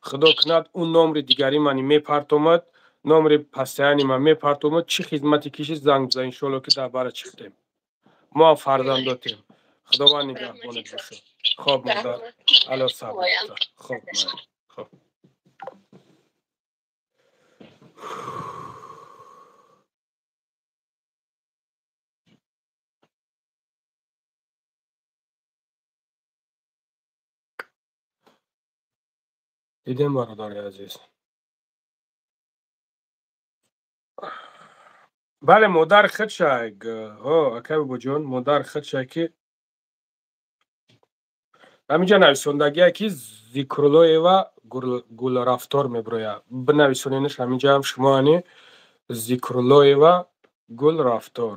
худо кунад он номри дигари мани мепартомад, номри пастаяни ман мепартомад. Чӣ хизмате кишид занг бизан, иншолло ки дар бара чиқтем. Мо ҳам фарзандотем. Худованд нигаҳбонат бошад. Хоб модар, Алло сабр бита. Хоб хоб. Дидем бародари азиз. Бале, модар худша, ҳо, акай бобоҷон, модар худша ки ҳаминҷа нависондагие ки Зикруллоева Гулрафтор мебирояд. Бинависоненаш ҳаминҷаам шумо ани Зикруллоева Гулрафтор.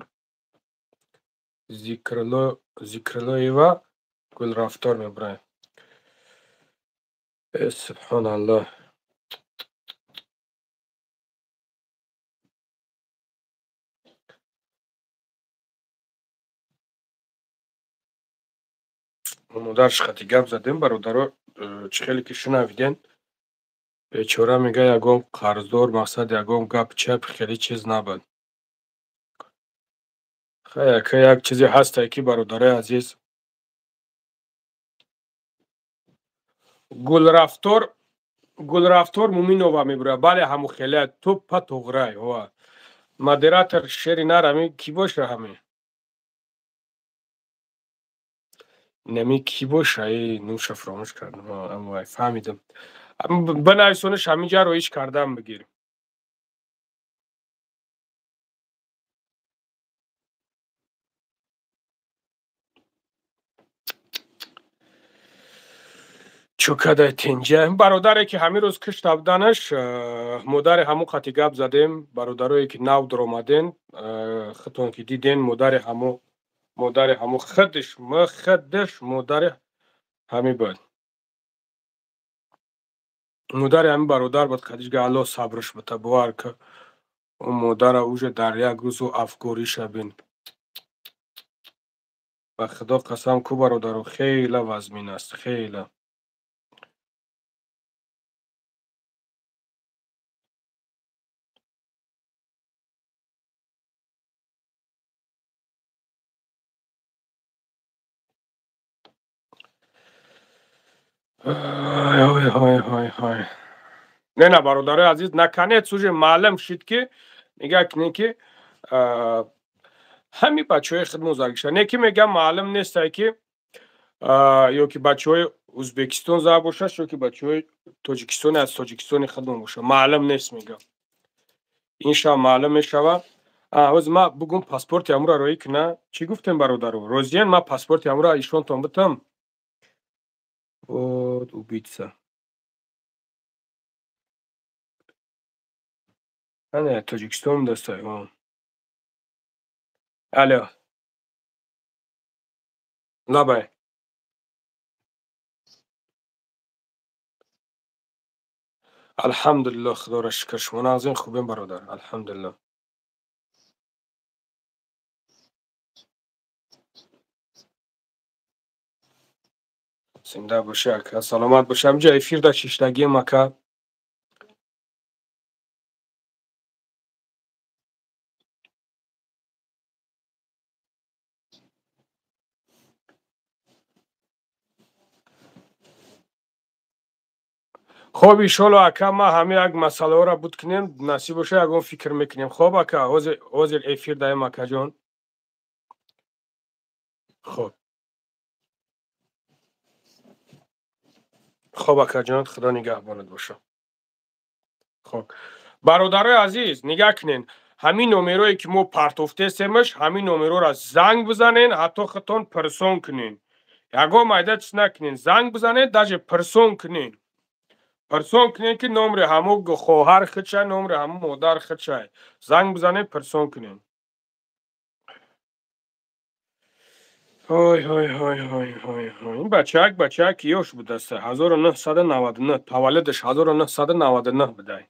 Зикруллоева Гулрафтор мебирояд. Субҳоналлоҳ. Модарш хати гап задем, бародаро, чӣ хеле ки шунавиден, бечора мега ягон қарздор, мақсад ягон гап чап хеле чиз набуд. Хай ака як чизе ҳастае ки бародарои азиз, Гулрафтор Гулрафтор Муминова мебирояд. Бале, ҳаму хеле туппа туғрай. Ҳо. Модератор шери нар ҳами кӣ боша ҳами? Нами кӣ боша? Э, нумша фаромӯш кардам. Вай, фаҳмидам. Бинависонаш ҳаминҷа роиш кардам бигир. Чӯкадай тинҷа. Бародаре ки ҳамин рӯз кишта буданаш, модари ҳамун қати гап задем, бародарое ки нав дуромаден, худтон ки диден, модари ҳаму худш, худш модари ҳами буд. Модари ҳами бародар буд, қадишга Аллоҳ сабрш бита, бовар ки ӯ модара уже дар як рӯзу афгориша бин. Ба худо қасам ку бародаро, хеле вазмин аст, хеле. Ой, ой, ой, ой. Не, на бародарои азиз, наконец уже маълум шид ки нигаҳ кунед ки ҳами бачаҳои худмон заргиша. Не ки мегам маълум нестай ки ё ки бачаҳои Ӯзбекистон зада бошад, ё ки бачаҳои Тоҷикистони аз Тоҷикистони худмон бошад. Маълум нест, мегам. Ин шаб маълум мешавад. Ҳозир ман бугум паспорти ҳамура роӣ куна. Чӣ гуфтем, бародаро? Розиян ман паспорти ҳамура ишонтон битам? Вот убийца. Ана Тоҷикистон дастай. Алло. Лабай. Алҳамдулиллоҳ, Худоро шукр. Шумо нағзин, хубем, бародар. Алҳамдулиллоҳ. Зинда бошӣ, ака, саломат бошӣ. Ҳаминҷа эфир да шиштагием, ака. Хоб, иншолло, ака, ма ҳама як масъалаҳоро буд кунем, насиб боша, ягон фикр мекунем. Хоб, ака, ҳозир эфир даем, акаҷон. Хоб. Хоб, акаҷон, Худо нигаҳбонат боша. Хоб. Бародарои азиз, нигаҳ кунен. Ҳамин номерое ки мо партофтесемаш, ҳамин номерора занг бизанен, ҳатто худтон пирсон кунен. Ягон майда чиз накунен, занг бизанен, даже пирсон кунен. Пирсон кунен ки номри ҳамо хоҳар худшай, номри ҳамо модар худшай. Занг бизанен, пирсон кунен. Ҳой ҳой ҳой ҳой ҳой ҳой. Ин бачаак бачаак ёш будаст. 1999 таваллудаш 1999 будай.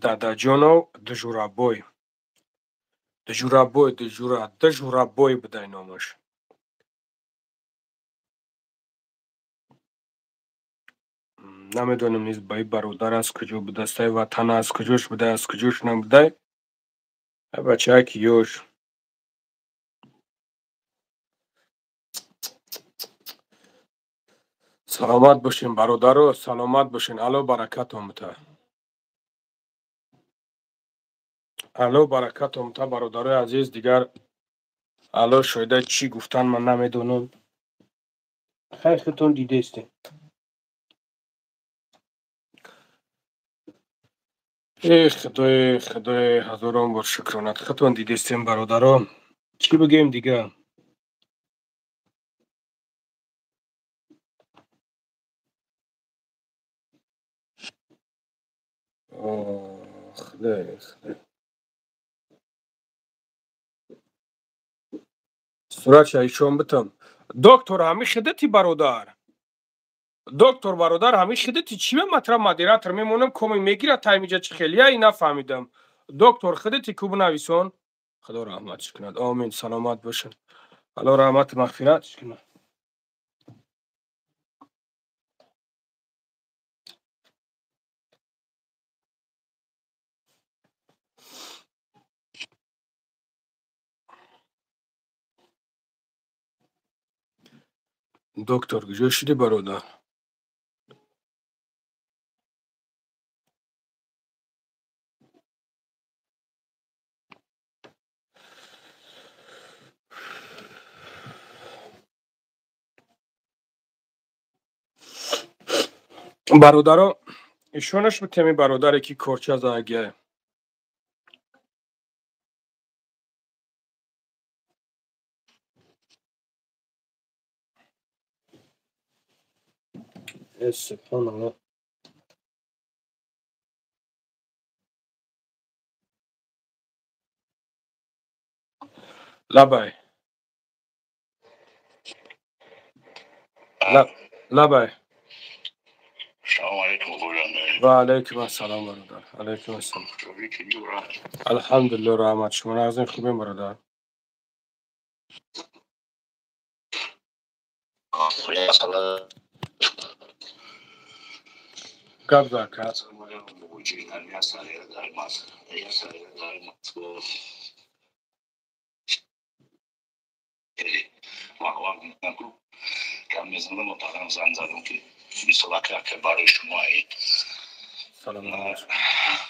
Дадаҷонов Дужурабой. Дужурабой, Дужура, Дужурабой будай номаш. Намедонам низ ба ин бародар аз куҷо будастай, ватан аз куҷош будай, аз куҷош набудай. Бачаак ёш. Саломат бошен, бародаро, саломат бошен. Алло баракатон бита. Алло баракатон бита, бародарои азиз. Дигар алло шоида чӣ гуфтан ман намедонам. Хайр, худтон дидестем. Эй Худои, Худои, ҳазорон бор шукронат. Худтон дидестем, бародаро. Чӣ бигӯем дигар? Худои, Худои. Суратша ишон битам. Доктор, ҳами хидати бародар. Доктор бародар, ҳами хидати чӣ ба матра модератор мемонам, коми мегира таймиҷа чӣ хелия и нафаҳмидам. Доктор, хидати ку бинависон. Худо раҳматш кунад. Омин, саломат бошед. Алло раҳмат мағфиратш кунад. Доктор, куҷо шудӣ, бародар? Бародаро, ишонаш битеми бародаре ки корча заагия. Субҳоналлоҳ. Лабай. Лабай. Салом алейкум, Гӯянда. Ва алейкум ассалом, бародар. Алейкум ассалом. Алҳамдулиллоҳ, раҳмат. Шумо нағзин, хубем, бародар? Гап за ака. Мисол ака барои шумо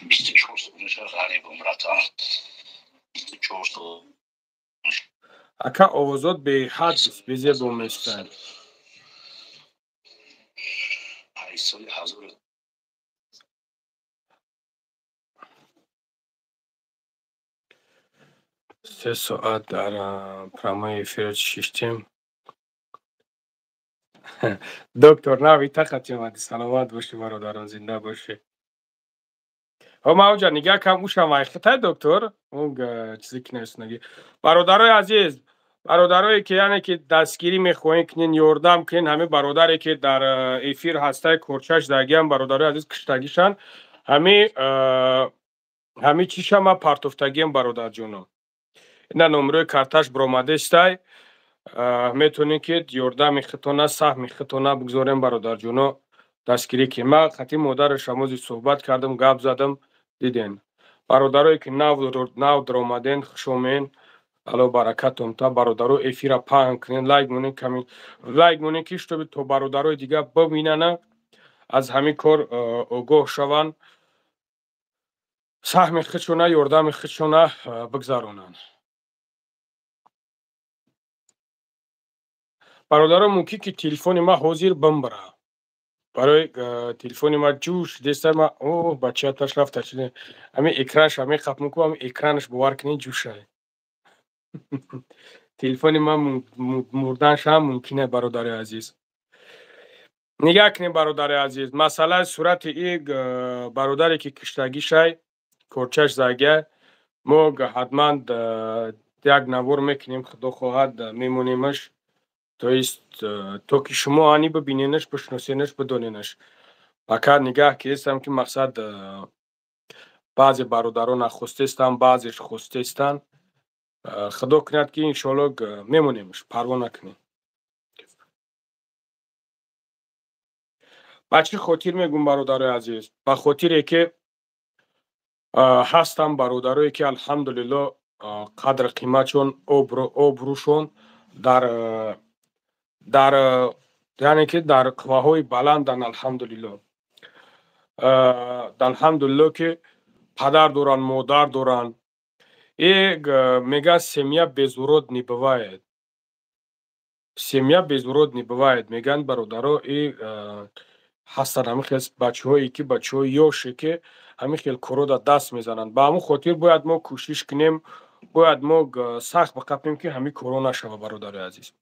24 сол меша ғарибам, братан. 24 сол. Ака, овозот беҳад безебо местад. Ай соли ҳазору 3 соат дар прямой эфир шиштем. Доктор нави тақати омадӣ, саломат бошӣ, бародарон, зинда бошӣ. Ҳо, ман уҷа нигаҳ кам ушам айхитай доктор чизе ки нависонагӣ. Бародарои азиз, бародарое ки, яъне ки дастгирӣ мехоҳем кунен, ёрдам кунен, ҳамин бародаре ки дар эфир ҳастай, корчаш дагиам, бародарои азиз, киштагишан, ҳами чиша ма партофтагиам, бародарҷоно. Ина номерои карташ биромадестай, метавонем ки ёрдами худтона, саҳми худтона бигзорем, бародарҷоно, дастгирӣ кунем. Ман хати модараш ҳамози суҳбат кардам, гап задам, диден. Бародарое ки нав даромаден, хушомен, Алло баракатон та. Бародаро, эфира паҳн кунен, лайк монен, ками лайк монен, ки чтобы то бародарои дигар бибинана, аз ҳамин кор огоҳ шаванд, саҳми худшона, ёрдами худшона бигзаронанд. Бародаро, мумкин ки телефони ман ҳозир бимбира, барои телефони ман ҷӯш деста. Ма о бачааташ рафта, ҳамин экранаш меқапм ку, ҳамин экранаш, бовар кунед, ҷӯшай. Телефони ман мурданаш ҳам мумкин е. Бародари азиз, нигаҳ кунед, бародари азиз, масъалаи сурати и бародаре ки киштагишай, корчаш загия, мо ҳатман як навор мекунем, худо хоҳад, мемонемаш, то есть то ки шумо ани бибиненаш, бишносенаш, бидоненаш. Пока нигаҳ кистам, ки мақсад баъзе бародарон нахостестанд, баъзеш хостестанд. Худо кунад, ки иншоалло мемонемаш, парво накунем. Ба чӣ хотир мегӯм, бародарои азиз? Ба хотире ки ҳастам бародарое ки, алҳамдулилло, қадр қиматшон, обрӯшон дар, яъне ки дар қувваҳои баландан, алҳамдулилло, алҳамдулилло, ки падар доранд, модар доранд. И мегӯяд, семья без урод не бывает, семья без урод не бывает, мегӯянд бародаро. И ҳастанд ҳамин хел бачаҳое ки, бачаҳои ёше ки ҳамин хел корро даст мезананд. Ба ҳамон хотир бояд мо кӯшиш кунем, бояд мо сахт биқапем, ки ҳамин корҳо нашава, бародарои азиз.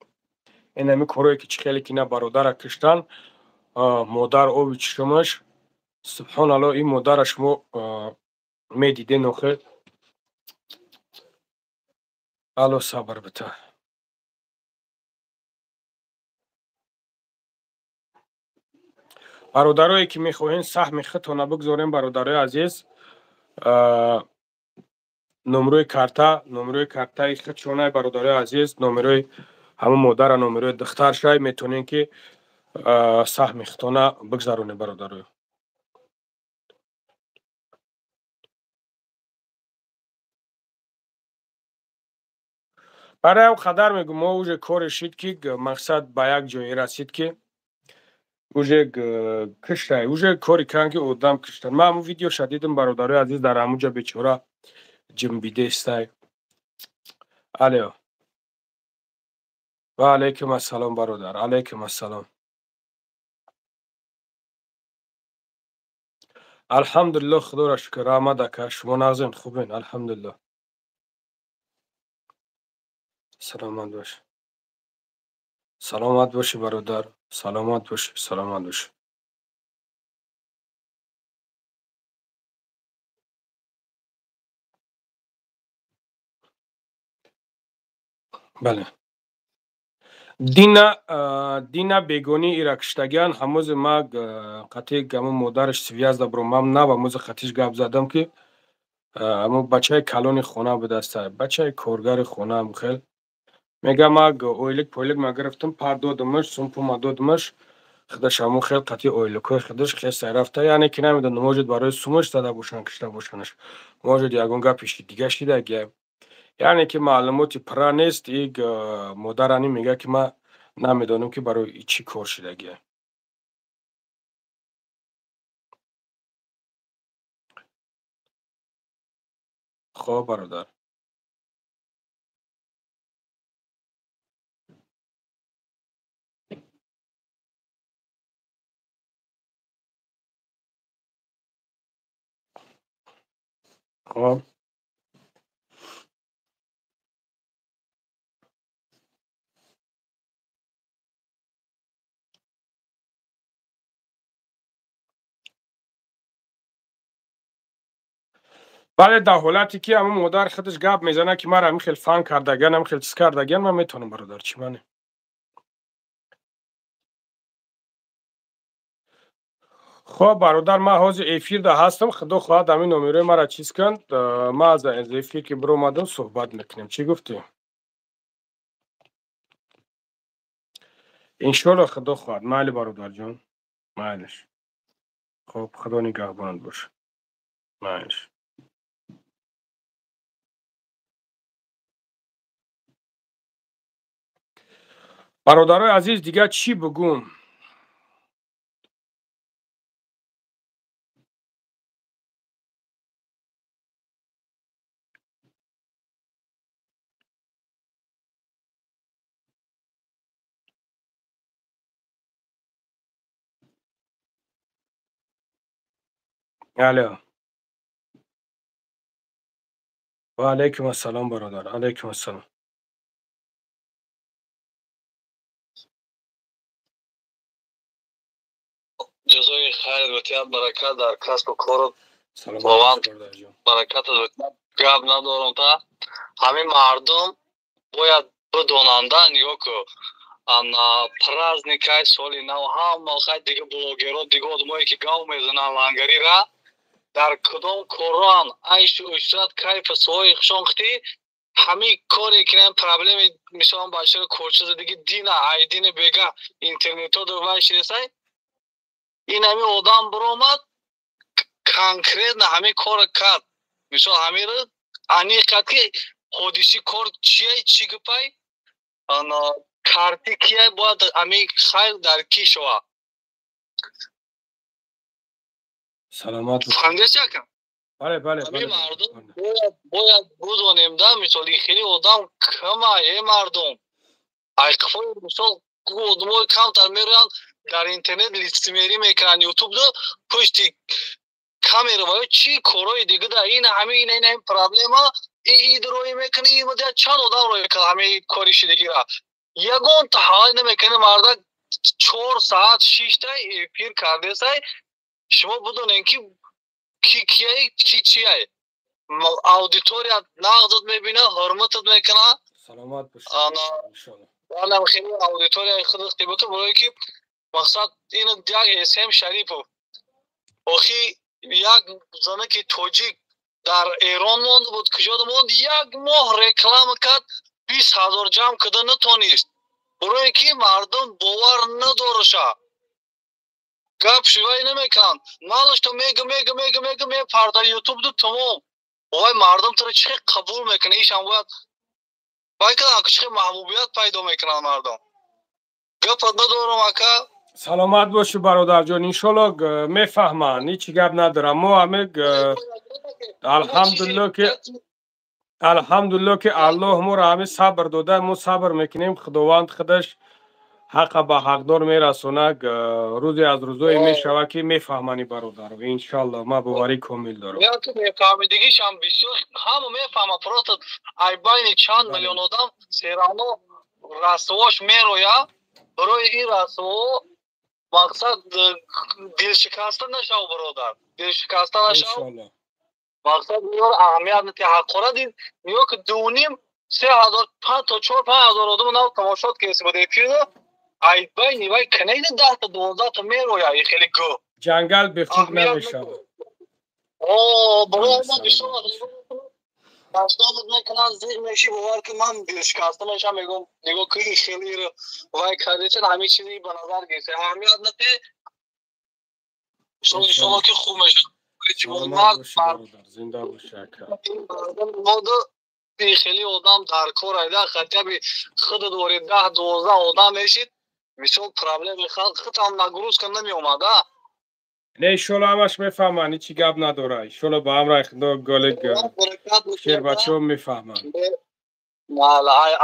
Ин ҳамин корҳое ки чӣ хеле ки на бародара киштанд, модар оби чишмаш, субҳоналло, ин модара шумо медиден охир. Алло сабр бита. Бародарое ки мехоҳем саҳми худтона бигзорем, бародарои азиз, номерои карта, номерои картаи худшонай, бародарои азиз, номерои ҳамон модара, номерои духтаршай, метавонем ки саҳми худтона бигзаронем, бародаро. Барои ҳам қадар мегӯм, мо уже коре шид, ки мақсад ба як ҷое расид, ки уже киштай, уже кори кан, ки одам киштан. Ман ҳамун видеоша дидам, бародарои азиз, дар ҳамунҷа бечора ҷимбидестай. Алё, ва алайкум ассалом, бародар, алайкум ассалом. Алҳамдулилло, худоро шукр, раҳмат, ака. Шумо нағзем, хубен? Алҳамдулилло, саломат бош, саломат бошӣ, бародар, саломат бошӣ, саломат бошӣ. Бале, дина бегонӣ ира киштагиан. Ҳамози ма қатъи ҳамон модараш связь да бромам нав, ҳамози қатиш гап задам, ки ҳамон бачаи калони хона будаста, бачаи коргари хонаам. Хел мега, ма ойлик пойлик ма гирифтам, пар додамаш, сумпума додамаш, худаш ҳамон хел қатъи ойликҳои худаш хеста рафта. Яъне ки намедонам, может, барои сумаш зада бошанд, кишта бошанаш, может, ягон гапи дига шидагия. Яъне ки маълумоти пурра нест. И модарани мега, ки ман намедонам, ки барои чӣ кор шидагия. Хоб, бародар. Хоб. Бале, дар ҳолате ки ҳамун модар худаш гап мезанад, ки мара ҳамин хел фан кардаган, ҳамин хел чиз кардаган, ман метавонам, бародар, чӣ мане? Хоб, бародар, ман ҳозир эфирда ҳастам, худо хоҳад ҳамин номерои мара чиз кун, ман аз эфир ки биромадам суҳбат мекунем. Чӣ гуфтӣ? Иншоалло, худо хоҳад. Майли, бародарҷон, майлиш. Хоб, худо нигаҳбонат боша. Майлиш. Бародарои азиз, дигар чӣ бугум? Алло. Ва алайкум ассалом, бародар. Алайкум ассалом. Ҷазои хайр битиҳад, баракат дар касбу кору Худованд баракат гап надорам. Та ҳамин мардум бояд бидонанда, нигоҳ ку, ана праздникай соли нав, ҳама хай дига блогеро, дига одамое ки гав мезананд лангарира, дар кудом корон айшу ишрат, кайфу суҳои хушон хити ҳамин коре ки проблеми, мисолан, бачаро корча задиги дина ай дини бега интернето вай ширесай, ин ҳамин одам биромад, конкретно ҳамин корро кард, мисол, ҳаминро аниқ кард, ки ҳодиси кор чияй, чӣ гапай, ана карти кияй, бояд ҳамин хайр дар кӣ шава. Саломат. Фаҳмидеси, ака? Бале, бале. Ҳамин мардум бояд бидонем да, мисол, ин хели одам кама, э мардум ай қифои, мисол, одамои камтар мероянд дар интернет, лицемерӣ мекунанд, ютуб-до пушти камера ва ё чӣ корҳои дига да ин ҳамин ин ҳамин проблема ид роӣ мекунӣ, ин муддат чанд одам роӣ кард ҳамин кори шидагира, ягон таҳаллӣ намекунӣ. Мардак 4 саат шиштай эфир кардесай, шумо бидонед, ки ки кияй, ки чияй. Аудитория нағзат мебина, ҳурматат мекуна. Саломат бошед. Ана хеле аудиторияи худат қибата, барое ки мақсад ин як СМ Шарипов, охи як занаки тоҷик дар Эрон монда буд, куҷода монд, як моҳ реклама кард, 20 000 ҷамъ карда натонист, барое ки мардум бовар надораша, гап шивай намекунанд. Малаш то мега, мега, мега, мега, мепарда ютуб ду, тамом. Вай мардум туро чӣ хел қабул мекунад? Ишам бояд вай кунанд, чӣ хел маҳбубият пайдо мекунанд мардум. Гапат надорам, ака. Саломат бошӣ, бародарҷон. Иншолло, мефаҳманд, ҳечи гап надорам. Мо ҳаме, алҳамдулилло, ки Аллоҳ моро ҳаме сабр дода, мо сабр мекунем. Худованд худаш ҳақа ба ҳақдор мерасонад. Рӯзе аз рӯзое мешавад, ки мефаҳмани, бародар, иншалло, ман боварӣ комил дорам. Мефаҳмидигишам бисёр, ҳама мефаҳма, просто ай байни чанд миллион одам всё равно расвош мероя. Барои ин расво мақсад дилшикаста нашав, бародар, дилшикаста нашав. Мақсад ниёр аҳамият нати ҳақорат ниё ки дуним се ҳазор панҷ то чор панҷ ҳазор одам нав тамошот кеси буд эфирро, ай байни вай канайда 10 та 12 та мероя и хеле гӯ. Ҷангал бехуб намешавад. О, барои ман бисёр дастомад мекунанд, зиқ меши, бовар ки ман дилшикаста мешам, мегӯм, нигоҳ ки хеле вай кардечен, ҳамин чизи ба назар гирифта, аҳамият нате. Иншолло, ки хуб мешавад. Зинда боши, ака. Хеле одам дар кор айда, хотя бы худат вори 10-12 одам мешид, мисол, проблеми халқ худам нагрузка намеомада. Не, иншолло ҳамаш мефаҳманд, ҳичи гап надора. Иншолло ба амраи Худо голик шербачаҳо мефаҳманд.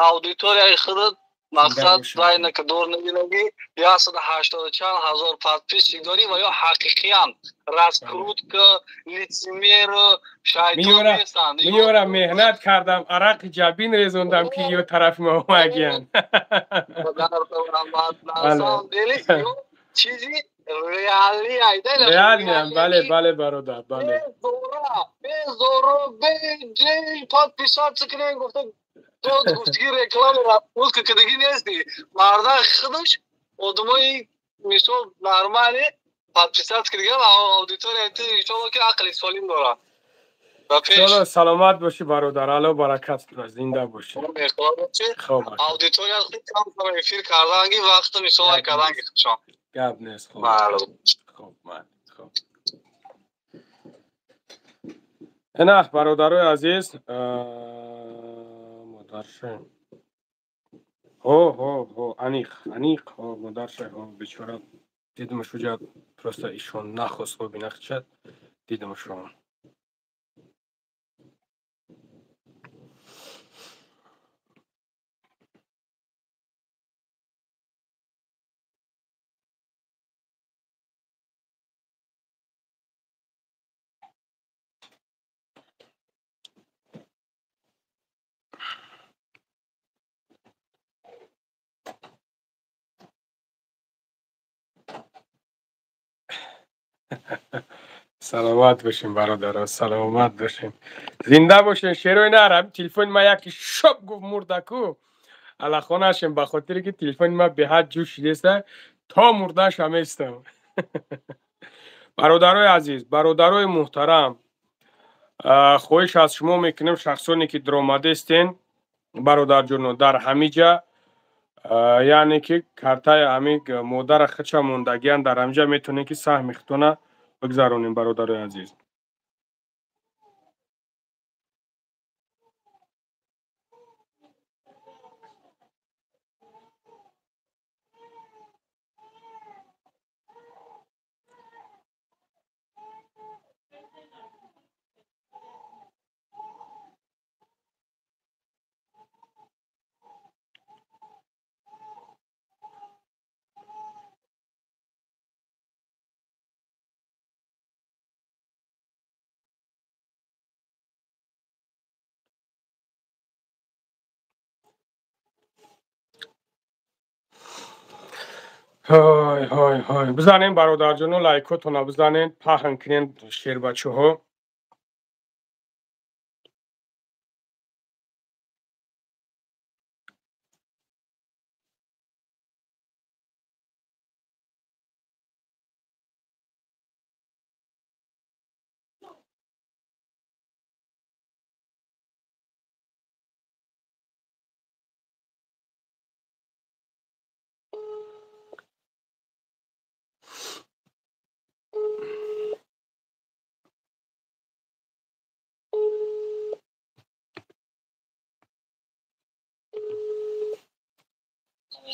Аудиторияи худат мақсад вайна ки дур набинаги 180 чанд ҳазор подписчик дорӣ ва ё ҳақиқиян раскрутка, лицемер, шайтон нестанд. Миёра меҳнат кардам, арақи ҷабин резондам, ки ё тарафи ма омагиян. Чизи реалӣ айда. Реалиам, бале, бале, бародар, бале. Безоро, беҷи подписаться кунем гуфта дод гуфтги реклама раскрутка кардагӣ нести. Марда худаш одамои мисол нормали подписаться кардаган, аудитория ту иншолло ки ақли солим дорад. Иншолло саломат бошӣ, бародар, Алло баракат кунад, зинда бошӣ. Аудитория худ кам кам эфир карданги вақти мисол ай карданги худшон. Гап нест, хуб. Хуб, хуб. Ина бародарои азиз, модарша. Ҳо, ҳо, ҳо, аниқ, аниқ, ҳо, модарша, ҳо, бечора дидам шуҷа, просто ишон нахост бинахчад, дидам шумо. Саломат бошем, бародарон, саломат бошем, зинда бошем. Шерои нарам телефони ма яки шоп гуфт мурдаку аллахонашем, ба хотире ки телефони ма беҳад ҷӯш шидеста, то мурдаша местам. Бародарои азиз, бародарои муҳтарам, хоҳиш аз шумо мекунем, шахсоне ки даромадестен, бародарҷоно, дар ҳамиҷа, яъне ки картаи ҳами модара хича мондагиян, дар ҳамиҷа метавонем ки саҳми худтона бигзаронем, бародарои азиз. Ҳой, ҳой, ҳой, бизанем, бародарҷоно, лайкотона бизанен, паҳн кунен, шербачаҳо.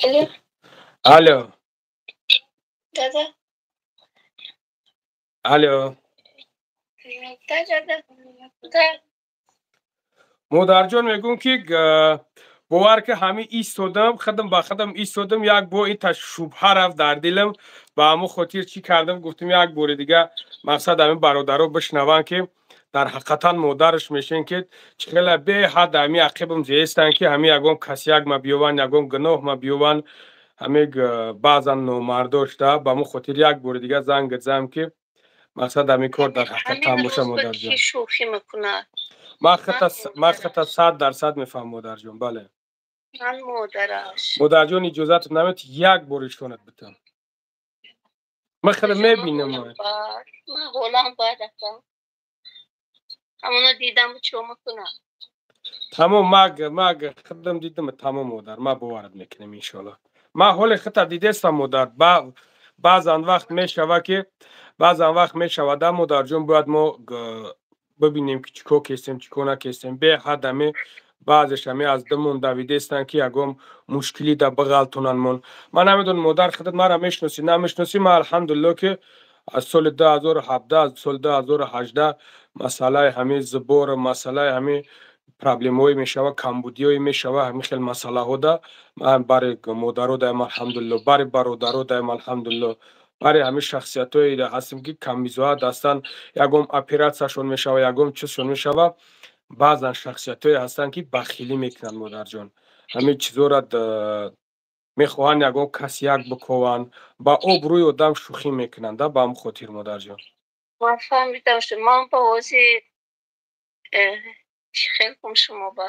Алло. Алло. Да-да. Алло. Да-да-да. Да. Модарҷон, мегӯм ки бовар ки ҳами истодам, худам ба худам истодам, як бор ита шубҳа рафт дар дилам, ба ҳамон хотир чӣ кардам, гуфтам як бори дига мақсад ҳамин бародаро бишнаванд, ки дар ҳақиқатан модараш мешен, ки чӣ хела беҳад ҳами ақибам зеестанд, ки ҳами ягон касяк ма биёванд, ягон гуноҳ ма биёванд, ҳами баъзан номардошта, ба ҳамон хотир як бори дига занг зам, ки мақсад ҳамин кор дар ҳақиқатан боша, модарҷон. Шӯхӣ мекунад. Ман хата 100% мефаҳмам, модарҷон, бале. Ман модараш. Модарҷон, иҷозатат намед як бор ишонат битам. Ман хеле мебинам. Ман ҳолам бад ака. Ҳамоно дидам, чо мекунам. Тамом, маг худам дидам, тамом, модар, ман боварат мекунам, иншоалло. Ман ҳоли худта дидестам, модар. Баъзан вақт мешава ки баъзан вақт мешавад, модарҷон, бояд мо бибинем ки чӣ кор кестем, чӣ кор накестем. Беҳад ҳаме баъзеш ҳаме аз димон давидестанд, ки ягон мушкилӣ да бағалтонанд мон. Ман намедонам, модар, худат мара мешиносӣ, намешиносӣ. Ман алҳамдулилло, ки Аз соли 2017, аз соли 2018 масъалаи ҳамин сбор, масъалаи ҳамин проблемаҳое мешава, камбудиҳое мешава, ҳамин хел масъалаҳо да ман бари модаро даем, алҳамдулилло, бари бародаро даем, алҳамдулилло, бари ҳамин шахсиятҳое ҳастем, ки камбизоат ҳастанд, ягон оператсияшон мешава, ягон чизшон мешава. Баъзан шахсиятҳое ҳастанд, ки бахилӣ мекунанд, модарҷон, ҳамин чизҳоро мехоҳанд ягон кас як бикованд, ба обрӯи одам шӯхӣ мекунанд, да, ба ҳамн хотир, модарҷон. Ман фаҳмидам, ман ба ози чӣ хел кум, шумо ба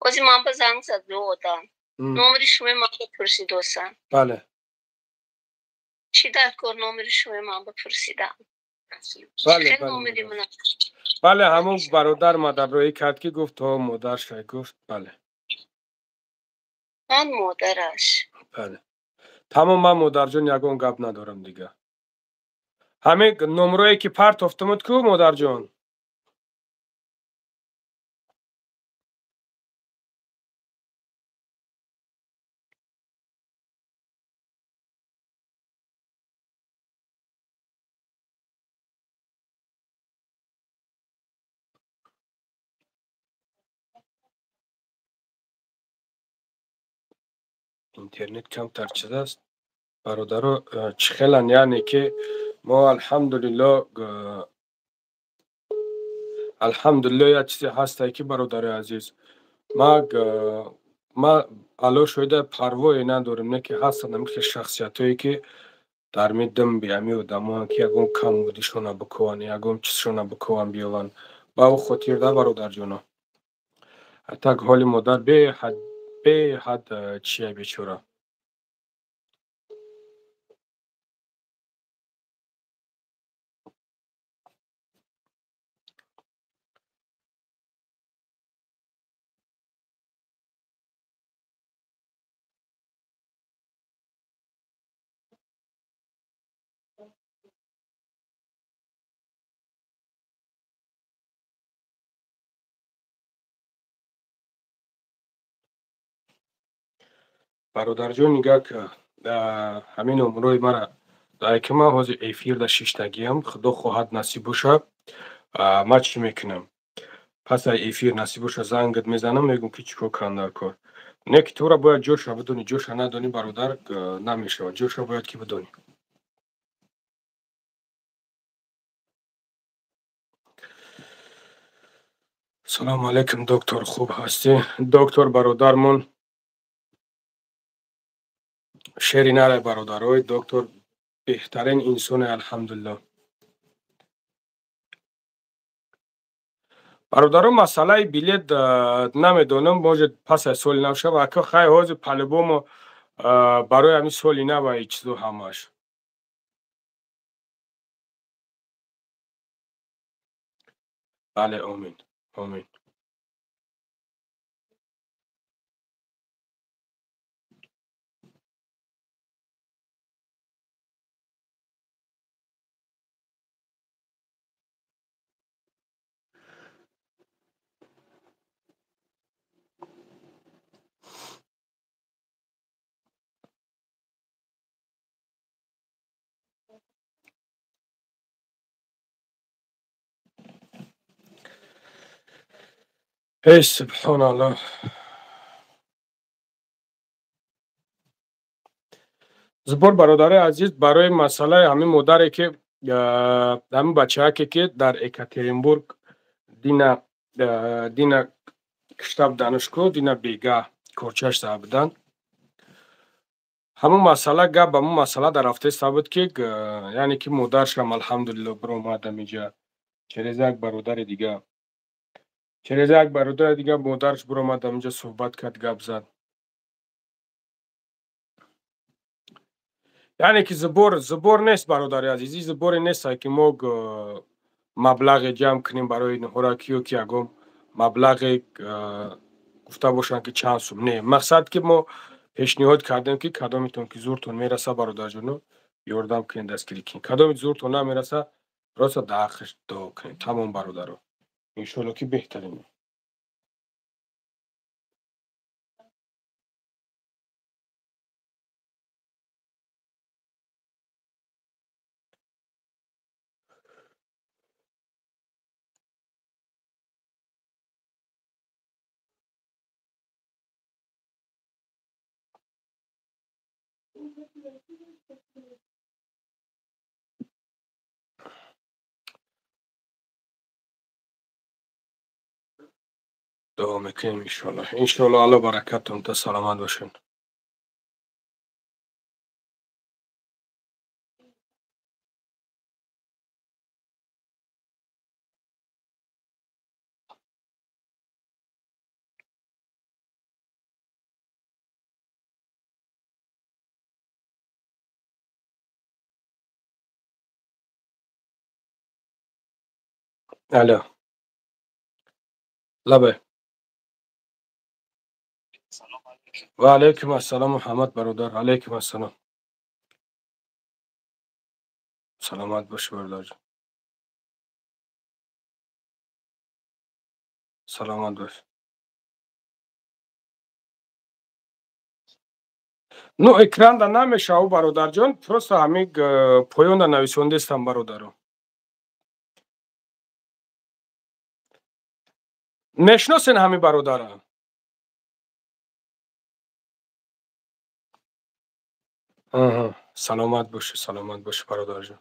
ози ман ба занг зад ду одам, номери шумои ман ба пурсидосам. Бале. Чӣ дар кор номери шумои ман ба пурсидам? Бале, бале, ҳамон бародар мадарроӣ кард, ки гуфт, то модарша гуфт, бале. Ман модараш. Бале, тамом, ман, модарҷон, ягон гап надорам дига. Ҳамин номрое ки партофтумуд ку, модарҷон. Интернет камтар чиз аст, бародаро, чӣ хелан, яъне ки мо, алҳамдулилло, алҳамдулилло, як чизе ҳастае, ки, бародари азиз, ма алло шоҳида, парвое надорем, не ки ҳастанд ҳамин хел шахсиятҳое, ки дар миддамби ҳамин одамоанд, ки ягон камбудишона бикованд, ягон чизшона бикованд, биёванд. Ба ӯ хотир да, бародарҷоно, так ҳоли модар беҳад, беҳад чия, бечора. Бародарҷон, нигаҳ, ҳамин номрои мара ки ман ҳозир эфирда шиштагиам, худо хоҳад, насиб боша, ман чӣ мекунам, пас ай эфир, насиб боша, зангат мезанам, мегӯм, ки чӣ кор кунам дар кор. Не ки тура бояд ҷоша бидонӣ, ҷоша надонӣ, бародар, намешавад, ҷоша бояд ки бидонӣ. Салому алайкум, доктор, хуб ҳастӣ? Доктор бародармон шери нарай, бародарой, доктор беҳтарин инсоне, алҳамдулилло. Бародаро, масъалаи билет намедонам, может, пас аз соли нав шава. Ака, хай, ҳозир по-любому барои ҳамин соли нава чизо ҳамааш. Бале, омин, омин. Эй, субҳоналлоҳ. Сбор, бародари азиз, барои масъалаи ҳамин модаре, ки ҳамин бачааке, ки дар Екатеринбург дина кишта буданушку, дина бега корчаш зада буданд. Ҳамун масъала, гап ба ҳамун масъала дар рафтеста буд, ки яъне ки модаршам, алҳамдулилло, биромад ҳамиҷа через як бародари дига, через як бародари дига модарш биромад ҳаминҷа, суҳбат кард, гап зад. Яъне ки сбор нест, бародари азиз, ин сборе нест, ки мо маблағе ҷамъ кунем барои инҳоро, ки ё ки ягон маблағе гуфта бошанд, ки чанд сум. Не, мақсад ки мо пешниҳод кардем, ки кадометон ки зуртон мераса, бародарҷоно, ёрдам кунед, дастгирӣ кунед, кадоме зуртон намераса, просто дар ҳаққаш дуо кунед, тамом, бародаро, иншоалло, ки беҳтарин. Дуо мекунем иншоалло. Иншоалло Алло баракатон та, саломат бошед. Алло. Лабай. Ва алайкум ассалом, Муҳаммад бародар. Алайкум ассалом. Саломат бошӣ, бародарҷон. Саломат бош. Ну, экранда намешаву, бародарҷон, просто ҳамин поёнда нависондестам, бародаро. Мешиносен ҳамин бародара? Аҳа, саломат бошӣ, саломат бошӣ, бародарҷон.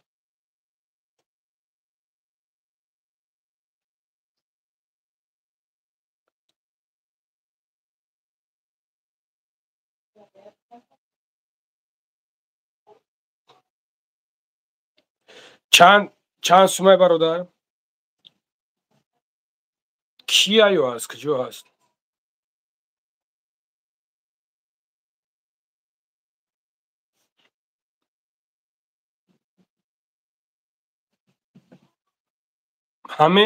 Чанд сумай, бародар? Кия ё аз куҷо ҳаст? Ҳами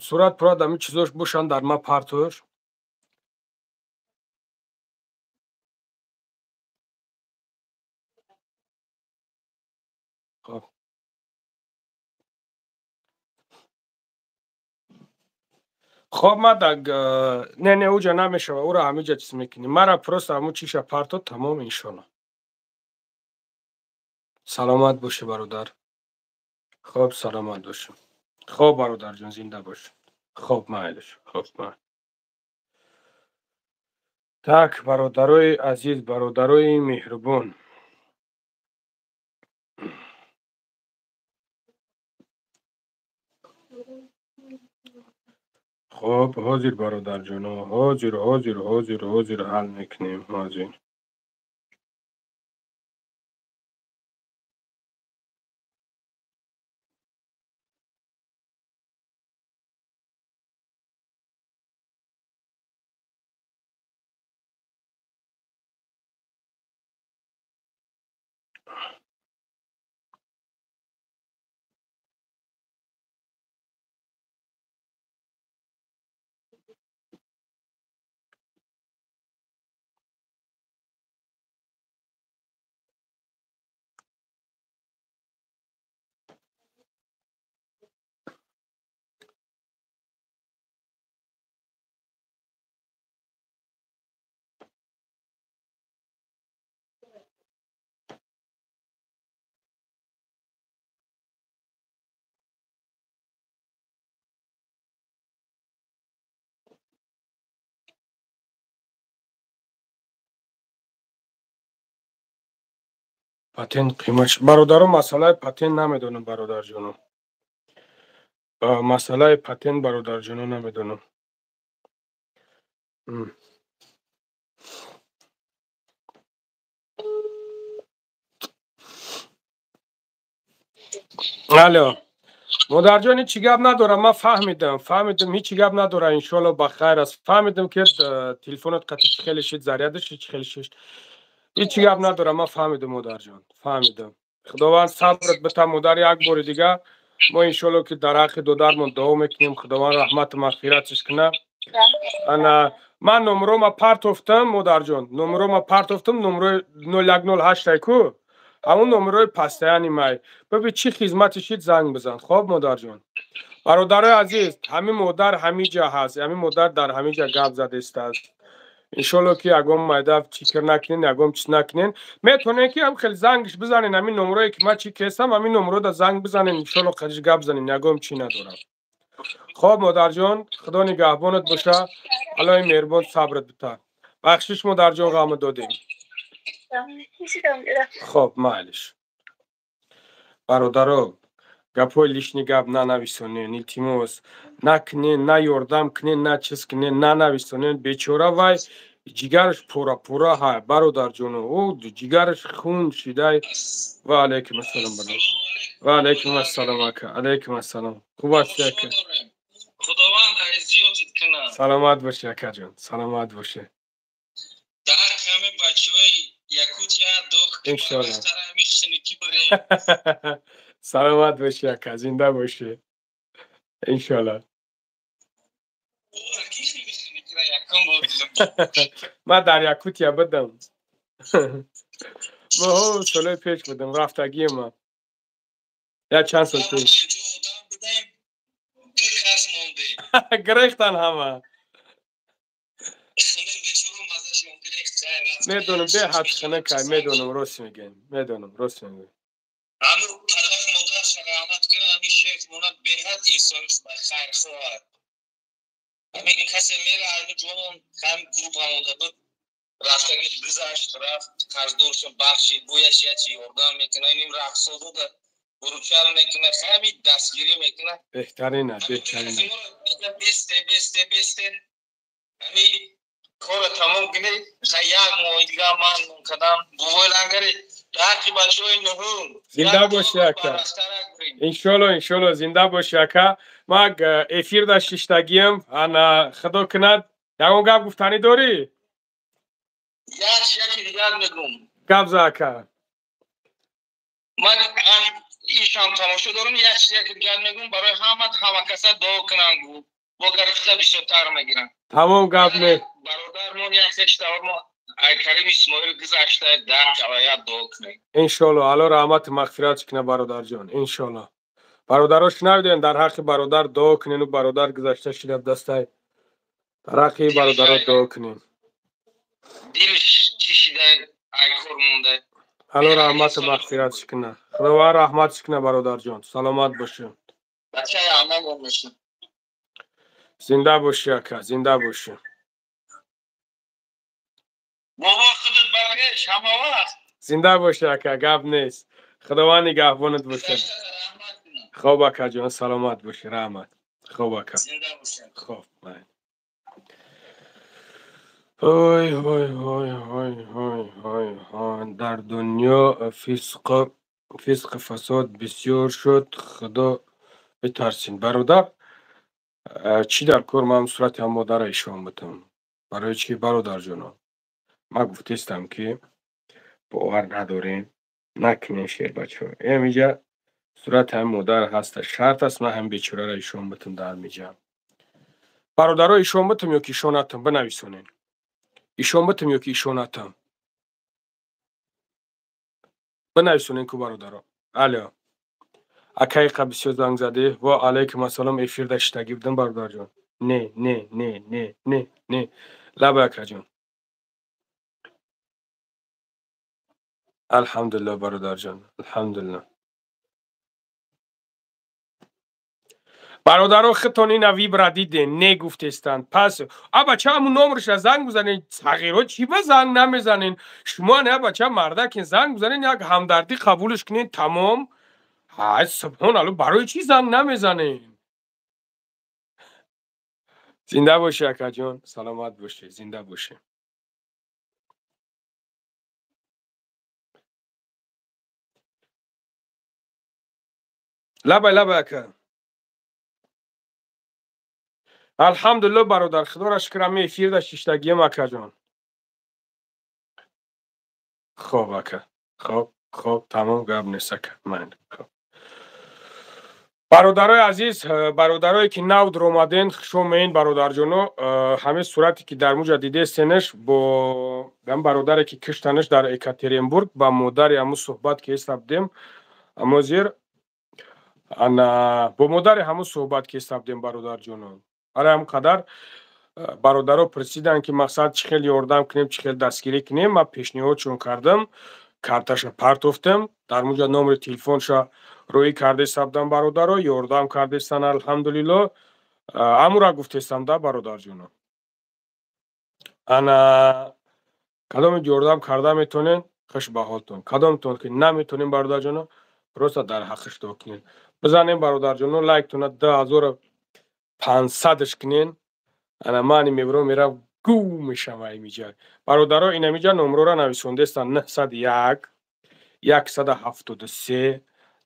сурат пурат ҳами чизош бошанд, дар ма партош. Хоб. Хоб, ма даг не, не, уҷа намешава, ура ҳамиҷа чиз мекунӣ. Мара просто ҳамун чиша парто, тамом, иншоалло. Саломат бошӣ, бародар. Хоб, саломат бошӣ. Хоб, бародарҷон, зинда бош. Хоб, майлиш. Хоб, май. Так, бародарои азиз, бародарои меҳрубон. Хоб, ҳозир, бародарҷоно, ҳозир, ҳозир, ҳозир, ҳозир ҳал мекунем, ҳозир. Патент қимат, бародаро, масъалаи патент намедонам, бародарҷоно. Масъалаи патент, бародарҷоно, намедонам. Алло, модарҷон, ҳечи гап надорам, ман фаҳмидам, фаҳмидам, ҳечи гап надора, иншоалло ба хайр аст. Фаҳмидам, ки телефонат қати чӣ хеле шид, зарядаш чӣ хеле шид. Ҳечи гап надорам, ман фаҳмидам, модарҷон, фаҳмидам. Худованд сабрат бита, модар, як бори дига мо иншоалло ки дар ҳаққи додармон дуо мекунем, Худованд раҳмату мағфиратш кунад. Ана ман номрома партофтам, модарҷон, номрома партофтам, номрои 0108 ку, ҳамун номрои пастаяни май. Бибин, чӣ хизмати шид, занг бизан. Хоб, модарҷон. Бародарои азиз, ҳамин модар ҳамиҷа ҳаст, ҳамин модар дар ҳамиҷа гап задистааст. Иншоалло ки ягон майда фикр накунен, ягон чиз накунен. Метавонед ки ҳам хеле зангш бизанен, ҳамин номрое ки ман чӣ кестам, ҳамин номрода занг бизанен, иншоалло қадиш гап занен, ягон чӣ надорам. Хоб, модарҷон, Худо нигаҳбонат боша, Аллоҳи меҳрубон сабрат бита. Бахшиш, модарҷон, ғамат додем. Хоб, майлиш. Бародаро, гапҳои лишний гап нанависонен, илтимос. Накунен, на ёрдам кунен, на чиз кунен, нанависонен. Бечора вай ҷигараш пора-пора ҳай, бародарҷоно. Ӯ ҷигараш хун шидай. Ва алайкум ассалом, бародар. Ва алайкум ассалом, ака. Алайкум ассалом. Хуб ҳастӣ, ака? Худованд азиётит кунад. Саломат бошӣ, акаҷон. Саломат бошӣ. Дар ҳами бачаҳои Якутия дох. Иншоалло. Саломат бошӣ, ака, зинда бошӣ. Иншоалло. Ман дар Якутия будам. Моҳо солҳои пеш будам, рафтагиам ман. Як чанд сол пеш. Гирехтан ҳама. Медонам, беҳад хунукай, медонам, рост мегӯем. Медонам, рост мегӯем. Ҳаму падару модарша раҳмат кунад, ҳамин шейх монад беҳад инсони хайрхоҳад. Ҳамин касе мера, ҳамин ҷонон, ҳам группа монда буд, рафтагиш гузашт, рафт, қарздоршон бахшид, бояш ячи ёрдам мекунад, иним рақсодода буручар мекунад, ҳамин дастгирӣ мекунад. Беҳтарина, беҳтарина. Бесте, бесте, бесте. Ҳамин кора тамом кунед, як моҳи дигар ман кадам, бувои лангари, ҳаққи бачаҳои нуҳум. Зинда бошӣ, ака. Иншоалло, иншоалло, зинда бошӣ, ака. Ман эфирда шиштагиам, ана худо кунад. Ягон гап гуфтанӣ дорӣ? Як яки дигар мегӯм. Гап за, ака. Ман ишам тамошо дорам, як чиз яки дигар мегӯм, барои ҳама ҳама каса дуо кунанд, бо гаписа бисёртар мегиранд. Тамом, гап не. Бародармон як се читавор ай Карим Исмоил гузашта, дар каваят дуо кунед. Иншоалло, Алло раҳмату мағфират кунад, бародарҷон. Иншоалло. Бародаро шунавидем, дар ҳаққи бародар дуо кунед, бародар гузашта шида дастай. Дар ҳаққи бародаро дуо кунед. Дилш чишида, ай кор монда. Алло раҳмату мағфират кунад. Худованд раҳмат кунад, бародарҷон. Саломат бошед. Бачаи аммамон бошед. Зинда бошӣ, ака, зинда бошӣ. Бобо худат баргаш ҳама вақт. Зинда бошӣ, ака, гап нест. Худованд нигаҳбонат бошад. Хоб, акаҷон, саломат бошӣ, раҳмат. Хоб, ака. Зинда бошӣ. Хоб, май. Ой, ой, ой, ой, ой, ой, ой. Дар дунё фисқ фасод бисёр шуд. Худо битарсин. Бародар, чӣ дар кор ман сурати ҳам модарро ишон будам? Барои чӣ, бародарҷоно? Ман гуфтестам, ки бовар надорем, накунем шербачаҳо. Эмиҷа сурати ҳами модар ҳаста, шарт аст ман ҳами бечораро ишон бутам дар миҷа. Бародаро, ишон бутам ё ки ишон натам, бинависонед. Ишон бутам ё ки ишон натам. Бинависонед ку, бародаро. Алё. Акаи қа бисёр занг задӣ. Ва алайкум ассалом, эфирда шиштагӣ будам, бародарҷон. Не, не, не, не, не, не. Лабай, акаҷон. Алҳамдулилло, бародарҷон. Алҳамдулилло. Бародаро, худтон ина вибра диден, не гуфтестанд. Пас а бача ҳамун номерша занг бизанен, сағиро чӣ ба занг намезанен? Шумо не бача мардакин, занг бизанен, як ҳамдардӣ қабулш кунен, тамом. Ҳай, субҳоналло, барои чӣ занг намезанен? Зинда бошӣ, акаҷон, саломат бошӣ, зинда бошӣ. Лабай, лабай, ака. Алҳамдулилло, бародар, худоро шукр, ҳами эфирда шиштагиам, акаҷон. Хоб, ака. Хоб, хоб, тамом, гап нест, ака. Ман. Хоб. Бародарои азиз, бародарое ки нав дуромаден, хуш омедед, бародарҷоно. Ҳамин сурате ки дар муҷа дидестенаш, бо ҳам бародаре ки киштанаш дар Екатеринбург, ба модари ҳамун суҳбат ки эста будем, аммо зер ана бо модари ҳамун суҳбат ки эста будем, бародарҷоно. Барои ҳам қадар бародаро пурсиданд, ки мақсад чӣ хел ёрдам кунем, чӣ хел дастгирӣ кунем. Ман пешниҳодшон кардам, карташа партофтам, дар муҷа номери телефонша рӯӣ кардеста будам, бародаро, ёрдам кардестан, алҳамдулилло. Амура гуфтестам да, бародарҷоно. Ана кадоме ёрдам карда метонен, Хуш ба ҳолтон. Кадомтон ки наметонем, бародарҷоно, просто дар ҳаққиш дуо кунен. Бизанем, бародарҷоно, лайктона 2500-ш кунен. Ана мани мебурам, мерав гум мешава имиҷа. Бародаро, инамиҷа номрора нависондестан: 901 173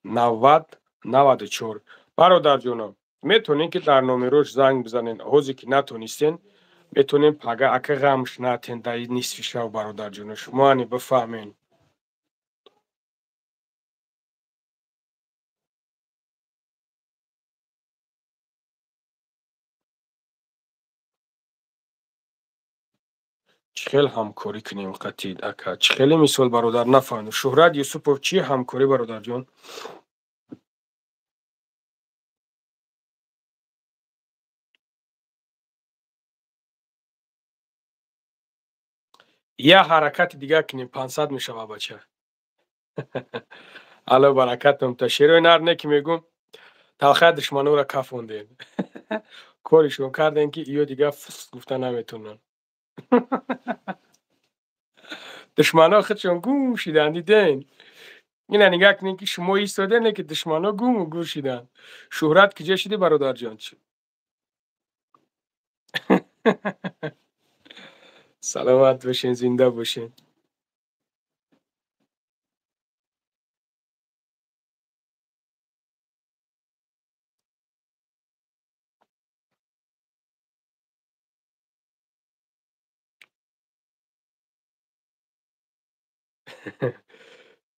90 94. Бародарҷоно, метонем ки дар номерош занг бизанен. Ҳозир ки натонистен, метонем пага. Ака, ғамш натен дар нисфи шав, бародарҷоно, шумо ани бифаҳмен. Чӣ хел ҳамкорӣ кунем қатид, ака? Чӣ хеле мисол, бародар, нафаҳмидам. Шӯҳрат Юсупов, чӣ ҳамкорӣ, бародарҷон? Я ҳаракати дигар кунем, 500 мешава, бача. Алло баракатум та. Шерои нар не ки мегум, талхаи душманора кафондем, коришон кардем, ки иё дигар фус гуфта наметонанд. Душмано худшон гум шиданд, диден? Ина нигаҳ кунед, ки шумо истодем, леки душмано гуму гур шиданд. Шӯҳрат, киҷа шидӣ, бародарҷон? Саломат бошен, зинда бошен.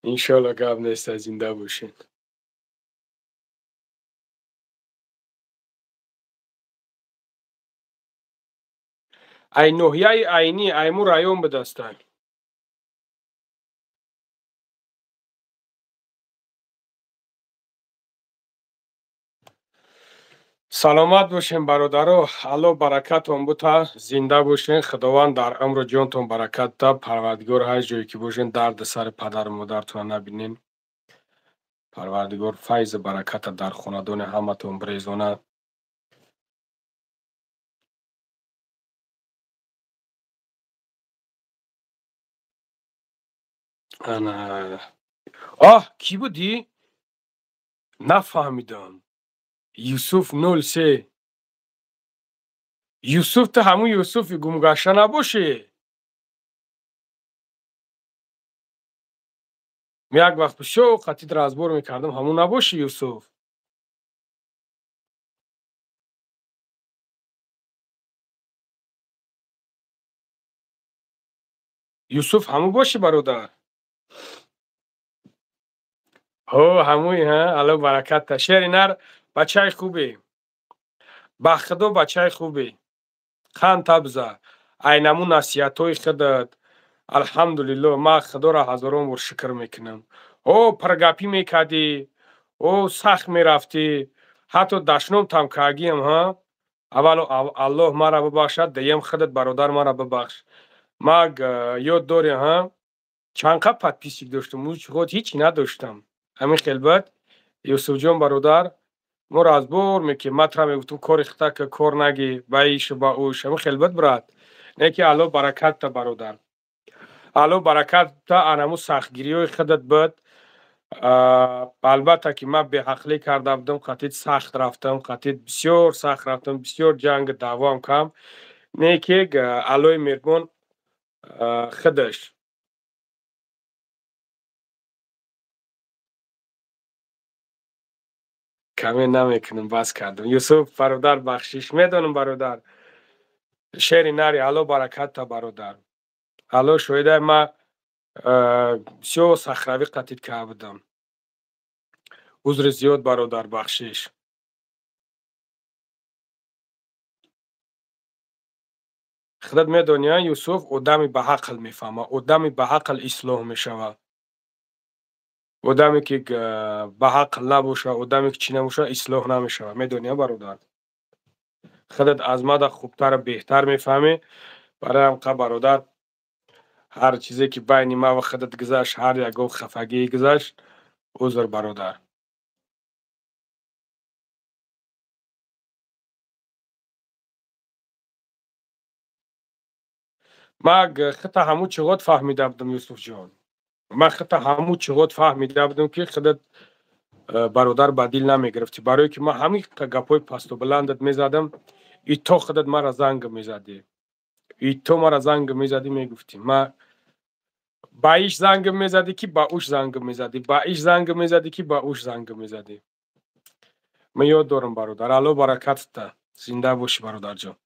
Иншолло, гап нест, зинда бошен. Ай ноҳияи Айнӣ, айму район бидастай. Саломат бошен, бародаро. Алло баракатон бута, зинда бошен. Худованд дар умру ҷонтон баракат та. Парвардигор, ҳар ҷое ки бошен, дарди сари падару модаратонро набинен. Парвардигор файзу бараката дар хонадони ҳаматон бирезонад. Ана, оҳ, кӣ будӣ, нафаҳмидам. Юсуф 03. Юсуф, ту ҳамун Юсуфи гумгашта набошӣ? Як вақт бисёр қатид разбор мекардам, ҳамун набошӣ, Юсуф? Юсуф, ҳамун бошӣ, бародар? Ҳо, ҳамуи. Ҳа, алло баракатта. Шери нар, бачаи хубе, ба худо, бачаи хубе. Қанд табза, айнаму насиҳатҳои худат. Алҳамдулилло, ман худоро ҳазорон бор шукр мекунам. О, пиргапӣ мекардӣ, о, сахт мерафтӣ, ҳатто дашномтам кардиам. Ҳа, аввало Аллоҳ маро бибахшад, дуюм худат, бародар, маро бибахш. Ман ёд дорем, ҳа, чанд қад подписчик доштам, худ ҳичи надоштам. Ҳамин хел буд, Юсуфҷон, бародар. Мо разбор мекунем, ман тра мегуфтам, кори хита ка, кор наги ба ишу ба уш. Ҳамин хел буд, брат. Не ки Алло баракатта, бародар, Алло баракатта. Анаму сахтгириҳои худат буд. Албатта ки ман беҳақлӣ карда будам, қатид сахт рафтам, қатид бисёр сахт рафтам, бисёр ҷангу даъвоам кам. Не ки Аллои меҳрубон худаш каме намекунам, бас кардам. Юсуф бародар, бахшиш, медонам, бародар. Шери нари, Алло баракатта, бародар. Алло шоҳидай, ма бисёр сахравӣ қатид карда будам. Узри зиёд, бародар, бахшиш. Худат медонӣ, Юсуф, одами ба ақл мефаҳма, одами ба ақл ислоҳ мешавад. Одаме ки ба ақл набошад, одаме ки чӣ набошад, ислоҳ намешавад. Медонӣ, бародар, худат аз мада хубтару беҳтар мефаҳмӣ. Барои ҳамқа, бародар, ҳар чизе ки байни ман ва худат гузашт, ҳар ягон хафагие гузашт, узр, бародар. Ман хита ҳамун чиғот фаҳмида будам, Юсуфҷон. Ман худта ҳамун чиғот фаҳмида будам, ки худат бародар ба дил намегирифтӣ, барое ки ман ҳамин гапҳои пасту баландат мезадам, и то худат мара занг мезадӣ, и то мара занг мезадӣ, мегуфтӣ ма ба иш занг мезадӣ, ки ба уш занг мезадӣ, ба иш занг мезадӣ, ки ба уш занг мезадӣ. Ман ёд дорам, бародар. Алло баракатта, зинда бошӣ, бародарҷон.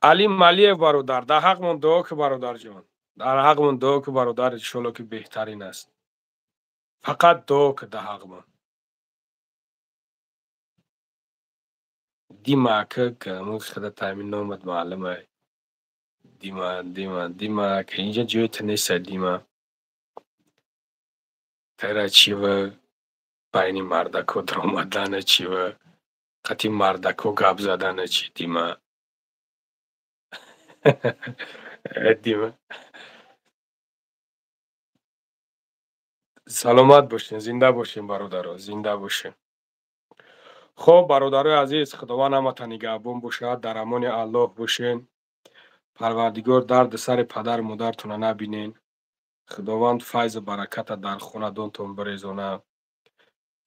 Али Малиев бародар, дар ҳақмон дуо ки, бародарҷон, дар ҳақмон дуо ки, бародар, иншоалло ки беҳтарин аст. Фақат дуо ки дар ҳақмон. Дима ака, худа таъмин номад маълума. Дима, Дима, Дима ака, инҷа ҷои ту нест, Дима. Тара чива байни мардако даромадана чива, қати мардако гап задана чи, Дима? Дима. Саломат бошен, зинда бошен, бародаро, зинда бошен. Хоб, бародарои азиз, Худованд ҳамата нигаҳбон бошад, дар амони Аллоҳ бошен. Парвардигор дарди сари падару модаратонро набинен. Худованд файзу бараката дар хонадонтон бирезонад.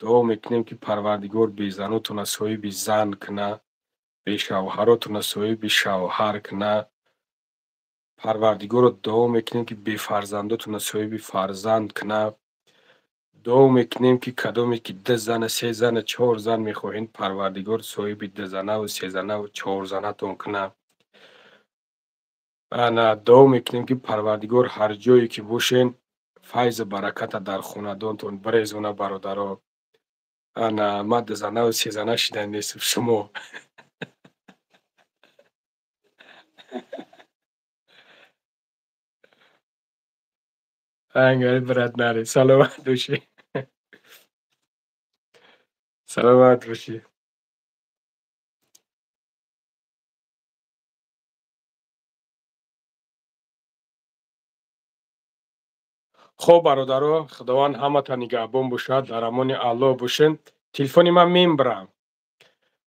Дуо мекунем, ки Парвардигор безанотонро соҳиби зан кунад, бешавҳаротонро соҳиби шавҳар кунад. Парвардигорро дуо мекунем, ки бефарзандотонро соҳиби фарзанд кунад. Дуо мекунем, ки кадоме ки ду зана, се зана, чор зан мехоҳед, Парвардигор соҳиби дузанаву сезанаву чорзанатон кунад. Ана дуо мекунем, ки Парвардигор ҳар ҷое ки бошен, файзу бараката дар хонадонтон бирезона, бародаро. Ана ман дузанаву сезана шида нестам, шумо. Ангари брат наре, саломат бошӣ. Саломат бошӣ. Хоб, бародаро, Худованд ҳамата нигаҳбон бошад, дар амони Аллоҳ бошен. Телефони ман мембарам.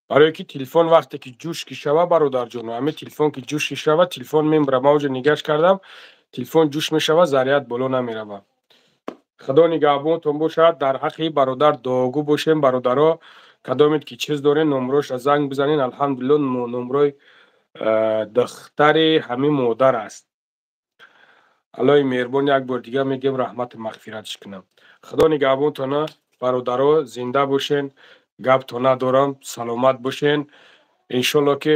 Барое ки телефон вақте ки ҷӯш ки шава, бародарҷоно, ҳамин телефон ки ҷӯш ки шава, телефон мембарам. Ман оҷо нигаш кардам, телефон ҷӯш мешава, заряд боло намерава. Худо нигаҳбонтон бошад, дар ҳаққи бародар дуогӯ бошем, бародаро. Кадомед ки чиз дорен, номроша занг бизанен. Алҳамдулилло, номрои духтари ҳамин модар аст. Аллоҳи меҳрубон як бор дига мегӯем, раҳмату мағфиратш кунам. Худо нигаҳбонтона, бародаро, зинда бошен. Гапто надорам, саломат бошен. Иншолло ки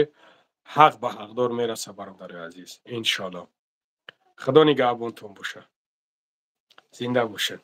ҳақ ба ҳақдор мераса, бародари азиз, иншолло. Худо нигаҳбонтон бошад, зинда бошед.